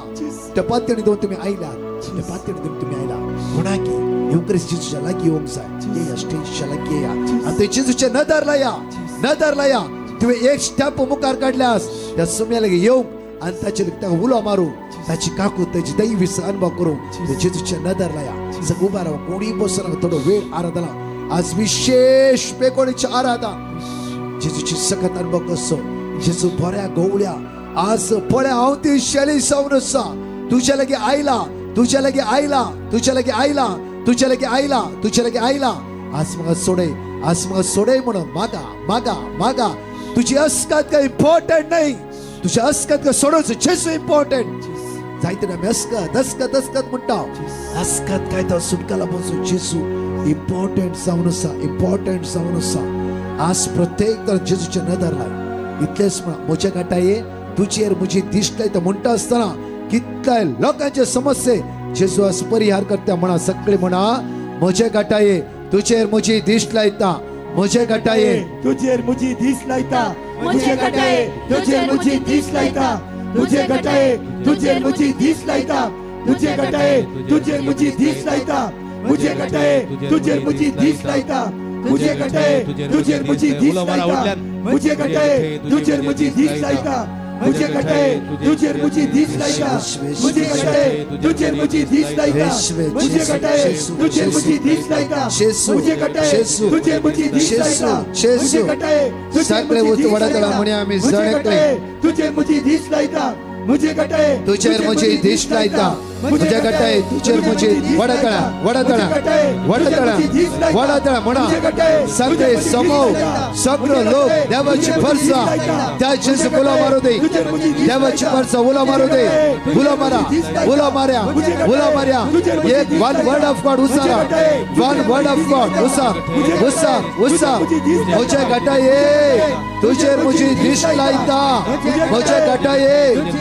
त्या पातयणी दिवन तुमी आयल्यात, त्या पातयणी दिवन तुमी आयला. कोणाकी येवक्रिस्त जेजूच्या लागीं येवंक जाय, येया स्टेजीच्या लागीं येया आनी थंय जेजूचे नदर लाया, नदर लाया. तुवें एक स्टेप मुखार काडल्यास त्या सुम्या लागीं येवंक आनी ताचेर ताका उलो मारूंक, ताची काकूत, ताची दैवीस अनुभव करूंक जेजूचे नदर लाया. सगळं उबा राव, कोणीय बसना, थोडो वेळ आराधना. आज विशेष पेकोणीची आराधना, जेजूची सकत अनुभव कसो, जेजू बऱ्या गवळ्या आज पळय हांव ती शैली जावन आसा, तुज्या लागीं आयला, तुज्या लागीं आयला, तुज्या लागीं आयला, तुज्या लागीं आयला, तुज्या लागीं आयला. आज म्हाका सोडय, आज म्हाका सोडय म्हणून मागा मागा मागा. तुजी अस्कत काय इम्पॉर्टंट न्हय, तुज्या अस्कत काय सोडोवचो जेजू इम्पॉर्टंट. जायते आमी अस्कत अस्कत अस्कत म्हणटा, अस्कत काय तो सुटकाला बसून जेजू इम्पॉर्टंट जावन आसा, इम्पॉर्टंट जावन आसा. आज प्रत्येक तर जेजूचे नदर लाय, इतलेच म्हणा, म्हज्या गटाये तुजेर म्हजी दिश्ट लायता म्हणटा आसतना कितल्या लोकांचे समस्ये जेजू आज परिहार करता म्हणा. सगळे म्हणा, म्हज्या गटाये तुजेर म्हजी दिश्ट लायता, म्हज्या गटाये तुजेर म्हजी दिश्ट लायता, म्हज्या गटाये तुजेर म्हजी दिश्ट लायता, तुझे गटाये तुझेर म्हजी दिश्ट लायता, तुझे गटाये तुझेर म्हजी दिश्ट लायता, मुझे गटाये तुझेर म्हजी दिश्ट लायता, मुझे गटाये तुझेर म्हजी दिश्ट लायता, मुझे गटाये तुझेर म्हजी दिश्ट लायता, मुझे गटाये तुझेर म्हजी दिश्ट लायता, मुझे गटाये तुझेर म्हजी दिश्ट लायता, मुझे गटाये तुझेर म्हजी दिश्ट लायता, मुझे गटाये तुझेर म्हजी दिश्ट लायता, मुझे गटाये सगळे वडा म्हणे आमी जण एकले तुझेर म्हजी दिश्ट लायता, मुझे गटाये तुझेर म्हजी दिश्ट लायता, म्हज्या गटाये तुझेर म्हजी वडतळा वडतळा वडतळा वडतळा म्हणा. सगळे समूह सगळो लोक देवाची फरसा त्या जेजू उलो मारू दे, देवाची फरसा उलो मारू दे, उलो मारा, उलो मार्या, उलो मार्या. एक वन वर्ड ऑफ गॉड उसारा, वन वर्ड ऑफ गॉड उसार उसार उसार. म्हज्या गटाये तुझेर म्हजी दिश्ट लायता, म्हज्या गटाये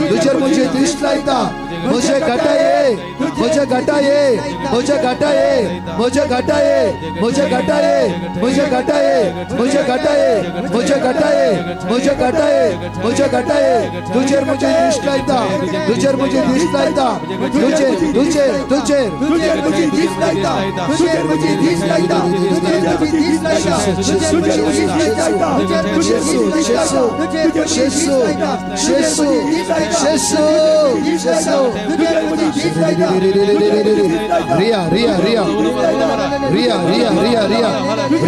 तुझेर म्हजी दिश्ट लायता, म्हज्या गटाये म्हज्या गटाये म्हज्या गटाये म्हज्या गटाये म्हज्या गटाये म्हज्या गटाये म्हज्या गटाये म्हज्या गटाये म्हज्या गटाये म्हज्या गटाये तुझेर म्हजी दिश्ट लायता, तुझेर म्हजी दिश्ट लायता, तुझेर तुझेर तुझेर तुझेर म्हजी दिश्ट लायता, तुझेर म्हजी दिश्ट लायता, तुझेर म्हजी दिश्ट लायता, तुझेर म्हजी दिश्ट लायता, तुझेर म्हजी दिश्ट लायता, जेजू जेजू जेजू जेजू. रिया रिया रिया रिया रिया रिया रिया रिया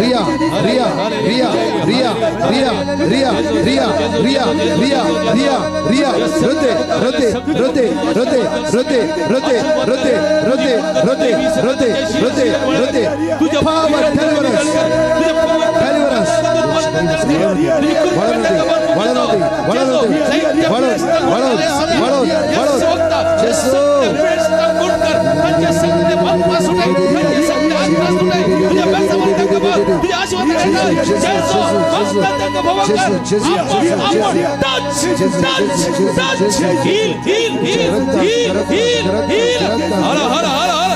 रिया रिया रिया रिया रिया रिया रिया रिया रिया रिया. रोते रोते रोते रोते रोते रोते रोते रोते रोते रोते रोते रोते. Power deliverance, deliverance. वळनोती वळनोती वळनोती वळनोती वळनोती वळनोती. जेजू Touch touch heal heal heal heal heal heal. हर हर हर हर.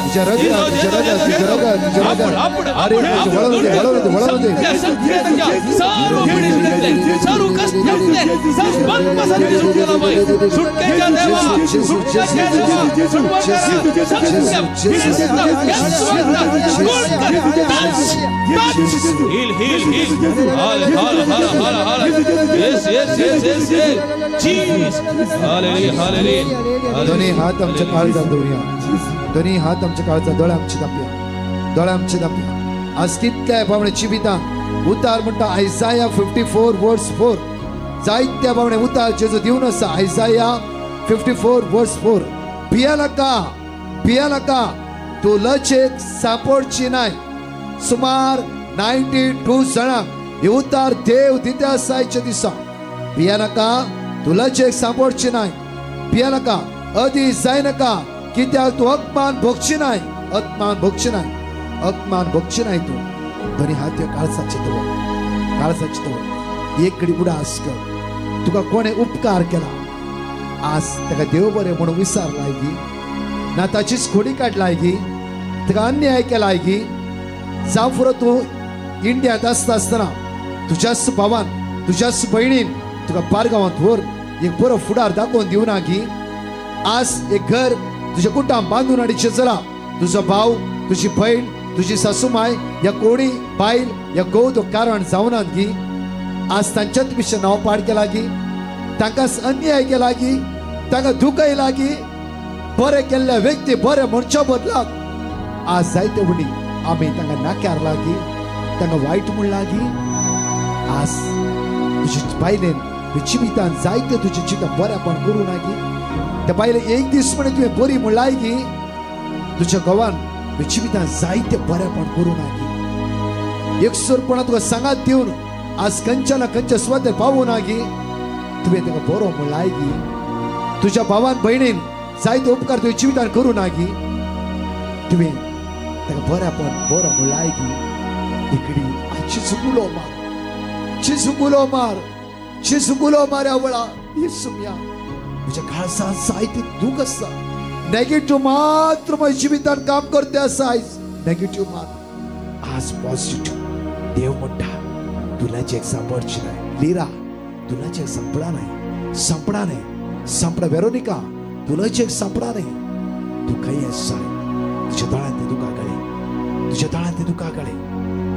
दोन्ही हात आमच्या काळजात दवरुया, दोन्ही हात आमच्या काळजात, दोळे आमचे दापया, दोळे आमचे दापया. आज कितल्या बावणे जिवितान उतार म्हणटा आयजाया 54:4. जायत्या बावणे उतार जेजू दिवन आसा. आयजाया 54:4. भिया नाका, भिया नाका, तूं लजेक सापडची नाय. सुमार 92 जाणांक हे उतार देव दिता आसा आयच्या दिसा. भिया नाका, तूं लजेक सापडची नाय. भिया नाका, अदी जायनाका, कित्याक तूं अपमान भोगची नाय, अपमान भोगची नाय, अपमान भोगची नाय तूं. दोन्ही हात काळजाचे दवर, काळजाचे दवर. एक घडी उडास कर, तुका कोणें उपकार केला आज ताका देव बरें म्हणून विसारलाय गी ना, ताचीच खोडी काडलाय गी, ताका अन्याय केलाय गी. जावं फुरो तूं इंडियांत आसता आसतना तुज्याच भावान तुज्याच भयणीन तुका बारगांवांत व्हर एक बरो फुडार दाखोवन दिवना गी. आज एक घर तुझे कुटाम बांदून हाडीचें चला. तुजो भाव, तुजी भयण, तुजी सासूमाय या कोणी बायल या घोव तो कारण जावनात गी. आज तांच्याच विशय नांव पाड केला गी, तांकां अन्याय केला गी, तांकां दुखयला गी. बरें केल्ल्या व्यक्ती बरें म्हणच्या बदलाक आज जायते वडी आमी तांकां नाक्यार लागी, तांकां वायट म्हण लागी. आज तुजे बायलेन तुज्या जिवितान जायते तुजें जिवितान बरेंपण करूं नागी. त्या बायले एक दीस म्हणे तुवें बरी म्हणलाय गी, तुज्या घोवान तुज्या जिवितान जायते बरेंपण करूं नागी. एकसुरपणा तुका सांगात दिवन आज खंयच्या ना खंयच्या सुवातेर पावूं नागी, तुवें ताका बरो म्हणलाय गी. तुज्या भावान भयणीन जायते उपकार तुज्या जिवितान करूं नागी, तुवें ताका बरेंपण बरो म्हणलाय गी. इकडी आज चिसुकुलो मार, चिसुकुलो मार, चिसुकुलो मार आवळा येसुम्या. म्हज्या काळजान जायते दूख आसा. नेगेटिव्ह मात्र म्हज्या जिवितान काम करते आसा आयज, नेगेटिव्ह मात्र. आज पॉझिटिव्ह. देव म्हणटा तूं लजेक सांपडची नाय लिरा, तूं लजेक सांपडा नाय, सांपडा नाय, सांपडा वेरोनिका, तूं लजेक सांपडा नाय. तूं खंय आसा? तुज्या दोळ्यांत ते दुकां कळे, तुज्या दोळ्यांत ते दुकां कळे.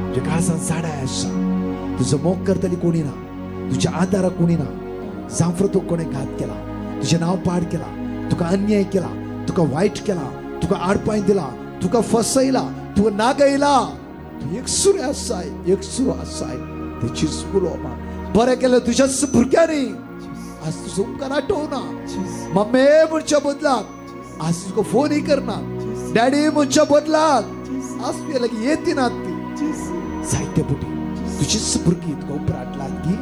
तुज्या काळजान झाडां आसा. तुजो मोग करतली कोणी ना, तुज्या आदाराक कोणी ना. जांफरो तूं कोणें घात केला, तुजें नांव पाड केला, तुका अन्याय केला, तुका वायट केला, तुका आडपाय दिला, तुका फसयला, तुका नागयला. तूं एकसुरो आसाय, एकसुरो आसाय. तेची उलो मार. बरें केलें तुज्याच भुरग्यांनी आज तुजो उपकार आठवना. मम्मी म्हणच्या बदलाक आज तुका फोनूय करना, डॅडी म्हणच्या बदलाक आज तुज्या लागीं येती ना ती. जायते पुटी तुजीच भुरगीं तुका उपराटलात गी,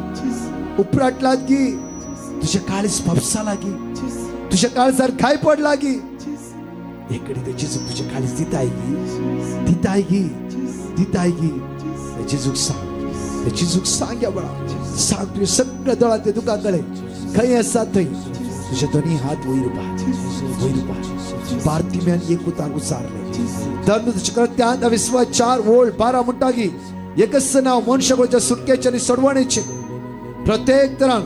उपराटलात गी. तुझ्या काळीज भापसा लागी, तुझ्या काळजार घाय पडला गी. एकडे ते जेजूक तुझ्या काळीज दिताय गी, दिताय गी, दिताय गी. ते जेजूक सांग, ते जेजूक सांग या वेळा सांग. तुझ्या सगळ्या दोळ्यांत ते दुकां कळे खंय आसा थंय तुझे दोन्ही हात वयर उबा, वयर उबा. बार्तिम्यान एक उतार उचारले. धर्म कृत्यांत विश्वास 4:12 म्हणटा की एकच नांव मनशाच्या सुटकेचे आनी सोडवणेचे. प्रत्येक तरान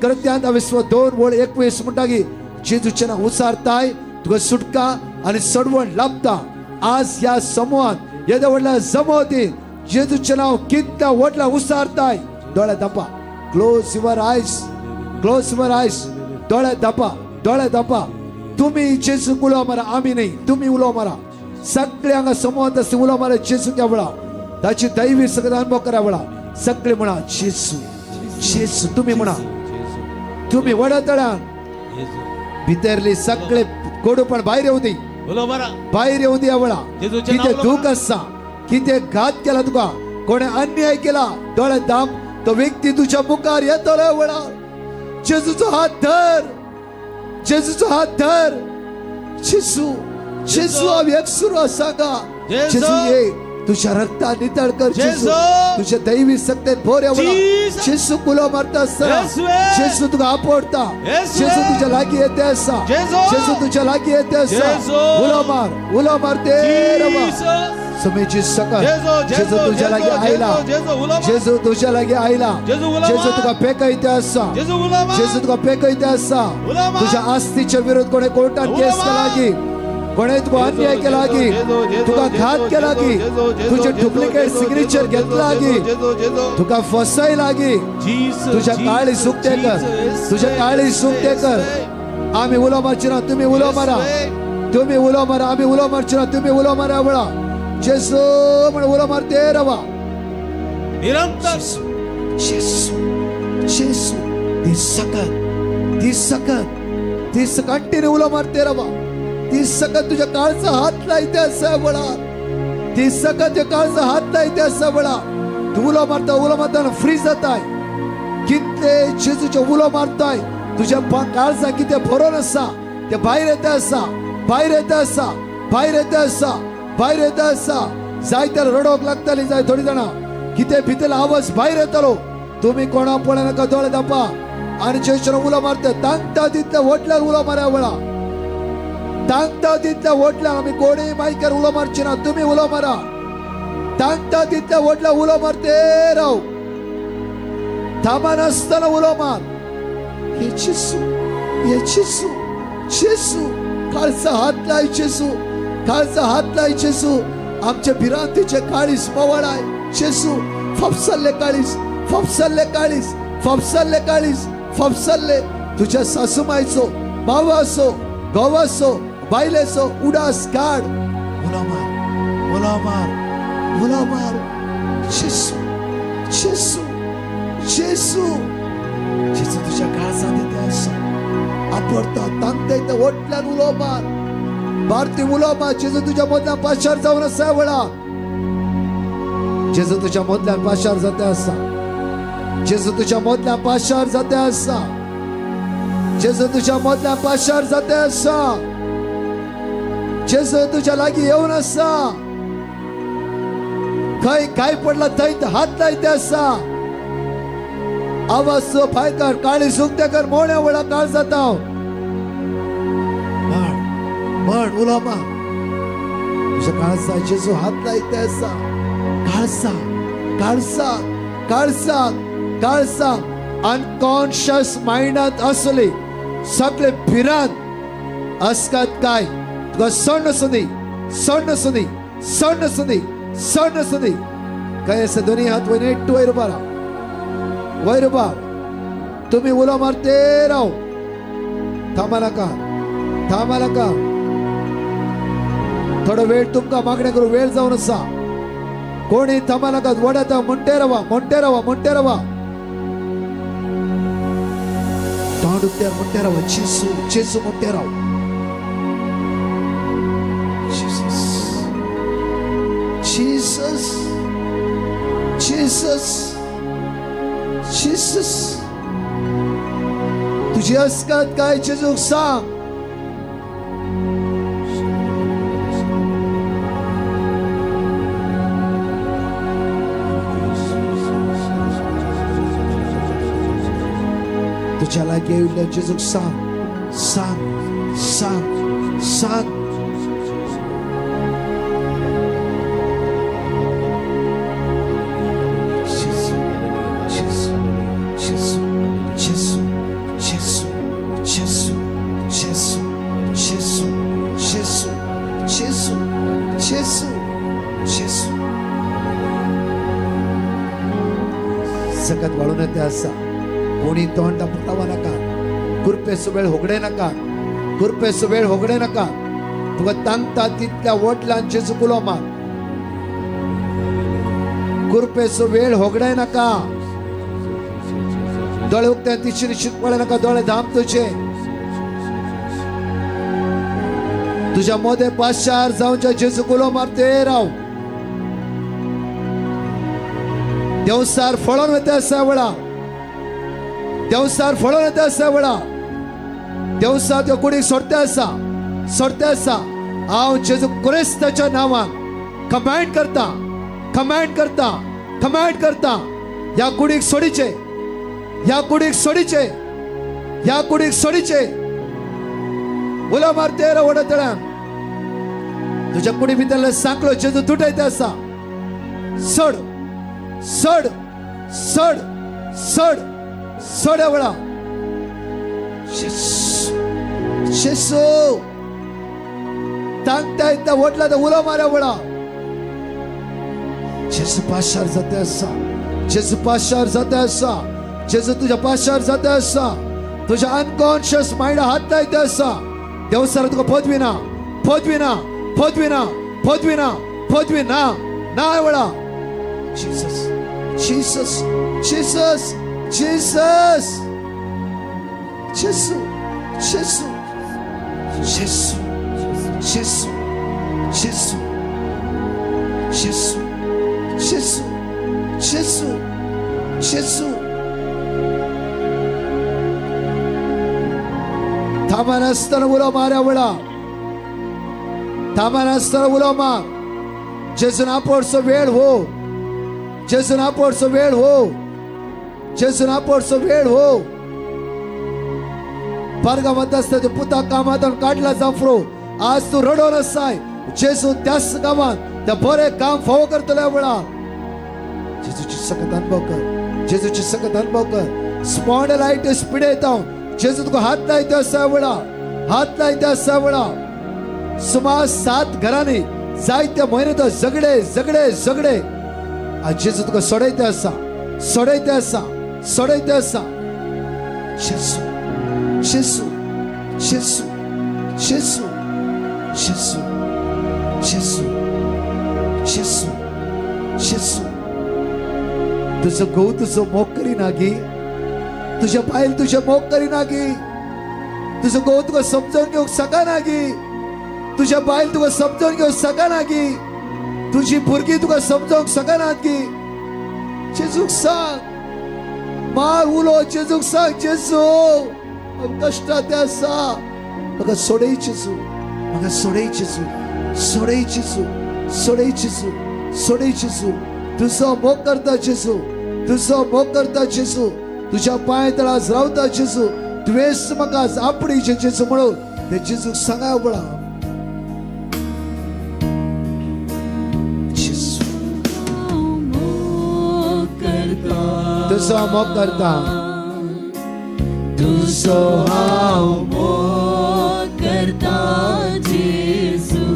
कृत्यांत विश्वास 2:21 म्हणटा की जेजूचें नांव उचारताय तुका सुटका आनी सोडवण लाभता. आज ह्या समुहात येद्या व्हडल्या जमावतीन जेजूचें नांव कितल्या व्हडल्या उचारताय. दोळे धांपा, close your eyes, close your eyes. दोळे धांपा, दोळे धांपा. तुमी जेजूक उलो मारा, आमी न्ही, तुमी उलो मारा. सगळे हांगा समुहात आसता उलो मारा जेजूक ह्या वेळा. ताची दैवी सगळं अनुभव करा वेळा. सगळे म्हणा जेजू, जेजू. तुमी म्हणा, तुमी व्हडा तळ्यान भितरली सगळे कोडूपण भायर येवं दी, भायर येवं दी ह्या वेळा. कितें दूख आसा, कितें घात केला तुका, कोणें अन्याय केला, दोळे धांप, तो व्यक्ती तुझ्या मुखार येतलो ह्या वेळा. जेजूचो हात धर, जेजूचो हात धर. जेजू, जेजू हांव एकसुरो आसा गा. जेजू ये, तुझ्या रक्ता नितळ कर जेजू, तुझ्या दैवी शक्तीन भर ह्या वेळा. जेजू उलो मारता आसतना जेजू तुका आपडता, जेजू तुझ्या लागीं येते आसा, जेजू तुझ्या लागीं येते आसा. उलो मार, उलो मार ते रवा सुमेची सकत. जेजू तुझ्या लागीं आयला, जेजू तुझ्या लागीं आयला, जेजू तुका पेकयते आसा, जेजू तुका पेकयते आसा. तुझ्या आस्तीच्या विरोध कोणे कोर्टात केस केला की, कोणे तुका अन्याय केला की, तुका घात केला की, तुझे डुप्लिकेट सिग्नेचर घेतला की, तुका फसयला की, तुझ्या काळी सुकते कर, तुझ्या काळी सुकते कर. आम्ही उलो मारची ना, तुम्ही उलो मारा, तुम्ही उलो मारा, आम्ही उलो मारची ना, तुम्ही उलो मारा. वेळा जेसू म्हण उलो मारते रवा निरंतर. जेसू, जेसू ती सकत, ती सकत, ती कंटिन्यू उलो मारते रवा. ती सकत तुझ्या काळचा हात लायते आसा वेळा, ती सकत तुझ्या काळचा हात लायते आसा वेळा. तू उलो मारता, उलो मारताना फ्री जाताय. कितले जेजूचे उलो मारताय, तुझ्या काळजा कितें भरोन आसा ते भायर येता आसा, भायर येता आसा, भायर येता आसा, भायर येता आसा. जाय तर रडोवंक लागताली जाय थोडी जाणां, कितें भितर आवाज भायर येतालो. तुमी कोणा पळय नाका, दोळे धापा आनी जेजून उलो मारता. तांकता तितल्या व्हडल्यान उलो मारा वेळा, तांकता तितल्या व्हडल्यान. आमी कोणूय मायकार उलो मारची ना, तुमी उलो मारा. तांकता तितल्या व्हडल्या उलो मारते राव, थांबनासतना उलो मार. हे जेजू, हे जेजू, जेजू काळचा हात लाय, जेजू काळचा हात लाय. जेजू आमच्या भिरांतीचे काळीस मवाळाय. जेजू फापसल्ले काळीस, फापसल्ले काळीस, फापसल्ले काळीस, फापसल्ले. तुझ्या सासूमायचो, भावाचो, घोवाचो, बायलेचो उडास काड. उलो मार, उलो मार, उलो मार. जेजू, जेजू, जेजू, जेजू तुझ्या काळजांत येते आसा. आपडता तांकता येता व्हडल्यान उलो मार, भारती उलो मार. जेजू तुझ्या मदल्यान पाशार जावन आसा वेळा, जेजू तुझ्या मदल्यान पाशार जाते आसा, जेजू तुझ्या मदल्यान पाशार जाते आसा, जेजू तुझ्या मदल्यान पाशार जाते आसा. जेजू तुझ्या लागीं येवन आसा. खंय काय पडला थंय हात लायते आसा. आवाज भायर कर, काळी सुकते कर, मोण्या वेळा काळ जाता. म्हण म्हण उलो मार. तुझ्या काळजा जेजू हात लायते आसा. काळजा, काळजा, काळजा, काळजा. अनकॉन्शियस मायंडांत असली सगळे भिरांत असकात काय तुका सण आसूं दी, सण आसूं दी, सण आसूं दी, सण आसूं दी. काय आसा दोनी हात वयर नेट्ट वयर उबारा, वयर उबार. तुमी उलो मारते राव, थांबा नाका, थांबा नाका. थोडो वेळ तुमकां मागणें करूं वेळ जावन आसा. कोणी थांबा नाका, वडाता म्हणटे रावा, म्हणटे रावा, म्हणटे रावा. तोंड उक्त्यार म्हणटे रावा. जेजू, जेजू म्हणटे राव. Jesus, Jesus, Jesus, Jesus. तुझी अस्कत काय जेजूक सांग. तुझ्या लागीं येयिल्ल्या जेजूक सांग, सांग, सांग, सांग. सकत वाळून येते आसा. कोणी तोंड पटावा नाका, कुरपेचो वेळ होगडे नाका, कुरपेचो वेळ होगडे नाका. तुका तांकता तितल्या वटल्यान जेजू उलो मार. कुरपेचो वेळ होगडे नाका. दोळे उक्ते तिशी शिकवळे नाका, दोळे धांप तुझे. तुझ्या मोदे पाशार जावच्या जेजू उलो मारते राव. देवसार फळोन वता आसा वेळा, देवसार फळोन येता आसा वेळा. देवसार त्यो कुडीक सोडते आसा, सोडते आसा. हांव जेजू क्रिस्ताच्या नांवान कमांड करता, कमांड करता, कमांड करता, ह्या कुडीक सोडीचे, ह्या कुडीक सोडीचे, ह्या कुडीक सोडीचे. उलो मारते रे वडतळ्यान, तुझ्या कुडी भितरले सांकळो जेजू तुटयत आसा. सोड सोड सोड सोड सोड वेळा. जेजू तांकता येता वडला तर उलो मारा वेळा. जेजू पाशार जाते आसा, जेजू पाशार जाते आसा, जेजू तुझ्या पाशार जाते आसा. तुझ्या अनकॉन्शियस मायंड हात लायते आसा. देवसार तुका पदवी ना, पदवी ना, पदवी ना, पदवी ना, पदवी ना, ना वेळा. Jesus Jesus Jesus Jesus जेजू जेजू जेजू जेजू जेजू जेजू जेजू जेजू जेजू. थांबनासतना उलो मारा वेळा, थांबनासतना उलो मार. जेजून आपोडचो वेळ हो, जेजून आपोडचो वेळ हो, जेजून आपोडचो वेळ हो. बारगावांत आसता ते पुता कामांत काडला जाफरो, आज तूं रडोन आसाय. जेजू त्याच गांवांत त्या बरें काम फावो करतल्या वेळा. जेजूची सकत अनुभव कर, जेजूची सकत अनुभव कर. स्पॉन्डलायटीस पिडेत जेजू तुका हात लायता आसा वेळा, हात लायता आसा वेळा. सुमार 7 घरांनी जायते म्हयने तो झगडे झगडे झगडे. आज जेजू तुका सोडयता आसा, सोडयता आसा, सोडयता आसा. जेजू जेजू जेजू जेजू जेजू जेजू जेजू जेजू. तुजो घोव तुजो मोग करिना गी, तुझ्या बायल तुझे मोग करिना गी, तुजो घोव तुका समजून घेवंक शकना गी, तुझ्या बायल तुका समजून घेवंक शकना गी, तुजी भुरगीं तुका समजूंक शकनात गी. जेजूक सांग, मार उलो जेजूक सांग, जेजू कश्टांत आसा, म्हाका सोडय जेजू, म्हाका सोडय जेजू, सोडय जेजू, सोडय जेजू, सोडय जेजू. तुजो मोग करता जेजू, तुजो मोग करता जेजू, तुझ्या पांय तळास रावता जेजू. तुवेंच म्हाका आपणीचे जेजू म्हणून ते जेजूक सांगा वेळा. तुजो मोग करता, तुजो हांव मोग करता जेजू,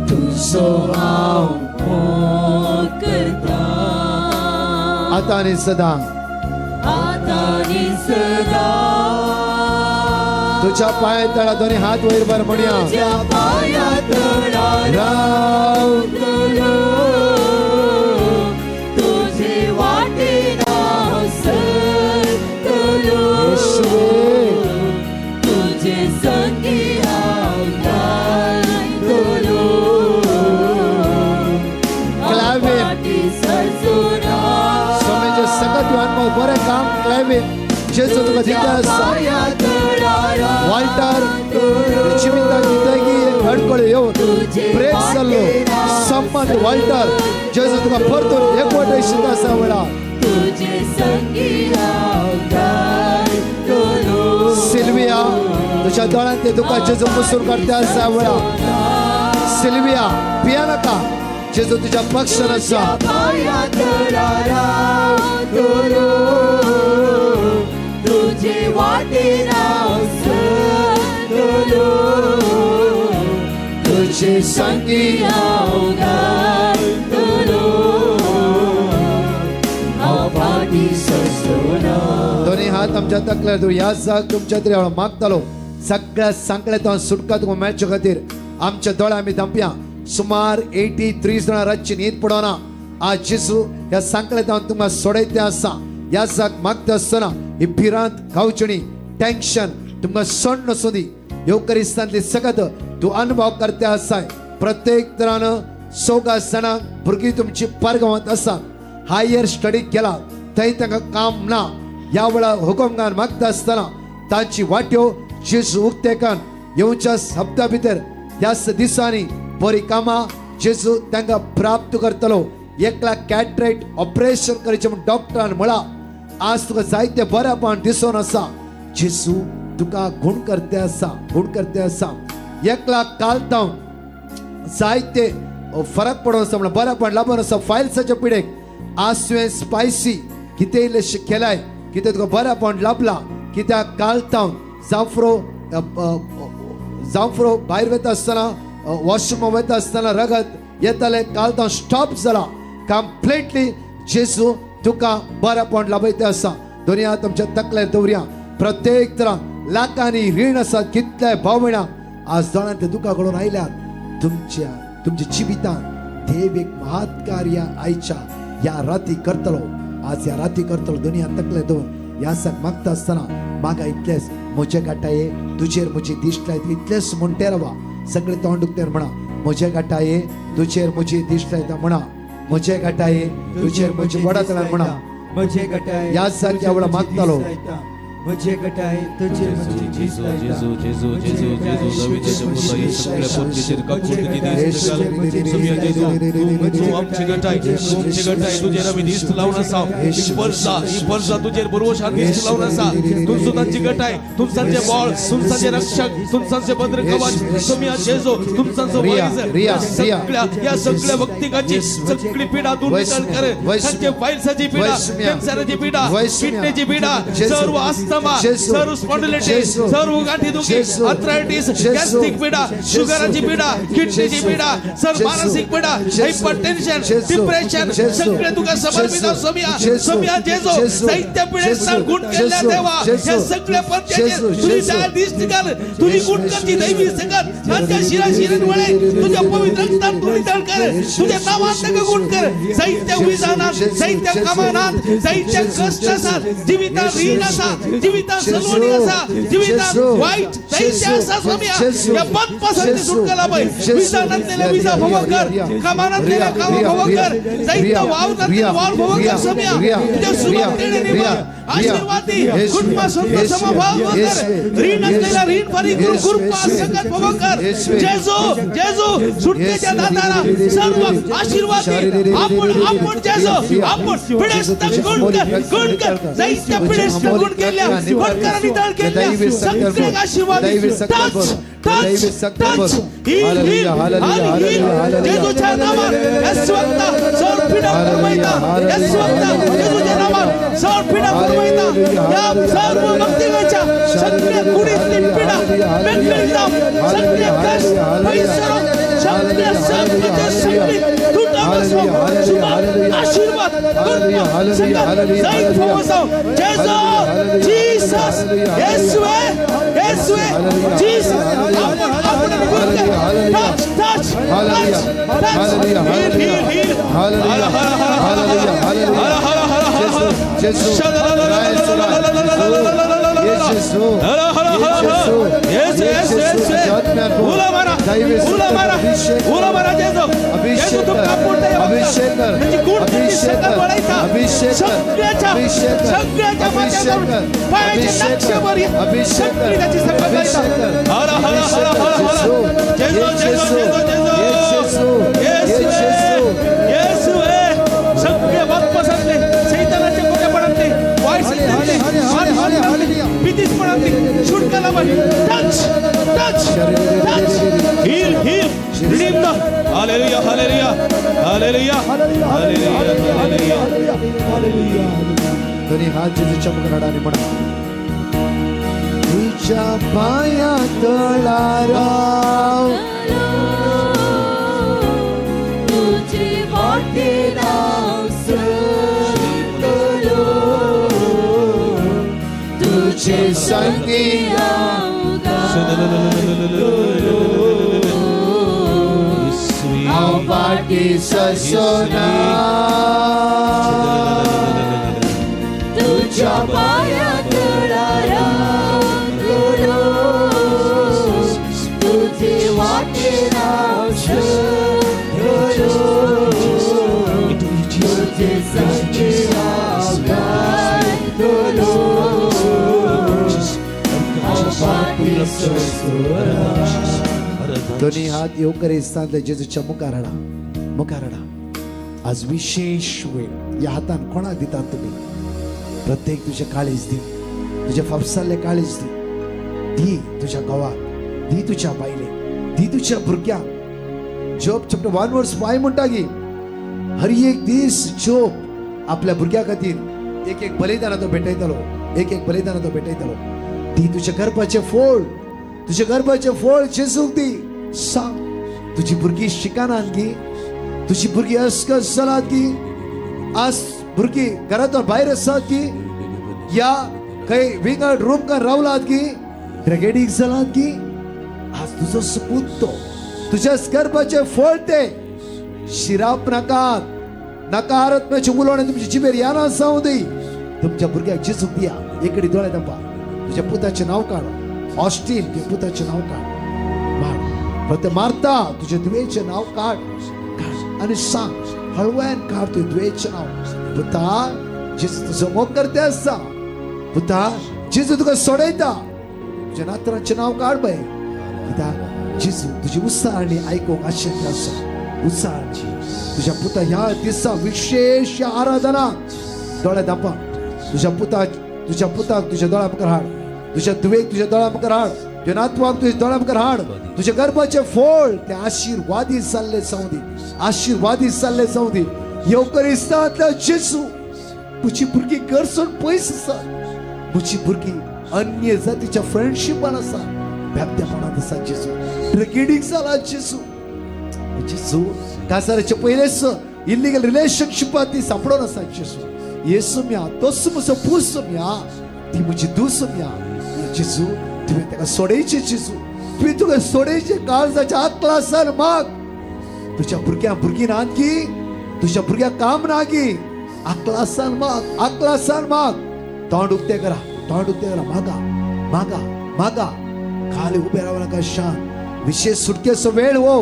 तुजो हांव मोग करता. आतां आनी सदां, आतां आनी सदां. तुझ्या पांय तळा दोनी हात वयर भर म्हणया, तुझ्या पांया तळा रावतलो, तुझे वाटेन हांव सरतलो, तुझे संगी हांव गायतलो. बरें काम क्लॅविन, जेजू तुका दिता आसा. वाल्टर जिविताक दिताय एक अडकळ येवन ब्रेक जाल्लो संबंद वाल्टर, जेजू तुका परतून एकवट शिता आसा वेळा. सिल्विया, तुझ्या दोळ्यांत ते तुका जेजू पुसून काडटा आसा वेळा. सिल्विया भिया नाका, जेजू तुझ्या पक्षान आसा. तुझे वाटेन हांव सरतलो, तुझे संगी हांव गायतलो, हांव फाटीं सरचो ना. दोनी हात आमच्या तकल्यार दवर. ह्या जाग तुमच्या तरी हांव मागतालो सगळ्या सांकळ्यांत सुटका तुका मेळचे खातीर. आमच्या दोळ्या आमी धांपया. सुमार 83 जाणां रातची न्हीद पडना. आज जेजू ह्या सांकळ्यांत तुमकां सोडयते आसा. ह्या जाग मागता आसतना ही भिरांत, खावचणी, टेन्शन तुमकां सण नासूं दी. येवकरिस्तांतली सकत तूं अनुभव करते आसाय. प्रत्येक तरान 4 जाणां भुरगीं तुमची पारगांवांत आसा, हायर स्टडीक गेला थंय तांकां काम ना. ह्या वेळार हुकुमगान मागता आसतना तांची वाट्यो जेजू उक्तेकान येवच्या हप्त्या भितर ह्याच दिसांनी बरी कामां जेजू तांकां प्राप्त करतलो. एकला कॅटरेक्ट ऑपरेशन करचें म्हूण डॉक्टरान म्हळां. आज तुका जायते बरेपण दिसून आसा. जेजू तुका गुण करते आसा, गुण करते आसा. एकला कालताव जायते फरक पडून आसा म्हणून बरेपण लाबून आसा. फायल्साच्या पिडेक आज तुवें स्पायसी कितें इल्लें केलाय, कितें तुका बरेपण लाबलां. कित्याक कालताव जांफरो जांफरो भायर वता आसतना, वॉशरूमा वता आसतना रगत येतालें. कालताव स्टॉप जाला कंप्लिटली. जेजू तुका बरेपण लाभयते आसा. दोनी हात तुमच्या तकलेर दवरया. प्रत्येक तरा लाखांनी रीण आसात. कितले भाव भयणां आज दोळ्यांत दुकां घडोवन आयल्यात. तुमच्या तुमच्या जिवितांत देव एक महात्कार्य आयच्या ह्या राती करतलो. आज ह्या राती करतलो. दोनी हात तकलेर दवर. ह्या साक मागता आसतना मागा इतलेंच, म्हजे गाठाये तुजेर म्हजी दिश्ट लायता इतलेंच म्हणटे रावा. सगळे तोंड उक्तेर म्हणा, म्हजे गाठाये तुजेर म्हजी दिश्ट लायता म्हणा. म्हजे गाठाये तुजेर म्हजी वडा तळान म्हणा. म्हजे गटाये ह्या सारक्या वेळा मागतालो. म्हजे गटाये तुजेर म्हजी दिश्ट लायता. जेजू जेजू जेजू जेजू दावीदाच्या पुता सगळ्या पोटचेर काकुळटीची दिश्ट घाल. समिया जेजू तूं आमची गटाय, तूं आमची गटाय तुजेर आमी दिश्ट लावन आसा. ही परसा, ही परसा तुजेर बरोवशान दिश्ट लावन आसा. तूं तांची गटाय, तुमसांचे बळ, तुमसांचे रक्षक, तुमसांचे भद्र कवच. समिया जेजू तुमसांचो वायज. सगळ्या ह्या सगळ्या भक्तिकाची सगळी पिडा दूर कर. तांचे फायल्साची पिडा, कॅन्सराची पिडा, किडनीची पिडा, सर्व आस्थमा, सर्व स्पॉन्डिलायटिस, सर्व गाठी दुखी, आर्थरायटिस, गॅस्ट्रिक पिडा, शुगराची पिडा, किडनीची पिडा, सर्व मानसिक पिडा, हायपरटेन्शन, डिप्रेशन सगळे तुका समर्पित. समिया समिया जेजू साहित्य पिडेस्तान गुण केल्ल्या देवा, ह्या सगळ्या पंथाचेर तुझी दया दिश्ट घाल. तुझी गुण करची दैवी सकत तांच्या शिरा शिरेन वळे तुझ्या पवित्र रक्तान तू नितळ कर. तुझ्या नावान ताका गुण कर. साहित्य विजानात, साहित्य कामानात, साहित्य कश्ट आसात, जिवितान रीण आसा, जिवितान सलवणी आसा, जिवितान वायट साहित्य आसा. समिया ह्या पदपासून सुटका लाभय. विजानांतलेल्या विजा भोव कर, कामानांतलेल्या कामां भोव कर, साहित्य वावरांतलेल्या वावर भोव कर. समिया तुझ्या सुबत्तेने निभाव आशीर्वादी कुटुंबा संत समभाव कर. रीण असलेला रीण फारीक करून कृपा सकत भोव कर. जेजू जेजू सुटकेच्या दातारा सर्व आशीर्वादी आपण आपण जेजू आपण पिडेस्त गुण कर, गुण कर. साहित्य पिडेस्त गुण केल्या, गुणकर नितळ केल्या सगळे आशीर्वादी. Touch touch touch heal heal heal जेजूच्या नावात येशूचा सर्व पिडा फरमायता. येशूचा जेजूच्या नावात सर्व पिडा फरमायता. या सर्व भक्तिकाच्या सगळ्या कुडीतली पिडा मेकळी जाव. सगळे कष्ट पैसरो सगळे संकट सगळी तुटा बसो. आशीर्वाद कृपा सकत जाईत फमसाव. जेजू जीसस येशूवे येशूवे जीसस आपण आपण गुण कर. Touch touch touch touch heal heal heal. हर हर हर हर हर हर हर हर सगळे वापसातले सैतानाच्या कोट्यापणातले वाईट भीतीपणातली सुटका लाभ. Touch touch touch heal heal redeem the. Hallelujah hallelujah hallelujah hallelujah hallelujah hallelujah. दोन्ही हात जेजूच्या मुखार आणि म्हणा, तुझ्या पाया तळा राव, तुझी वाटेन हांव सरतलो, तुझे संगी हांव गायतलो, हांव फाटी ससना, तुझ्या पाया तळा रावतलो, तुझे वाटेन हांव सरतलो, तुझे संगी हांव गायतलो, हांव फाटी ससना. दोन्ही हात येवकरिस्तांतल्या जेजूच्या मुखार हाडा, मुखार हाडा. आज विशेष वेळ ह्या हातान कोणाक दितात तुमी? प्रत्येक तुजें काळीज दी, तुजें फाफसाल्लें काळीज दी, दी तुज्या घोवाक, दी तुज्या बायलेक, दी तुज्या भुरग्यांक. जोब चॅप्टर 1 verse 5 म्हणटा की हर एक दीस जोब आपल्या भुरग्या खातीर एक एक बलिदान तो भेटयतालो, एक एक बलिदान तो भेटयतालो. दी तुज्या गर्भाचें फळ, तुज्या गर्भाचें फळ जेजूक दी. सांग तुजी भुरगीं शिकनात गी, तुजी भुरगीं अस्कस जालात गी, आज भुरगीं घरांतून भायर आसात गी, या खंय विंगड रूमकार रावलात गी, ड्रगेडीक जालात गी, आज तुजो सपूत तो, तुज्या गर्भाचें फळ ते. शिराप नाकात, नकारात्मक उलोवणें तुमच्या जिबेर याना जावं दी. तुमच्या भुरग्याक जेजूक दिया. एकडे दोळे धांपा, तुज्या पुताचें नांव काड, ऑस्टीन, तुज्या पुताचें नांव काड, मार फक्त मारता तुज्या धुवेचें नांव काड, काड आनी सांग हळव्यान काड तुज्या धुवेचें नांव. पुता जेजू तुजो मोग करते आसा, पुता जेजू तुका सोडयता, तुज्या नातरांचें नांव काड बाय. कित्याक जेजू तुजी उत्साहाणी आयकूंक आशिल्लें आसा, उत्साहाची तुज्या पुता ह्या दिसा विशेष ह्या आराधना. दोळे धांपा, तुज्या पुताक, तुज्या पुताक तुज्या दोळ्या मुखार हाड, तुज्या धुवेक तुज्या दोळ्या मुखार हाड, तुज्या नातवाक तुज्या दोळ्या मुखार हाड. तुज्या गर्भाचें फळ ते आशिर्वादी जाल्ले जावं दी, आशिर्वादी जाल्ले जावं दी. येवकरिस्तांतल्या जेजू, म्हजी भुरगीं घर सोडून पयस आसात, म्हजी भुरगीं अन्य जातीच्या फ्रेंडशिपान आसा, बेबदेपणांत आसा जेजू, ड्रगेडीक जाला जेजू. जेजू कासाराचे पयलेच इल्लीगल रिलेशनशिपात ती सांपडून आसा जेजू. येसू म्या, तोस म्हजो पूस म्या, ती म्हजी दूस म्या. जेजू तुवें ताका सोडयचें जेजू, तुवें तुका सोडयचें. काळजाच्या आकलासान माग. तुज्या भुरग्यांक भुरगीं नात की, तुज्या भुरग्यांक काम ना की, आकलासान माग, आकलासान माग. तोंड उक्तें करा, तोंड उक्तें करा, मागा मागा मागा. खाली उबें राव नाका, शांत. विशेष सुटकेचो वेळ हो.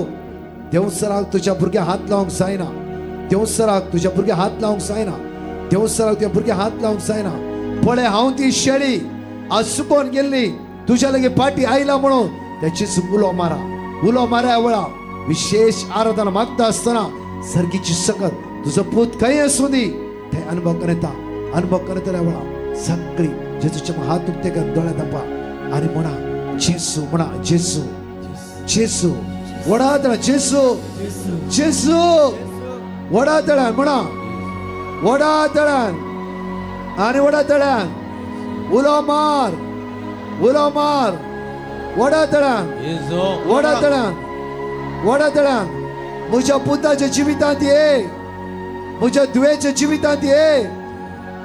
देवसराक तुज्या भुरग्यांक हात लावंक जायना, देवसराक तुज्या भुरग्यांक हात लावंक जायना, देवसराक तुज्या भुरग्यांक हात लावंक जायना. पळय हांव ती शेळी आज सुकोन गेल्ली, तुज्या लागीं पाटी आयला म्हणून त्याचीच उलो मारा, उलो मारा. वेळा विशेष आराधना मागता आसतना सर्गीची सकत तुजो पूत खंय आसूं दी ते अनुभव करता, अनुभव करतल्या वेळा सगळी जेजूचे हात उक्ते कर, दोळे धांपा आनी म्हणा जेजू, म्हणा जेजू, जेजू. वडा तळा जेजू, जेजू, वडा तळ्यान म्हणा, वडा तळ्यान आनी वडा तळ्यान उलो मार, उलो मार. वडा तळ्यान, वडा तळ्यान, वडा तळ्यान. म्हज्या पुताच्या जिवितांत ये, म्हज्या धुवेच्या जिवितांत ये,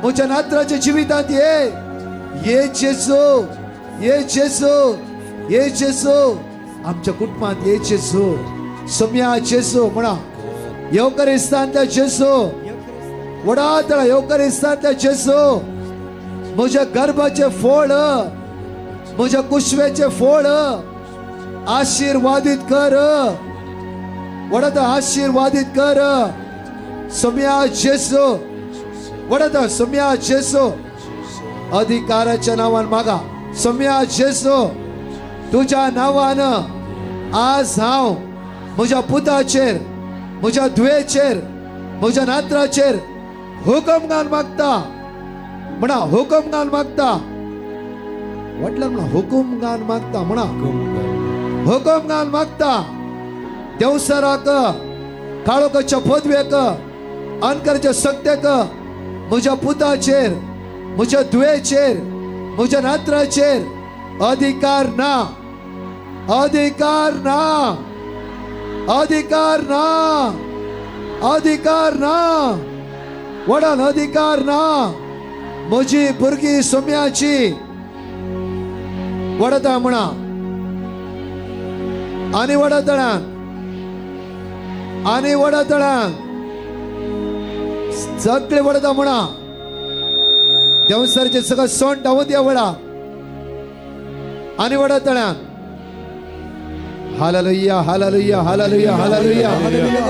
म्हज्या नातराच्या जिवितांत ये. ये जेजू, ये जेजू, ये जेजू. आमच्या कुटुंबांत ये जेजू. सम्या जेजू म्हणा, येवकरिस्तांतल्या जेजू, वडा तळा येवकरिस्तांतल्या जेजू. म्हज्या गर्भाचें फळ, म्हज्या कुशवेचें फळ आशिर्वादीत कर, वडा आशिर्वादीत कर. सम्या जेजू, वडा सम्या जेजू. अधिकाराच्या नावान मागा. सम्या जेजू, तुज्या नांवान आज हांव म्हज्या पुताचेर, म्हज्या धुवेचेर, म्हज्या नातराचेर हुकम घाल मागता. म्हणा हुकम घाल मागता. म्हटलं म्हणा हुकूम घाल मागता, म्हणा हुकूम घाल मागता. देवसराक, काळोखाच्या पदवेक, अनकराच्या सक्तेक म्हज्या पुताचेर, म्हज्या धुवेचेर, म्हज्या नातराचेर अधिकार ना, अधिकार ना, अधिकार ना, अधिकार ना. वडान अधिकार ना. म्हजी भुरगीं सोम्याची वडता म्हणा आनी वडतळ्यान, आनी वडतळ्यान सगळे वडता म्हणा. देवसराचे सगळं सोंड धांवत या वडा आनी वडतळ्यान. Hallelujah hallelujah hallelujah hallelujah.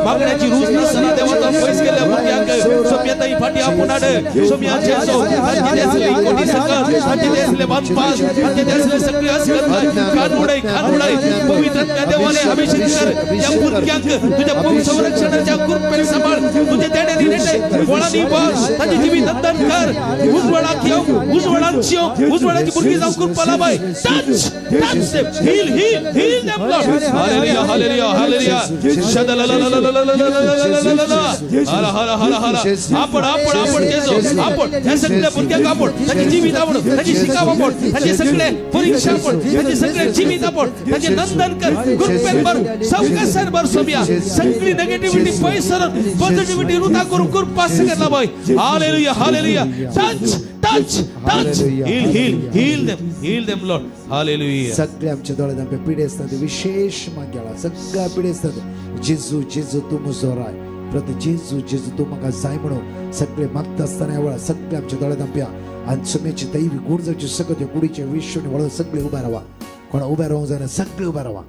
मागण्याची रूच नसताना देवाचा पैस केल्या भुरग्यांक सोम्याताई फाटी आपूण हाड सोम्या जेजो तांचे आसले कोटी सकल तांचे आसले बांदपास तांचे आसले सगळे असगत कान उडय कान उडय पवित्र देवाले अभिषेक कर त्या भुरग्यांक तुझ्या संरक्षणाच्या कृपेन सांबाळ तुझ्या देण्यानी नेटे गोळांनी बस तांचे जिवीत नंदन कर उजवळाक येव उजवळाक येव उजवळाची भुरगीं जावं कृपा लाभाय touch touch them heal heal heal them Lord hallelujah hallelujah hallelujah हरा हरा हरा हरा आपण आपण आपण जेजो आपण ह्या सगळ्या भुरग्यांक आपण ताचे जिवीत आपण ताची शिकाव आपण ताचे सगळे परीक्षा आपण ताचे सगळे जिवीत आपण ताचे नंदन कर कृपेन भर सावकाशान भर सोम्या सगळी नेगेटिव्हिटी पयस सरत पॉझिटिव्हिटी रुता करून कृपा सगळ्यांना लाभाय hallelujah hallelujah touch touch touch heal heal heal them Lord hallelujah. सगळे आमच्या दोळ्यात आमच्या पिढी असतात विशेष मागेला सगळ्या पिढी असतात जेजू जेजू तूं म्हजो राय प्रत जेजू जेजू तूं म्हाका जाय म्हणून सगळे मागता आसतना ह्या वेळार सगळे आमच्या दोळ्यात आमच्या आनी सुम्याची दैवी गूण जावची सकत ह्या कुडीचे विश्व वळून सगळे उबे रावा कोणा उबे रावंक जायना सगळे उबे रावा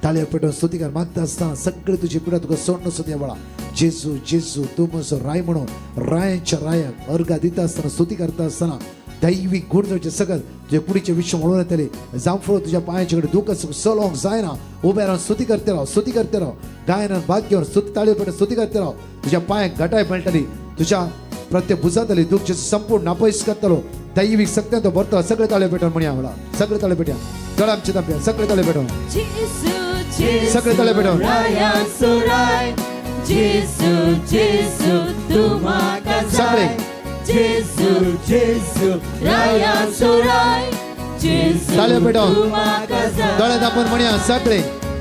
ताळयो पेटोवन स्तुतीकार मागता आसतना सगळे तुजी पिडा तुका सोडून सुद्दां ह्या वेळार जेजू जेजू तूं म्हजो राय म्हणून रायांच्या रायाक अर्घा दिता आसतना स्तुती करता आसतना दैवी गूण जावचे सकत तुज्या कुडीचे विश्व म्हणून येतले जांफळ तुज्या पांयाचे कडेन दुख चलोवंक जायना उबे रावन स्तुती करते राव स्तुती करते राव गायनान भाग घेवन स्तुती ताळयो पेटोवन स्तुती करते राव तुज्या पांयाक घटाय मेळटली तुज्या प्रत्येक भुजांतली दुख जेजू संपूर्ण नापयस करतलो दैवीक सक्त्यान तो भरतलो सगळे ताळयो पेटोवन म्हणया म्हणा सगळे ताळयो पेटया दोळे आमचे तांपया सगळे ताळयो पेटोवन सगळे ताळयो पेटोवन सगळे जेजू जेजू राया सोराय जेजू ताळयो पेटोवन दोळे दापून म्हणया सगळे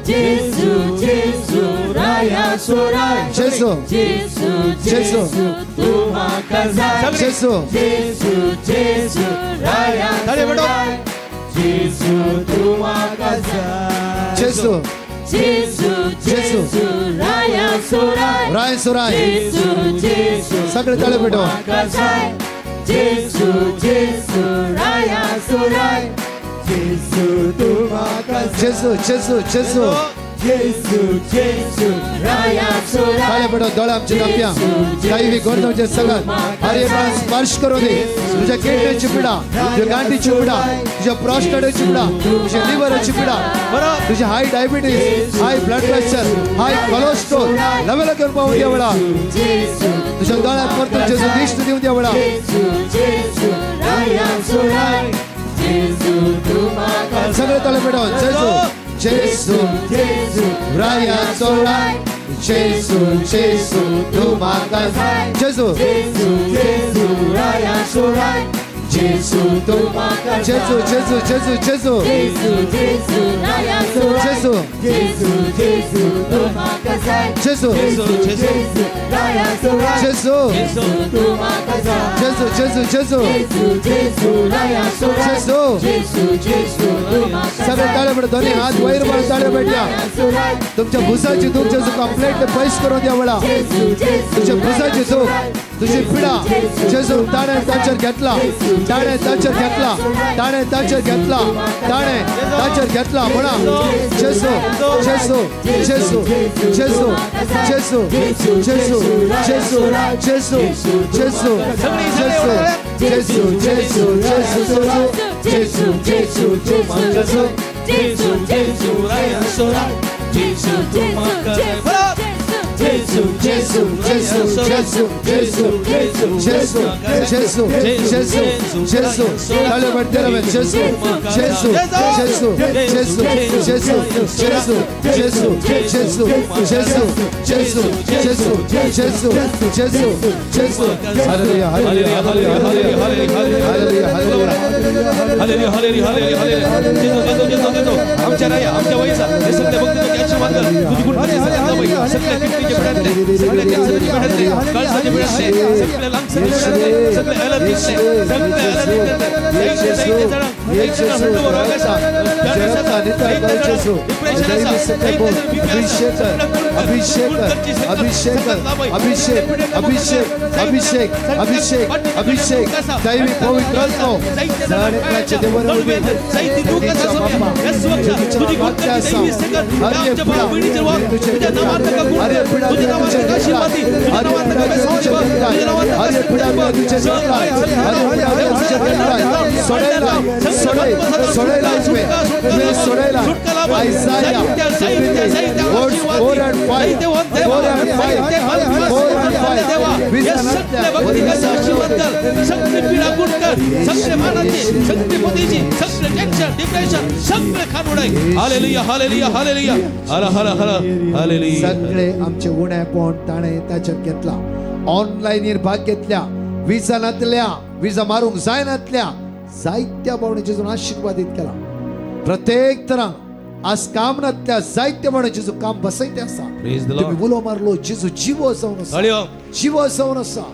जेजू जेजू राया सोराय जेजू जेजू जेजू तूं म्हाका जाय जेजू जेजू जेजू राया सोराय जेजू तूं म्हाका जाय जेजू जेजू जेजू राया सोराय राय सोराय जेजू जेजू सगळे ताळे पेटोवन जेजू जेजू राया सोराय जेजू तूं म्हाका जेजू जेजू जेजू जेजू जेजू राया सोराय ताळे पेटोवन दोळे आमचे धांपया दैवी गूण जावचे सगळ्यात हर एक स्पर्श करून दे तुझ्या किडनीची पिडा तुझ्या गांठीची पिडा तुझ्या प्रॉस्टेटाची पिडा तुझ्या लिव्हराची पिडा तुझे high diabetes high blood pressure high cholesterol नवेला करून पाहून द्या वेळा तुझ्या दोळ्यात परतून जेजू दिश्ट दिवन द्या वेळा सगळे ताळे पेटोवन जेजू जेजू जेजू रायाचो राय जेजू जेजू तूं म्हाका जाय जेजू जेजू जेजू रायाचो राय जेजू तूं म्हाका जेजू जेजू जेजू जेजू जेजू जेजू रायाचो राय जेजू जेजू जेजू तूं म्हाका जाय जेजू जेजू जेजू रायाचो राय जेजू जेजू तूं म्हाका जाय जेजू जेजू जेजू जेजू जेजू रायाचो राय जेजू जेजू जेजू तूं म्हाका सगळे ताळे पेटोवन दोन्ही हात वयर मारून ताळे पेटया तुमच्या भुजाची दूख जेजू कंप्लेट पयस करून द्या वेळा तुझ्या भुजाची दूख तुझी पिडा जेजू ताणे ताचेर घेतला ताणे ताचेर घेतला ताणे ताचेर घेतला ताणे ताचेर घेतला म्हणा जेजू जेजू जेजू जेजू जेजू जेजू जेजू जेजू जेजू जेजू जेजू जेजू जेजू जेजू जेजू जेजू जेजू रायाचो राय जेजू जेजू जेजू जेजू जेजू जेजू जेजू जेजू जेजू जेजू ताळे पडते रवे जेजू जेजू जेजू जेजू जेजू जेजू जेजू जेजू जेजू जेजू जेजू जेजू जेजू जेजू hallelujah hallelujah hallelujah hallelujah hallelujah hallelujah hallelujah जेजू जेजू जेजू जेजू आमच्या राया आमच्या वयसा हे सगळे भक्त तुझे आशीर्वाद कर तुझी गुण सगळ्या किडनीचे पिढ्या मेळटले, सगळे कॅन्सराचे मेळटले, काळजाचे मेळटले, सगळे लंग्साचे मेळटले, सगळे एलर्जीचे, सगळे एलर्जी, जायते जाणांक जायते जाणांक हड्डो रोग आसा, डिप्रेशन आसा, अभिषेक अभिषेक अभिषेक अभिषेक अभिषेक अभिषेक अभिषेक अभिषेक दैवी पवित्र आत्मो जण एकल्याचे देवर सगळे मानाची, सगळे पतीची, सगळे टेन्शन, डिप्रेशन, सगळे खान उडाय. हालेलुया, हालेलुया, हालेलुया, हर हर हर हालेलुया. सगळे आमचे उणेपण ताणें ताचेर घेतला. ऑनलायनीर भाग घेतल्या, विजा नातल्या, विजा मारूंक जायनातल्या जायत्या भावणे जेजून आशिर्वादीत केला. प्रत्येक तरां आज काम नातल्या जायत्या भावणे जेजू काम बसयते आसा. तुमी उलो मारलो, जेजू जिवो जावन आसा, जिवो जावन आसा,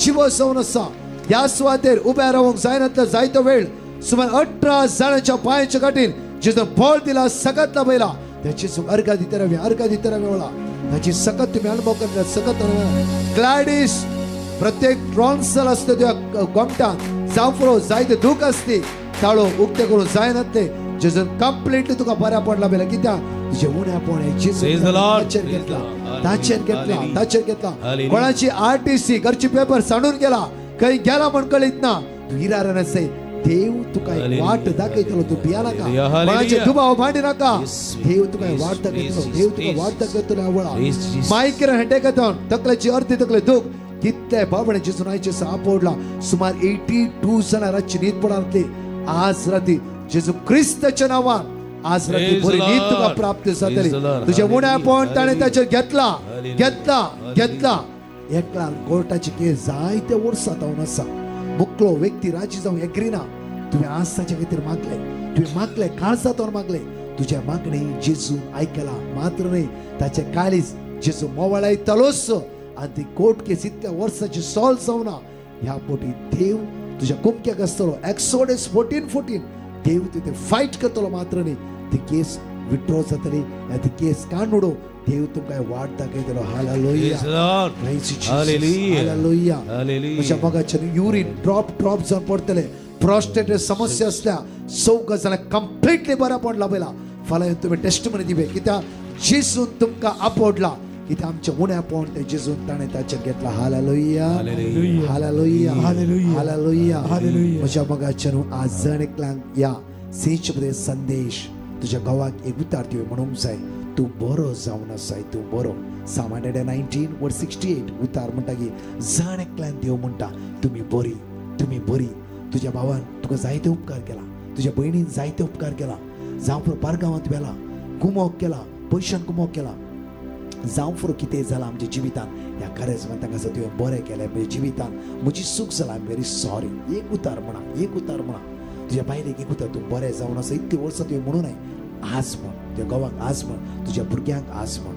जिवो जावन आसा. ह्या सुवातेर उब्या रावंक जायनातल्या जायतो वेळ सुमार 18 जाणांच्या पांयाच्या गाठीन जेजून बळ दिला, सकत लाभयला. त्याची अर्घा दिता रावया, अर्घा दिता रावया वळा. ताची सकत तुमी अनुभव करता, सकत अनुभव. ग्लॅडीस प्रत्येक ट्रॉन्सल आसता त्या गोमटान जावं जायते दूख आसती, ताळो उक्ते करून जायनातले जेजून कंप्लिटली तुका बऱ्या पडला बेला. कित्याक तुजें उणेपण हें जेजून ताचेर घेतला, ताचेर घेतला, ताचेर घेतला. कोणाची आरटीसी घरची पेपर सांडून गेला, खंय गेला म्हण कळीत ना, तूं इरार आसय. देव तुका एक वाट दाखयतलो, तूं भिया नाका, कोणाचे दुबाव मांडी नाका. देव तुका वाट दाखयतलो, देव तुका वाट दाखयतलो. आवळा मायकल हेंटेकथॉन तकलेची अर्दी तकले दूख कितले बाबणे जेजून आयचे आपोडला. सुमार 82 जाणां रातची न्हीद पडनातली. आज राती जेजू क्रिस्ताच्या नांवान आज राती बरी न्हीद तुका प्राप्त जातली. तुजें उणेपण ताणें ताचेर घेतला, घेतला, घेतला. एकला कोर्टाची केस जायते वर्सां जावन आसा. मुकलो व्यक्ती राजी जावंक एग्रीना. तुवें आज ताच्या खातीर मागलें, तुवें मागलें, काळजांत मागलें. तुज्या मागणें जेजून आयकला मात्र न्हय, ताचें काळीज जेजू मोवाळायतलोच. आनी ती कोर्ट केस इतल्या वर्साची सॉल्व जावना. ह्या पोटी देव तुज्या कुमक्याक आसतलो. एक्सोडस 14:14 देव तिथे फायट करतलो मात्र न्हय, ती केस विड्रॉ जातली, ती केस काडून उडोव. देव तुमकां वाट दाखयतलो. Hallelujah, hallelujah. म्हज्या मोगाच्या युरीन ड्रॉप ड्रॉप जावन पडटले. प्रोस्टेट समस्या आसल्या चौग जाल्यार कंप्लिटली बऱ्या पडला लाभयला. फाल्यां तुमी टेस्टमनी दिवे कित्याक जेजून तुमकां आपोडला. कित्याक आमचें उणेपण तें जेजून ताणें ताचेर घेतला. Hallelujah, hallelujah, hallelujah. म्हज्या मोगाच्या आज जण एकल्यांक ह्या सेच संदेश तुज्या घोवाक एक उतार दिवं म्हणूंक जाय, तूं बरो जावन आसाय, तूं बरो. Psalm 119:68 उतार म्हणटा की जण एकल्यान देव म्हणटा तुमी बरी, तुमी बरी. तुज्या भावान तुका जायते उपकार केला, तुज्या भयणीन जायते उपकार केला. जावं पुरो पारगांवांत व्हेला, गुमोक केला, पयशान गुमोक केला. जावं पुरो कितें जालां आमच्या जिवितान, ह्या कार्यासमान तांकां आसा तुवें बरें केलें म्हज्या जिवितान, म्हजी चूक जाला, I am very sorry. एक उतार म्हणा, एक उतार म्हणा तुज्या बायलेक, एक उतार, तूं बरें जावन आसा. इतलीं वर्सां तुवें म्हणूं नये, आज म्हण तुज्या घोवाक, आज म्हण तुज्या भुरग्यांक, आज म्हण.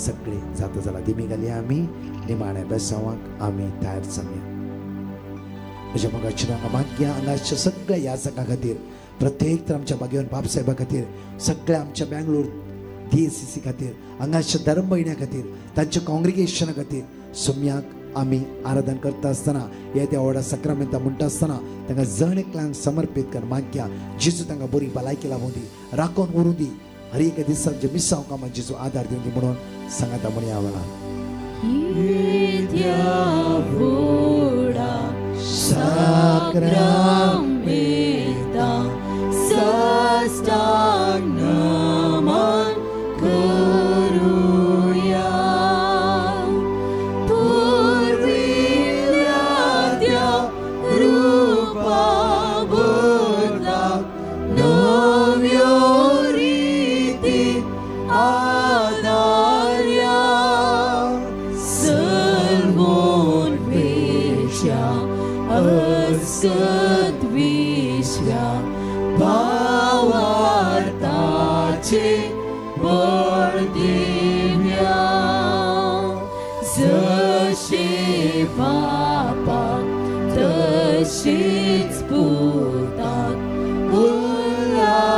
सगळें जाता जालां. दिमी घालया आमी निमाण्या बेसांवाक आमी तयार जावया. म्हज्या मोगाच्या हांगा मागया हांगाच्या सगळ्या याचकां खातीर, प्रत्येक तर आमच्या भाग्यवान बापसाहेबा खातीर, सगळ्या आमच्या बँगलोर DACC खातीर, हांगाच्या धर्म भयण्या खातीर, तांच्या कॉंग्रिगेशना खातीर. सोम्याक आमी आराधन करता आसतना, येत्या व्हडा सक्रामेंता म्हणटा आसतना तांकां जण एकल्यांक समर्पीत कर मागया. जेजू तांकां बरी भलायकी लाबूं दी, राखून व्हरूं दी. हर एका दिसा आमच्या मिसांव कामाक जेजू आदार दिवं दी म्हणून सांगाता म्हणया वेळार. तशीच पुताक उल्हासांनी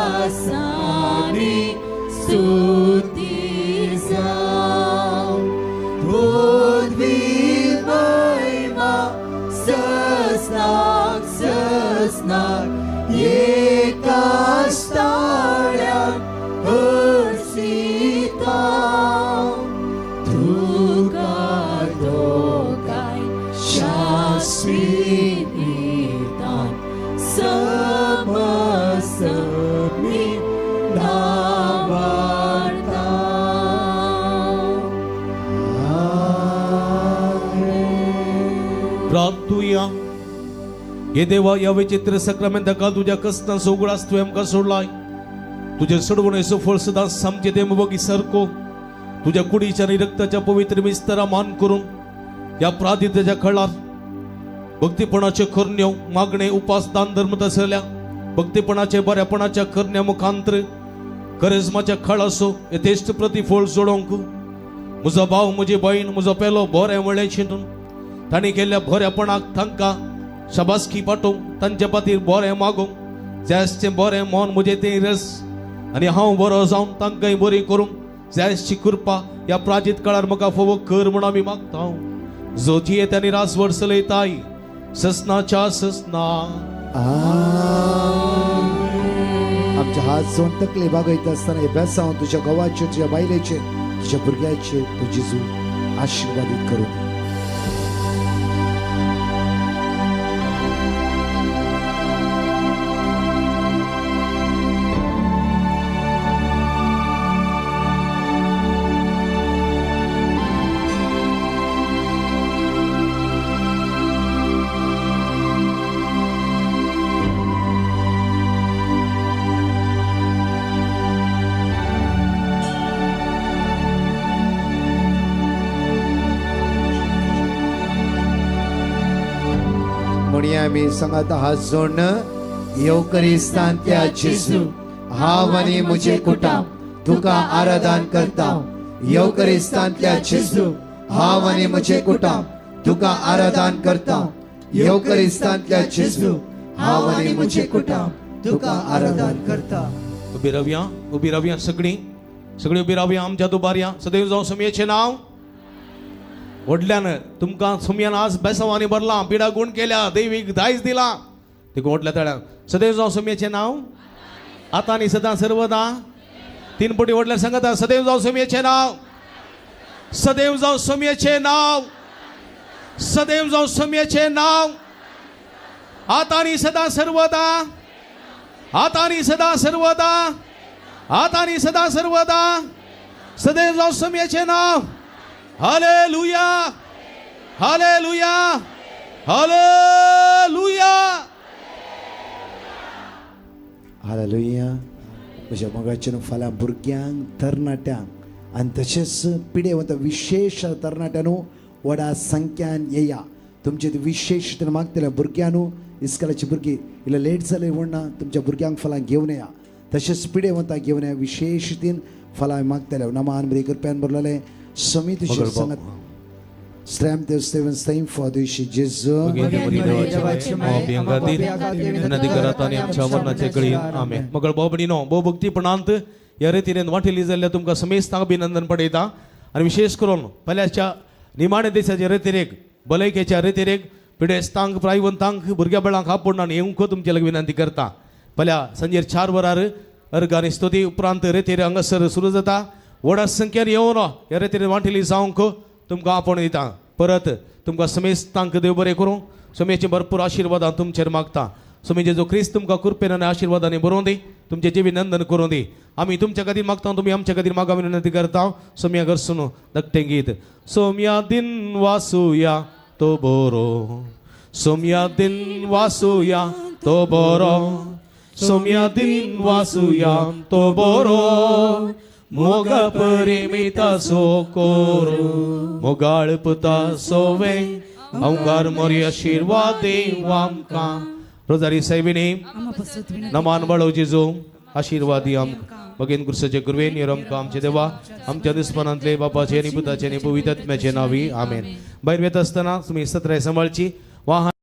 स्तुती जावं. पदवी महिमा ससनाक ससनाक एकाच ताळ्यान हर्षिता. तुका दोगांय शास्वीत निदान समसमी नावार्ता. प्रार्थुया. हे देवा, ह्या विचित्र सक्रमेंताकाल तुज्या कसनाचो उगडास तुवें आमकां सोडलाय. तुजें सोडवणेचो फळ सदांच आमचे ते मोगी सारको तुज्या कुडीच्या आनी रक्ताच्या पवित्र मिस्तरा मान करून ह्या प्राधित्याच्या खळार भक्तीपणाचे करण्यो मागणे उपास दान धर्म तसल्या भक्तीपणाचे बऱ्यापणाच्या करण्या मुखांतर करेजमाच्या खळाचो यथेश्ट प्रतिफळ जोडोवंक म्हजो भाव म्हजी भयण म्हजो पेलो बरें म्हणलें चिंतून तांणी केल्ल्या बऱ्यापणाक तांकां शाबासकी पाठोवंक तांच्या खातीर बरें मागोवंक जायसचें बरें मन म्हजें तें रस आनी हांव बरो जावन तांकांय बरी करूंक जायसची कृपा ह्या प्राजीत काळार म्हाका फोवो कर म्हूण आमी मागता. जो जियेत आनी रासवड चलयताय ससनाच्या ससना. आमच्या हात जोड तकले बागयता आसतना हे बेसांव तुज्या घोवाचेर, तुज्या बायलेचेर, तुज्या भुरग्याचेर तूं जेजू आशिर्वादीत करूं दी. आमी सांगात हात जोडण येवकरिस्तांतल्या जेजू, हांव आनी म्हजें कुटुंब तुका आराधन करता. येवकरिस्तांतल्या जेजू, हांव आनी म्हजें कुटुंब तुका आराधन करता. येवकरिस्तांतल्या जेजू, हांव आनी म्हजें कुटुंब तुका आराधन करता. उबी रावया, उबी रावया, सगळीं सगळीं उबी रावया. आमच्या दुबारया सदैव जावं सुमयेचें नांव. व्हडल्यान तुमकां सुमयान आज बेसांवांनी भरलां, पिडा गुण केल्या, दैवीक दायज दिलां. देखून व्हडल्या तळ्यान सदैव जावं सुमयेचें नांव आतां आनी सदां सर्वदा. तीन पटी व्हडल्यान सांगता सदैव जावं सुमयेचें नांव, सदैव जावं सुमयेचें नांव, सदैव जावं सुमयेचें नांव आतां आनी सदां सर्वदा, आतां आनी सदां सर्वदा, आतां आनी सदां सर्वदा. सदैव जावं सुमयेचें नांव. Hallelujah, hallelujah, hallelujah, hallelujah. म्हज्या मोगाचें फाल्यां भुरग्यांक, तरणाट्यांक आनी तशेंच पिडेवंत विशेश तरणाट्यांनो व्हडा संख्यान येया. तुमचे विशेश मागतल्या भुरग्यांनो, इस्कलाची भुरगीं इल्लें लेट जालें म्हूण ना, तुमच्या भुरग्यांक फाल्यां घेवन येया. तशेंच पिडेवंताक घेवन येया विशेश तीन फाल्यां मागतले. नमान बरी कृपयान भरलेलें समितीचे संगत मगळ भाव भयणीनो, भोवभक्तीपणांत ह्या रितीन वांटेली जाल्ल्या तुमकां समेस्तांक अभिनंदन पडयता. आनी विशेष करून पल्याच्या निमाणे दिसाचे रेतिरेक, भलायकेच्या रेतिरेक पिडेस्तांक, प्रायवंतांक, भुरग्या बाळांक आपोवन आनी येवंक तुमचे लागीं विनंती करता. पल्या सांजेर 4 वरार अर्घ आनी स्तुती उपरांत रेतेर हांगासर सुरू जाता. व्हडा संख्येन येवन ह्या रेतेर वांटेली जावंक तुमकां आपोवन दिता. परत तुमकां समेस्तांक देव बरें करूं, समेची भरपूर आशिर्वादां तुमचेर मागता. स्वामी जेजू क्रिस्त तुमकां कृपेन आनी आशिर्वादांनी बरोवन दी, तुमचें जिवीत नंदन करूं दी. आमी तुमच्या खातीर मागता, तुमी आमच्या खातीर मागा विनंती करता. सोम्या घरसून धाकटें गीत. सोम्या दिन वासुया तो बरो, सोम्या दिन वासुया तो बरो, सोम्या दिन वासुया तो बरो, मोगा परिमिता सो कोरू, मोगाळ पुता सोवे अवकार मोरी आशिर्वाद देव आमकां. रोजारी साहेबिनी नमान बळो जेजू आशिर्वादी आमकां. भगेन कुर्साचे कृपेन आमकां आमचे देवा आमच्या दुस्मनांतले बापाचे आनी पुताचे आनी पवित्र आत्म्याचे नावी आमेन. भायर वेता आसतना तुमी सत्राय सांबाळची वाहन